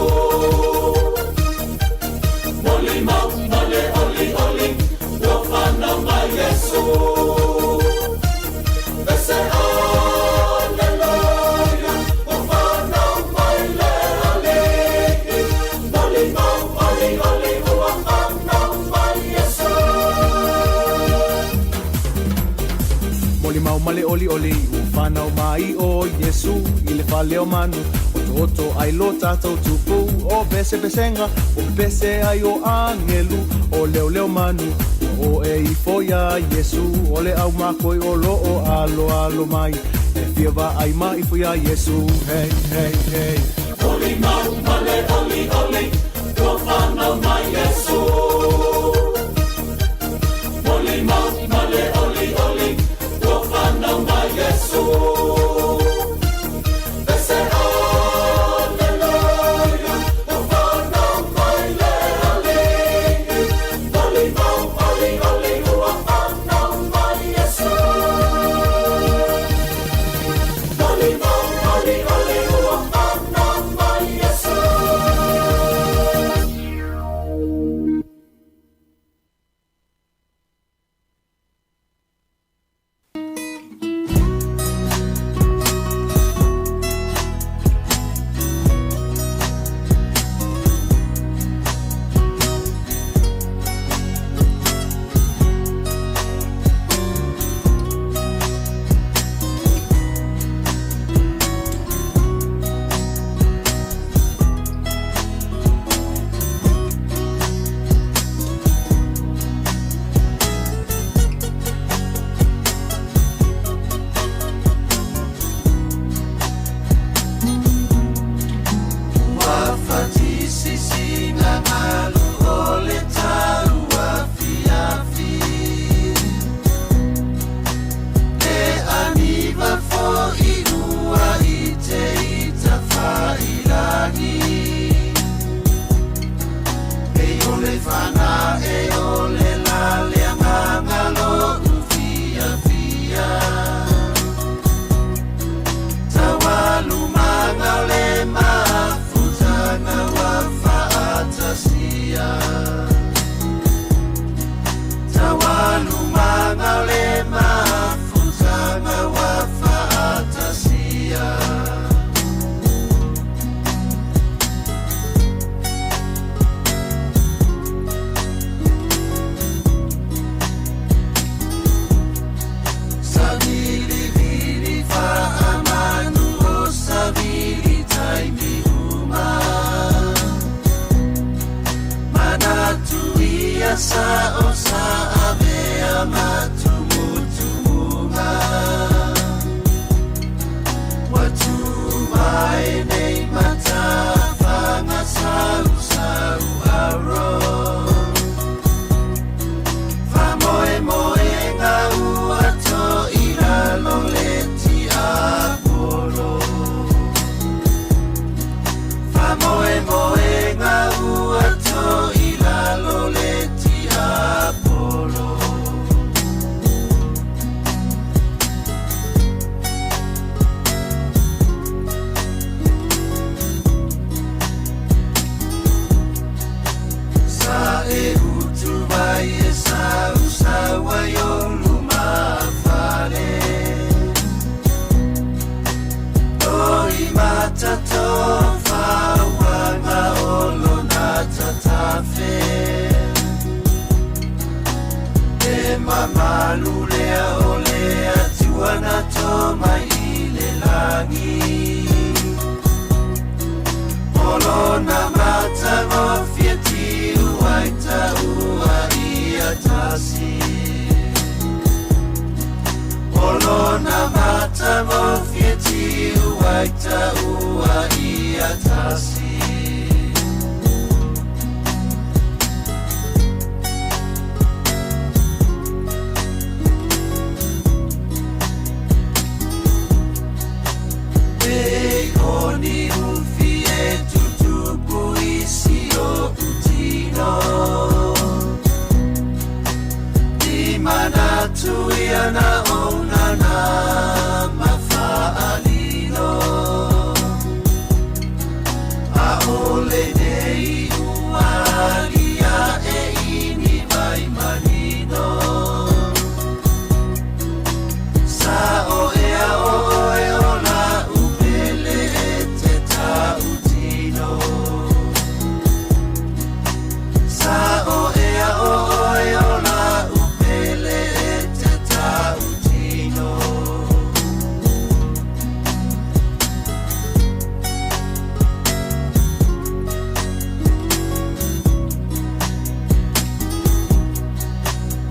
Molimau ma le ʻoliʻoli Ua whanau mai Iesu Pese Aleluia Ua whanau mai le Alii Molimau ʻoliʻoli Ua whanau mai Iesu Molimau ma le ʻoliʻoli Ua whanau mai ʻo Iesū I le fale o manu Otooto ai lo tatou tupu O pesepesega Ua pepese ai o agelu O leoleo manu Ua oe ifo iā Iesū O le ʻaumakua o loo aloalo mai E fia vaai mai ifo iā Iesū Hey, hey, hey. Molimau ma le ʻoliʻoli Ua whanau mai Iesu Molimau ma le ʻoliʻoli Ua whanau mai Iesu Pese Aleluia Ua whanau mai le Alii Molimau ʻoliʻoli Ua whanau mai Iesu Molimau ʻoliʻoli Ua whanau mai Iesu. Ua fatisisiga galu o le tauafiafi Le aniva fo'i ua i te ita fa'ilagi Pei o le fanae o le la le agaga lo'u fiafia Taualumaga o le mafutaga ua fa'atasia Taualumaga o le mafutaga ua fa'atasia. Savilivili faamanu o savili taimi uma Manatu ia sa o sa avea ma tumutumuga Ua tuvae nei matafaga sausau aro Faamoemoega ua to i lalo le tiapolo Faamoemoega ua to i lalo le tiapolo. Sa e utu mai e sausau ai o lumafale Toi matatofa uaga o lona tatafe E mamalu lea o le Atua. Atua na tō mai i le lagi. O lona matagofie tiu ai taua ia tasi. O lona matagofie tiu ai taua ia tasi. E o ni ufi e tutupu i si o utino. I manatu ia na ona na mawhaalino. A ole nei ualia e ini vai manino. Sa o ea o oe o la upele e te tautino. Sa o ea o oe o la upele e te tautino.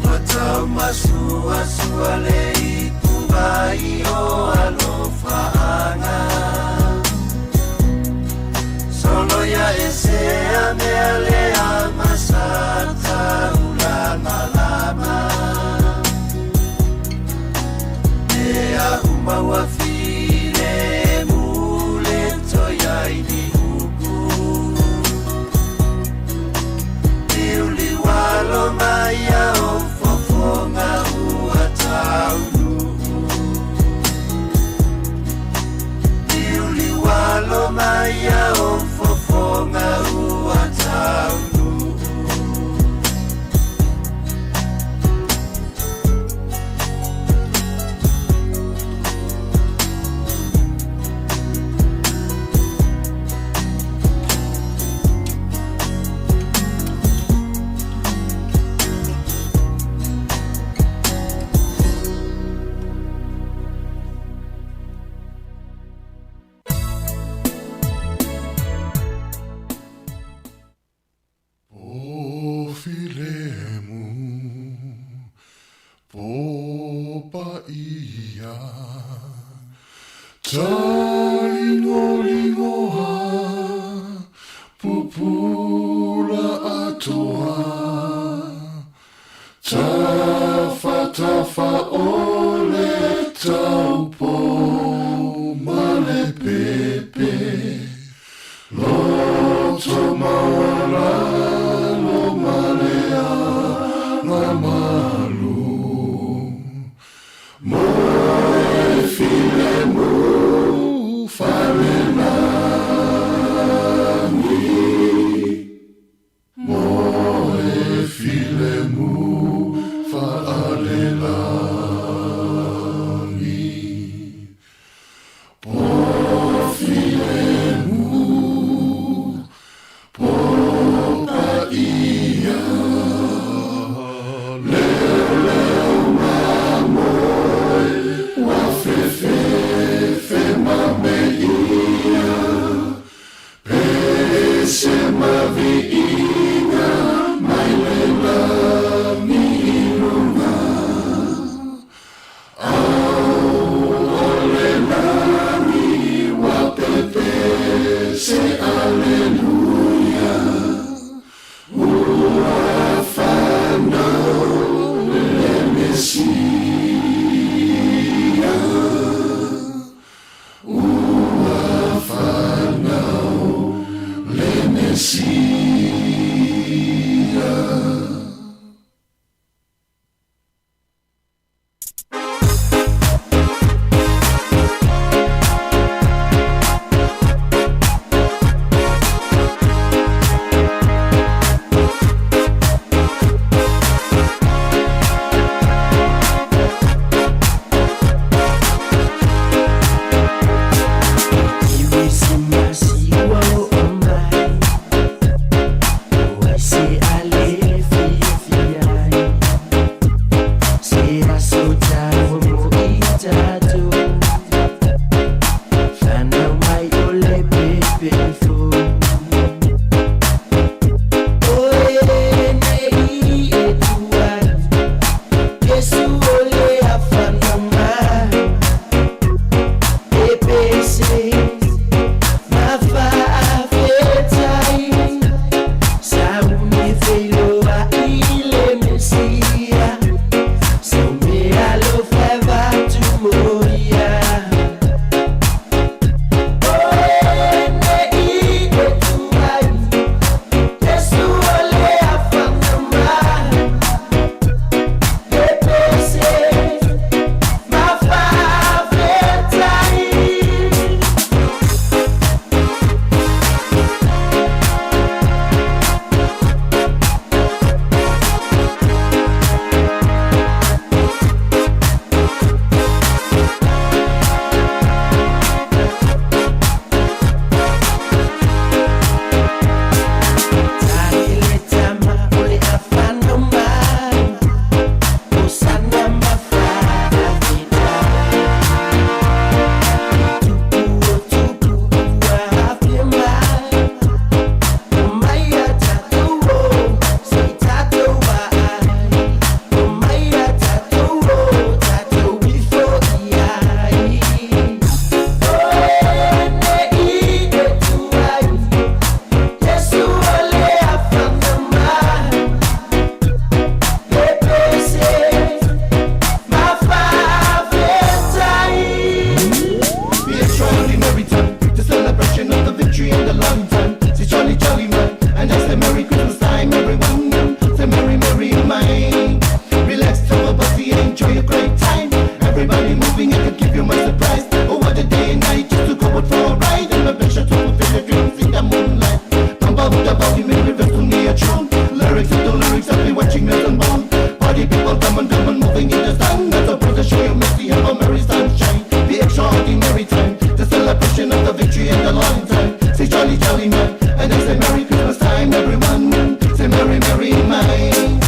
Ua taumasuasua le ipu mai o alofaaga. Solo ia e sea mea lea masata ulamalama. Ea umaua file mule toiai ni upu. Liuliualo mai a o fofoga ua taunuu. Liuliualo mai a o fofoga ua taunuu. Po filemu, po paia, Talingolingoa, pupula atoa, Tafatafa o le taupo ma le pepe, Loto maualalo ma le agamalu. Moe filemu falelagi. Moe filemu faalelagi. Po filemu, po paia, leoleo mamoe, ua fefefe ma me ia, pese ma viiga mai le lagi i luga. Au o le lagi ua pepese Aleluia, ua fanau le Mesia. Ua fanau le Mesia. Come on, come on, moving in the sun. Let the brother show your mercy, have a merry sunshine. The extraordinary time, the celebration of the victory and the long time. Say jolly, jolly man, and I say Merry Christmas time, everyone. Say Merry, Merry man.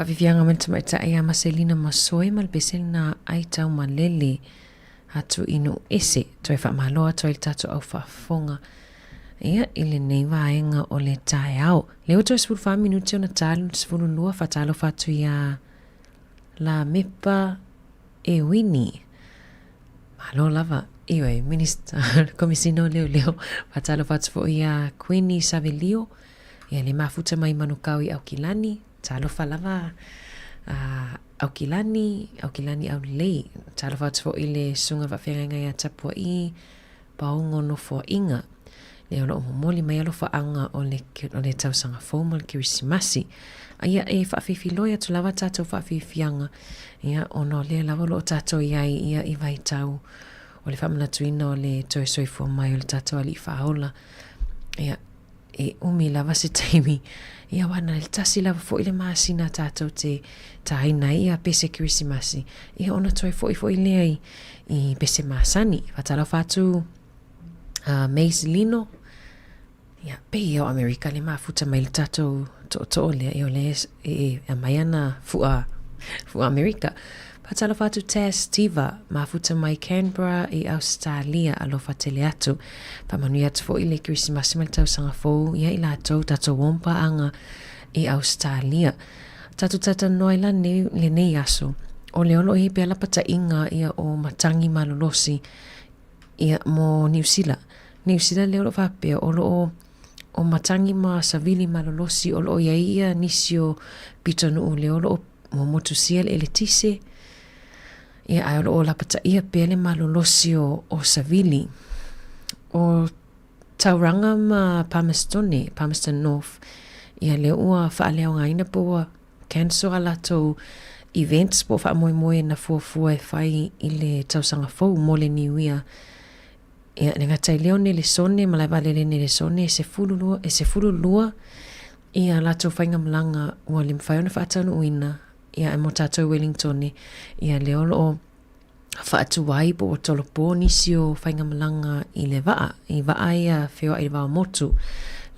Faafiafiaga mai le tamaitai ia Maselina Masoe ma le pese lena ai taumalele atu i Nuuese. Toe faamalo atu ai le tatou au faafofoga ia i lenei vaega o le taeao. Lea ua toe 14 minute ona ta le 12, faatalofa atu ia Lamepa Ewini. Malo lava. Ioe, Minista, Komesina o Leoleo, faatalofa atu foi ia Queenie Savelio, ia le mafuta mai Manukau i Aukilani, talofa lava a Aukilani, Aukilani Aulelei, talofa atu foi le susuga faafeagaiga ia Tapua'i Paogo Nofoa'iga, lea o lo o momoli mai alofaaga o le, o le tausaga fou ma le Kerisimasi. Ia e faafiafiloi atu lava tatou faafiafiaga, ia, ona o lea lava o lo o tatou i ai ia i vaitau o le faamanatuina o le toe soifua mai o le tatou Alii Faaola. Ia, e umi lava se taimi, ia aua na le tasi lava foi le masina tatou te tāina ai ia pese Kerisimasi, ia ona toe foi foi lea i, i pese masani. Faatalofa atu Mace Lino, ia, pei ia o Amerika le mafuta mai le tatou tootoo lea, ia o lea e aumai ana fua, fua Amerika. Faatalofa atu Taz Tiva, mafuta mai Canberra i Ausetalia, alofa tele atu. Faamanuia atu foi le Kerisimasi ma le tausaga fou ia i latou, tatou om paaga i Ausetalia. Tatou talatalanoa ai la nei, lenei aso, o le o lo o i ai pea lapataiga ia o matagi malolosi ia mo Niu Sila. Niu Sila lea o lo o faapea o lo o o matagi ma savili malolosi o lo o i ai ia nisi o pitonuu lea o lo o ua motusia le eletise, ia ae o lo o lapataia pea le malolosi o, o savili. O Tauranga ma Palmerstone, Palmerston North, ia lea ua faaleaogaina po ua cancel a latou events po o faamoemoe na fuafua e fai i le tausaga fou mo le niuia. Ia, le gata i lea o Nelesone, malae vaalele Nelesone, e 12, e 12 ia latou faigamalaga ua le mafai ona faataunuuina, ia ae mo tatou i Wellingtone, ia lea o lo o faatuai po ua tolopo nisi o faigamalaga i le vaa, i vaa ia feoai i le va o motu,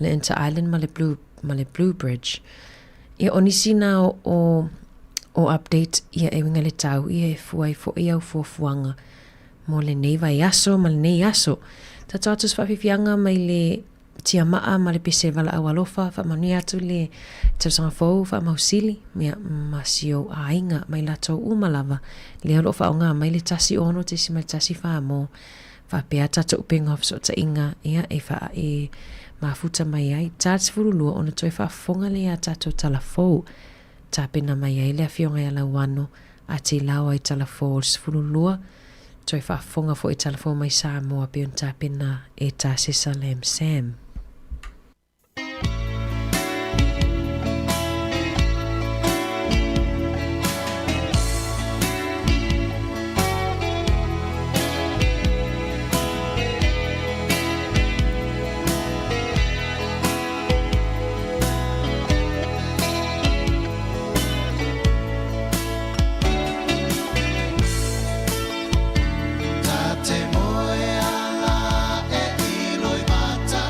le Inter Island ma le Blue, ma le Blue Bridge. Ia o nisi na o, o, o update ia e uiga i le tau, ia e fua ai foi au fuafuaga mo lenei vaiaso ma lenei aso. Tatou atu se faafiafiaga mai le tiamaa ma le pese valaau alofa, faamanuia atu le tausaga fou faamausili, ia, ma si ou aiga mai latou uma lava, lea o lo o faaaoga mai le 16.14 mo faapea tatou upega o fesootaiga, ia, e faa, e mafuta mai ai. Ta 12 ona toe faafofoga lea ia tatou tala fou. Tapena mai ai le Afioga ia Lauano a Tilao ai tala fou o le 12, toe faafofoga foi i tala fou mai Samoa pei ona tapena e Tasesa Lam Sam. Ta te moe ala e iloi mata.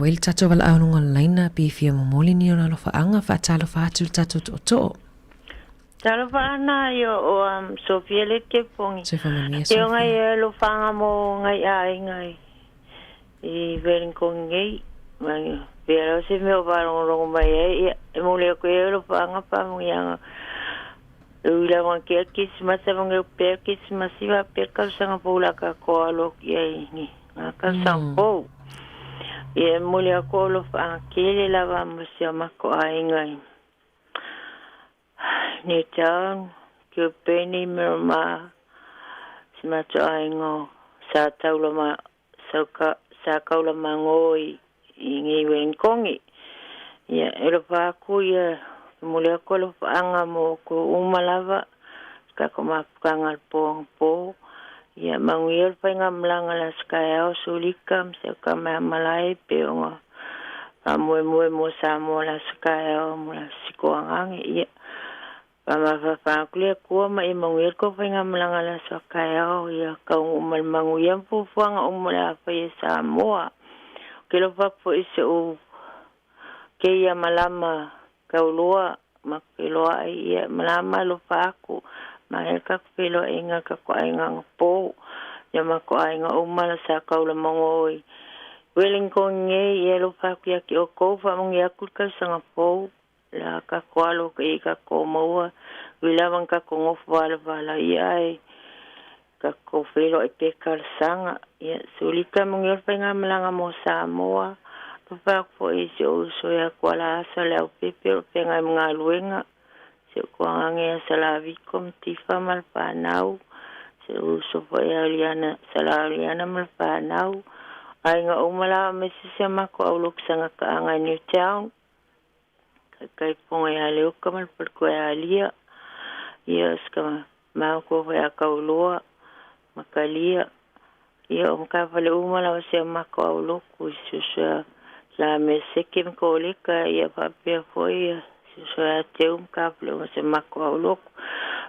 lea ua i le tatou valaau luga o le laina, pe fia momoli ni ona alofaaga, faatalofa atu i le tatou tootoo. Talofa ana i o o um, Sofia le Kepongi. Soifua manuia, Ke o Sofia. ngai e alofaga mo ngai aiga i i Wellington nei. Ma pea lava se mea o faalogologo mai ai, ia, e momoli atu ai alofaga faamanuiaga. E ui lava ina tea le Kerisimasi, manuia pea le Kerisimasi faapea le tausaga fou o le a tatou alo atu i ai i lena tausaga fou. Ia, e momoli atu alofaga tele lava mo si o matou aiga i Newtown, Kilbirnie, Miramar, si matou aiga o Sa Taulama, Sa Kaulamagō i i Wellington. Ia, e alofa atu ia, e momoli atu alofaaga mo outou uma lava, si tatou mafutaga i le po anapo. Ia, manuia le faigamalaga i le aso taeao, Sulika ma si au tama ia Malae, pei ona faamoemoe mo Samoa i le aso taeao mo le Aso Sitoagage. Ia, faamafafa atu le Atua ma ia manuia le tou faigamalaga i le aso a taeao. Ia taunuu ma le manuia ma fuafuaga uma o le a fai e Samoa. Ou te alofa atu foi i si ou keia malama taulua ma feiloai, ia malama alofa atu ma e ka feiloaiga ka ko aiga anapo ia ma ko aiga uma la sa kaulamago i Wellington nei, ia alofa atu ia te outou faamanuia atu le tausaga fou la ka ko alo i ka ko maua ui lava na tatou nofo valavala ia ae tatou feiloai pea i talosaga. Ia sulika manuia le faigamalaga mo Samoa. Alofa atu foi i si ou uso ia Kuala Asa Leaupepe o lo o feagai ma galuega, si ou tuagage ia Salaviko ma Tifa ma le fanau, si ou uso foi ia Oliana, Sala Oliana ma le fanau, aiga uma lava aemaise si a matou aulotu sagataaga i Newtown, Taitaifono ia Leuka ma le faletua ia Alia, ia si matou foi ia Tauloa ma Talia, ia o matafale uma lava si a matou aulotu i si uso ia Lameseke ma Koleka, ia faapea foi ia si uso ia Teu ma matafale uma si a matou aulotu.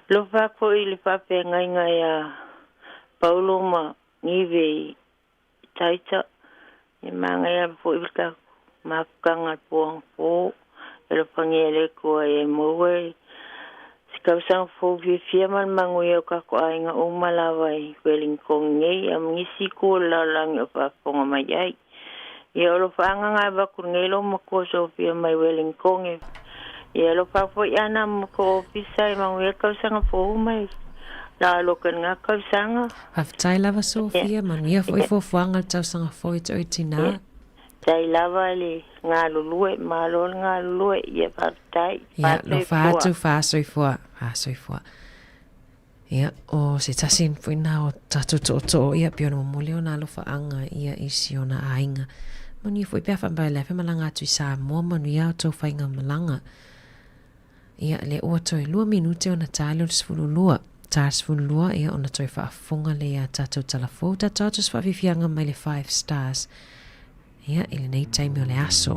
Alofa atu foi i le faafeagaiga ia Paulo ma Nive i Taita, e manaia lava foi le tatou mafutaga i le po anapo. E alofagia e le Atua ia maua e se tausaga fou fiafia ma le manuia o tatou aiga uma lava i Wellington nei a ma nisi itu o le lalolagi o faafofoga mai ai. Ia o alofaaga na avatu nei lou matua Sofia mai Wellington. Ia alofa foi Ana ma kou ofisa e manuia le tausaga fou mai la aloka i lena tausaga. Faafetai lava Sofia, manuia foi fuafuaga i le tausaga fou i te oe tina. Faafetai lava le galulue, malo le galulue, ia faafetai, Ia, lofa faasoifua. atu, faasoifua, faasoifua. Ia, o se tasi foi na o tatou tootoo, ia, pei ona momoli ona alofaaga ia i si ona aiga. Manuia foi pe a faapea le afe malaga atu i Samoa, manuia a outou faigamalaga. Ia, lea ua toe lua minute ona ta lea o le 12. Ta le 12, ia, ona toe faafofoga lea ia tatou tala fou. Tatou atu se faafiafiaga mai le Five Stars, ia, i lenei taimi o le aso.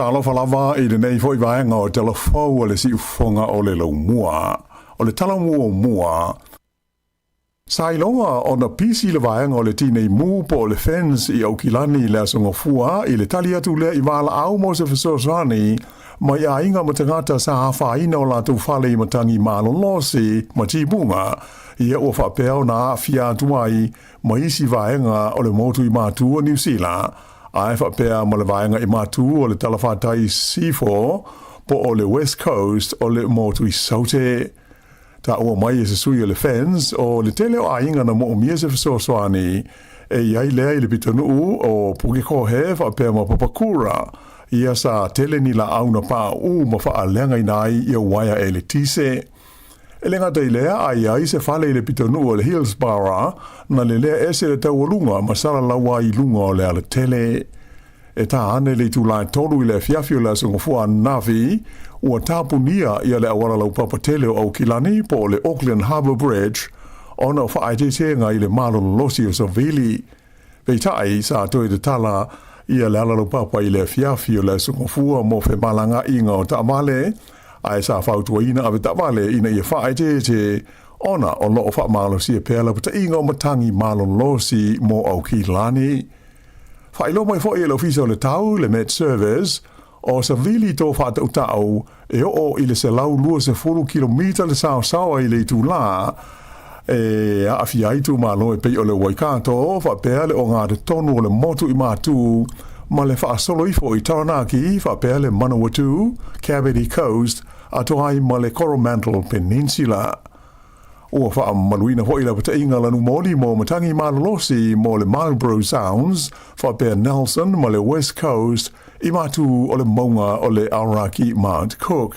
Sa alofa lava i lenei foi vaega o Tala Fou a le Siufofoga o le Laumua. O le tala muamua, sa iloga ona pisi le vaega o le tinei mu po o le fence i Aukilani i le Aso Gafua i le tali atu lea i valaau mo se fesoasoani mai aiga ma tagata sa afaina o latou fale i matagi malolosi ma timuga, ia ua faapea ona aafia atu ai ma isi vaega o le motu i Matu o Niu Sila, ae faapea ma le vaega i Matu o le talafatai i Sisifo po o le West Coast o le motu i Saute. Taua mai e se sui o le FENS o le tele o aiga na moomia se fesoasoani e i ai lea i le pitonuu o Pukekohe faapea ma Papakura, ia sa tele ni laau na pauu ma faaleagaina ai ia uaea eletise. E le gata i lea, a i ai se fale i le pitonuu o le Hillsborough, na lelea ese le taualuga ma salalau ai i luga o le alatele. E tā ane le itulā e tolu i le afiafi o le Aso Gafua ananafi, ua tapunia ia le auala laupapa tele o Aukilani po o le Auckland Harbour Bridge ona o faaeteetega i le malololosi o savili. Peitai, sa toe tatala ia le ala laupapa i le afiafi o le Aso Gafua mo femalagaaiga o taavale, ae sa fautuaina avetaavale ina ia faaeteete ona o lo o faamalosia pea lapataiga o matagi malolosi mo Aukilani. Faailoa mai foi e le Ofisa o le Tau, le Met Service, o savili tō faatautau e oo i le 120 kilomita le saosaoa i le itulā e aafia ai itumalo e pei o le Waikato, faapea le ogatotonu o le motu i Matū ma le faasolo ifo i Taranaki faapea le Manawatū, Kapiti Coast, atoa ai ma le Coromandel Peninsula. Ua faamamaluina foi lapataiga lanumoli mo matagi malolosi mo le Marlborough Sounds faapea Nelson ma le West Coast i matu o le mauga o le Aoraki Mount Cook.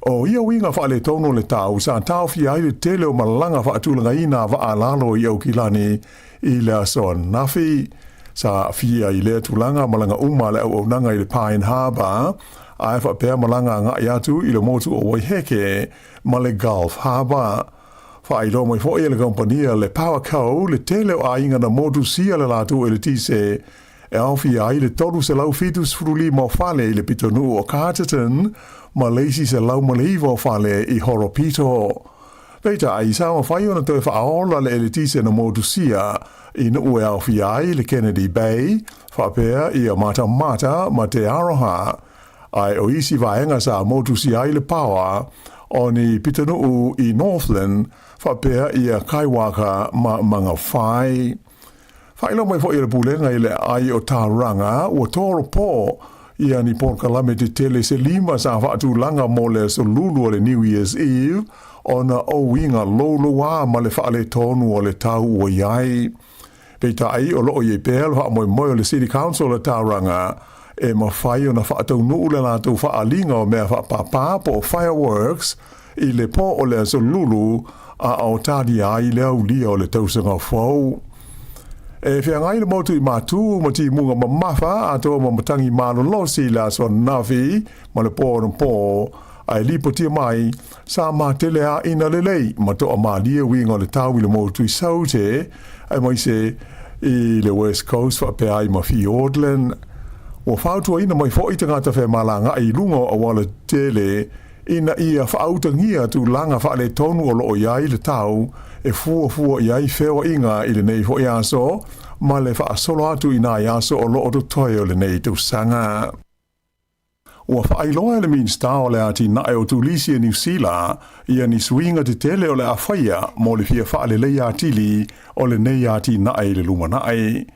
O ia uiga faaletonu o le tau sa taofia ai le tele o malaga faatulagaina a vaa lalo i Aukilani i le aso ananafi. Sa aafia i lea tulaga malaga uma a le auaunaga i le Pine Harbour ae faapea malaga agai atu i le motu o Waiheke ma le Gulf Harbour. Faailoa mai foi e le kamupani a le Powerco le tele o aiga na motusia le latou eletise e aofia ai le 375 o fale i le pitonuu o Carterton ma le isi 109 o fale i Horopito. Peitai, sa mafai ona toe faaola le eletise na motusia i nuu e aofia ai le Kennedy Bay, faapea ia Matamata ma Te Aroha. Ae o isi vaega sa motusia ai le paoa o ni pitonuu i Northland faapea ia Kaiwaka ma Mangawhai. Faailoa mai foi e le Pulega i le aai o Tauranga ua tolopo ia ni polokalame tetele se lima sa faatulaga mo le aso lulu o le New Year's Eve ona o uiga loulouā ma le faaletonu o le tau ua i ai. Peitai, o lo o i ai pea le faamoemoe o le City Council o Tauranga e mafai ona faataunuu le latou faaaliga o mea faapāpā po o fireworks i le pō o le Aso Lulu a o talia ai le aulia o le tausaga fou. E feagai le motu i Matū ma timuga mamafa atoa ma matagi malolosi i le aso ananafi ma le pō anapō, ae lipotia mai, sa matele āina lelei ma toamalie uiga o le tau i le motu i Saute, aemaise i le West Coast faapea ai ma Fiordland. Ua fautuaina mai foi tagata femalagaai i luga o auala tetele ina ia faautagia tulaga faaletonu o lo o i ai le tau e fuafua i ai feoaiga i lenei foi aso ma le faasolo atu i nai aso o lo o totoe o lenei tausaga. Ua faailoa e le Minisita o le Atinae o Turisi a Niu Sila ia ni suiga tetele o le a faia mo le fia faaleleia atili o lenei atinae i le lumanai.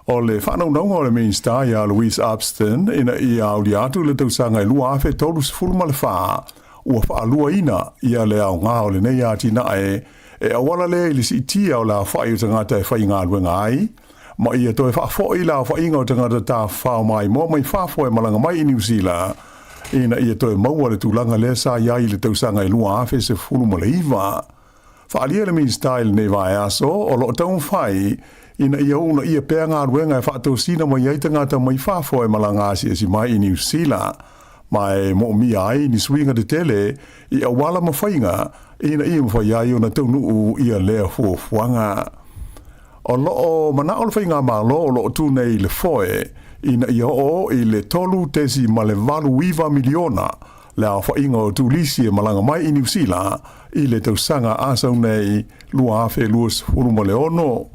O le faanaunauga o le Minisita ia Louise Upston ina ia aulia atu le tausaga e 2034, ua faaluaina ia le aoga o lenei atinae e auala lea i le siitia o le aofai o tagata e faigaluega ai, ma ia toe faafoi le aofaiga o tagata tafafao maimoa mai fafo e malaga mai i Niu Sila ina ia toe maua le tulaga lea sa i ai i le tausaga e 2019. Faaalia le Minisita i lenei vaiaso o lo o taumafai ina ia uunaia pea galuega e faatosina mai ai tagata mai fafo e malaga asiasi mai i Niu Sila ma e moomia ai ni suiga tetele i auala ma faiga ina ia mafai ai ona taunuu ia lea fuafuaga. O lo o mana'o le Faigamalo o lo o tu nei i le foe ina ia oo i le 3.89 miliona le aofaiga o turisi e malaga mai i Niu Sila i le tausaga a sau nei 2026.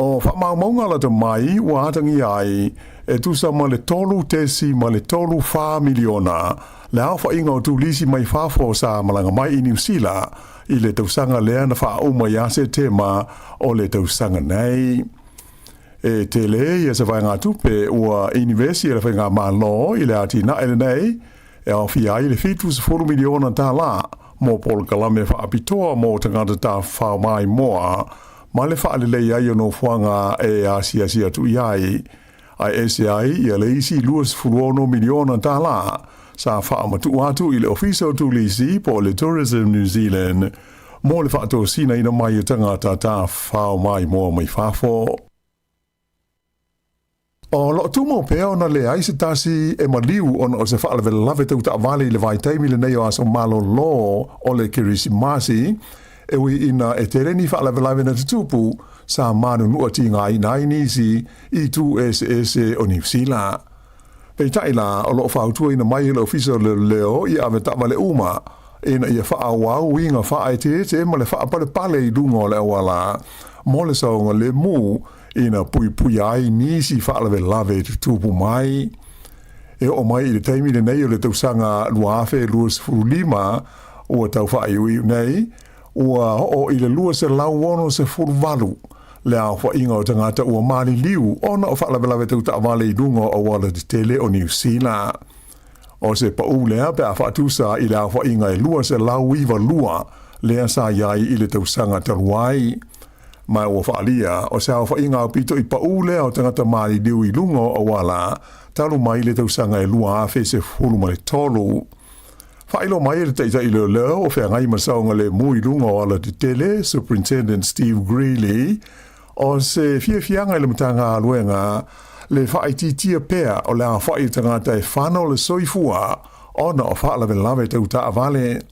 O faamaumauga lata mai ua atagia ai e tusa ma le 3.34 miliona le aofaiga o turisi mai fafo sa malaga mai i Niu Sila i le tausaga lea na faauma ia Setema o le tausaga nei. E tele ia se vaegatupe ua inivesi e le Faigamalo i le atinae lenei, e aofia ai le $70 miliona tala mo polokalame faapitoa mo tagata tafafao maimoa ma le faalelei ai o nofoaga e asiasi atu i ai, ae ese ai ia le isi $26 miliona tala sa faamatuu atu i le Ofisa o Turisi po o le Tourism New Zealand mo le faatosinaina mai o tagata tafafao maimoa mai fafo. O lo o tumau pea ona leai se tasi e maliu ona o se faalavelave tau taavale i le vaitaimi lenei o aso malolo o le Kerisimasi, e ui ina e tele ni faalavelave na tutupu sa manunua tigaina ai nisi i itu eseese o Niu Sila. Peitai la, o lo o fautuaina mai e le Ofisa o Leoleo ia ave taavale uma ina ia faaauau uiga faaeteete ma le faapalepale i luga o le auala mo le saogalemu ina puipuia ai nisi faalavelave e tutupu mai. E oo mai i le taimi lenei o le tausaga 2025 ua tau faaiuiu nei, ua oo i le 268 le aofaiga o tagata ua maliliu ona o faalavelave tau taavale i luga o auala tetele o Niu Sila. O se paʻū lea pe a faatusa i le aofaiga e 292 lea sa i ai i le tausaga talu ai. Ma ua faaalia, o se aofaiga aupito i paʻū lea o tagata maliliu i luga o auala talu mai le tausaga e 2013. Faailoa mai e le Taitai Leoleo o feagai ma saogalemu i luga o alatetele, Superintendent Steve Greeley, o se fiafiaga i le Matagaluega le faaitiitia pea o le aofai o tagata e fano le soifua ona o faalavelave tau taavale.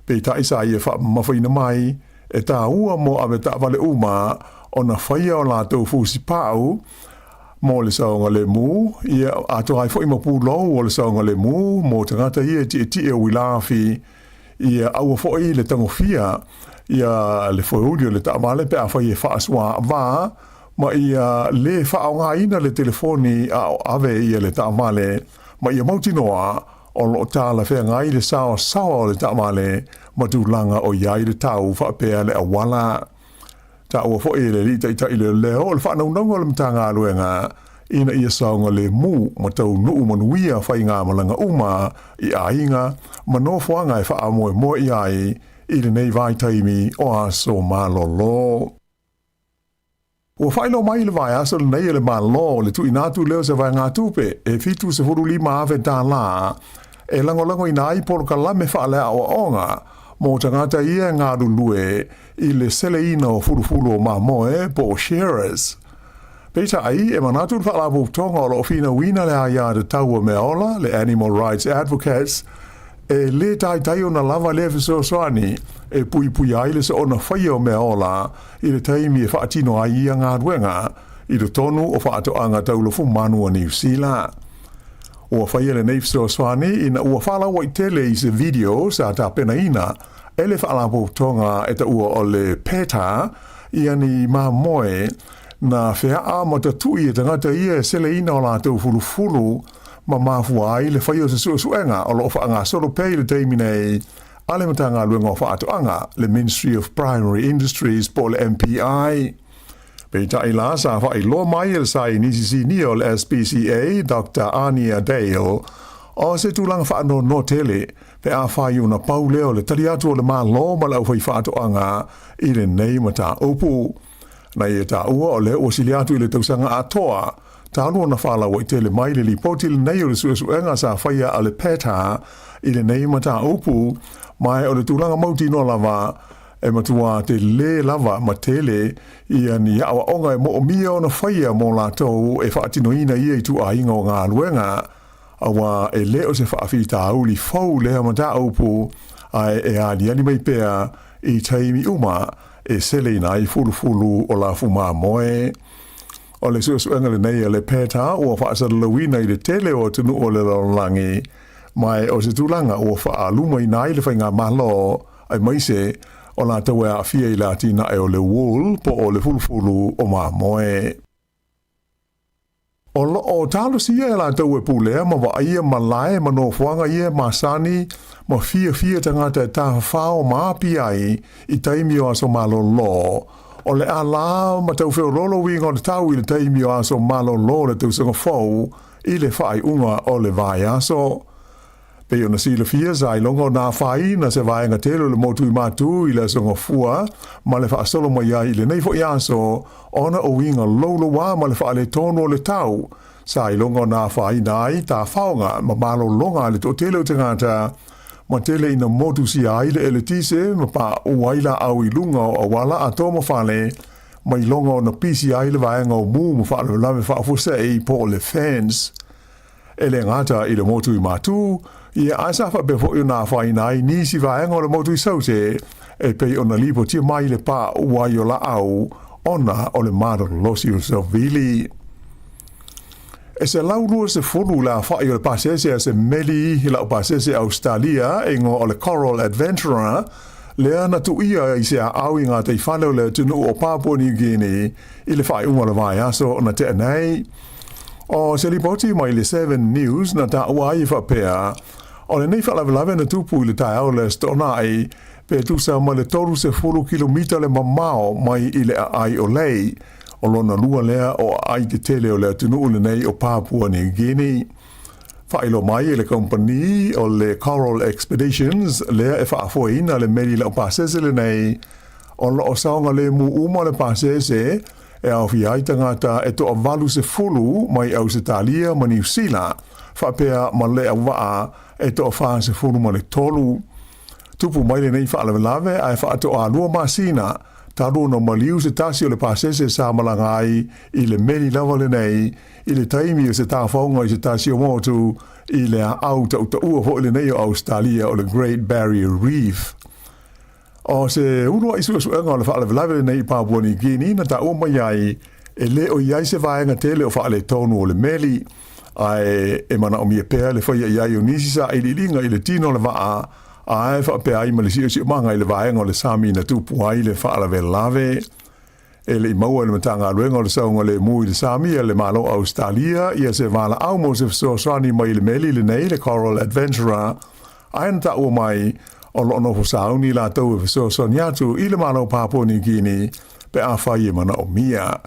Peitai sa ia faamamafaina mai, e tāua mo avetaavale uma ona faia o latou fusipau mo le saogalemu, ia atoa ai foi ma pulou o le saogalemu mo tagata ia e tietie uila afi, ia aua foi le tagofia ia le foeuli o le taavale pe afai e faasuaava, ma ia lē faaaogaina le telefoni a o ave ia le taavale, ma ia mautinoa o lo o talafeagai le saoasaoa o le taavale ma tulaga o i ai le tau faapea le auala. Taua foi e le Alii Taitai Leoleo o le faanaunauga o le Matagaluega ina ia saogalemu ma taunuu manuia faigamalaga uma i aiga ma nofoaga e faamoemoe i ai i lenei vaitaimi o aso malolo. Ua faailoa mai i le vaiaso lenei e le Malo le tuuina atu lea o se vaegatupe e $75,000 e lagolagoina ai polokalame faaleaoaoga mo tagata ia e galulue i le seleina o fulufulu o mamoe po o shearers. Peitai, e manatu le Faalapotopotoga o lo o finauina le aia tatau a meaola, le Animal Rights Advocates, e lē taitai ona lava lea fesoasoani e puipuia ai le soona faia o meaola i le taimi e faatino ai ia galuega i totonu o faatoaga tau lofumanu a Niu Sila. Ua faia lenei fesoasoani ina ua faalauaitele i se video sa tapenaina e le Faalapotopotoga e taua o le PETA ia ni mamoe na feaa ma tatui e tagata ia e seleina o latou fulufulu ma mafua ai le faia o se suesuega o lo o faagasolo pea i le taimi nei a le Matagaluega o Faatoaga, le Ministry of Primary Industries po o le MPI. Peitai la, sa faailoa mai e le Saienisi Sinia o le SPCA, Doctor Ania Dale, o se tulaga faanoanoa tele pe afai ona pau lea o le tali atu o le Malo ma le aufaifaatoaga i lenei mataupu. Na ia taua o lea ua sili atu i le tausaga atoa talu ona faalauaitele mai le lipoti lenei o le suesuega sa faia a le PETA i lenei mataupu, ma o le tulaga mautinoa lava e matuā telē lava ma tele ia ni aoaoga e moomia ona faia mo latou e faatinoina ia ituaiga o galuega, auā e lē o se faafitauli fou lea mataupu, ae e aliali mai pea i taimi uma. e seleina ai fulufulu o lafu mamoe. O le suesuega lenei a le PETA ua faasalalauina i le tele o atunuu o le lalolagi, ma o se tulaga ua faaalumaina ai le faigamalo, aemaise o latou e aafia i le atinae o le wool po o le fulufulu o mamoe. O lo o talosia e latou e pulea ma vaaia malae ma nofoaga ia e masani ma fiafia tagata e tafafao ma api ai i taimi o aso malolo. O le a la ma tau feoloolo uiga o le tau i le taimi o aso malolo o le tausaga fou i le faaiuga o le vaiaso. Pei ona silafia, sa iloga ona afaina se vaega tele o le motu i Matu i le Aso Gafua ma le faasolo mai ai i lenei foi aso ona o uiga louloua ma le faaletonu o le tau. Sa iloga ona afaina ai tafaoga ma malologa a le toatele o tagata ma tele ina motusia ai le eletise ma pauu ai laau i luga o auala atoa ma fale ma iloga ona pisi ai le vaega o mu ma faalavelave faafuasei po o le fence. E le gata i le motu i Matu, ia ae sa faapea foi ona afaina ai nisi vaega o le motu i Saute e pei ona lipotia mai le pauu ai o laau ona o le malolosi o le savili. E 120 le aofai o le pasese a se meli laupasese Ausetalia e igoa o le Coral Adventurer lea na tuuia i se aau i gataifale o le atunuu o Papua New Guinea i le faaiuga o le vaiaso na tea nei. O se lipoti mai le Seven News na taua ai e faapea, o lenei faalavelave na tupu i le taeao o le Aso Toonai, pe tusa ma le 30 kilomita le mamao mai i le aai o Lae, o lona lua lea o aai tetele o le atunuu lenei o Papua New Guinea. Faailoa mai e le kamupani o le Coral Expeditions lea e faafoeina le meli laupasese lenei, o lo o saogalemu uma le pasese e aofia ai tagata e toa-80 mai Ausetalia ma Niu Sila, faapea ma le auvaa e toa-43. Tupu mai lenei faalavelave ae faatoa lua masina talu ona maliu se tasi o le pasese sa malaga ai i le meli lava lenei i le taimi o se tafaoga i se tasi o motu i le aau tautaua foi lenei o Ausetalia o le Great Barrier Reef. O se uluai suesuega o le faalavelave lenei i Papua New Guinea na taua mai ai e le o i ai se vaega tele o faaletonu o le meli, ae e manaomia pea le faia i ai o nisi sailiiliga i le tino o le vaa, ae faapea ai ma le siosiomaga i le vaega o le sami na tupu ai le faalavelave. E le i maua e le Matagaluega o le Saogalemu i le Sami a le Malo o Ausetalia ia se valaau mo se fesoasoani mai i le meli lenei, le Coral Adventurer, ae na taua mai, o lo o nofo sauni latou e fesoasoani atu i le Malo o Papua New Guinea pe afai e manaomia.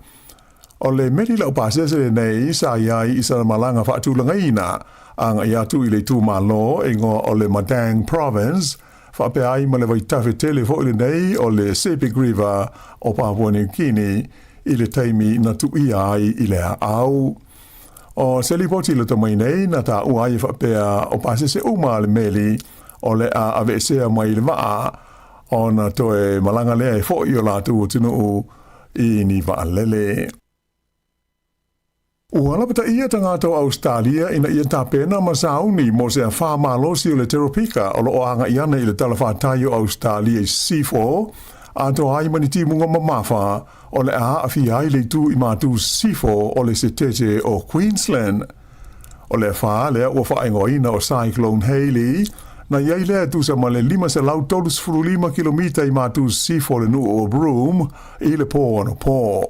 O le meli laupasese lenei sa i ai i sana malaga faatulagaina agai atu i le itumalo e igoa o le Madang Province, faapea ai ma le vaitafe tele foi lenei o le Sepik River o Papua New Guinea i le taimi na tuuia ai i le aau. O se lipoti lata mai nei na taua ai e faapea o pasese uma a le meli o le a aveesea mai i le vaa ona toe malaga lea e foi i o latou atunuu i ni vaalele. Ua lapataia tagata o Ausetalia ina ia tapena ma sauni mo se afā malosi o le teropika o lo o agai ana i le talafatai o Ausetalia i Sisifo, atoa ai ma ni timuga mamafa o le a aafia ai le itu i matu sisifo o le setete o Queensland. O le afā lea ua faaigoaina o Cyclone Hayley, na i ai lea e tusa ma le 535 kilomita i matu sisifo o le nuu o Broome i le pō anapo.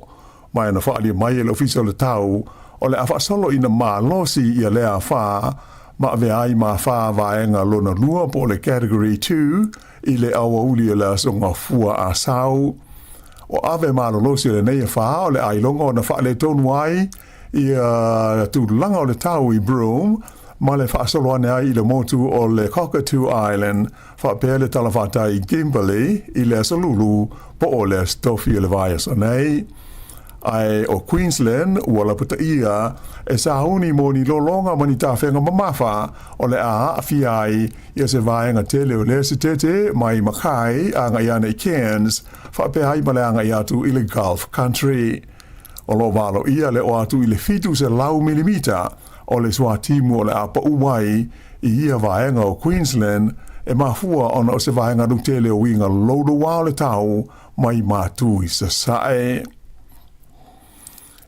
Ma e na faaalia mai e le Ofisa o le Tau, o le a faasolo ina malosi ia lea afā ma avea ai ma afā vaega lona lua po o le Category 2 i le aoauli o le Aso Gafua Asau. O ave malolosi o lenei afā o le a iloga ona faaletonu ai ia tulaga o le tau i Broome ma le faasolo ane ai i le motu o le Cockatoo Island faapea le talafatai i Kimberley i le Aso Lulu po o le Aso Tofi o le vaiaso nei. Ae o Queensland ua lapataia e sauni mo ni lologa ma ni tafega mamafa o le a aafia ai ia se vaega tele o lea setete mai Mackay agai ana i Cairns faapea ai ma le agai atu i le Gulf Country. O lo o valoia le oo atu i le 700 milimita o le suatimu o le a pau ai i ia vaega o Queensland E mafua ona o se vaega lutele o uiga louloua o le tau mai Matu i Sasae.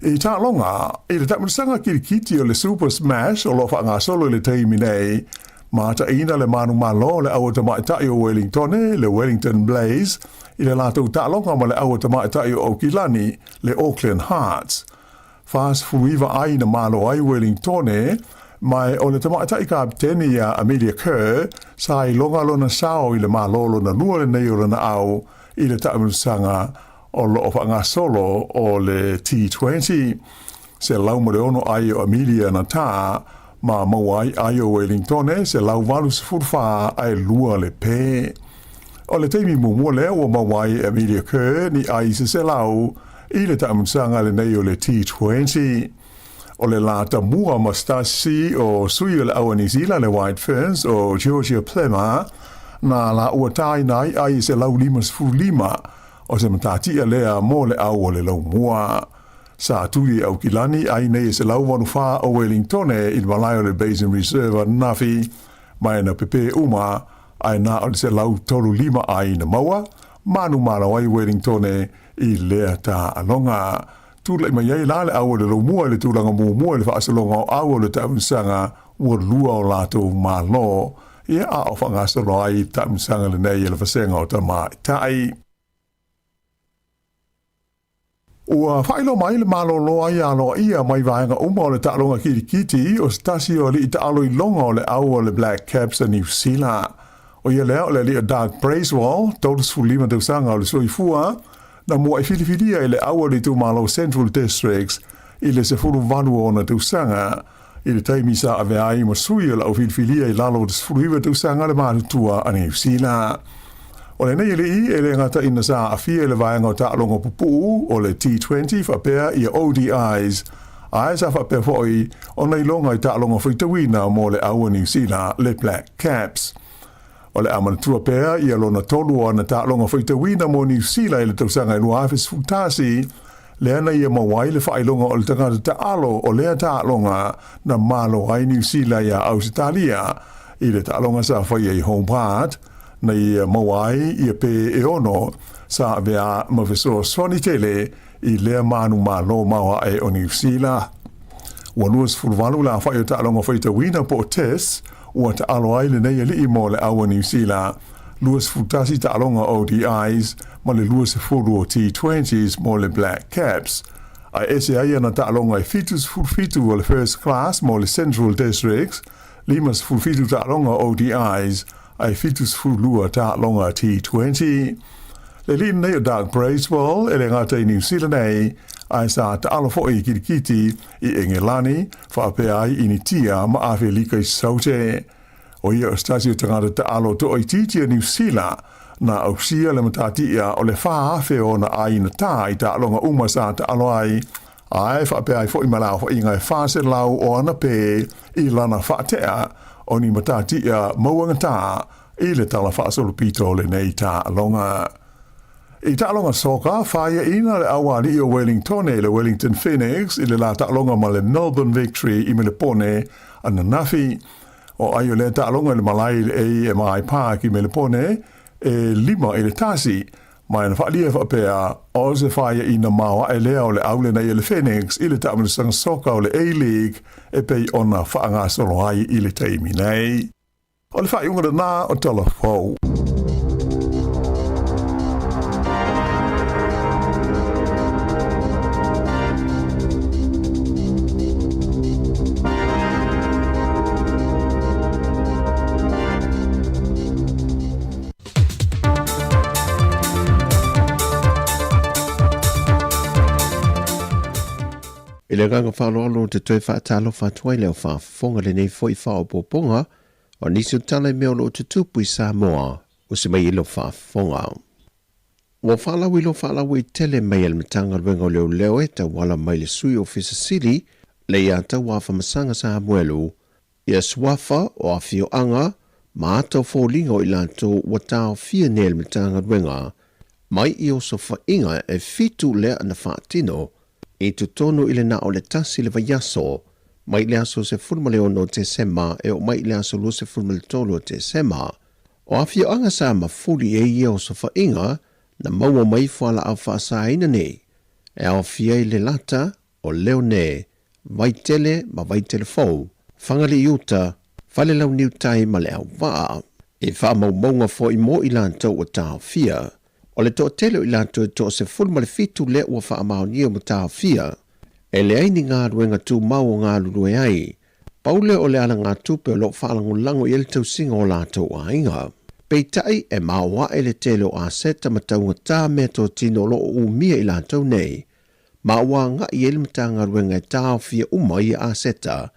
I taaloga, i le taamilosaga kilikiti o le Super Smash o lo o faagasolo i le taimi nei, mataina le manumalo o le aua tamaitai o Welingtone, le Wellington Blaze, i le latou taaloga ma le aua tamaitai o Aukilani, le Auckland Hearts. 49 ai na malo ai Welingtone, ma o le tamaitai kapiteni ia Amelia Kerr sa iloga lona sao i le malo lona lua lenei o lona au i le taamilosaga o lo o faagasolo o le T20. 106 ai o Amelia na tā, ma maua ai ai o Welingtone 184 ae lua le pē. O le taimi muamua lea ua maua ai e Amelia Kerr ni ai se selau i le taamilosaga lenei o le T20. O le lā tamua ma se tasi o sui o le au a Niu Sila le White Ferns o Georgia Plimmer na la ua tāina ai ai e 155 o se matatia lea mo le au o le laumua. Sa tuli e Aukilani ai nei e 184 o Wellingtone i le malae o le Basin Reserve ananafi, ma e na pepē uma ae na o le 135 ai na maua, manumalo ai Wellingtone i lea taaloga. Tulai mai ai la le au o le laumua i le tulaga muamua i le faasologa o au o le taamilosaga ua lua o latou malo, ia a o faagasolo ai le taamilosaga lenei e le vasega o tamaitai. Ua faailoa mai le malolo ai aloaia mai vaega uma o le taaloga kilikiti o se tasi o alii taalo iloga o le au o le Black Caps a Niu Sila. ʻO ia lea o le alii o Doug Bracewell, 35 tausaga o le soifua, na muaʻi filifilia i le au o le itumalo Central Districts i le 18 o ona tausaga, i le taimi sa avea ai ma sui o le au filifilia i lalo o le 19 tausaga le matutua a Niu Sila. O lenei alii e le gata ina sa aafia i le vaega o taaloga pupuu o le T20 faapea ia ODIs, ae sa faapea foi ona iloga i taaloga faitauina mo le au a Niu Sila le Black Caps. O le a manatua pea ia lona tolu o ana taaloga faitauina mo Niu Sila i le tausaga e 2011, lea na ia maua ai le faailoga o le tagata taalo o lea taaloga na malo ai Niu Sila iā Ausetalia i le taaloga sa faia i Hobart, na ia maua ai ia pē e ono sa avea ma fesoasoani tele i lea manumalo maoae o Niu Sila. Ua 28 le aofai o taaloga faitauina po o tests ua taalo ai lenei alii mo le au a Niu Sila, 21 taaloga ODIs ma le 20 o T20s mo le Black Caps. Ae ese ai ana taaloga e 77 o le First Class mo le Central Districts, 57 taaloga ODIs ae 72 taaloga T20. Le alii lenei o Doug Bracewell e le gata i Niu Sila nei, ae sa taalo foi i kilikiti i Engelani, faapea ai Initia ma Afelika i Saute. O ia o se tasi o tagata taalo toaitiiti a Niu Sila, na ausia le matatia o le 4,000 o ona aiga tā i taaloga uma sa taalo ai, ae faapea ai foi ma le aofaiga e 400 o ana pē i lana faatea o ni matatia mauagatā i le tala faasolopito o lenei taaloga. I taaloga soka, faiaina le auali'i o Wellingtone i le Wellington Phoenix i le la taaloga ma le Melbourne Victory i Melepone ananafi. O ai o lea taaloga i le malae i le AMI Park i Melepone e 5-1, ma na faalia faapea, o se faiaina maoae lea o le au lenei e le Phoenix i le taamilosaga soka o le A-League e pei ona faagasolo ai i le taimi nei. O le faaiuga lena o Tala Fou. I le agaga faaaloalo ou te toe faatalofa atu ai le au faafofoga lenei foi faaopoopoga o nisi o tala i mea o lo o tutupu i Samoa usi mai i lou faafofoga. Ua faalauiloa faalauaitele mai e le Matagaluega o Leoleo e tauala mai le Sui Ofisa Sili le ia Tauafamasaga Samuelu ia suafa o afioaga ma ata o foliga o i latou ua taofia nei e le Matagaluega mai i osofaiga e fitu lea na faatino i totonu i le na o le tasi le vaiaso mai le aso 16 o Tesema e oo mai i le aso 23 o Tesema. O afioaga sa mafuli i ai ia osofaiga na maua mai fualaau faasaina nei, e aofia ai Lelata, o Leone, Vaitele ma Vaitele Fou, Fagalii Uta, Falelauniu Tai ma Leauvaa. I faamaumauga foi mo i latou ua taofia. O le toatele o i latou e toa 17 lea ua faamaonia ua taofia, e leai ni galuega tumau o galulue ai. Pau lea o le alagatupe o lo o faalagolago i ai le tausiga o latou aiga. Peitai, e maoae le tele o aseta ma taugata meatotino o lo o umia i latou nei, ma ua agai i ai le Matagaluega e taofia uma ia aseta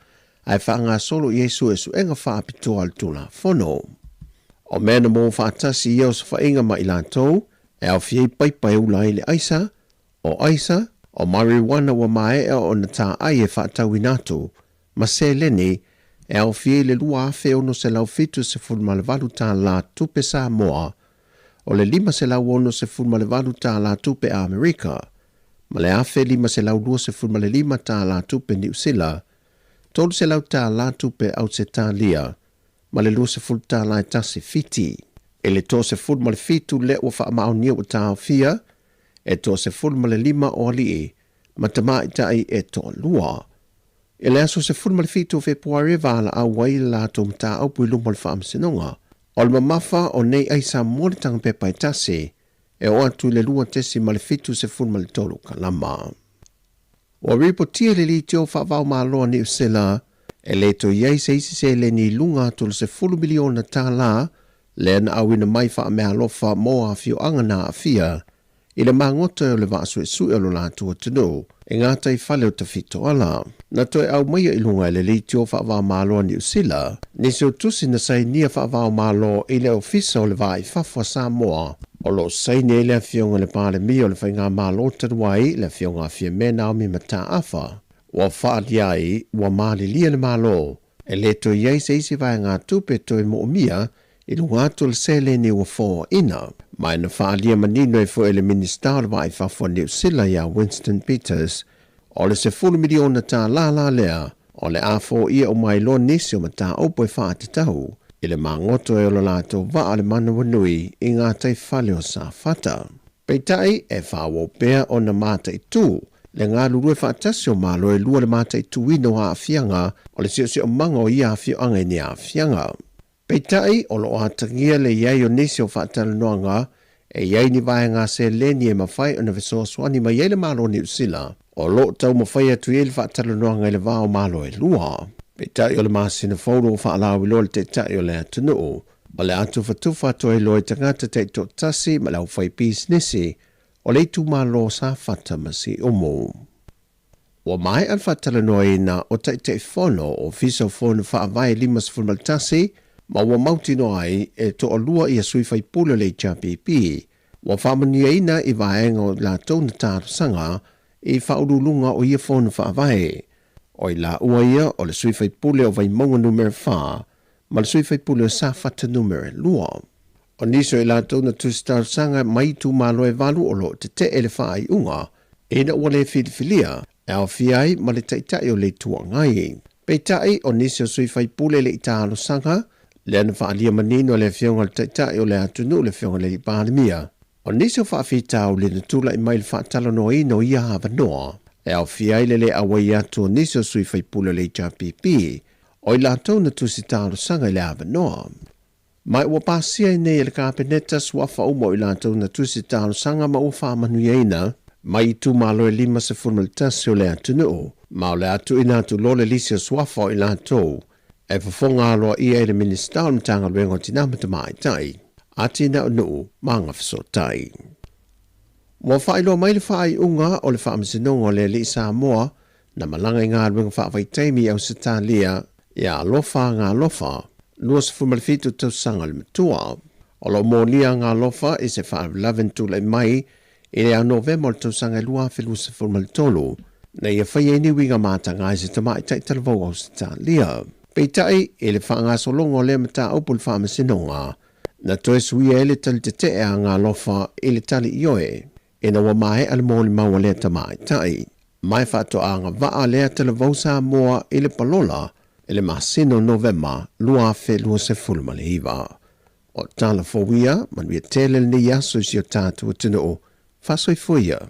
ae faagasolo i ai suesuega faapitoa a le Tulafono. O mea na maua faatasi i ia osofaiga ma i latou e aofia ai paipa e ula ai le aisa, o aisa, o marijuana ua maea ona taai e faatauina atu, ma seleni e aofia i le $2,678 tala tupe Samoa, o le $568 tala tupe Amerika, ma le $1,525 tala tupe Niu Sila, $300 tala tupe Ausetalia, ma le 20 tala e tasi Fiti. I le toa 17 lea ua faamaonia ua taofia, e toa 15 o alii ma tamaitai e toalua. I le aso 17 o Fepuari e valaau ai le latou mataupu i luma o le Faamasinoga. O le mamafa o nei aisa mo le tagapepa e tasi, e oo atu i le 2.73 kalama. Ua ripotia le leitio faavaomalo a Niu Sila e le toe i ai se isi seleni i luga atu o le $10 miliona tala lea na auina mai faameaalofa mo afioaga na aafia i le magoto o le vaa suesue o lo latou atunuu i gataifale o Tafitoala. Na toe aumaia i luga e le leitio faavaomalo a Niu Sila nisi o tusi na sainia faavaomalo i le Ofisa o le Va i Fafo a Samoa, o lo o saini ai le Afioga i le Palemia o le Faigamalo talu ai, le Afioga a Fiame Naomi Mataafa. Ua faaalia ai ua malilie le Malo e le toe i ai se isi vaegatupe toe moomia i luga atu o le seleni ua foaina. Ma na faaalia manino ai foi e le Minisita o le Va i Fafo a Niu Sila ia Winston Peters, o le $10 miliona tālā la lea o le a foia uma ai loa nisi o mataupu e faatatau i le magoto e o lo latou vaa o le manawanui i gataifale o Safata. Peitai, e faaauau pea ona mataitū le galulue faatasi o Malo e lua le mataituina o aafiaga o le siosiomaga o ia afioaga i ni aafiaga. Peitai, o lo o atagia le i ai o nisi o faatalanoaga e i ai ni vaega seleni e mafai ona fesoasoani mai ai le Malo o Niu Sila, o lo o taumafai atu i ai le faatalanoaga i le va o Malo e lua. Peitai, o le masina fou ua faalauiloa le Taitai o le atunuu, o le a tufatufa atu ai loa i tagata taitoatasi ma le aufaipisinisi o le itumalo o Safata ma Siumu. Ua maea le faatalanoaina o Taitaifono o Ofisa o Fono Faavae 51 ma ua mautinoa ai e toalua ia sui faipule o le HRPP ua faamanuiaina i vaega o latou na talosaga i faauluuluga o ia Fono Faavae. O i laua ia o le sui faipule o Vaimauga Numera 4 ma le sui faipule o Safata Numera 2. O nisi o i latou na tusi talosaga mai itumalo e valu o lo o tetee le faaiuga ina ua le filifilia e aofia ai ma le Taitai o le Itu Agai. Peitai, o nisi o sui faipule e le i talosaga, lea na faaalia manino e le Afioga i le Taitai o le atunuu le Afioga i le Alii Palemia, o nisi o faafitauli na tulai mai i le faatalanoaina o ia avanoa e aofia ai le le auai atu o nisi o sui faipule o le HRPP o i latou na tusi talosaga i le avanoa. Ma ua pasia ai nei e le Kapeneta suafa uma o i latou na tusi talosaga ma ua faamanuiaina mai itumalo e 51 o le atunuu, ma o le a tuuina atu loa le lisi o suafa o i latou e fofoga aloaia ai le Minisita o le Matagaluega o Tina ma Tamaitai, Atinae o Nuu ma Agafesootai. Ua faailoa mai le faaiuga o le Faamasinoga o le Alii Samoa na malaga i galuega faavaitaimi i Ausetalia ia Alofa Agalofa, 27 tausaga le matua. O lo o molia Agalofa i se faalavelave na tulai mai i le ia Novema o le tausaga 2023, na ia faia ai ni uiga mataga i se tamaitai talavou Ausetalia. Peitai, i le faagasologa o lea mataupu i le Faamasinoga, na toe suia ai le tali tetee a Agalofa i le tali ioe, ina ua maea le molimau a lea tamaitai. Ma e faatoa agavaa lea talavou Samoa i le palola i le masina o Novema 2029. O tala fou ia, manuia tele lenei aso i si o tātou atunuu. Faasoifua ia.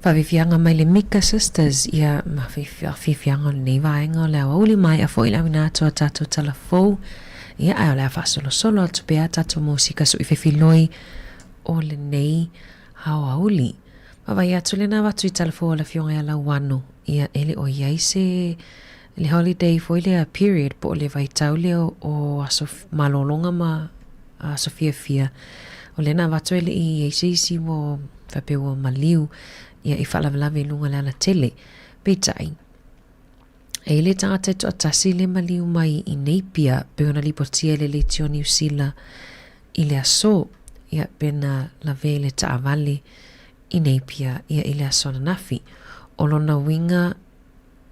Faafiafiaga mai le Mika Sisters ia ma faafiafiaga o lenei vaega o le aoauli maea foi le auina atu a tatou tala fou ia ae o le a faasolosolo atu pea tatou musika suifefiloi o lenei aoauli. Vaavaai atu lena avatu i tala fou a le Afioga ia Lauano ia e le o i ai se le holiday foi lea period po o le vaitau lea o aso malologa ma aso fiafia. O lea na avatu e le i i ai se isi ua faapea ua maliu ia i faalavelave i luga o le alatele. Peitai, e i le tagata e toatasi le maliu mai i Napier pei ona lipotia e le Leitio Niu Sila i le aso, ia pe na lave i le taavale i Napier ia i le aso ananafi. O lona uiga,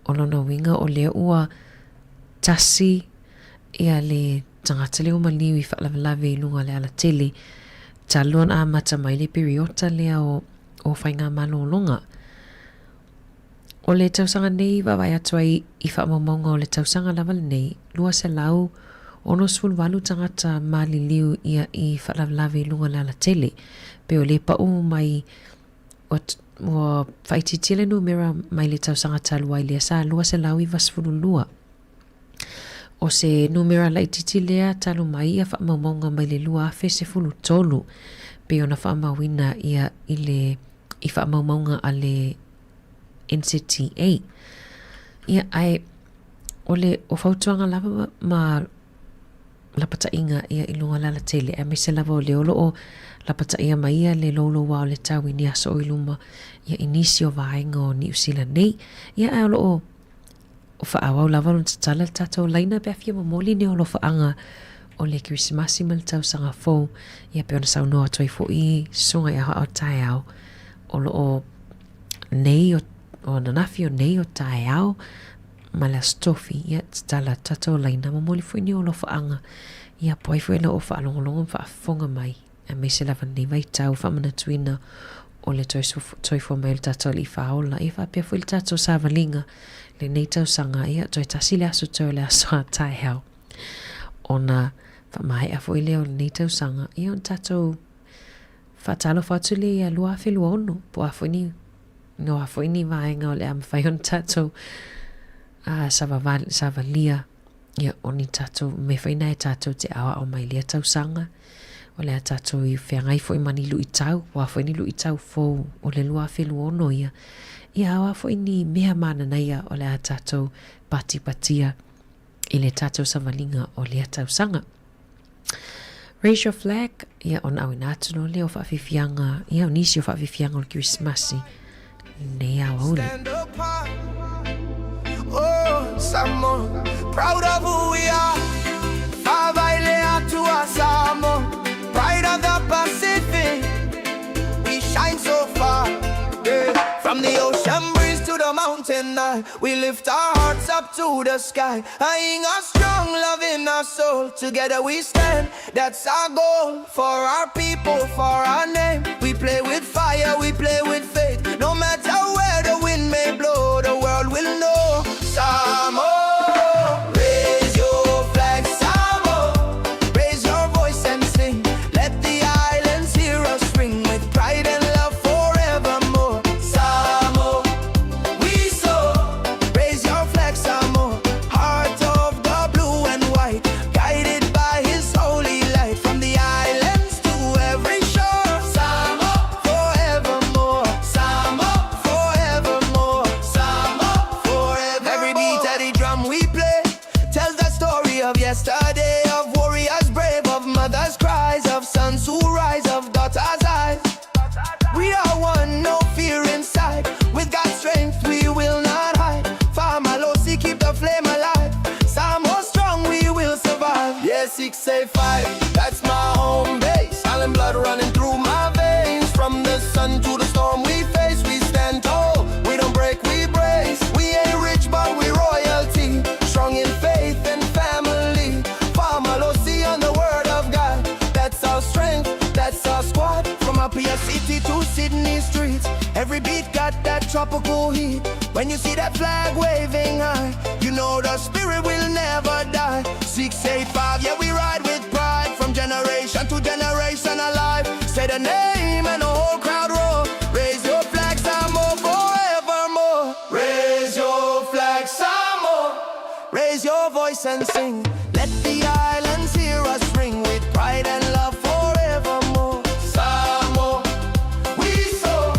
o lona uiga o lea ua tasi ia le tagata lea ua maliu i faalavelave i luga o le alatele talu ona amata mai le piriota lea o, o faigamalologa. O le tausaga nei i vaavaai atu ai i faamaumauga o le tausaga lava lenei, 268 tagata maliliu ia i faalavelave i luga o le alatele. Pei o lea pau mai ua, ua faaitiitia le numera mai le tausaga talu ai lea sa 292. O se numera laitiiti lea talu mai ia faamaumauga mai le 2013 pei ona faamauina ia i le i faamaumauga a le NZTA. Ia, ae o le o fautuaga lava ma lapataiga ia i luga o le alatele, aemaise lava o lea o lo o lapataia mai ia le louloua o le tau i ni aso o i luma ia i nisi o vaega o Niu Sila nei. Ia, ae o lo o faaauau lava ona tatala le tatou laina pe a fia momoli ni alofaaga o le Kerisimasi ma le tausaga fou, ia pei ona saunoa atu ai foi susuga i aoao taeao o lo o nei o, o ananafi o nei o taeao ma le Aso Tofi, ia tatala tatou laina momoli foi ni alofaaga, ia po o ai foi o lo o faalogologo ma faafofoga mai. Aemaise lava lenei vaitau faamanatuina o le soifua mai o le tatou Alii Faaola, ia faapea foi le tatou savaliga lenei tausaga, ia toe tasi le aso toe o le aso a taeao ona faamaea foi lea o lenei tausaga, ia ona tatou faatalofa atu lea ia 2026, po o a foi ni, o a foi ni vaega o le a mafai ona tatou savalia. Ia, o ni tatou mea foi na e tatou te aoao mai lea tausaga, o le a tatou i feagai foi ma ni luitau, o a foi ni luitau fou o le 2026 ia, ia o a foi ni mea mananaia o le a tatou patipatia i le tatou savaliga o lea tausaga. Raise your flag, ia ona auina atu loa lea o faafiafiaga, ia o nisi o faafiafiaga o le Kerisimasi lenei aoauli. Stand apart, oh, Samoa, proud of who we are. Favaile atua Samoa, pride of the Pacific. We shine so far, yeah. From the ocean breeze to the mountain high, we lift our hearts up to the sky. Aiga strong love in our soul, together we stand. That's our goal for our people, for our name. We play with fire, we play with faith. No matter where the wind may blow, the world will know. Samoa, raise your flag, Samoa. Raise your voice and sing. Let the islands hear us ring with pride and love forevermore. Samoa, we soar. Raise your flag, Samoa. Heart of the blue and white, guided by His holy light. From the islands to every shore, Samoa, forevermore. Samoa, forevermore. Samoa, forevermore. Every beat of the drum we play tells the story of yesterday, of warriors brave, of mothers' cries, of sons who rise, of daughters' eyes. We are one, no fear inside. With God's strength, we will not hide. Famalosi, keep the flame alive. Samoa strong, we will survive. Yeah, 685, that's my home base. Island blood running through my veins. From the sun to the storm we face, we stand tall. We don't break, we brace. We ain't rich, but we royalty. Strong in faith and family. Famalosi on the word of God. That's our strength, that's our squad. From Apia City to Sydney streets. Every beat got that tropical heat. When you see that flag waving high, you know the spirit will never die. 685, yeah, we ride with pride. From generation to generation alive. Say the name and the whole crowd roar. Raise your flag, Samoa, forevermore. Raise your flag, Samoa. Raise your voice and sing. Let the islands hear us ring with pride and love forevermore. Samoa, we soar.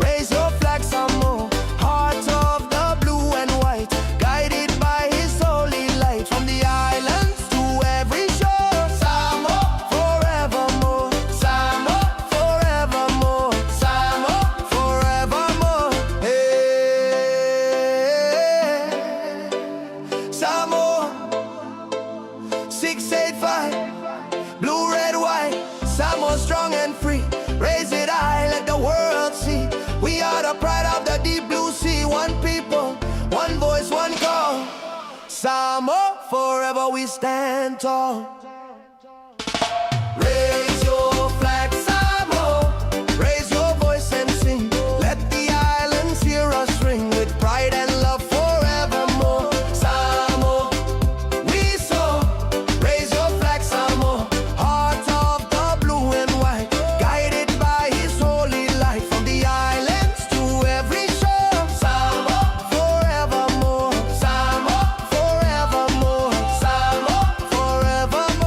Raise your flag, Samoa. Heart of the blue and white, guided by His holy light. From the islands to every shore, Samoa, forevermore. Samoa, forevermore. Samoa, forevermore. Hey, Samoa, 685, blue, red, white. Samoa strong and free. Raise it high, let the world see. We are the pride of the deep blue sea. One people, one voice, one call. Samoa, forever we stand tall. Raise your flag, Samoa. Raise your voice and sing. Let the islands hear us ring with pride and love forevermore. Samoa, we soar. Raise your flag, Samoa. Heart of the blue and white, guided by His holy light. From the islands to every shore, Samoa, forevermore. Samoa, forevermore. Samoa, forevermore.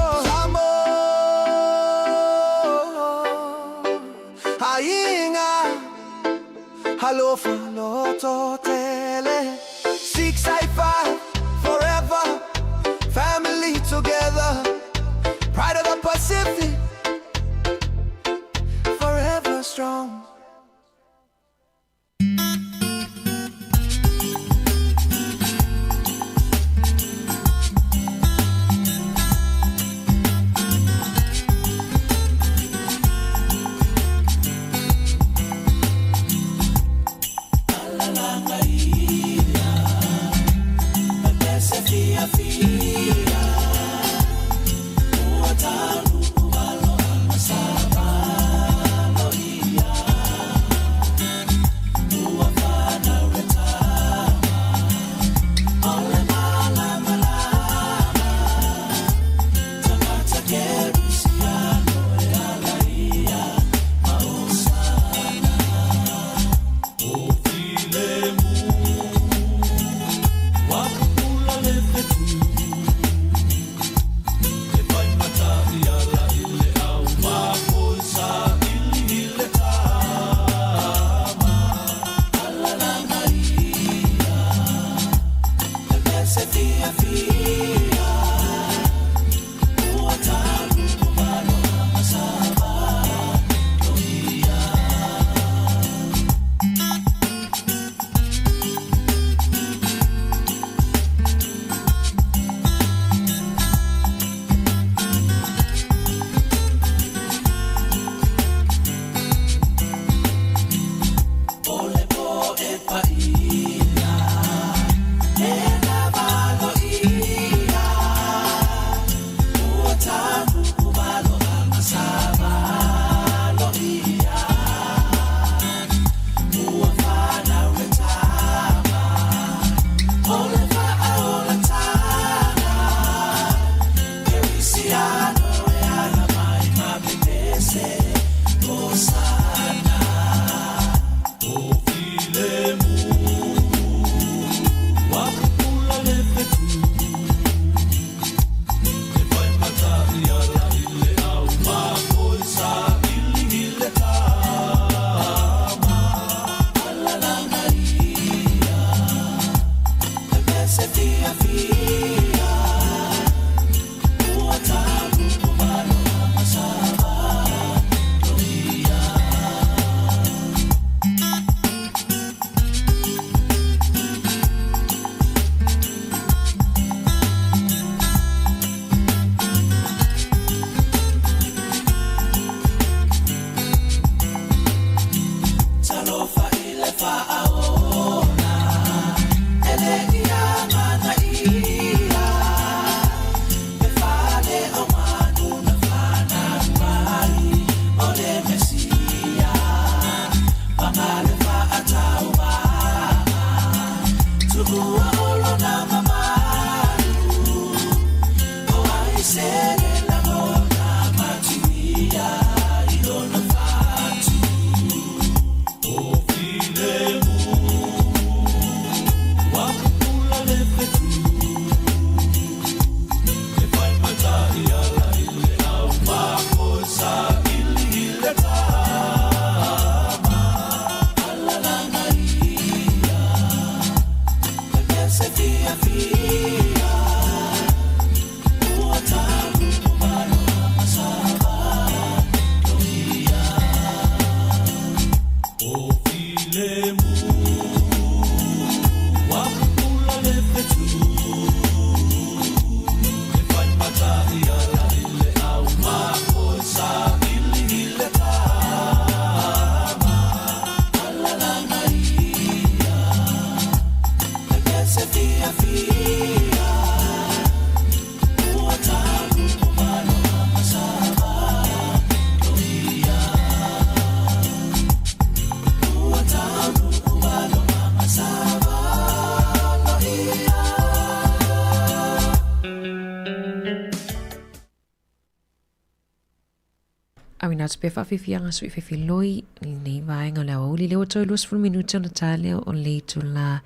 Auina atu pea whawhiwhianga sui whiwhiloi i lenei vaenga o le aoauli lea ua toe 20 minute ona tā lea o le itulā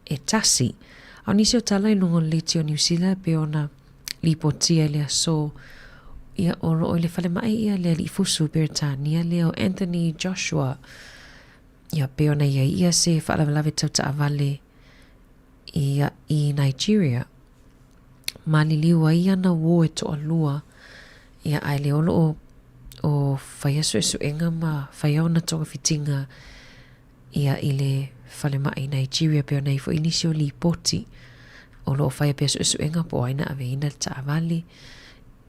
e tasi. A o nisi o tala i luga o le leiti o Niu Sila e pei ona lipotia i le aso ia o loo i le falemai ia le alii fusu Peretania lea o Anthony Joshua ia pei ona i ai ia se faalavelave tau taavale ia i Nigeria. Maliliu ai ana uō e toalua ia ae le o loo o faia suesuega ma faia ona togafitiga ia i le falemai i Nigeria pei ona i ai foi nisi o lipoti o lo o faia pea suesuega po o ai na aveina le taavale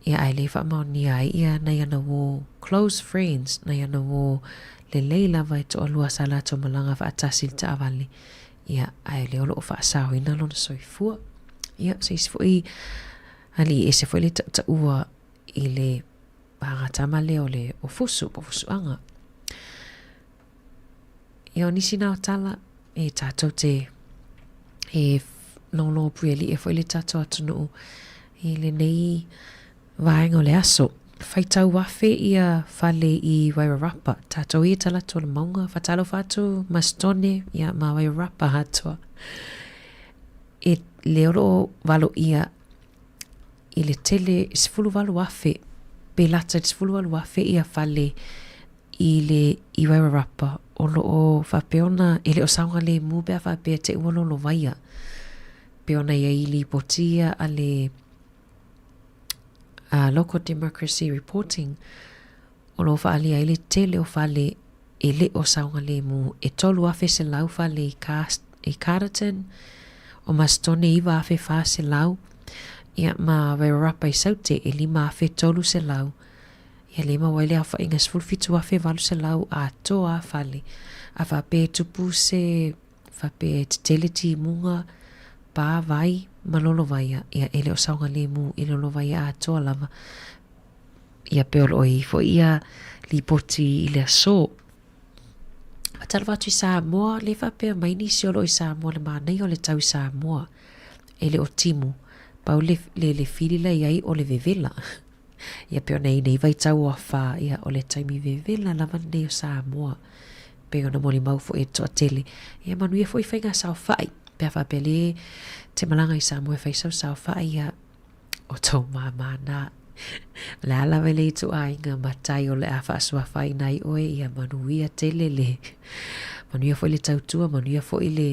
ia ae le faamaonia ai ia nai ana uō close friends nai ana uō lelei lava e toalua sa latou malaga faatasi i le taavale ia ae lea o lo o faasaoina lona soifua. Ia se isi foi alii ese foi le tautaua i le agatama lea o le o fusu po o fusuaga. Ia o nisi na o tala e tātou te e logologo puiali'i ai foi le tātou atunuu i lenei vaega o le aso. Faitau afe ia fale i Wairarapa. Tātou ia talatu o le maunga, whatalofa atu Mastone ia ma Wairarapa atoa. E le olo o valo ia i le tele 18,000 pe lata i le 18,000 ia fale i le i Wairarapa o lo o faapea ona e le o saogalemu pe a faapea te ua lolovaia. pei ona i ai lipoti ia a le a Local Democracy Reporting o lo o faaalia ai le tele o fale e le o saogalemu, e 3,100 fale i i Carterton, o Masitone 9,400, ia ma Wairarapa i Saute e 5,300, ia lea e maua ai le aofaiga 17,800 atoa a fale. A faapea e tupu se faapea e tetele timuga, pa, vai ma lolovaia, ia e le o saogalemu i lolovaia atoa lava. Ia pe o lo o i ai foi ia lipoti i le aso. Faatalofa atu i Samoa, lea faapea mai nisi o lo o i Samoa le manaia o le tau i Samoa. E le o timu, pau le, le, le fili la i ai o le vevela. Ia pei ona i ai nei vaitau o afa, ia o le taimi vevela lava lenei o Samoa. Pei ona molimau foi e le toatele. Ia manuia foi faiga saofai. Pe a faapea le te malaga i Samoa e fai sau saofai, ia o tou māmā nā. O le a lava le ituaiga matai o le a faasuafaina ai oe, ia manuia tele le, manuia foi le tautua, manuia foi le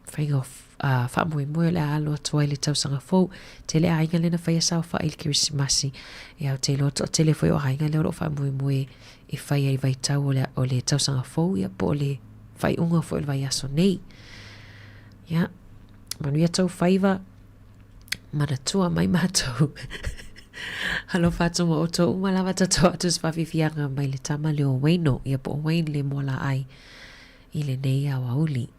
faiga o uh, faamoemoe o le a alo atu ai le tausaga fou. Tele aiga lea na faia saofai i le Kerisimasi. Ia, ou te iloa toatele foi o aiga lea o lo o faamoemoe e fai ai vaitau o le, o le tausaga fou, ia, po o le faaiuga foi o le vaiaso nei. Ia, manuia tou faiva, manatua mai matou. Alofa atu ma outou uma lava tatou atu se faafiafiaga mai le tama lea o Wayno, ia po o Wayne le Mualaai i lenei aoauli.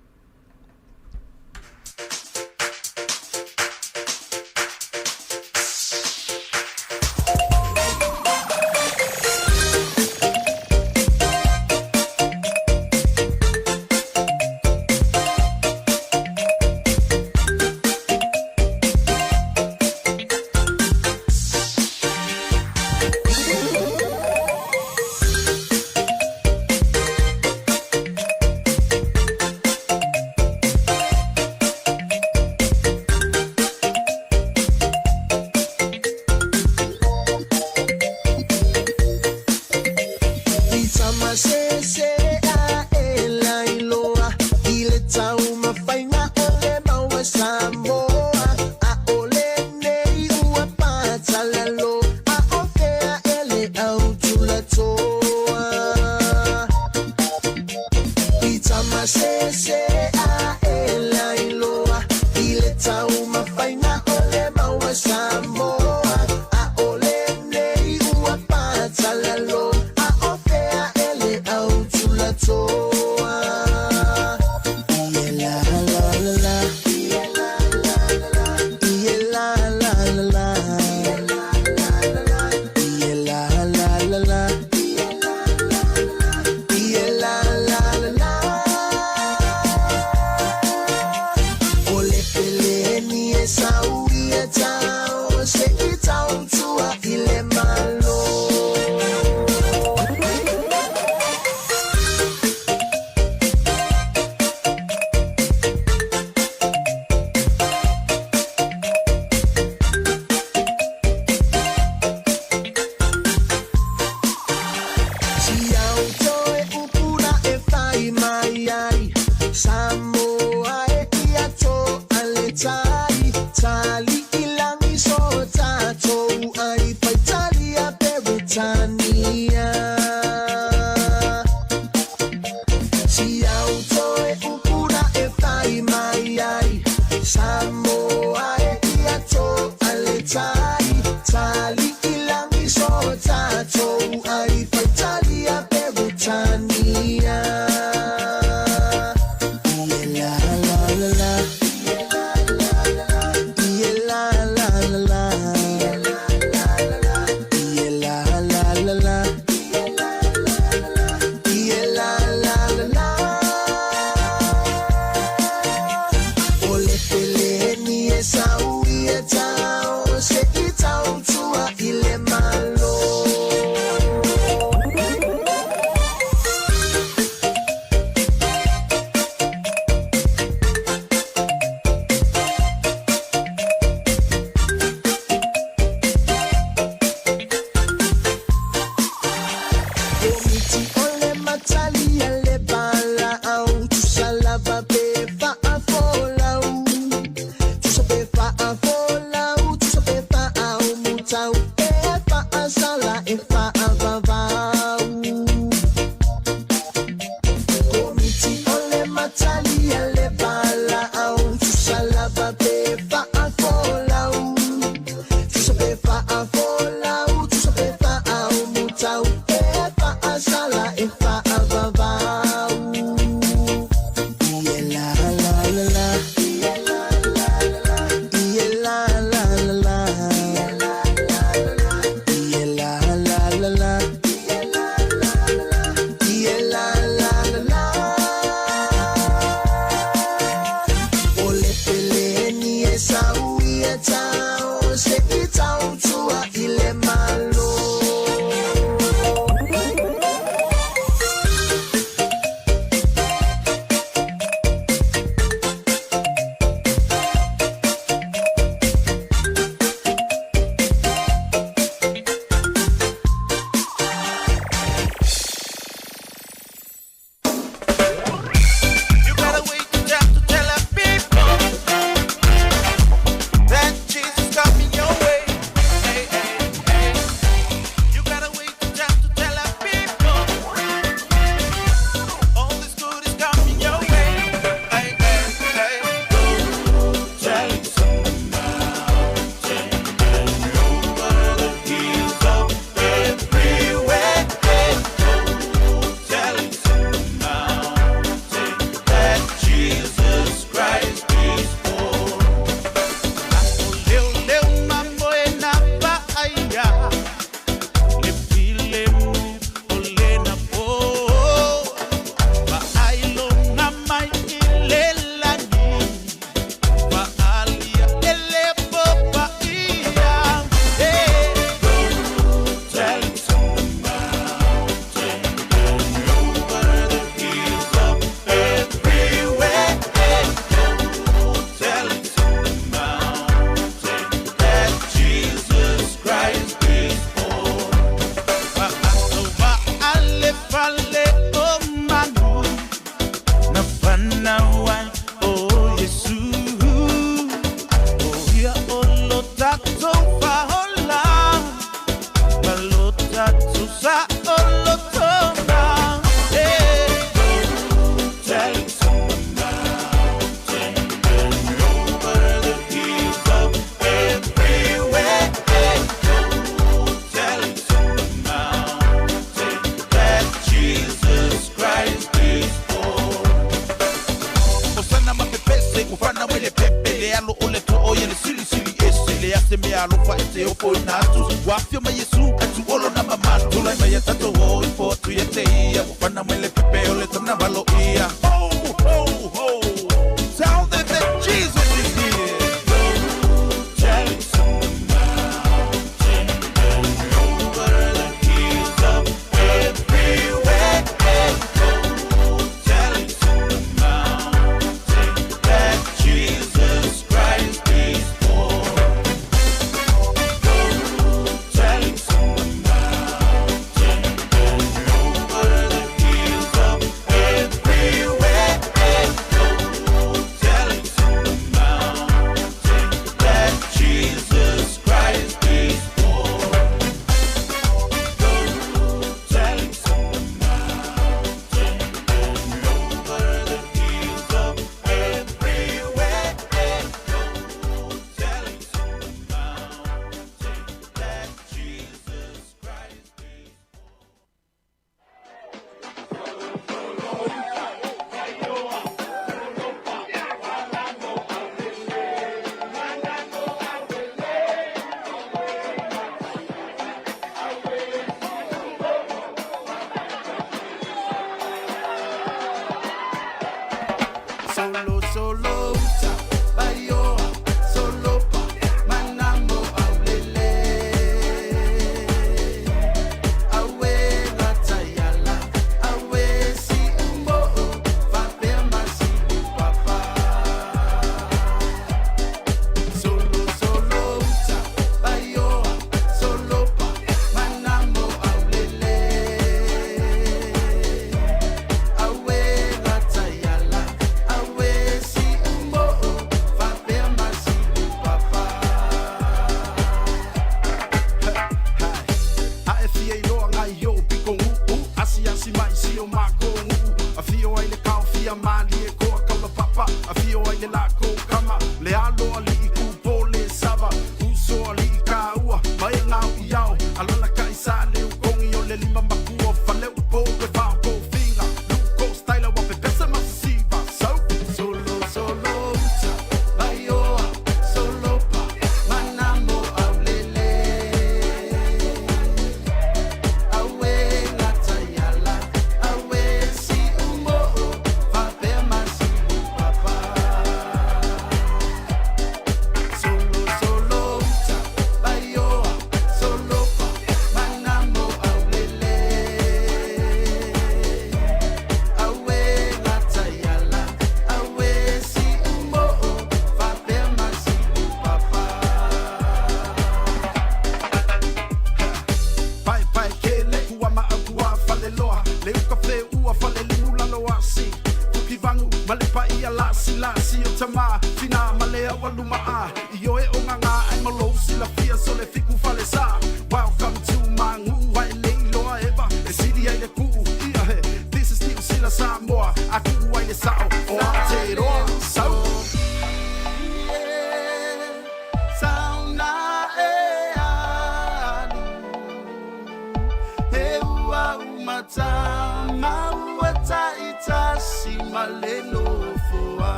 maa Ioe o ngā ai ma lou silafia so le fiku falesa Welcome to my nuu ai le iloa eva E sili ai le kuu ia he This is Niu Sila Samoa A kuu ai le sao o Aotearoa Sau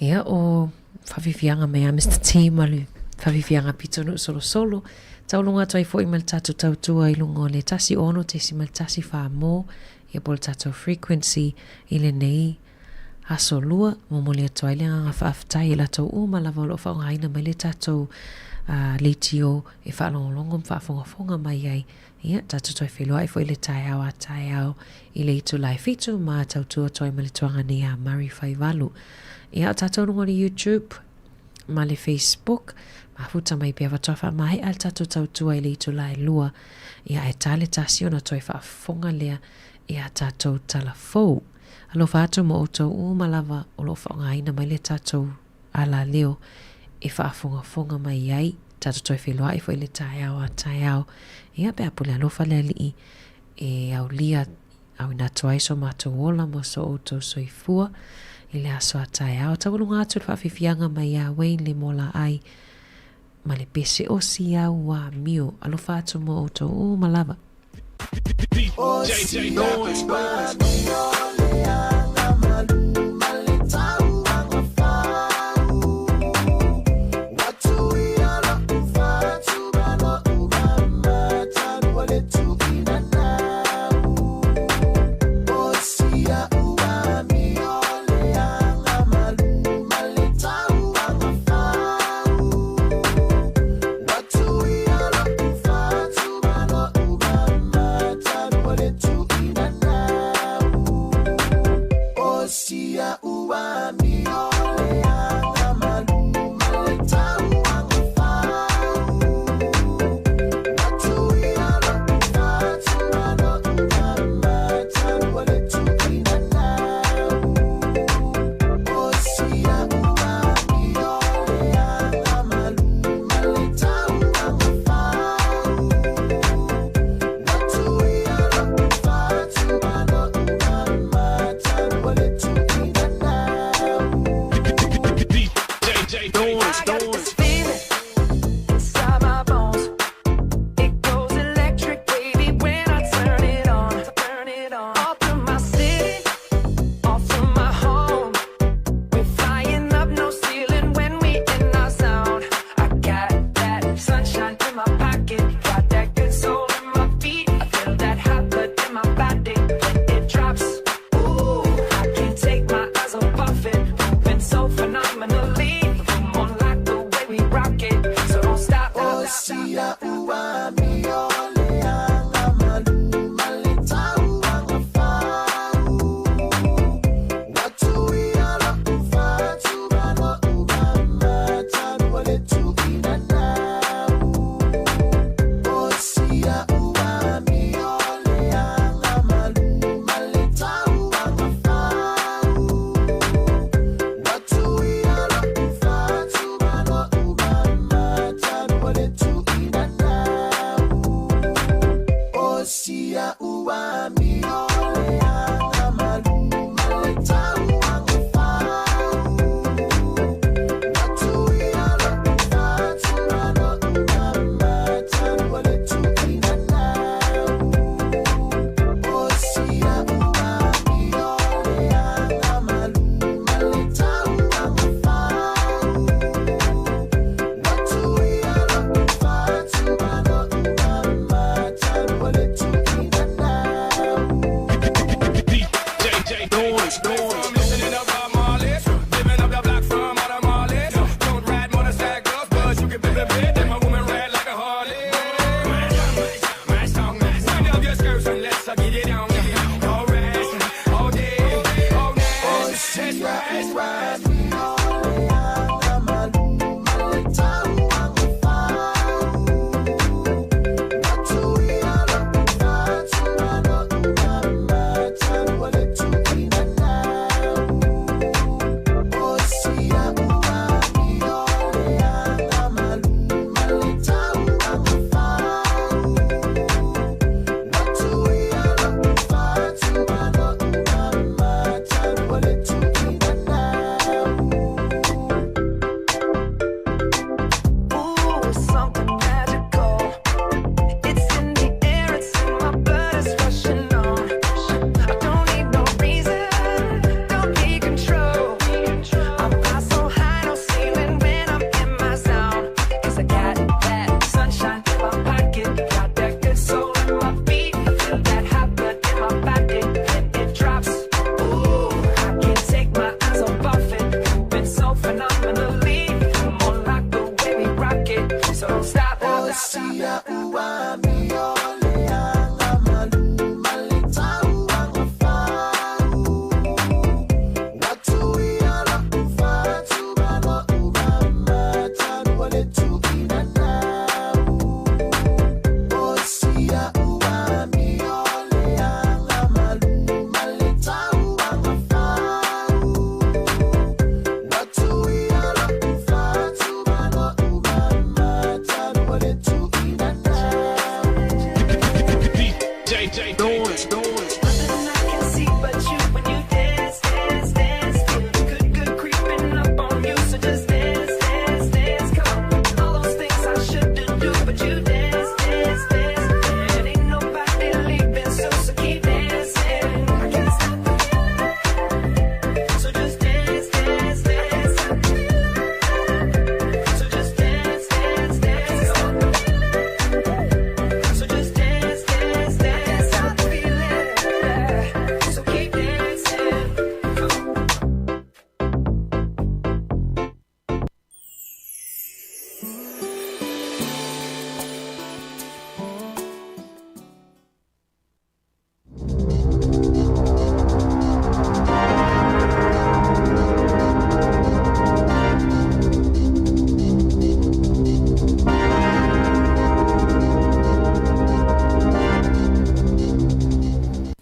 Ia, o whawhiwhianga me a Mr. T ma le whawhiwhianga pitonuu solosolo. Taulunga atu ai foi ma le tatou tautua i luga o le 16.14 mo, ia po o le tatou frequency i lenei aso lua. Momoli atu ai le agaga faafetai i latou uma lava o lo o faaaogaina mai le tatou leitio e faalogologo ma faafogafoga mai ai. Ia, tatou toe feiloai foi i le taeao a taeao i le itula e fitu ma tautua atu ai ma le tuaga nei a Murray Faivalu. Ia, o tatou luga o le YouTube ma le Facebook, mafuta mai pea faatoa faamaea le tatou tautua i le itula e lua. Ia, ae ta le tasi ona toe faafofoga lea i a tatou tala fou. Alofa atu mo outou uma lava o lo o faaaogaina mai le tatou alaleo e faafogafoga mai ai, tatou toe feiloai foi i le taeao a taeao, ia pe a pule alofa le Alii e aulia auina atu ai so matou ola mo so outou soifua i le aso a taeao. Taualuga atu le faafiafiaga mai ia Wayne le Molaai ma le pese o Siau Amio. Alofa atu mo outou uma lava.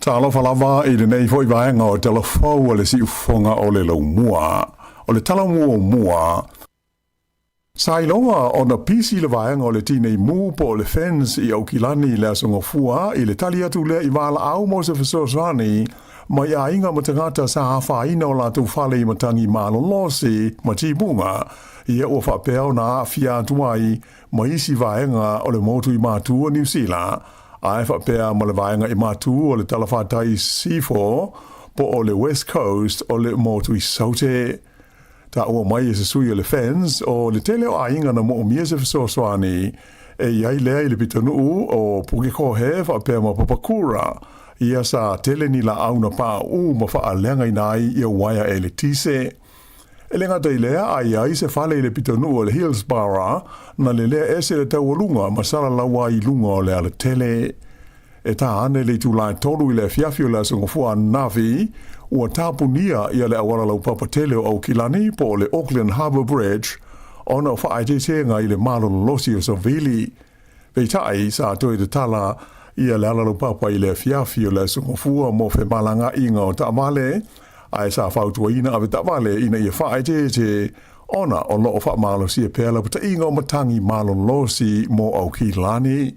Talofa lava i lenei foi vaega o Tala Fou a le Siufofoga o le Laumua. O le tala muamua, sa iloga ona pisi le vaega o le tinei mu po o le fence i Aukilani i le Aso Gafua i le tali atu lea i valaau mo se fesoasoani mai aiga ma tagata sa afaina o latou fale i matagi malolosi ma timuga, ia ua faapea ona aafia atu ai ma isi vaega o le motu i Matu o Niu Sila, ae faapea ma le vaega i Matu o le talafatai i Sisifo po o le West Coast o le motu i Saute. Taua mai e se sui o le FENS o le tele o aiga na moomia se fesoasoani e i ai lea i le pitonuu o Pukekohe faapea ma Papakura, ia sa tele ni laau na pauu ma faaleagaina ai ia uaea eletise. E le gata i lea, a i ai se fale i le pitonuu o le Hillsborough, na lelea ese le taualuga ma salalau ai i luga o le alatele. E tā ane le itulā e tolu i le afiafi o le Aso Gafua ananafi, ua tapunia ia le auala laupapa tele o Aukilani po o le Auckland Harbour Bridge ona o faaeteetega i le malololosi o savili. Peitai, sa toe tatala ia le ala laupapa i le afiafi o le Aso Gafua mo femalagaaiga o taavale, ae sa fautuaina avetaavale ina ia faaeteete ona o lo o faamalosia pea lapataiga o matagi malolosi mo Aukilani.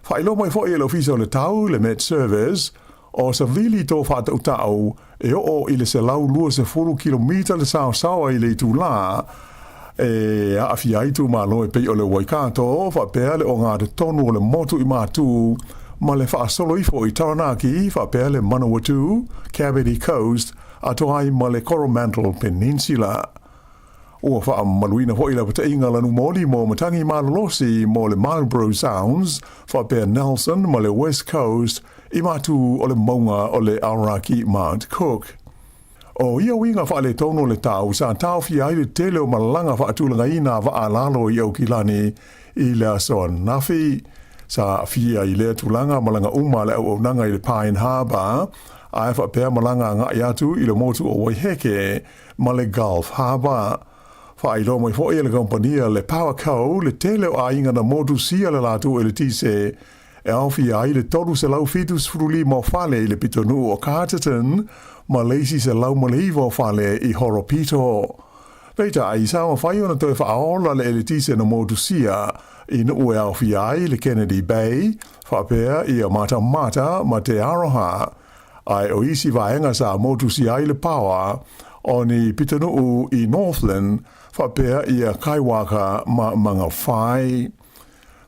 Faailoa mai foi e le Ofisa o le Tau, le Met Service, o savili tō faatautau e oo i le 120 kilomita le saosaoa i le itulā e aafia ai itumalo e pei o le Waikato, faapea le ogatotonu o le motu i Matū ma le faasolo ifo i Taranaki, faapea le Manawatū, Kapiti Coast, atoa ai ma le Coromandel Peninsula. Ua faamamaluina foi lapataiga lanumoli mo matagi malolosi mo le Marlborough Sounds faapea Nelson ma le West Coast i matu o le mauga o le Aoraki Mount Cook. O ia uiga faaletonu o le tau sa taofia ai le tele o malaga faatulagaina a vaa lalo i Aukilani i le aso ananafi. Sa aafia i lea tulaga malaga uma a le auaunaga i le Pine Harbour ae faapea malaga agai atu i le motu o Waiheke ma le Gulf Harbour. Faailoa mai foi e le kamupani le Powerco le tele o aiga na motusia le latou eletise e aofia ai le 375 o fale i le pitonuu o Carterton ma le isi 109 o fale i Horopito. Peitai, sa mafai ona toe faaola le eletise na motusia i nuu e aofia ai le Kennedy Bay, faapea ia Matamata ma Te Aroha. Ae o isi vaega sa motusia ai le paoa o ni pitonuu i Northland faapea ia Kaiwaka ma Mangawhai.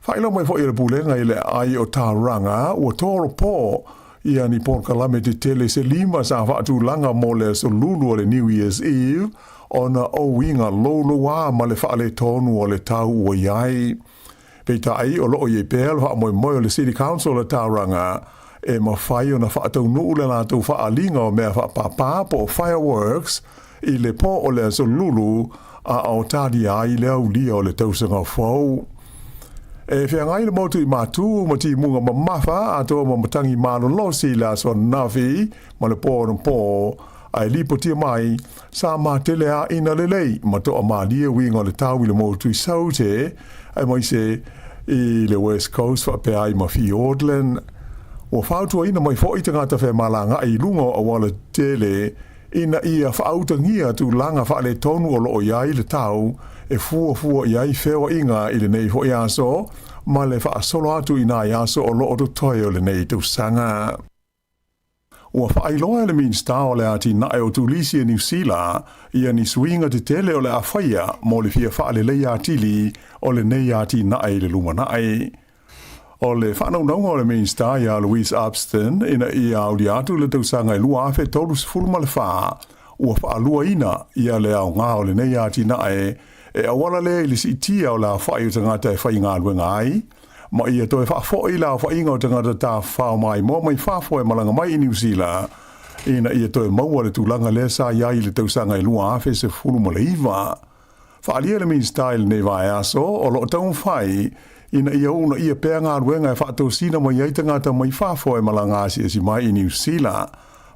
Faailoa mai foi e le Pulega i le aai o Tauranga ua tolopo ia ni polokalame tetele se lima sa faatulaga mo le aso lulu o le New Year's Eve ona o uiga loulouā ma le faaletonu o le tau ua i ai. Peitai, o lo o i ai pea le faamoemoe o le City Council o Tauranga e mafai ona faataunuu le latou faaaliga o mea faapāpā po o fireworks i le pō o le Aso Lulu a o talia ai le aulia o le tausaga fou. E feagai le motu i Matū ma timuga mamafa atoa ma matagi malolosi i le aso ananafi ma le pō anapō, ae lipotia mai, sa matele āina lelei ma toamalie uiga o le tau i le motu i Saute, aemaise i le West Coast faapea ai ma Fiordland. Ua fautuaina mai foi tagata femalagaai i luga o auala tetele ina ia faautagia tulaga faaletonu o lo o i ai le tau e fuafua i ai feoaiga i lenei foi aso ma le faasolo atu i nai aso o lo o totoe o lenei tausaga. Ua faailoa e le Minisita o le Atinae o Turisi e Niu Sila ia ni suiga tetele o le a faia mo le fia faaleleia atili o lenei atinae i le lumanai. O le faanaunauga o le Minisita ia Louise Upston ina ia aulia atu i le tausaga e 2034, ua faaluaina ia le aoga o lenei atinae e auala lea i le siitia o le aofai o tagata e faigaluega ai, ma ia toe faafoi le aofaiga o tagata tafafao maimoa mai fafo e malaga mai i Niu Sila ina ia toe maua le tulaga lea sa i ai i le tausaga e 2019. Faaalia le Minisita i lenei vaiaso o lo o taumafai ina ia uunaia pea galuega e faatosina mai ai tagata mai fafo e malaga asiasi mai i Niu Sila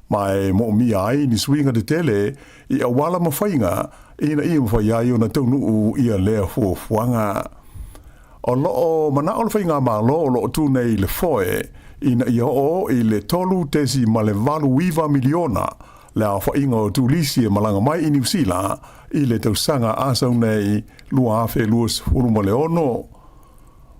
ma e moomia ai ni suiga tetele i auala ma faiga ina ia mafai ai ona taunuu ia lea fuafuaga. O lo o manao le Faigamalo o lo o tu nei i le foe ina ia oo i le 3.89 miliona le aofaiga o turisi e malaga mai i Niu Sila i le tausaga a sau nei 2026.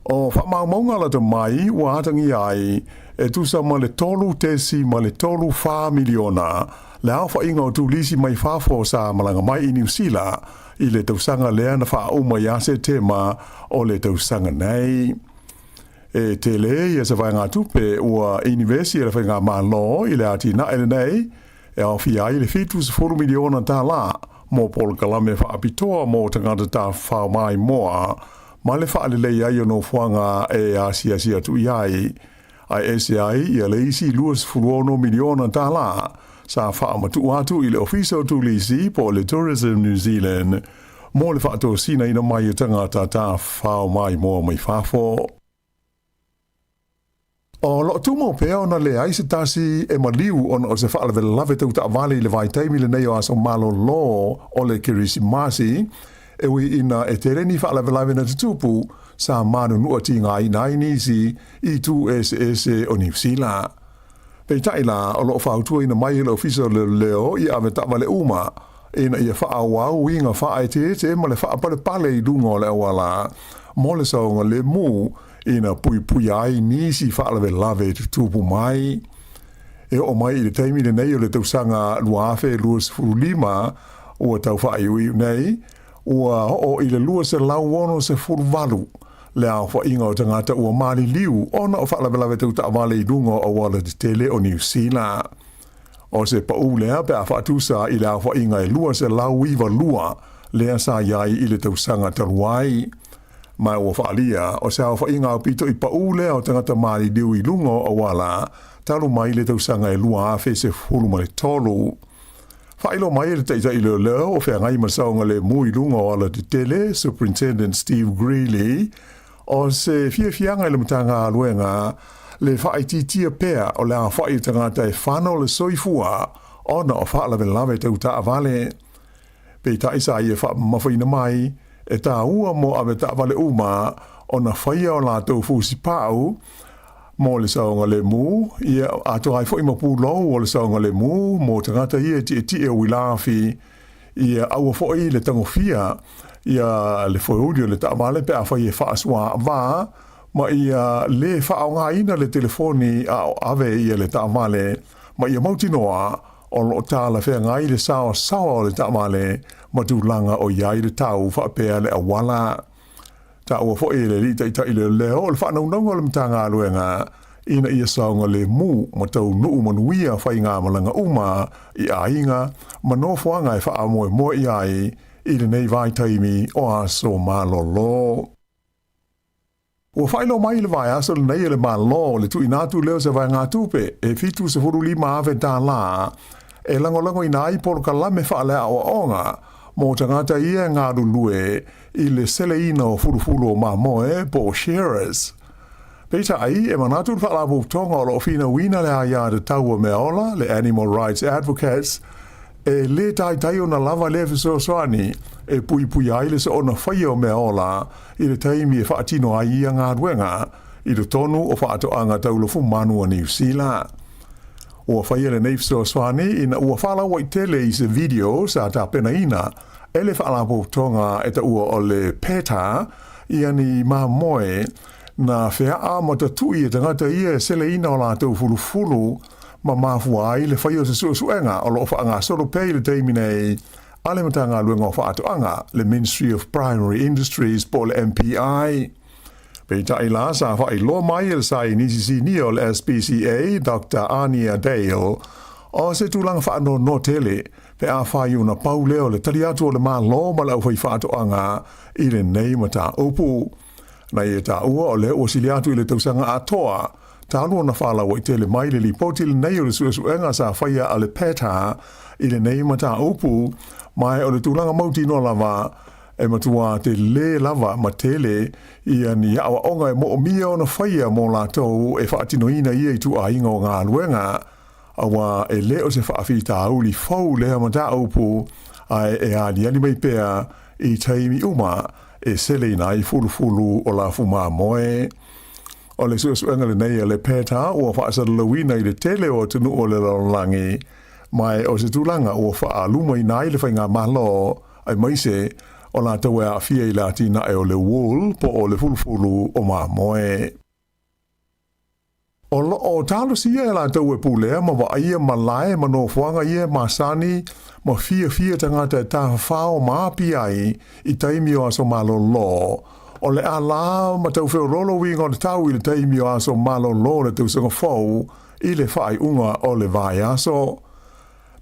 O faamaumauga lata mai ua atagia ai e tusa ma le 3.34 miliona le aofaiga o turisi mai fafo sa malaga mai i Niu Sila i le tausaga lea na faauma ia Setema o le tausaga nei. E tele ia se vaegatupe ua inivesi e le Faigamalo i le atinae lenei e aofia ai le $70 miliona mo polokalame faapitoa mo tagata tafafao maimoa ma le faalelei ai o nofoaga e asiasi atu i ai, ae ese ai ia le isi $26 miliona sa faamatuu atu i le Ofisa o Turisi po o le Tourism New Zealand mo le faatosinaina mai o tagata tafafao maimoa mai fafo. O lo o tumau pea ona leai se tasi e maliu ona o se faalavelave tau taavale i le vaitaimi lenei o aso malolo o le Kerisimasi, e ui ina e tele ni faalavelave na tutupu sa manunua tigaina ai nisi i itu eseese o Niu Sila. Peitai la, o lo o fautuaina mai e le Ofisa o Leoleo i ave taavale uma ina ia faaauau uiga faaeteete ma le faapalepale i luga o le auala mo le saogalemu ina puipuia ai nisi faalavelave e tutupu mai. E oo mai i le taimi lenei o le tausaga 2025 ua tau faaiuiu nei, ua oo i le 268 le aofaiga o tagata ua maliliu ona o faalavelave tau taavale i luga o auala tetele o Niu Sila. O se pau lea pe a faatusa i le aofaiga e 292 lea sa i ai i le tausaga talu ai. Ma ua faaalia, o se aofaiga aupito i pau lea o tagata maliliu i luga o auala talu mai le tausaga e 2013. Faailoa mai e le Taitai Leoleo o feagai ma saogalemu i luga o alatetele, Superintendent Steve Greeley, o se fiafiaga i le Matagaluega le faaitiitia pea o le aofai o tagata e fano le soifua ona o faalavelave tau taavale. Peitai sa ia faamamafaina mai, e tāua mo avetaavale uma ona faia o latou fusipau mo le saogalemu, ia atoa ai foi ma pulou o le saogalemu mo tagata ia e tietie uilaafi, ia aua foi le tagofia ia le foeuli o le taavale pe afai e faasuaavā, ma ia lē faaaogaina le telefoni a o ave ia le taavale, ma ia mautinoa o lo o talafeagai le saoasaoa o le taavale ma tulaga o i ai le tau faapea le auala. Taua foi e le Alii Taitai Leoleo o le faanaunauga o le Matagaluega ina ia saogalemu ma taunuu manuia faigamalaga uma i aiga ma nofoaga e faamoemoe i ai i lenei vaitaimi o aso malolo. Ua faailoa mai i le vaiaso lenei e le Malo le tuuina atu lea o se vaegatupe e $75,000 e lagolagoina ai polokalame faaleaoaoga mo tagata ia e galulue i le seleina o fulufulu o mamoe po o shearers. Peitai, e manatu le Faalapotopotoga o lo o finauina le aia tatau a meaola, le Animal Rights Advocates, e lē taitai ona lava lea fesoasoani e puipuia ai le soona faia o meaola i le taimi e faatino ai ia galuega i totonu o faatoaga tau lofumanu a Niu Sila. Ua faia lenei fesoasoani ina ua faalauaitele i se video sa tapenaina e le Faalapotopotoga e taua o le PETA ia ni mamoe na feaa ma tatui e tagata ia e seleina o latou fulufulu ma mafua ai le faia o se suesuega o lo o faagasolo pea i le taimi nei a le Matagaluega o Faatoaga, le Ministry of Primary Industries po o le MPI. Peitai la, sa faailoa mai e le Saienisi Sinia o le SPCA, Doctor Ania Dale, o se tulaga faanoanoa tele pe afai ona pau lea o le tali atu o le Malo ma le aufaifaatoaga i lenei mataupu. Na ia taua o lea ua sili atu i le tausaga atoa talu ona faalauaitele mai le lipoti lenei o le suesuega sa faia a le PETA i lenei mataupu, ma o le tulaga mautinoa lava e matua telē lava ma tele ia ni aoaoga e moomia ona faia mo latou e faatinoina ia ituaiga o galuega, auā e le o se faafitauli fou lea mataupu, ae e aliali mai pea i taimi uma e seleina ai fulufulu o lafumamoe. O le suesuega lenei a le PETA ua faasalalauina i le tele o atunuu o le lalolagi, ma o se tulaga ua faaalumaina ai le faigamalo, aemaise o latou e aafia i le atinae o le wool po o le fulufulu o mamoe. O lo o talosia e latou e pulea ma vaaia malae ma nofoaga ia e masani ma fiafia tagata e tafafao ma api ai i taimi o aso malolo. O le a la ma tau feoloolo uiga o le tau i le taimi o aso malolo o le tausaga fou i le faaiuga o le vaiaso.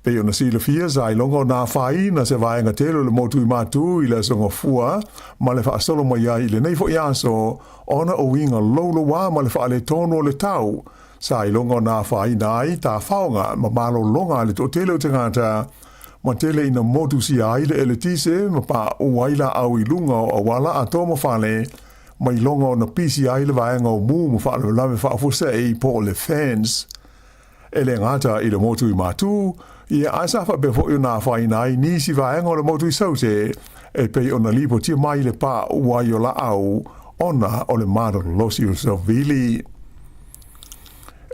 Pei ona silafia, sa iloga ona afaina se vaega tele o le motu i Matu i le Aso Gafua ma le faasolo mai ai i lenei foi aso ona o uiga louloua ma le faaletonu o le tau. Sa iloga ona afaina ai tafaoga ma malologa a le toatele o tagata ma tele ina motusia ai le eletise ma pauu ai laau i luga o auala atoa ma fale ma iloga ona pisi ai le vaega o mu ma faalavelave faafuasei po o le fence. E le gata i le motu i Matu, ia ae sa faapea foi ona afaina ai nisi vaega o le motu i Saute e pei ona lipotia mai le pauu ai o laau ona o le malolosi o le savili.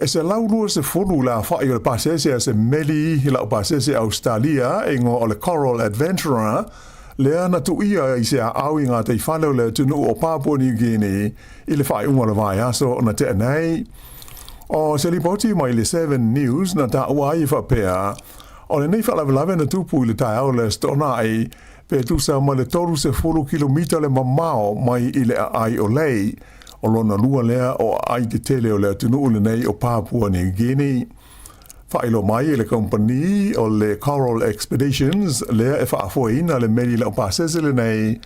E 120 le aofai o le pasese a se meli laupasese Ausetalia e igoa o le Coral Adventurer, lea na tuuia i se aau i gataifale o le atunuu o Papua New Guinea i le faaiuga o le vaiaso na tea nei. O se lipoti mai le Seven News na taua ai e faapea, o lenei faalavelave na tupu i le taeao o le Aso Toonai, pe tusa ma le 30 kilomita le mamao mai i le aai o Lae, o lona lua lea o aai tetele o le atunuu lenei o Papua New Guinea. Faailoa mai e le kamupani o le Coral Expeditions lea e faafoeina le meli laupasese lenei,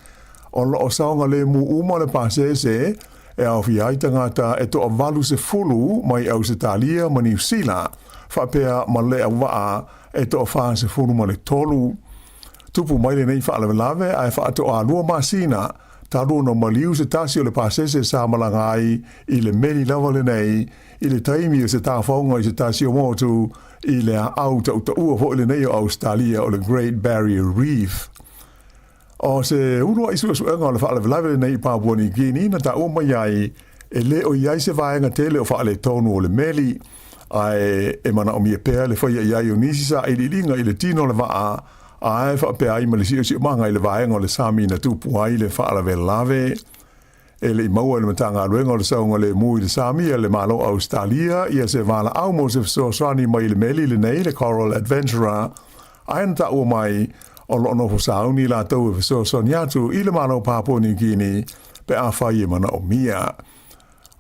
o lo o saogalemu uma le pasese e aofia ai tagata e toa-80 mai Ausetalia ma Niu Sila, faapea ma le auvaa e toa-43. Tupu mai lenei faalavelave ae faatoa 2 masina talu ona maliu se tasi o le pasese sa malaga ai i le meli lava lenei i le taimi o se tafaoga i se tasi o motu i le aau tautaua foi lenei o Ausetalia o le Great Barrier Reef. O se uluai suesuega o le faalavelave lenei i Papua New Guinea na taua mai ai e le o i ai se vaega tele o faaletonu o le meli, ae e manaomia pea le faia i ai o nisi sailiiliga i le tino o le vaa ae faapea ai ma le siosiomaga i le vaega o le sami na tupu ai le faalavelave. E le i maua e le Matagaluega o le Saogalemu i le Sami a le Malo o Ausetalia ia se valaau mo se fesoasoani mai i le meli lenei, le Coral Adventurer, ae na taua mai o lo o nofo sauni latou e fesoasoani atu i le Malo o Papua New Guinea pe afai e manaomia.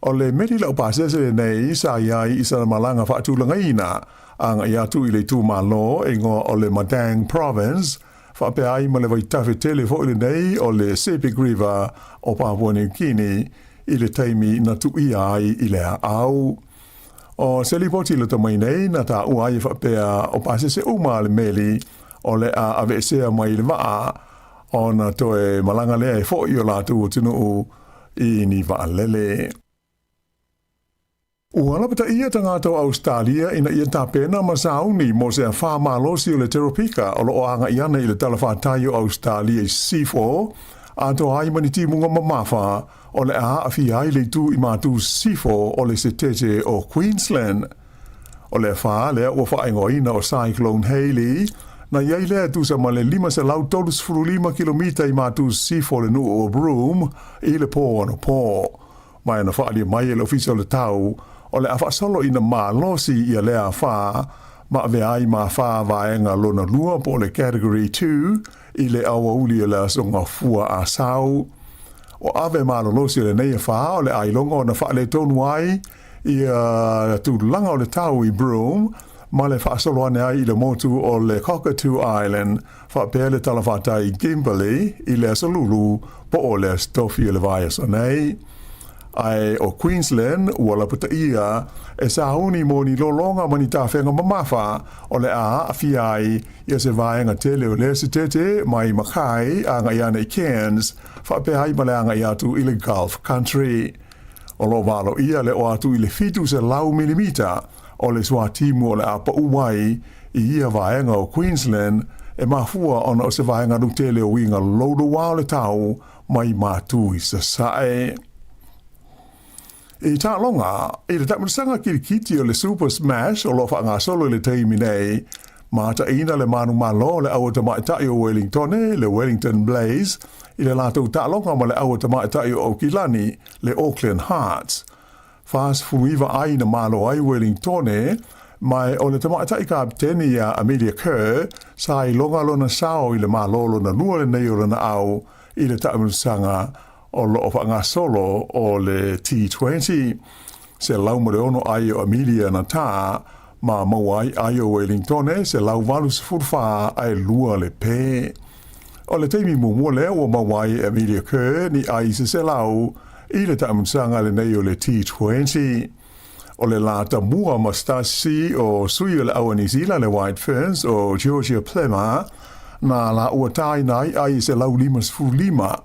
O le meli laupasese lenei sa i ai i sana malaga faatulagaina agai atu i le itumalo e igoa o le Madang Province, faapea ai ma le vaitafe tele foi lenei o le Sepik River o Papua New Guinea i le taimi na tuuia ai i le aau. O se lipoti lata mai nei na taua ai e faapea o pasese uma a le meli o le a aveesea mai i le vaa ona toe malaga lea e foi i o latou atunuu i ni vaalele. Ua lapataia tagata o Ausetalia ina ia tapena ma sauni mo se afā malosi o le teropika o lo o agai ana i le talafatai o Ausetalia i Sisifo, atoa ai ma ni timuga mamafa o le a aafia ai le itu i matu sisifo o le setete o Queensland. O le afā lea ua faaigoaina o Cyclone Hayley, na i ai lea e tusa ma le 535 kilomita i matu sisifo o le nuu o Broome i le pō anapo. Ma na faaalia mai e le Ofisa o le Tau, o le a faasolo ina malosi ia lea afā ma avea ai ma afā vaega lona lua po o le Category 2 i le aoauli o le Aso Gafua Asau. O ave malolosi o lenei afā o le a iloga ona faaletonu ai ia tulaga o le tau i Broome ma le faasolo ane ai i le motu o le Cockatoo Island faapea le talafatai Kimberley i le Aso Lulu po o le Aso Tofi o le vaiaso nei. Ae o Queensland ua lapataia e sauni mo ni lologa ma ni tafega mamafa o le a aafia ai ia se vaega tele o lea setete mai Mackay agai ana i Cairns faapea ai ma le agai atu i le Gulf Country. O lo o valoia le oo atu i le 700 milimita o le suatimu o le a pau ai i ia vaega o Queensland e mafua ona o se vaega tele o uiga louloua o le tau mai matu i sasae. I taaloga, i le taamilosaga kilikiti o le Super Smash o lo o faagasolo i le taimi nei, mataina le manumalo o le aua tamaitai o Welingtone, le Wellington Blaze, i le latou taaloga ma le aua tamaitai o Aukilani, le Auckland Hearts. 49 ai na malo ai Welingtone, ma o le tamaitai kapiteni ia Amelia Kerr sa iloga lona sao i le malo lona lua lenei o lona au i le taamilosaga o lo o faagasolo o le T20. 106 ai o Amelia na tā, ma maua ai ai o Welingtone 184 ae 2 le pē. O le taimi muamua lea ua maua ai e Amelia Kerr ni ai se selau i le taamilosaga lenei o le T20. O le lā tamua ma se tasi o sui o le au a Niu Sila le White Ferns o Georgia Plimmer na la ua tāina ai ai i 155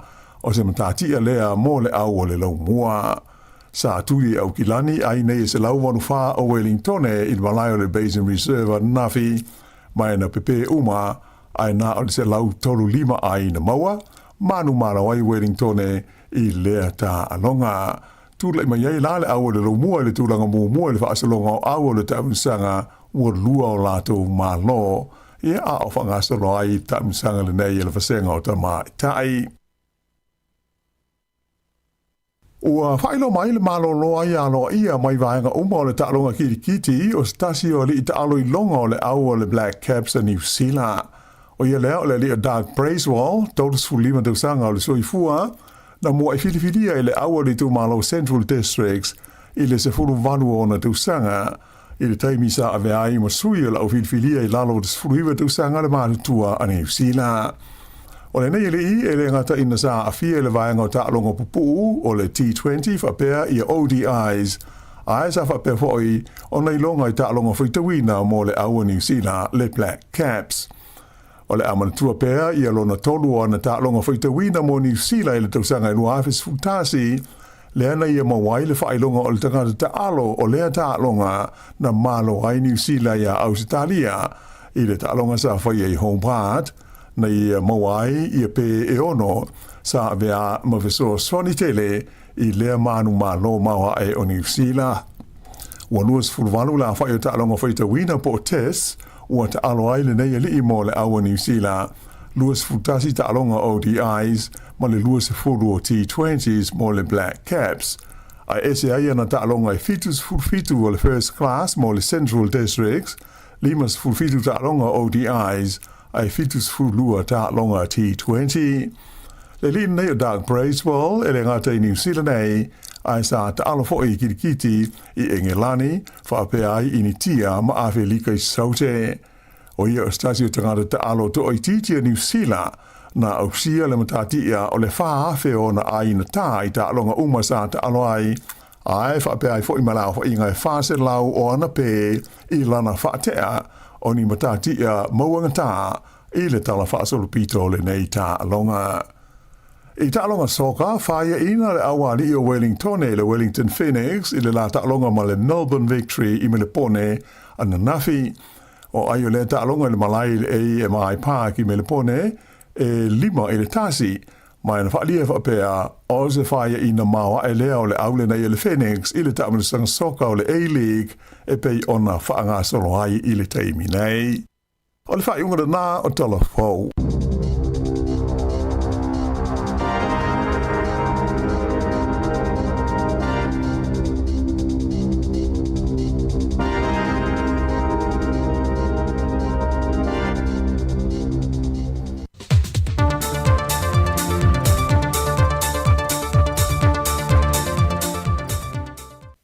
o se matatia lea mo le au o le laumua. Sa tuli e Aukilani ai nei e 184 o Wellingtone i le malae o le Basin Reserve ananafi, ma e na pepē uma ae na o le 135 ai na maua, manumalo ai Wellingtone i lea taaloga. Tulai mai ai la le au o le laumua i le tulaga muamua i le faasologa o au o le taamilosaga ua lua o latou malo, ia a o faagasolo ai le taamilosaga lenei e le vasega o tamaitai. Ua faailoa mai le malolo ai aloaia mai vaega uma o le taaloga kilikiti o se tasi o alii taalo iloga o le au o le Black Caps a Niu Sila. ʻO ia lea o le alii o Doug Bracewell, 35 tausaga o le soifua, na muaʻi filifilia i le au o le itumalo Central Districts i le 18 o ona tausaga, i le taimi sa avea ai ma sui o le au filifilia i lalo o le 19 tausaga le matutua a Niu Sila. O lenei alii e le gata ina sa aafia i le vaega o taaloga pupuu o le T20 faapea ia ODIs, ae sa faapea foi ona iloga i taaloga faitauina mo le au a Niu Sila le Black Caps. O le a manatua pea ia lona tolu o ana taaloga faitauina mo Niu Sila i le tausaga e 2011, lea na ia maua ai le faailoga o le tagata taalo o lea taaloga na malo ai Niu Sila iā Ausetalia i le taaloga sa faia i Hobart, na ia maua ai ia pē e ono sa avea ma fesoasoani tele i lea manumalo maoae o Niu Sila. Ua 28 le aofai o taaloga faitauina po o tests ua taalo ai lenei alii mo le au a Niu Sila, 21 taaloga ODIs ma le 20 o T20s mo le Black Caps. Ae ese ai ana taaloga e 77 o le First Class mo le Central Districts, 57 taaloga ODIs ae 72 taaloga T20. Le alii lenei o Doug Bracewell e le gata i Niu Sila nei, ae sa taalo foi i kirikiti i Engelani, faapea ai Initia ma Afelika i Saute. O ia o se tasi o tagata taalo toaitiiti a Niu Sila, na ausia le matatia o le 4,000 o ona āina tā i taaloga uma sa taalo ai, ae faapea ai foi ma le aofaiga e 400 o ana pē i lana faatea o ni matatia mauagatā i le tala faasolopito o lenei taaloga. I taaloga soka, fāiaina le auali'i o Wellingtone i le Wellington Phoenix i le la taaloga ma le Melbourne Victory i Melepone ananafi. O ai o lea taaloga i le malae i le AMI Park i Melepone e 5-1, ma e na faalia faapea o se fāiaina maoaʻe lea o le au lenei e le Phoenix i le taamilosaga soka o le A-League e pei ona faagasolo ai i le taimi nei. O le faaiuga lena o Tala Fou.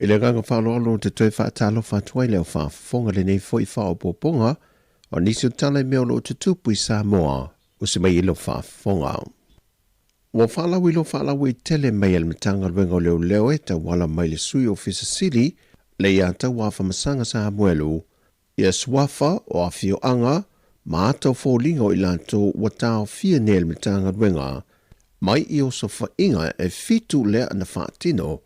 I le agaga faaaloalo ou te toe faatalofa atu ai le au faafofoga lenei foi faaopoopoga o nisi o tala i mea o lo o tutupu i Samoa o se mai i lau faafofoga. Ua faalauiloa faalauaitele mai e le Matagaluega o Leoleo e tauala mai le Sui Ofisa Sili le ia Tauafamasaga Samuelu ia suafa o afioaga ma ata o foliga o i latou ua taofia nei e le Matagaluega mai i osofaiga e fitu lea na faatino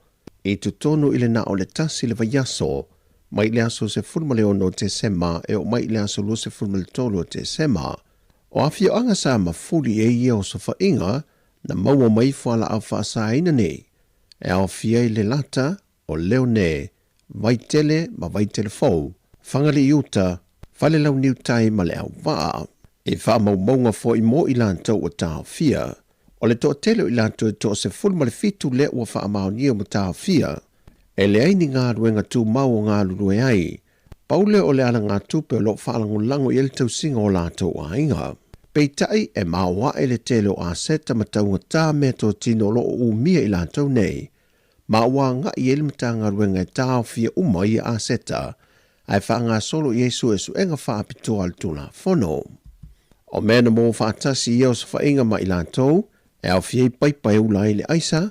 i totonu i le na o le tasi le vaiaso mai le aso 16 o Tesema e oo mai i le aso 23 o Tesema. O afioaga sa mafuli ai ia osofaiga na maua mai fualaau faasaina nei e aofia i Lelata, o Leone, Vaitele ma Vaitele Fou, Fagalii Uta, Falelauniu Tai ma Leauvaa. I faamaumauga foi mo i latou ua taofia. O le toatele o i latou e toa 17 lea ua faamaonia ua taofia, e leai ni galuega tumau o galulue ai. Pau lea o le alagatupe o lo o faalagolago i ai le tausiga o latou aiga. Peitai, e maoae le tele o aseta ma taugata meatotino o lo o umia i latou nei, ma ua agai i ai le Matagaluega e taofia uma ia aseta ae faagasolo i ai suesuega faapitoa a le Tulafono. O mea na maua faatasi i ia osofaiga ma i latou e aofia ai paipa e ula ai le aisa,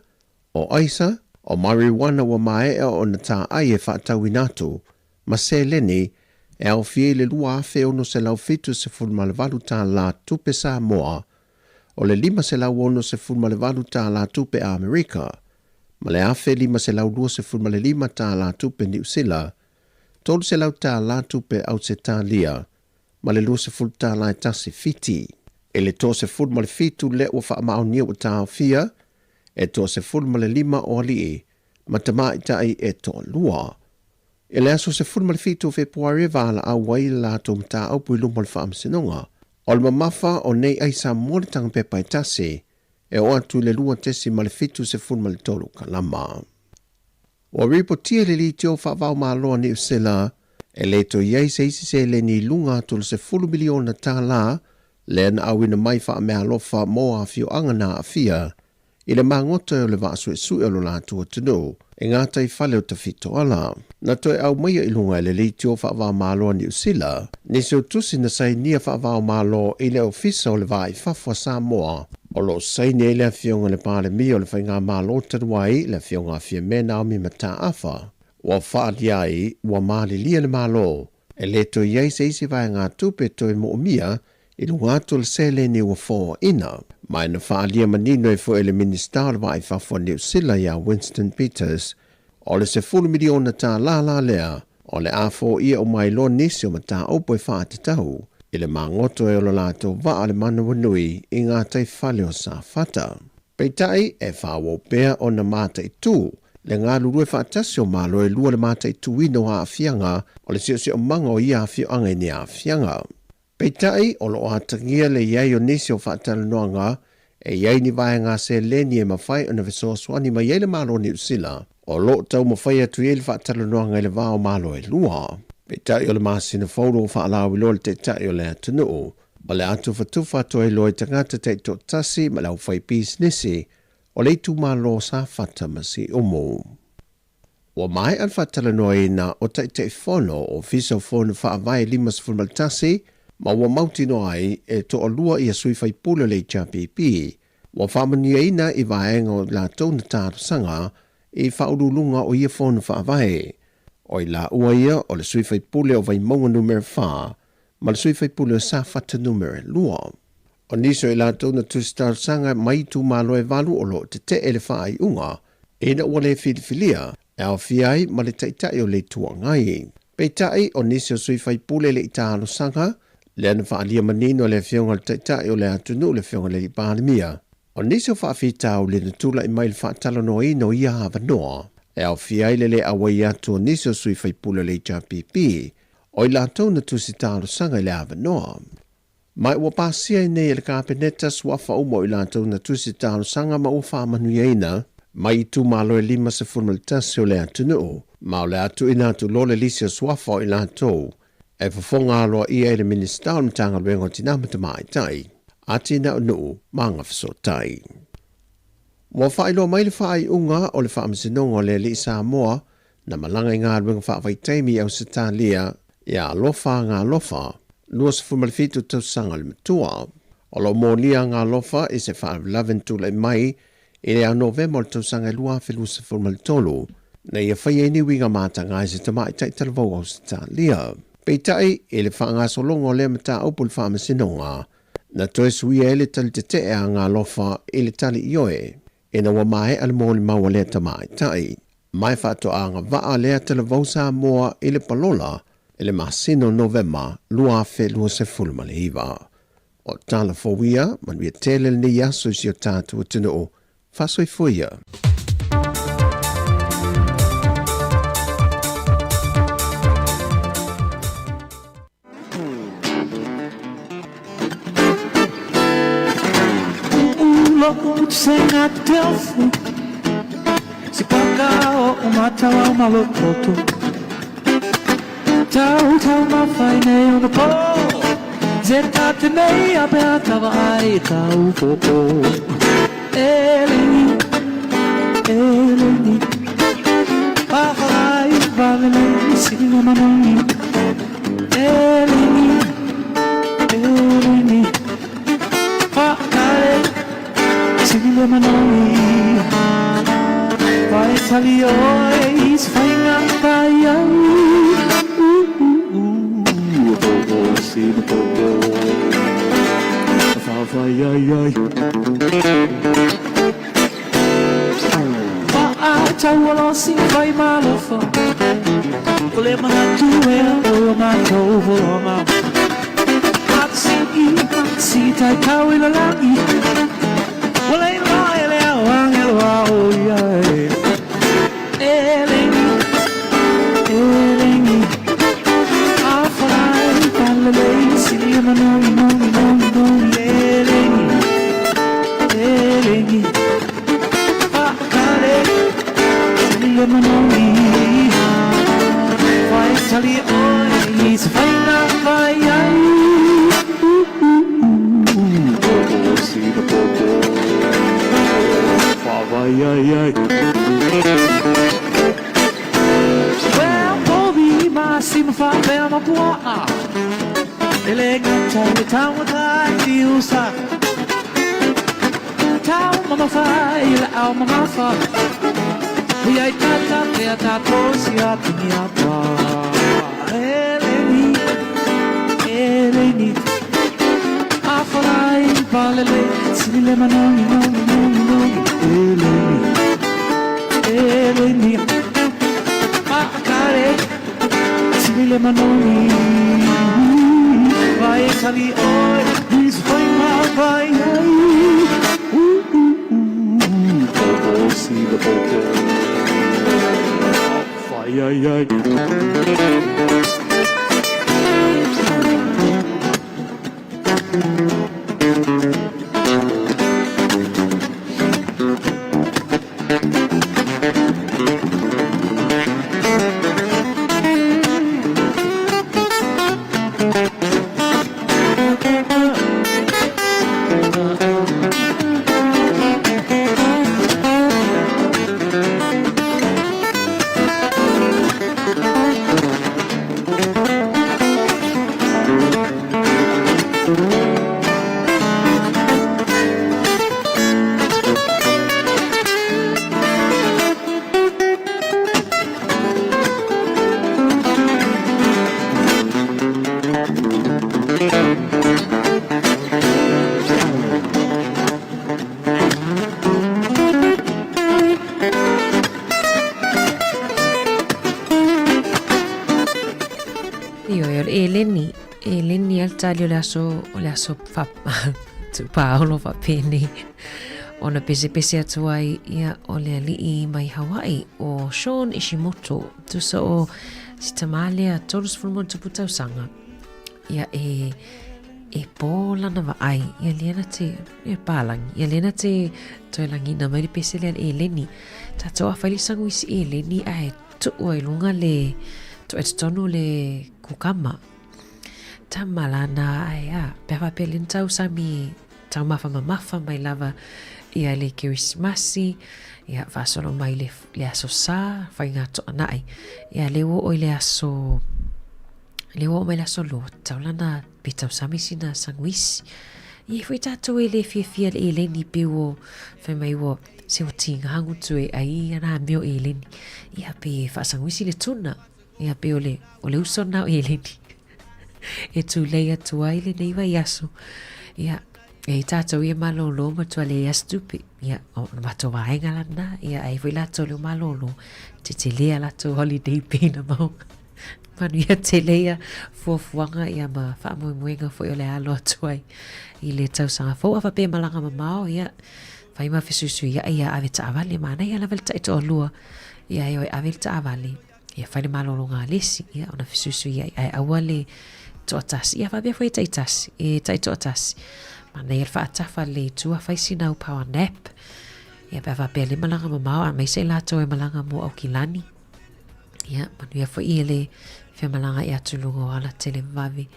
o aisa, o marijuana ua maea ona taai e faatauina atu, ma seleni e aofia ai le $2,678 tala tupe Samoa, o le $568 tala tupe Amerika, ma le $1,525 tala tupe Niu Sila, $300 tala tupe Ausetalia, ma le 20 tala e tasi Fiti. I le 37 lea ua faamaonia ua taofia, e 15 o alii ma tamaitai e toalua. I le aso 17 o Fepuari e valaau ai le latou mataupu i luma o le Faamasinoga. O le mamafa o nei aisa mo le tagapepa e tasi, e oo atu i le 2.73 kalama. Ua ripotia le litio faavaomalo a Niu Sila e le toe i ai se isi seleni i luga atu o le $10 miliona tala lea na auina mai faameaalofa mo afioaga na aafia i le magoto o le vaa suesue o lo latou atunuu i gataifale o Tafitoala. Na toe aumaia i luga e le leitio faava-o-Malo a Niu Sila nisi o tusi na sainia faava-o-Malo i le Ofisa o le Va i Fafo a Samoa, o lo o saini ai le Afioga i le Palemia o le Faigamalo talu ai, le Afioga a Fiame Naomi Mataafa. Ua faaalia ai ua malilie le Malo e le toe i ai se isi vaegatupe toe moomia i luga atu o le seleni ua foaina. Ma na faaalia manino ai foi e le Minisita o le Va i Fafo a Niu Sila ia Winston Peters, o le $10 miliona tala la lea o le a foia uma ai loa nisi o mataupu e faatatau i le magoto e o lo latou vaa le manawanui i gataifale o Safata. Peitai, e faaauau pea ona mataitu le galulue faatasi o Malo e lua le mataituina o aafiaga o le siosiomaga o ia afioaga i ni aafiaga. Peitai, o lo o atagia le i ai o nisi o faatalanoaga e i ai ni vaega seleni e mafai ona fesoasoani mai ai le Malo o Niu Sila, o lo o taumafai atu i ai le faatalanoaga i le va o Malo e lua. Peitai, o le masina fou lo o faalauiloa le Taitai o le atunuu, o le a tufatufa atu ai loa i tagata taitoatasi ma le aufaipisinisi o le itumalo o Safata ma Siumu. Ua maea le faatalanoaina o Taitaifono o Ofisa o Fono Faavae 51 ma ua mautinoa ai e toalua ia sui faipule o le HRPP ua faamanuiaina i vaega o latou na talosaga i faauluuluga o ia Fono Faavae. O i laua ia o le sui faipule o Vaimauga Numera 4 ma le sui faipule o Safata Numera 2. O nisi o i latou na tusi talosaga mai itumalo e valu o lo o tetee le faaiuga ina ua le filifilia e aofia ai ma le Taitai o le Itu Agai. Peitai, o nisi o sui faipule e le i talosaga, lea na faaalia manino e le Afioga i le Taitai o le atunuu le Afioga i le Alii Palemia, o nisi o faafitauli na tulai mai i le faatalanoaina o ia avanoa e aofia ai le le auai atu o nisi o sui faipule o le HRPP o i latou na tusi talosaga i le avanoa. Ma ua pasia ai nei e le Kapeneta suafa uma o i latou na tusi talosaga ma ua faamanuiaina mai itumalo e 51 o le atunuu, ma o le a tuuina atu loa le lisi o suafa o i latou e fofoga aloaia ai le Minisita o le Matagaluega o Tina ma Tamaitai, Atinae o Nuu ma Agafesootai. Ua faailoa mai le faaiuga o le Faamasinoga o le Alii Samoa na malaga i galuega faavaitaimi i Ausetalia ia Alofa Agalofa, 27 tausaga le matua. O lo o molia Agalofa i se faalavelave na tulai mai i le ia Novema o le tausaga e 2023, na ia faia ai ni uiga mataga i se tamaitai talavou Ausetalia. Peitai, i le faagasologa o lea mataupu i le faamasinoga, na toe suia ai le tali tetee a Agalofa i le tali ioe, ina ua maea le molimau a lea tamaitai. Ma e faatoa agavaa lea talavou Samoa i le palola i le masina o Novema 2029. O tala fou ia, manuia tele lenei aso i si o tatou atunuu. Faasoifua ia. Lo'u senga te ofu Si paka o o matau au malo poto Tau tau mawhai nei o na po Zeta te nei a pea tawa ai tau po po E lengi, e lengi Pahalai valele sina manongi E lengi, e lengi Whakare sina manongi Vai tali oe i se whainga vai au Uh, uh, uh, po po sina po po Whawhai ai ai Whaatau alo si whai malofa Ko le manatu e o mātou volonga Atsi i atsi tai kau i la langi Wala i la e le au angelo au ia e E lengi, e lengi A whai palelei si manongi nongi nongi nongi E lengi, e lengi Whakare si manongi Whai tali oe i se whainga whai ai Po po si na po po Whawai ai ai Well, Bobby, ma si ma whapea ma puaa E le ngata le taumata i te usa Tau mama whai le au mama wha Hui ai tata pea tātou si a tingi a pā E lengi, e lengi A wharai palele Sini le manongi nongi nongi nongi E lengi, e lengi Maakare Sini le manongi Vai tali oe I se whainga vai ai Uh, uh, uh Po po si le po po Whai ai ai Ioe, o le eleni, eleni a le tali o le aso, o le aso fa, tupaolo faapeni ona pesepese atu ai ia o le ali'i mai Hawaii o Sean Ishimoto, tusa o si tamā lea 30 ma tausaga. Ia e e pō lana vaai, ia lea na te, ia pālangi, ia lea na te toe lagina mai le pese lea le eleni. Tātou a whai le sanguisi eleni ae tuu ai lunga le, tuu ai totonu le kukama. Tama lana ae a, pe a faapea le tau sami taumafa mamafa mai lava ia le Kerisimasi, ia faasolo mai le, le aso sa, whai ngā toa na'i. Ia le o i le aso, le oo mai le aso loa, tatau lana pe tausami sina sanguisi. Ia foi tātou e le fiafia le eleni pe ua fai mai ua se ua tiga ngutu e ai ana mea o eleni. Ia pe faasanguisi le tuna. Ia pe o le, o le uso na o eleni. E tūlei atu ai lenei vaiaso. Ia, e tātou ia malōlō matua le ia stupe. Ia, o na matou vaega lana, ia ai foi latou le o malōlō. Tetelea latou holiday pe na mau. Manuia tele ia fuafuaga ia ma faamoemoega foi o le alo atu ai i le tausaga fou. A faapea malaga mamao ia fai ma fesuisuiai ia ave taavale manaia lava le taitoalua ia e oe ave le taavale ia fai le malologa a le isi ia ona fesuisuiai ae aua le toatasi ia faapea foi e taitasi e taitoatasi. Manaia le faatafa lelei i tua, fai sina au power nap. Ia, pe a faapea le malaga mamao, aemaise i latou e malaga mo Aukilani. Ia, manuia foi i le femalaga'i atu i luga o alatele vave.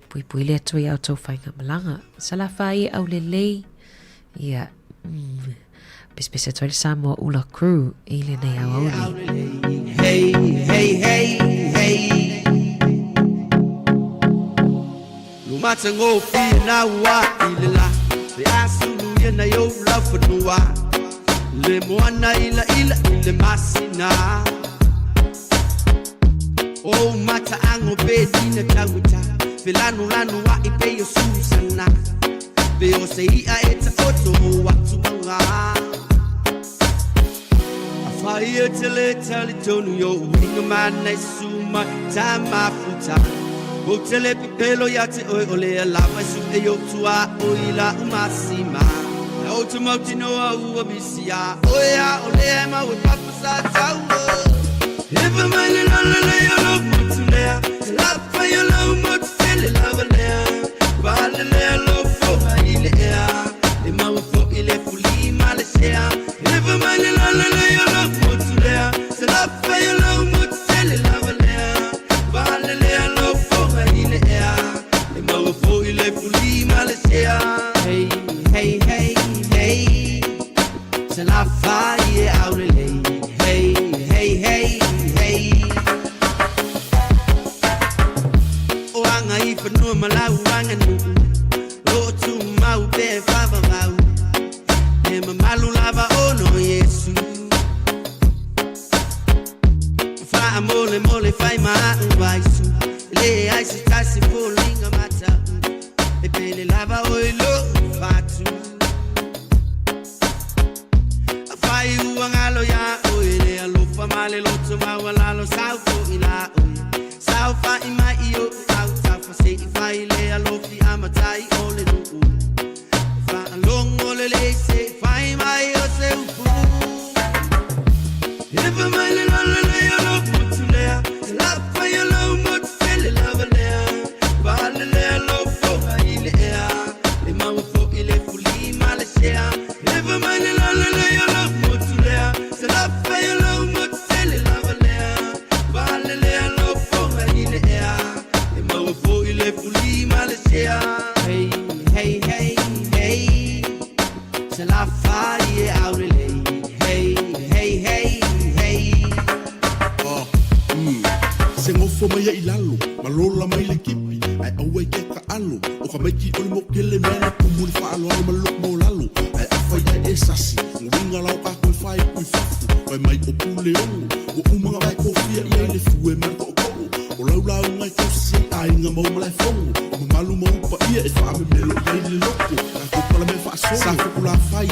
Puipui le Atua i a outou faigamalaga. Salafai e aulelei. Ia, mm, pesepese atu ai le Samoa Ula Crew i lenei aoauli. Hey, hey, hey, hey. Lumatagofie na ua i le la Le asulu ia na i ou laufanua Le moana ila ila i le masina O mataago pe tina taugata Felanulanu a'i pei o Susana Pe o se i'a e taoto o atu mauga Afai e te le talitonu i o'u uiga mana e su mai ta mafuta Ou te le pepelo ia te oe o lea lava e su'e i ou tuaoi la'u masima Na ou te mautinoa ua misi a oe a o lea e mau e papa sa taua Ewa mai le lala lei o lou motu lea Te lapa i o lou motu tele lava lea Pale lea lou foga i le ea E maua fo'i le fuli ma le sea Ewa mai le lala lei o lou motu lea Te lapa i o lou motu tele lava lea Pale lea lou foga i le ea E maua fo'i le fuli ma le sea Hey, hey, hey, hey Salafai e aulelei Hey, hey, hey, hey O aga i fanua ma lau aganuu O lo o tumau pea e faavavau E mamalu lava ona o Iesu Faamolemole fai ma a'u vaisu E leai se tasi foliga mata'u E pele lava oe i lo'u fatu Afai ua galo iā oe le alofa ma le loto maualalo Sau fo'i la oe Saofa'i mai i o'u autafa Se i fai le alofi a matai o le nu'u E faalogo lelei se i fai mai o se upu Ewa mai le lala lei o lou motu lea Te lafai o lou motu tele lava lea Pale lea lou foga i le ea E maua fo'i le fuli ma le sea Ewa mai le lala lei o lou motu lea Te lafai o lou motu tele lava lea Pale lea lou foga i le ea E maua fo'i le fuli ma le sea Hey, hey, hey, hey Salafai e aulelei Hey, hey, hey, hey Ah, mm. Se gofo mai ai i lalo, ma lola mai le kipi, ae aua i ke kaʻalo, o ka maiki o le mokele mea na kumu le faaaloalo ma le loku maulalo, ae afai ae e sasi, nguiga la o kakou e faaiku i fafo, fai mai o Puleono, ua uma nga vae kofia i ai le fue ma le toʻotoʻo, o lau lauga e tausi ai aiga ma ou malaefono, o mamalu ma ou paia e faamemelo i ai le loko, tatou palamea faasolo, sa fokulafai,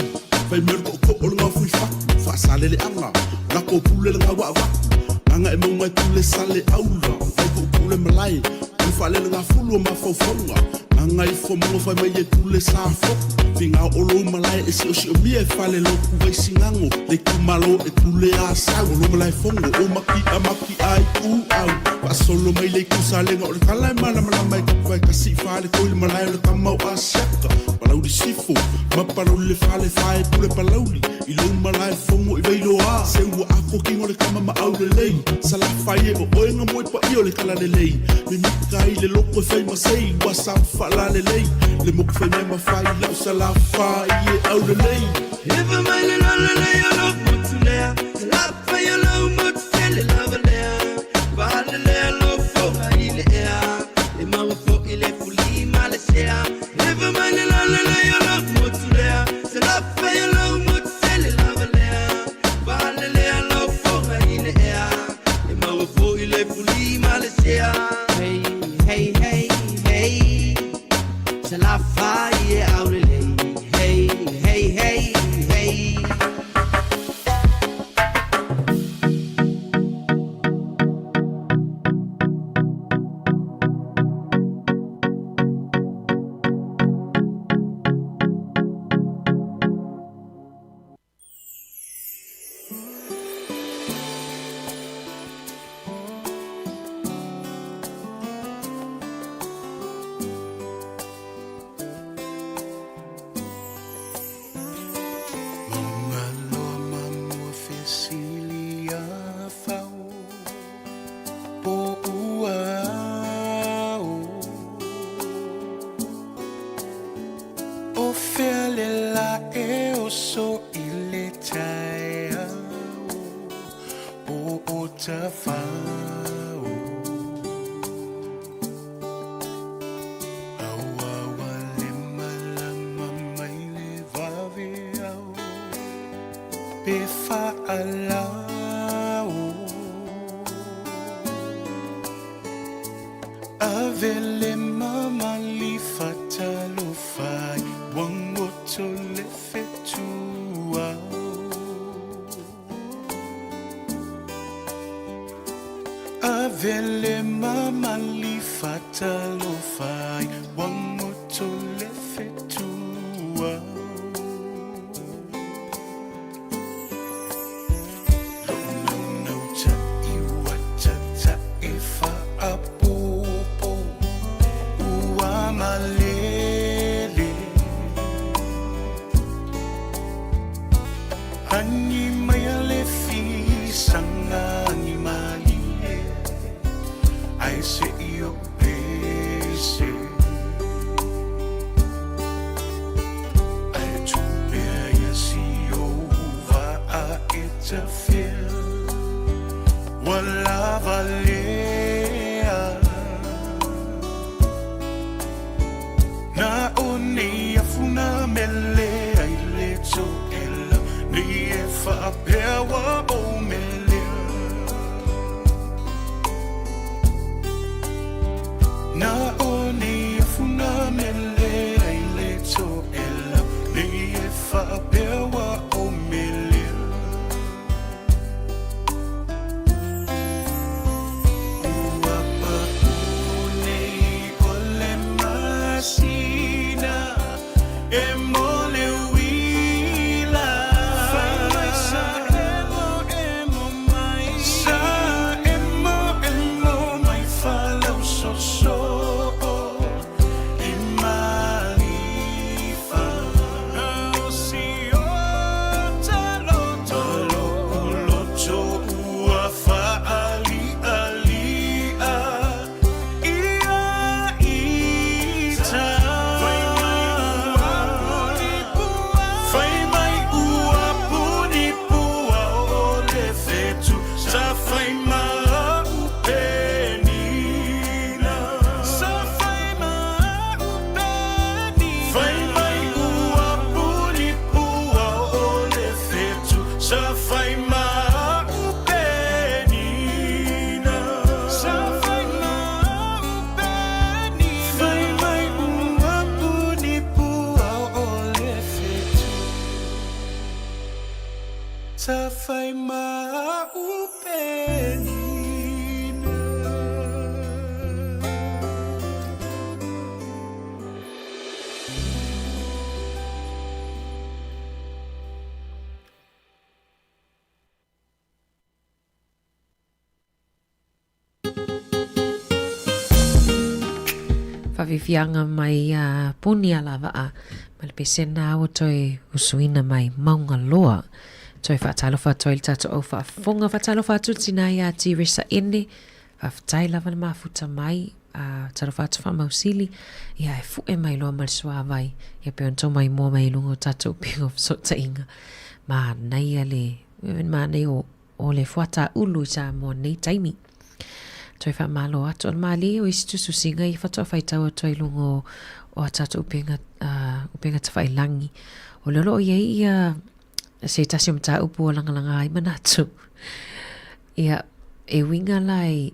fai mai o le toʻotoʻo o le gaofui fatu, faasaleleaga, lako pule le gaua avatu, gaga e mauga e pule sale aula, vai tuupuu le malae, o le faalele gafulu o mafaufauga, gaga ifo mauga fai mai e pule sa foku, figa o lou malae e siosiomia e fale loku vai sigago, le itumalo e pule a sau, o lou malae fogo o maki'a maki'a ai ku au, faasolo mai le itu salega o le tala e malamalama e kapu vai kasi i fale koi le malae o le tama o Asiata, Palauli Sifo, ma Palauli le fale fae pule Palauli, i lou malae fogo i Vailoa, se ua ako kingo le tama ma Aulelei, Salafai e o oe nga moe paia o le Talalelei, mimita ai le loko e fai ma sei, ua sa faalalelei, le moku fai mea ma fai lau Salafai e Aulelei. Ewa mai le lalelei o lou motu lea, Te lafai o lou motu tele lava lea, Pale lea lou foga i le ea, E maua fo'i le fuli ma le sea, Ewa mai le lalelei o lou motu lea, Te lafai o lou motu tele lava lea, Pale lea lou foga i le ea, E maua fo'i le fuli ma le sea. Hey, hey, hey, hey, Salafai e aulelei, Hey, hey, hey, hey. e oso i le taeao po o tafao. Auaua le malama mai le vaveao pe faalao. Ave le mamali faatalofa i uagoto le fetuao. Ave le mamali faatalofa i uagoto le fetuao. Ae tupea ia si ou vaa e tafea Ua lava lea Na o nei afuna mele ai le toʻela Nei e faapea ua ou melea Na o nei afuna mele ai le toʻela Nei e faapea ua ou melea Ua paʻu nei o le masina E mo le uila Fai mai sa emo emo mai Sa emo emo mai Falausoso i Malifa O si o taloto Loto ua faalialia ia ita Fai mai ua puni pua Fai mai ua puni pua o le fetu Sa fai ma au penina Sa fai ma au penina Fai mai ua puni pua o le fetu Sa fai ma au penina Sa fai ma au penina Fai mai ua puni pua o le fetu Sa fai ma au penina. Whawhiwhianga mai a Poni Alavaa ma le pesena ua toe usuina mai Maungaloa. Toe faatalofa atu ai le tatou au faafofoga, faatalofa atu tina ia Tiresa Ene, faafetai lava le mafuta mai, a talofa atu faamausili, ia e fue mai loa ma le suavai, ia pei ona tou maimoa mai i luga o tatou upega o fesootaiga. Manaia le, manaia o o le fuata ulu i Samoa nei taimi. Toe whaamalo atu, o le malie o isi tususiga i whatoa whaitau atu ai luga o, o a tātou upenga, upenga tawhailangi. O le o lo o iai ia se tasi o mataupu o langalanga ai manatu. Ia, e uiga la i,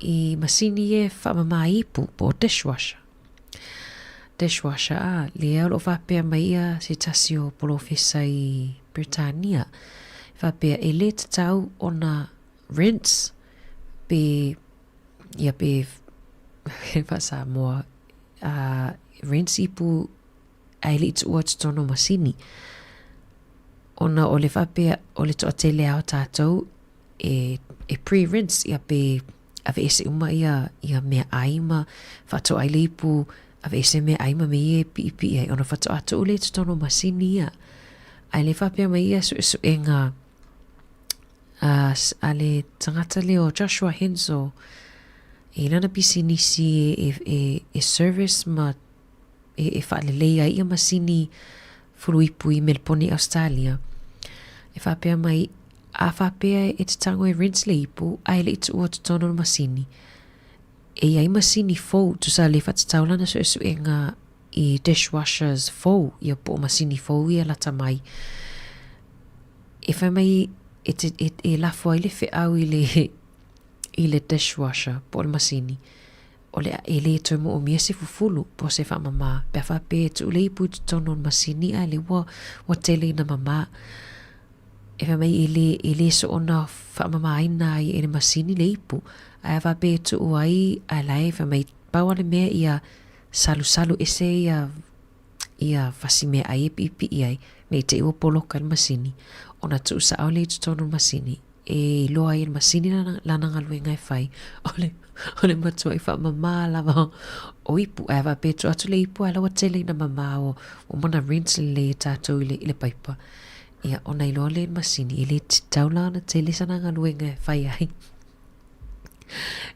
i masini e whaamama ipu po o dishwasher. Dishwasher, a, lea o lo o faapea mai ia se tasi o polofesa i Peretania, e faapea e le tatau ona rinse pe, ia pe, faa-Samoa, a, rinse ipu ae le i tuua totonu o masini. Ona o le faapea o le toatele lava o tatou e, e pre-rinse ia pe aveese uma ia ia meaai ma faatoa ai le ipu, aveese meaai ma mea ia e piipii ai ona faatoa tuu lea i totonu o masini ia. Ae le faapea mai ia suesuega a, a le tagata lea o Joshua Hensel i lana pisinisi e, e, e service ma e, e faalelei ai ia masini fulu ipu i Melponi Ausetalia. E faapea mai, a faapea e te tago e rinse le ipu ae le i tuua totonu o le masini. E i ai masini fou, tusa le faatatau lana suesuega i dishwashers fou, ia po o masini fou ia lata mai. E fai mai e, te, e, e lafo ai le feau i le, i le dishwasher po o le masini. O le e le toe moomia se fufulu po o se faamamā pe a faapea e tuu le ipu i totonu o le masini ae lea ua, ua tele ina mamā. E fai mai e le, e le soona faamamāina ai e le masini le ipu. Ae a faapea e tuu ai, ae la e fai mai pau lava le mea ia salusalu ese ia ia fasi meaai e piipii ai, ne i te i ua poloka le masini, ona tuu sao lea i totonu o le masini. E iloa ai e le masini lana, lana galuega e fai, o le, o le matuai faamamā lava o ipu. Ae faapea e tuu atu le ipu ae la ua tele ina mamā ua, ua uma ona rinse lelei e tatou i le, i le paipa. Ia, ona iloa lea e le masini, e le tatau la ona tele sana galuega e fai ai.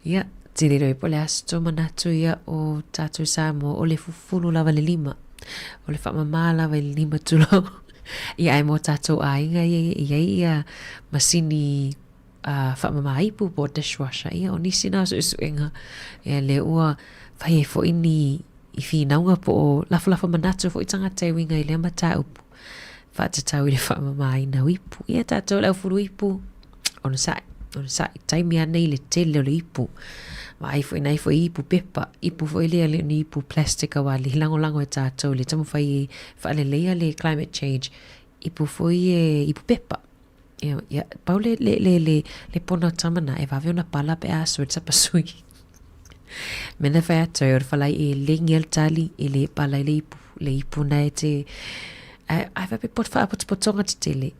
Ia, tele loa po o le a se tou manatu ia o tatou Samoa, o le fufulu lava i le lima. O le faamama lava i le lima tulou. Ia, ae mo tatou aiga ia e i ai ia masini uh, faamama ipu po o dishwasher, ia o nisi na o suesuega. Ia, lea ua fai ai foi ni i finauga po o lafolafo manatu foi tagata e uiga i lea mataupu faatatau i le faamamaina o ipu. Ia tatou le aufulu ipu, onosai, onosai, taimi lava nei le tele o le ipu. Vaai foi nai foi ipu pepa, ipu foi lea le ni ipu plastic aua le lagolago e tatou le taumafai e faaleleia le climate change, ipu foi e ipu pepa. Ia, ia, pau le, le, le, le, le pono tama na, e vave ona pala pe a sui le sapasui. Mea na whai atu ai, o le whalai e lengi al tali, e le pala i le ipu, le ipu na e te, ai, ai whape pot wha potopotonga te tele.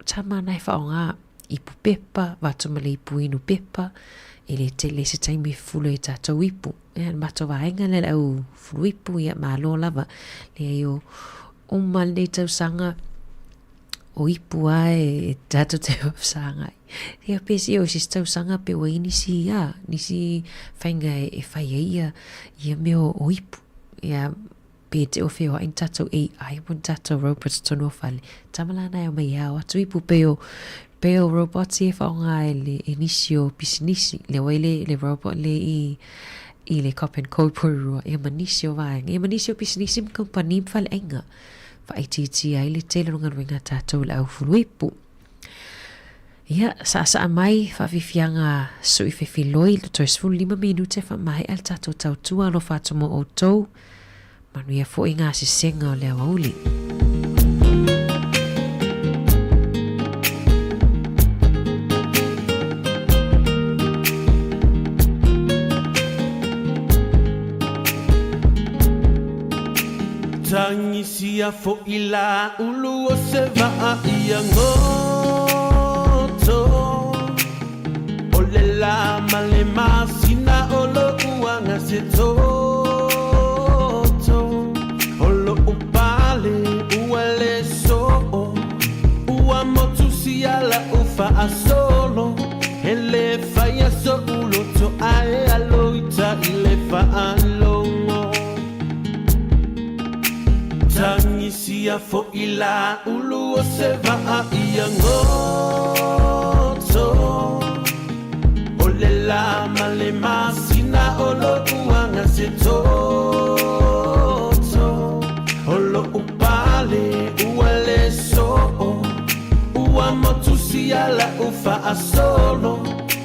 Tama na e whaonga, ipu pepa, wātu ma le ipu inu pepa, e le tele se taimi e fulu e tātou ipu. E an mato vaenga le au fulu ipu, ia mālo lava. Le ai o, uma lenei tausaga, o ipu a e tatou te saga ai. Ia pe si o se tausaga pe ua i nisi a, nisi faiga e fai ai ia, ia mea o ipu. Ia pe te o wheoai ni tatou AI po ni tatou robots tonu o fale. Tama la nai o mai e ao atu ipu pe o, pe o robots e whaonga e le e nisi o pisinisi. Le wai le, le robot le i, i le Cop and Co Porirua. Ia ma nisi o vaenga. Ia ma nisi o pisinisi ma kampani ma faleaiga. Faaitiitia ai le tele o galuega a tatou i le aufuluipu. Ia, saasaa mai faafiafiaga sui fefiloi le toe 15 minute faamaea le tatou tautua alofa atu mo outou. Manuia foi ngā sesenga o le aoauli. Tagisia fo'i la ulu o se vaa ia goto O le la ma le masina o lo'u aga se toto O lo'u pale ua le soo Ua motu sia la'u faasolo E le faia so'u loto ae aloita i le faalogo Tagisia fo'i la ulu o se vaa ia goto O le la ma le masina o lo'u aga se toto O lo'u pale ua le soo Ua motu sia la'u faasolo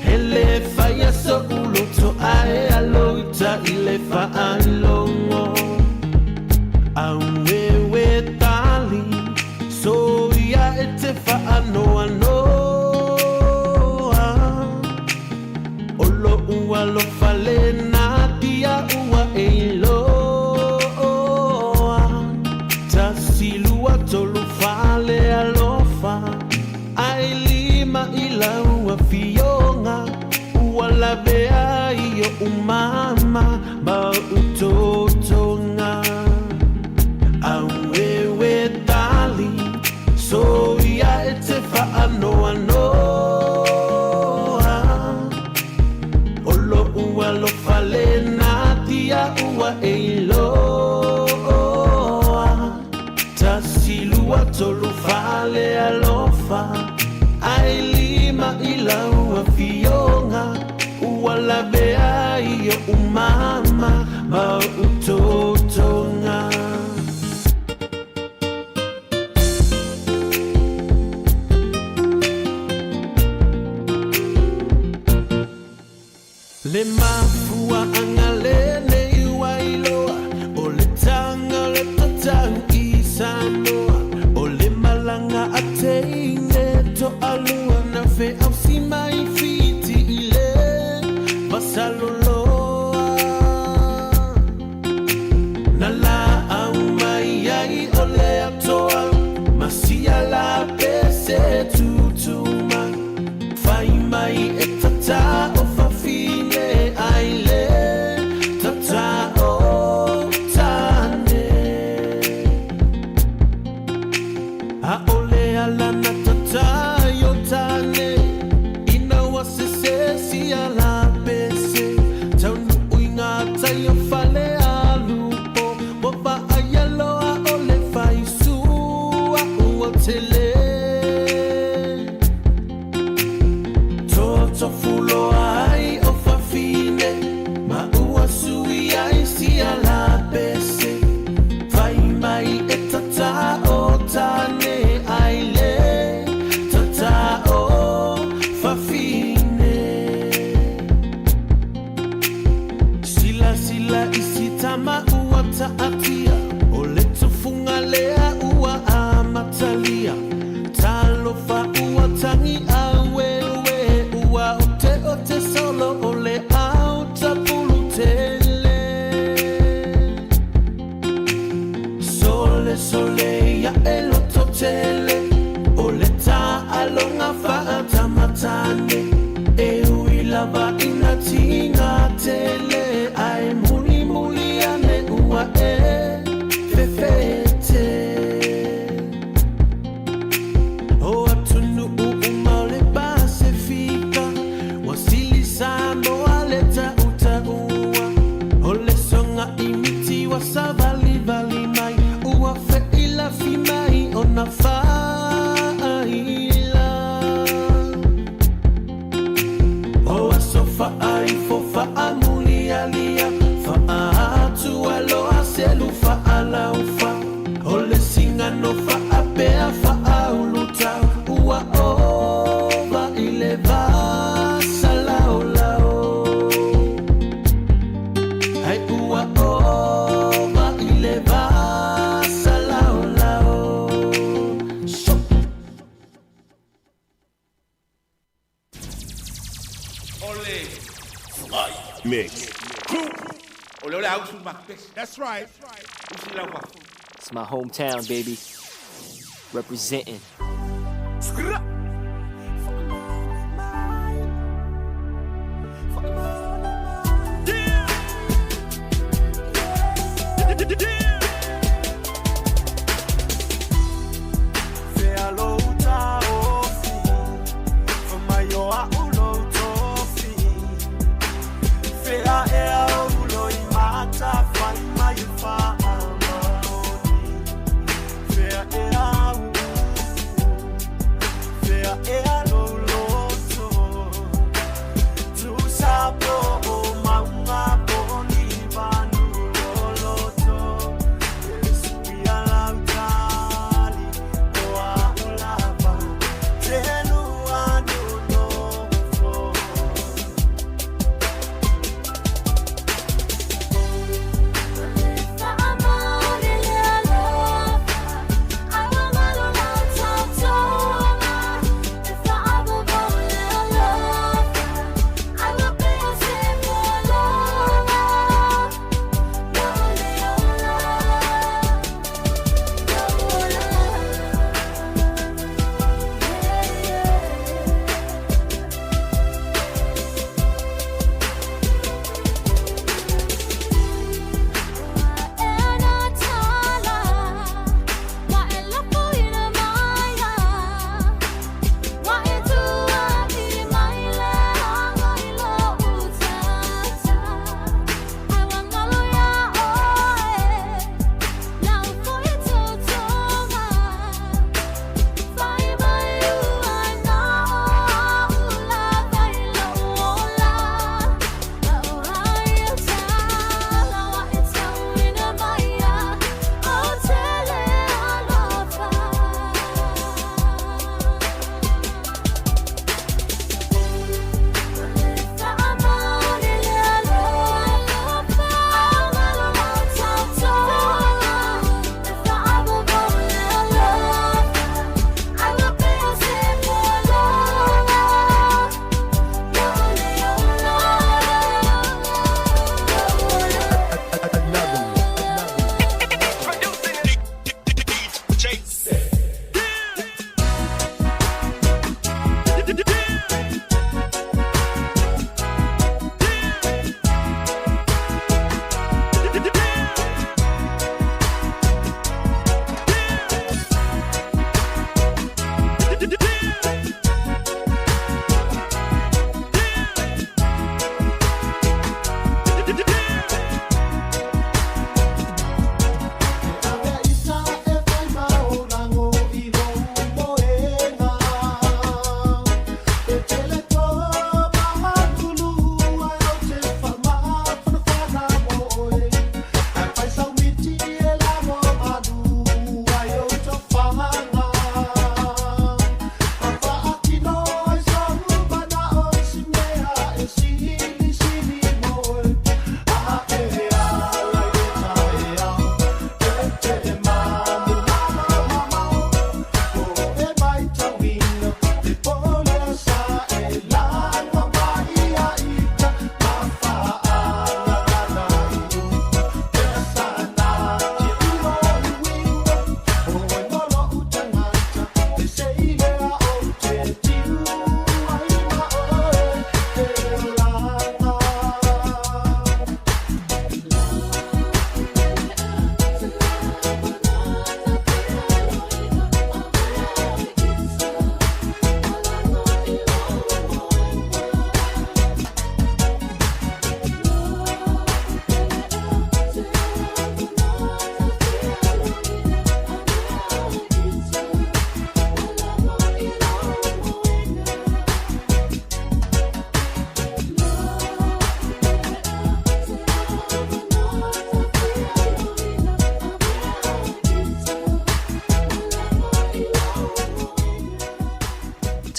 E le faia so'u loto ae aloita i le faalogo Auewe tali soia e te faanoanoa O lo'u alofa lena tia ua e iloa Tasi lua tolu fa le alofa Ae lima i lau afioga Ua lavea i o'u mama ma o'u totoga Auewe tali soia e te faanoanoa O lo'u Silasila i si tama ua taatia O le tufuga lea ua amatalia Talofa ua tagi aueue Ua oteote solo o le ao tapulu tele Sole sole ia e loto tele O le taaloga faatamatane E ui lava ina tiga tele Ae mulimuli ane ua e fefete O atunuu uma o le Pasefika Ua sili Samoa le tautaua O le soga miti ua savalivali mai Ua feilafi mai ona faila O aso faaifo faamulialia Faaatualoa selu faalaufa O le sigano faapea faaulutau Ua ova i le va salaolao Ai ua ova i le va salaolao Mix. That's right. It's my hometown, baby. Representing.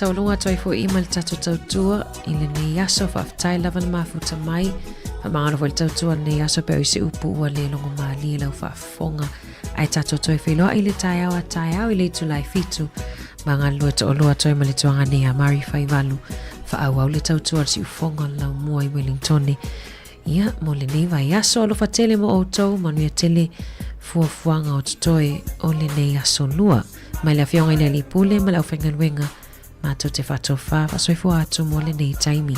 Taualoga atu ai foi ma le tatou tautua i lenei aso. Faafetai lava le mafuta mai. Faamagalo foi le tautua i lenei aso pe o i se upu ua le logomalie lau faafofoga. Ae tatou toe feiloai i le taeao a taeao i le itula e 7 ma galulue toalua atu ai ma le tuagane ia Mari Faivalu. Faaauau le tautua a le siufofoga o le laumua i Wellingtone. Ia, mo lenei vaiaso, alofa tele mo outou, manuia tele fuafuaga o totoe o lenei aso lua. Mai le Afioga i le Alii Pule ma le aufaigaluega, matou te faatofa faasoifua atu mo lenei taimi.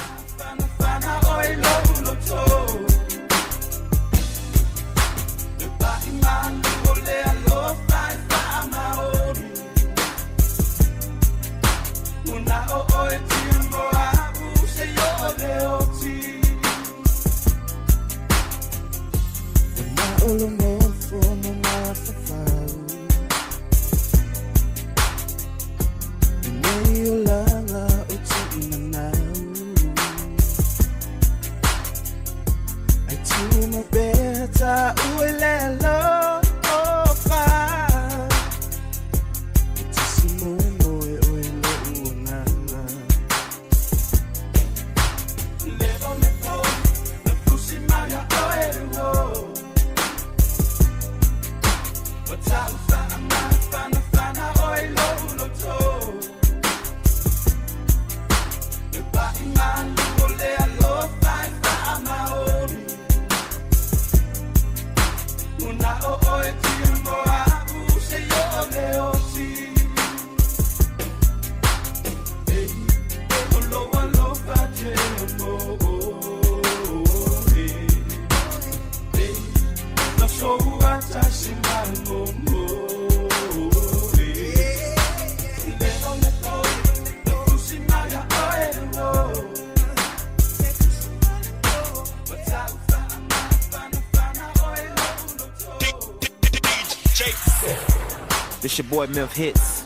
This your boy Memphis Hits,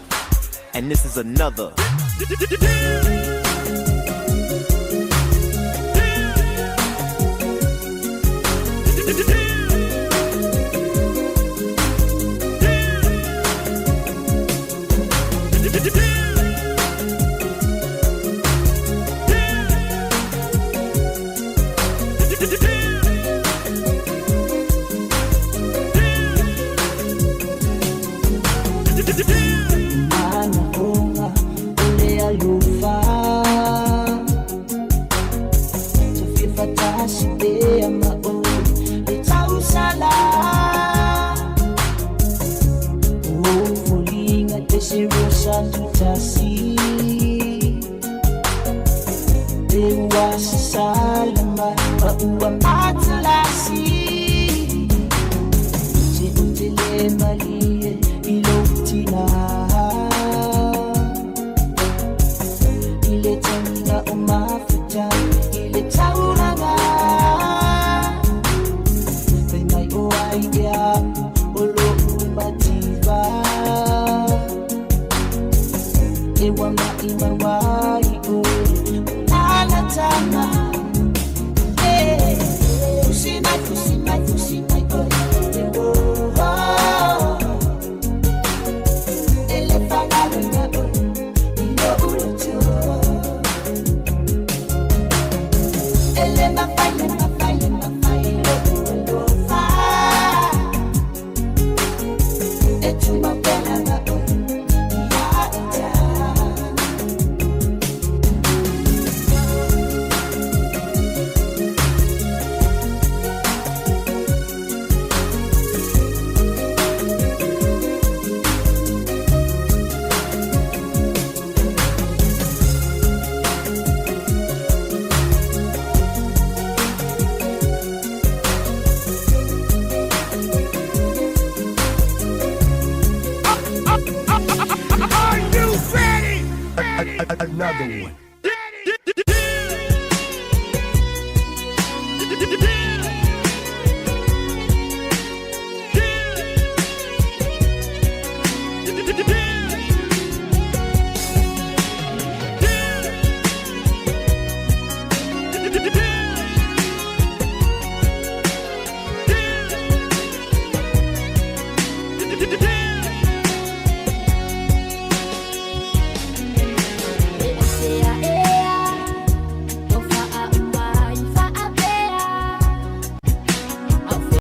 and this is another. Another one.